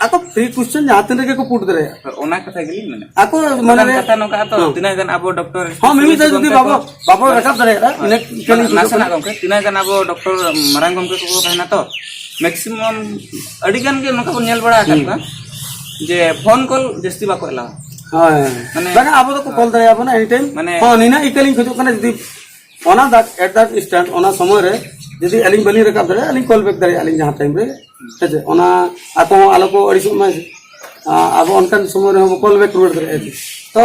ᱟᱠᱚ free question ᱡᱟᱦᱟᱸ ᱛᱤᱱ ᱨᱮᱜᱮ ᱠᱚ put ᱫᱟᱲᱮᱭᱟᱜᱼᱟ᱾ ᱦᱳᱭ, ᱚᱱᱟ ᱠᱟᱛᱷᱟ ᱜᱮᱞᱤᱧ ᱢᱮᱱᱟ᱾ ᱟᱠᱚ ᱢᱚᱱᱮ ᱢᱮᱱᱠᱷᱟᱱ ᱨᱮ ᱠᱟᱛᱷᱟ ᱱᱚᱝᱠᱟ ᱛᱚ, ᱦᱚᱸ᱾ ᱛᱤᱱᱟᱹᱜ ᱜᱟᱱ ᱟᱵᱚ ᱰᱚᱠᱴᱚᱨ ᱦᱚᱸ, ᱢᱤᱢᱤᱫ ᱫᱷᱟᱣ ᱡᱩᱫᱤ ᱜᱚᱢᱠᱮ ᱵᱟᱵᱚ, ᱠᱚ ᱵᱟᱵᱚ ᱢᱟᱱᱮ ᱨᱟᱠᱟᱵ ᱫᱟᱲᱮᱭᱟᱜᱼᱟ, ᱦᱳᱭ᱾ ᱤᱱᱟᱹ ᱠᱷᱟᱹᱞᱤ ᱢᱟᱱᱮ ᱱᱟᱥᱮᱱᱟᱜ ᱜᱚᱢᱠᱮ, ᱛᱤᱱᱟᱹᱜ ᱜᱟᱱ ᱟᱵᱚ ᱰᱚᱠᱴᱚᱨ ᱢᱟᱨᱟᱝ ᱜᱚᱢᱠᱮ ᱠᱚᱠᱚ ᱛᱟᱦᱮᱱᱟ ᱛᱚ, maximum ᱟᱹᱰᱤ ᱜᱟᱱ ᱜᱮ ᱱᱚᱝᱠᱟ ᱵᱚᱱ ᱧᱮᱞ ᱵᱟᱲᱟ ᱟᱠᱟᱫ ᱦᱩᱸ᱾ ᱠᱚᱣᱟ ᱡᱮ ᱯᱷᱳᱱ ᱠᱚᱞ ᱡᱟᱹᱥᱛᱤ ᱵᱟᱠᱚ ᱮᱞᱟᱣᱟ᱾ ᱦᱳᱭ᱾ ᱢᱟᱱᱮ ᱵᱟᱝᱟ, ᱟᱵᱚ ᱫᱚᱠᱚ ᱦᱳᱭ᱾ ᱠᱚᱞ ᱫᱟᱲᱮᱭᱟᱵᱚᱱᱟ any time᱾ ᱢᱟᱱᱮ ᱦᱚᱸ, ᱱᱤᱱᱟᱹᱜ ᱤᱠᱟᱹ ᱞᱤᱧ ᱠᱷᱚᱡᱚᱜ ᱠᱟᱱᱟ, ᱡᱩᱫᱤ ᱚᱱᱟ ᱫᱟᱜ at that instant, ᱚᱱᱟ ᱥᱚᱢᱚᱭ ᱨᱮ ᱡᱩᱫᱤ ᱟᱹᱞᱤᱧ ᱵᱟᱹᱞᱤᱧ ᱨᱟᱠᱟᱵ ᱫᱟᱲᱮᱭᱟᱜᱼᱟ, ᱟᱹᱞᱤᱧ ᱠᱚᱞ ᱵᱮᱠ ᱫᱟᱲᱮᱭᱟᱜᱼᱟ ᱟᱹᱞᱤᱧ ᱡᱟᱦᱟᱸ time ᱨᱮ, ᱦᱮᱸ ᱥᱮ? ᱚᱱᱟ ᱟᱠᱚ ᱦᱚᱸ ᱟᱞᱚ ᱠᱚ ᱟᱹᱲᱤᱥᱚᱜ ᱢᱟ, ᱟ-, ᱟᱵᱚ ᱚᱱᱠᱟᱱ ᱥᱚᱢᱚᱭ ᱨᱮᱦᱚᱸ ᱵᱚ ᱠᱚᱞ ᱵᱮᱠ ᱨᱩᱣᱟᱹᱲ ᱫᱟᱲᱮᱭᱟᱜᱼᱟ᱾ ᱛᱚ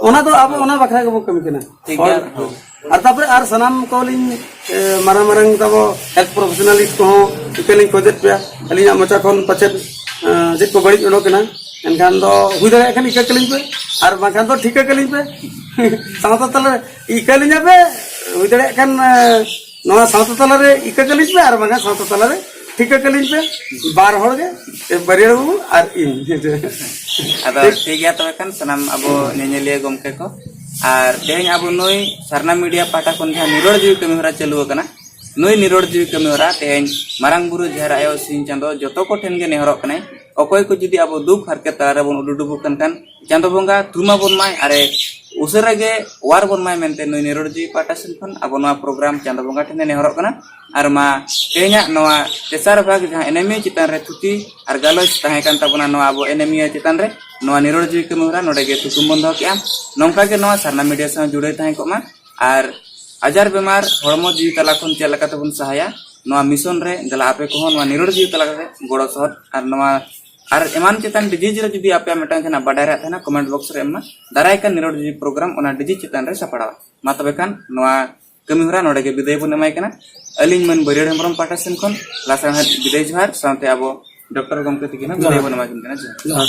ᱚᱱᱟ ᱫᱚ ᱟᱵᱚ ᱚᱱᱟ ᱵᱟᱠᱷᱨᱟ ᱜᱮᱵᱚ ᱠᱟᱹᱢᱤ ᱠᱟᱱᱟ᱾ ᱴᱷᱤᱠ ᱦᱳᱭ᱾ ᱜᱮᱭᱟ, ᱦᱳᱭ᱾ ᱟᱨ ᱛᱟᱯᱚᱨᱮ ᱟᱨ ᱥᱟᱱᱟᱢ ᱠᱚᱞᱤᱧ, ᱮ, ᱢᱟᱨᱟᱝ ᱢᱟᱨᱟᱝ ᱛᱟᱵᱚ health professionalist ᱠᱚᱦᱚᱸ ᱤᱠᱟᱹ ᱞᱤᱧ ᱠᱷᱚᱡᱮᱫ ᱯᱮᱭᱟ, ᱟᱹᱞᱤᱧᱟᱜ ᱢᱚᱪᱟ ᱠᱷᱚᱱ ᱯᱟᱪᱮᱫ, ᱮ, ᱪᱮᱫ ᱠᱚ ᱵᱟᱹᱲᱤᱡ ᱚᱰᱚᱠ ᱮᱱᱟ, ᱮᱱᱠᱷᱟᱱ ᱫᱚ ᱦᱩᱭ ᱫᱟᱲᱮᱭᱟᱜ ᱠᱷᱟᱱ ᱤᱠᱟᱹ ᱠᱟᱹᱞᱤᱧ ᱯᱮ, ᱟᱨ ᱵᱟᱝᱠᱷᱟᱱ ᱫᱚ ᱴᱷᱤᱠᱟᱹ ᱠᱟᱹᱞᱤᱧ ᱯᱮ᱾ ᱥᱟᱶᱛᱟ ᱛᱟᱞᱟᱨᱮ ᱤᱠᱟᱹ ᱞᱤᱧᱟ ᱯᱮ, ᱦᱩᱭ ᱫᱟᱲᱮᱭᱟᱜ ᱠᱷᱟᱱ, ᱮ, ᱱᱚᱣᱟ ᱥᱟᱶᱛᱟ ᱛᱟᱞᱟᱨᱮ ᱤᱠᱟᱹ ᱠᱟᱹᱞᱤᱧ ᱯᱮ, ᱟᱨ ᱵᱟᱝᱠᱷᱟᱱ ᱥᱟᱶᱛᱟ ᱛᱟᱞᱟᱨᱮ ᱴᱷᱤᱠᱟᱹ ᱠᱟᱹᱞᱤᱧ ᱯᱮ, ᱵᱟᱨ ᱦᱚᱲ ᱜᱮ, ᱮ, ᱵᱟᱹᱨᱭᱟᱹᱲ ᱵᱟᱹᱵᱩ ᱟᱨ ᱤᱧ᱾ ᱟᱫᱚ ᱴᱷᱤᱠ᱾ ᱴᱷᱤᱠ ᱜᱮᱭᱟ, ᱛᱚᱵᱮ ᱠᱷᱟᱱ ᱥᱟᱱᱟᱢ ᱟᱵᱚ ᱧᱮᱧᱮᱞᱤᱭᱟᱹ ᱜᱚᱢᱠᱮ ᱠᱚ, ᱟᱨ ᱛᱮᱦᱮᱧ ᱟᱵᱚ ᱱᱩᱭ ᱥᱟᱨᱱᱟ ᱢᱤᱰᱤᱭᱟ ᱯᱟᱦᱴᱟ ᱠᱷᱚᱱ ᱡᱟᱦᱟᱸ ᱱᱤᱨᱚᱲ ᱡᱤᱣᱤ ᱠᱟᱹᱢᱤ ᱦᱚᱨᱟ ᱪᱟᱹᱞᱩ ᱟᱠᱟᱱᱟ, ᱱᱩᱭ ᱱᱤᱨᱚᱲ ᱡᱤᱣᱤ ᱠᱟᱹᱢᱤ ᱦᱚᱨᱟ ᱛᱮᱦᱮᱧ ᱢᱟᱨᱟᱝ ᱵᱩᱨᱩ, ᱡᱟᱦᱮᱨ ᱟᱭᱳ, ᱥᱤᱧ ᱪᱟᱸᱫᱚ ᱡᱚᱛᱚ ᱠᱚ ᱴᱷᱮᱱ ᱜᱮ ᱱᱮᱦᱚᱨᱚᱜ ᱠᱟᱱᱟᱭ, ᱚᱠᱚᱭ ᱠᱚ ᱡᱩᱫᱤ ᱟᱵᱚ ᱫᱩᱠ ᱦᱟᱨᱠᱮᱛ ᱛᱟᱞᱟ ᱨᱮᱵᱚᱱ ᱩᱰᱩᱰᱩᱵᱩᱜ ᱠᱟᱱ ᱠᱷᱟᱱ, ᱪᱟᱸᱫᱚ ᱵᱚᱸᱜᱟ ᱛᱷᱩᱢ ᱟᱵᱚᱱ ᱢᱟᱭ, ᱟᱨᱮ ᱩᱥᱟᱹᱨᱟ ᱜᱮ ᱚᱣᱟᱨ ᱵᱚᱱ ᱢᱟᱭ ᱢᱮᱱᱛᱮ ᱱᱩᱭ ᱱᱤᱨᱚᱲ ᱡᱤᱣᱤ ᱯᱟᱦᱴᱟ ᱥᱮᱱ ᱠᱷᱚᱱ ᱟᱵᱚ ᱱᱚᱣᱟ ᱯᱨᱳᱜᱨᱟᱢ ᱪᱟᱸᱫᱚ ᱵᱚᱸᱜᱟ ᱴᱷᱮᱱᱮ ᱱᱮᱦᱚᱨᱚᱜ ᱠᱟᱱᱟ᱾ ᱟᱨ ᱢᱟ ᱛᱮᱦᱮᱧᱟᱜ ᱱᱚᱣᱟ ᱛᱮᱥᱟᱨ ᱵᱷᱟᱜᱽ ᱡᱟᱦᱟᱸ ᱮᱱᱮᱢᱤᱭᱟᱹ ᱪᱮᱛᱟᱱ ᱨᱮ ᱛᱷᱩᱛᱤ ᱟᱨ ᱜᱟᱞᱚᱪ ᱛᱟᱦᱮᱸ ᱠᱟᱱ ᱛᱟᱵᱚᱱᱟ ᱱᱚᱣᱟ ᱟᱵᱚ ᱮᱱᱮᱢᱤᱭᱟᱹ ᱪᱮᱛᱟᱱ ᱨᱮ, ᱱᱚᱣᱟ ᱱᱤᱨᱚᱲ ᱡᱤᱣᱤ ᱠᱟᱹᱢᱤ ᱦᱚᱨᱟ ᱱᱚᱰᱮ ᱜᱮ ᱛᱷᱩᱠᱩᱢ ᱵᱚᱱ ᱫᱚᱦᱚ ᱠᱮᱜᱼᱟ᱾ ᱱᱚᱝᱠᱟ ᱜᱮ ᱱᱚᱣᱟ ᱥᱟᱨᱱᱟ ᱢᱤᱰᱤᱭᱟ ᱥᱟᱶ ᱡᱩᱲᱟᱹᱣ ᱛᱟᱦᱮᱸ ᱠᱚᱜ ᱢᱟ᱾ ᱟᱨ ᱟᱡᱟᱨ ᱵᱮᱢᱟᱨ ᱦᱚᱲᱢᱚ ᱡᱤᱣᱤ ᱛᱟᱞᱟ ᱠᱷᱚᱱ ᱪᱮᱫ ᱞᱮᱠᱟ ᱛᱮᱵᱚᱱ ᱥᱟᱦᱟᱭᱟ ᱱᱚᱣᱟ ᱢᱤᱥᱚᱱ ᱨᱮ, ᱫᱮᱞᱟ ᱟᱯᱮ ᱠᱚᱦᱚᱸ ᱱᱚᱣᱟ ᱱᱤᱨᱚᱲ ᱡᱤᱣᱤ ᱛᱟᱞᱟ ᱠᱟᱛᱮ ᱜᱚᱲᱚ ᱥᱚᱦᱚᱫ ᱟᱨ ᱱᱚᱣᱟ ᱟᱨ ᱮᱢᱟᱱ ᱪᱮᱛᱟᱱ ᱰᱤᱡᱤᱡᱽ ᱨᱮ ᱡᱩᱫᱤ ᱟᱯᱮᱭᱟᱜ ᱢᱤᱫᱴᱟᱝ ᱡᱟᱦᱟᱱᱟᱜ ᱵᱟᱰᱟᱭ ᱨᱮᱭᱟᱜ ᱛᱟᱦᱮᱱᱟ, ᱠᱚᱢᱮᱱᱴ ᱵᱚᱠᱥ ᱨᱮ ᱮᱢ ᱢᱟ᱾ ᱫᱟᱨᱟᱭ ᱠᱟᱱ ᱱᱤᱨᱚᱲ ᱡᱤᱣᱤ ᱯᱨᱳᱜᱨᱟᱢ ᱚᱱᱟ ᱰᱤᱡᱤ ᱪᱮᱛᱟᱱ ᱨᱮ ᱥᱟᱯᱲᱟᱣᱟ᱾ ᱢᱟ ᱛᱚᱵᱮ ᱠᱷᱟᱱ ᱱᱚᱣᱟ ᱠᱟᱹᱢᱤ ᱦᱚᱨᱟ ᱱᱚᱰᱮ ᱜᱮ ᱵᱤᱫᱟᱹᱭ ᱵᱚᱱ ᱮᱢᱟᱭ ᱠᱟᱱᱟ᱾ ᱟᱹᱞᱤᱧ ᱢᱟᱹᱱ ᱵᱟᱹᱨᱭᱟᱹᱲ ᱦᱮᱢᱵᱨᱚᱢ ᱯᱟᱦᱴᱟ ᱥᱮᱱ ᱠᱷᱚᱱ ᱞᱟᱥᱟᱲᱦᱮᱫ ᱵᱤᱫᱟᱹᱭ ᱡᱚᱦᱟᱨ, ᱥᱟᱶᱛᱮ ᱟᱵᱚ ᱰᱚᱠᱴᱚᱨ ᱜᱚᱢᱠᱮ ᱛᱤᱠᱤᱱ ᱦᱚᱸ ᱵᱤᱫᱟᱹᱭ ᱵᱚᱱ ᱮᱢᱟ ᱠᱤᱱ ᱠᱟᱱᱟ᱾ ᱡᱚᱦᱟᱨ᱾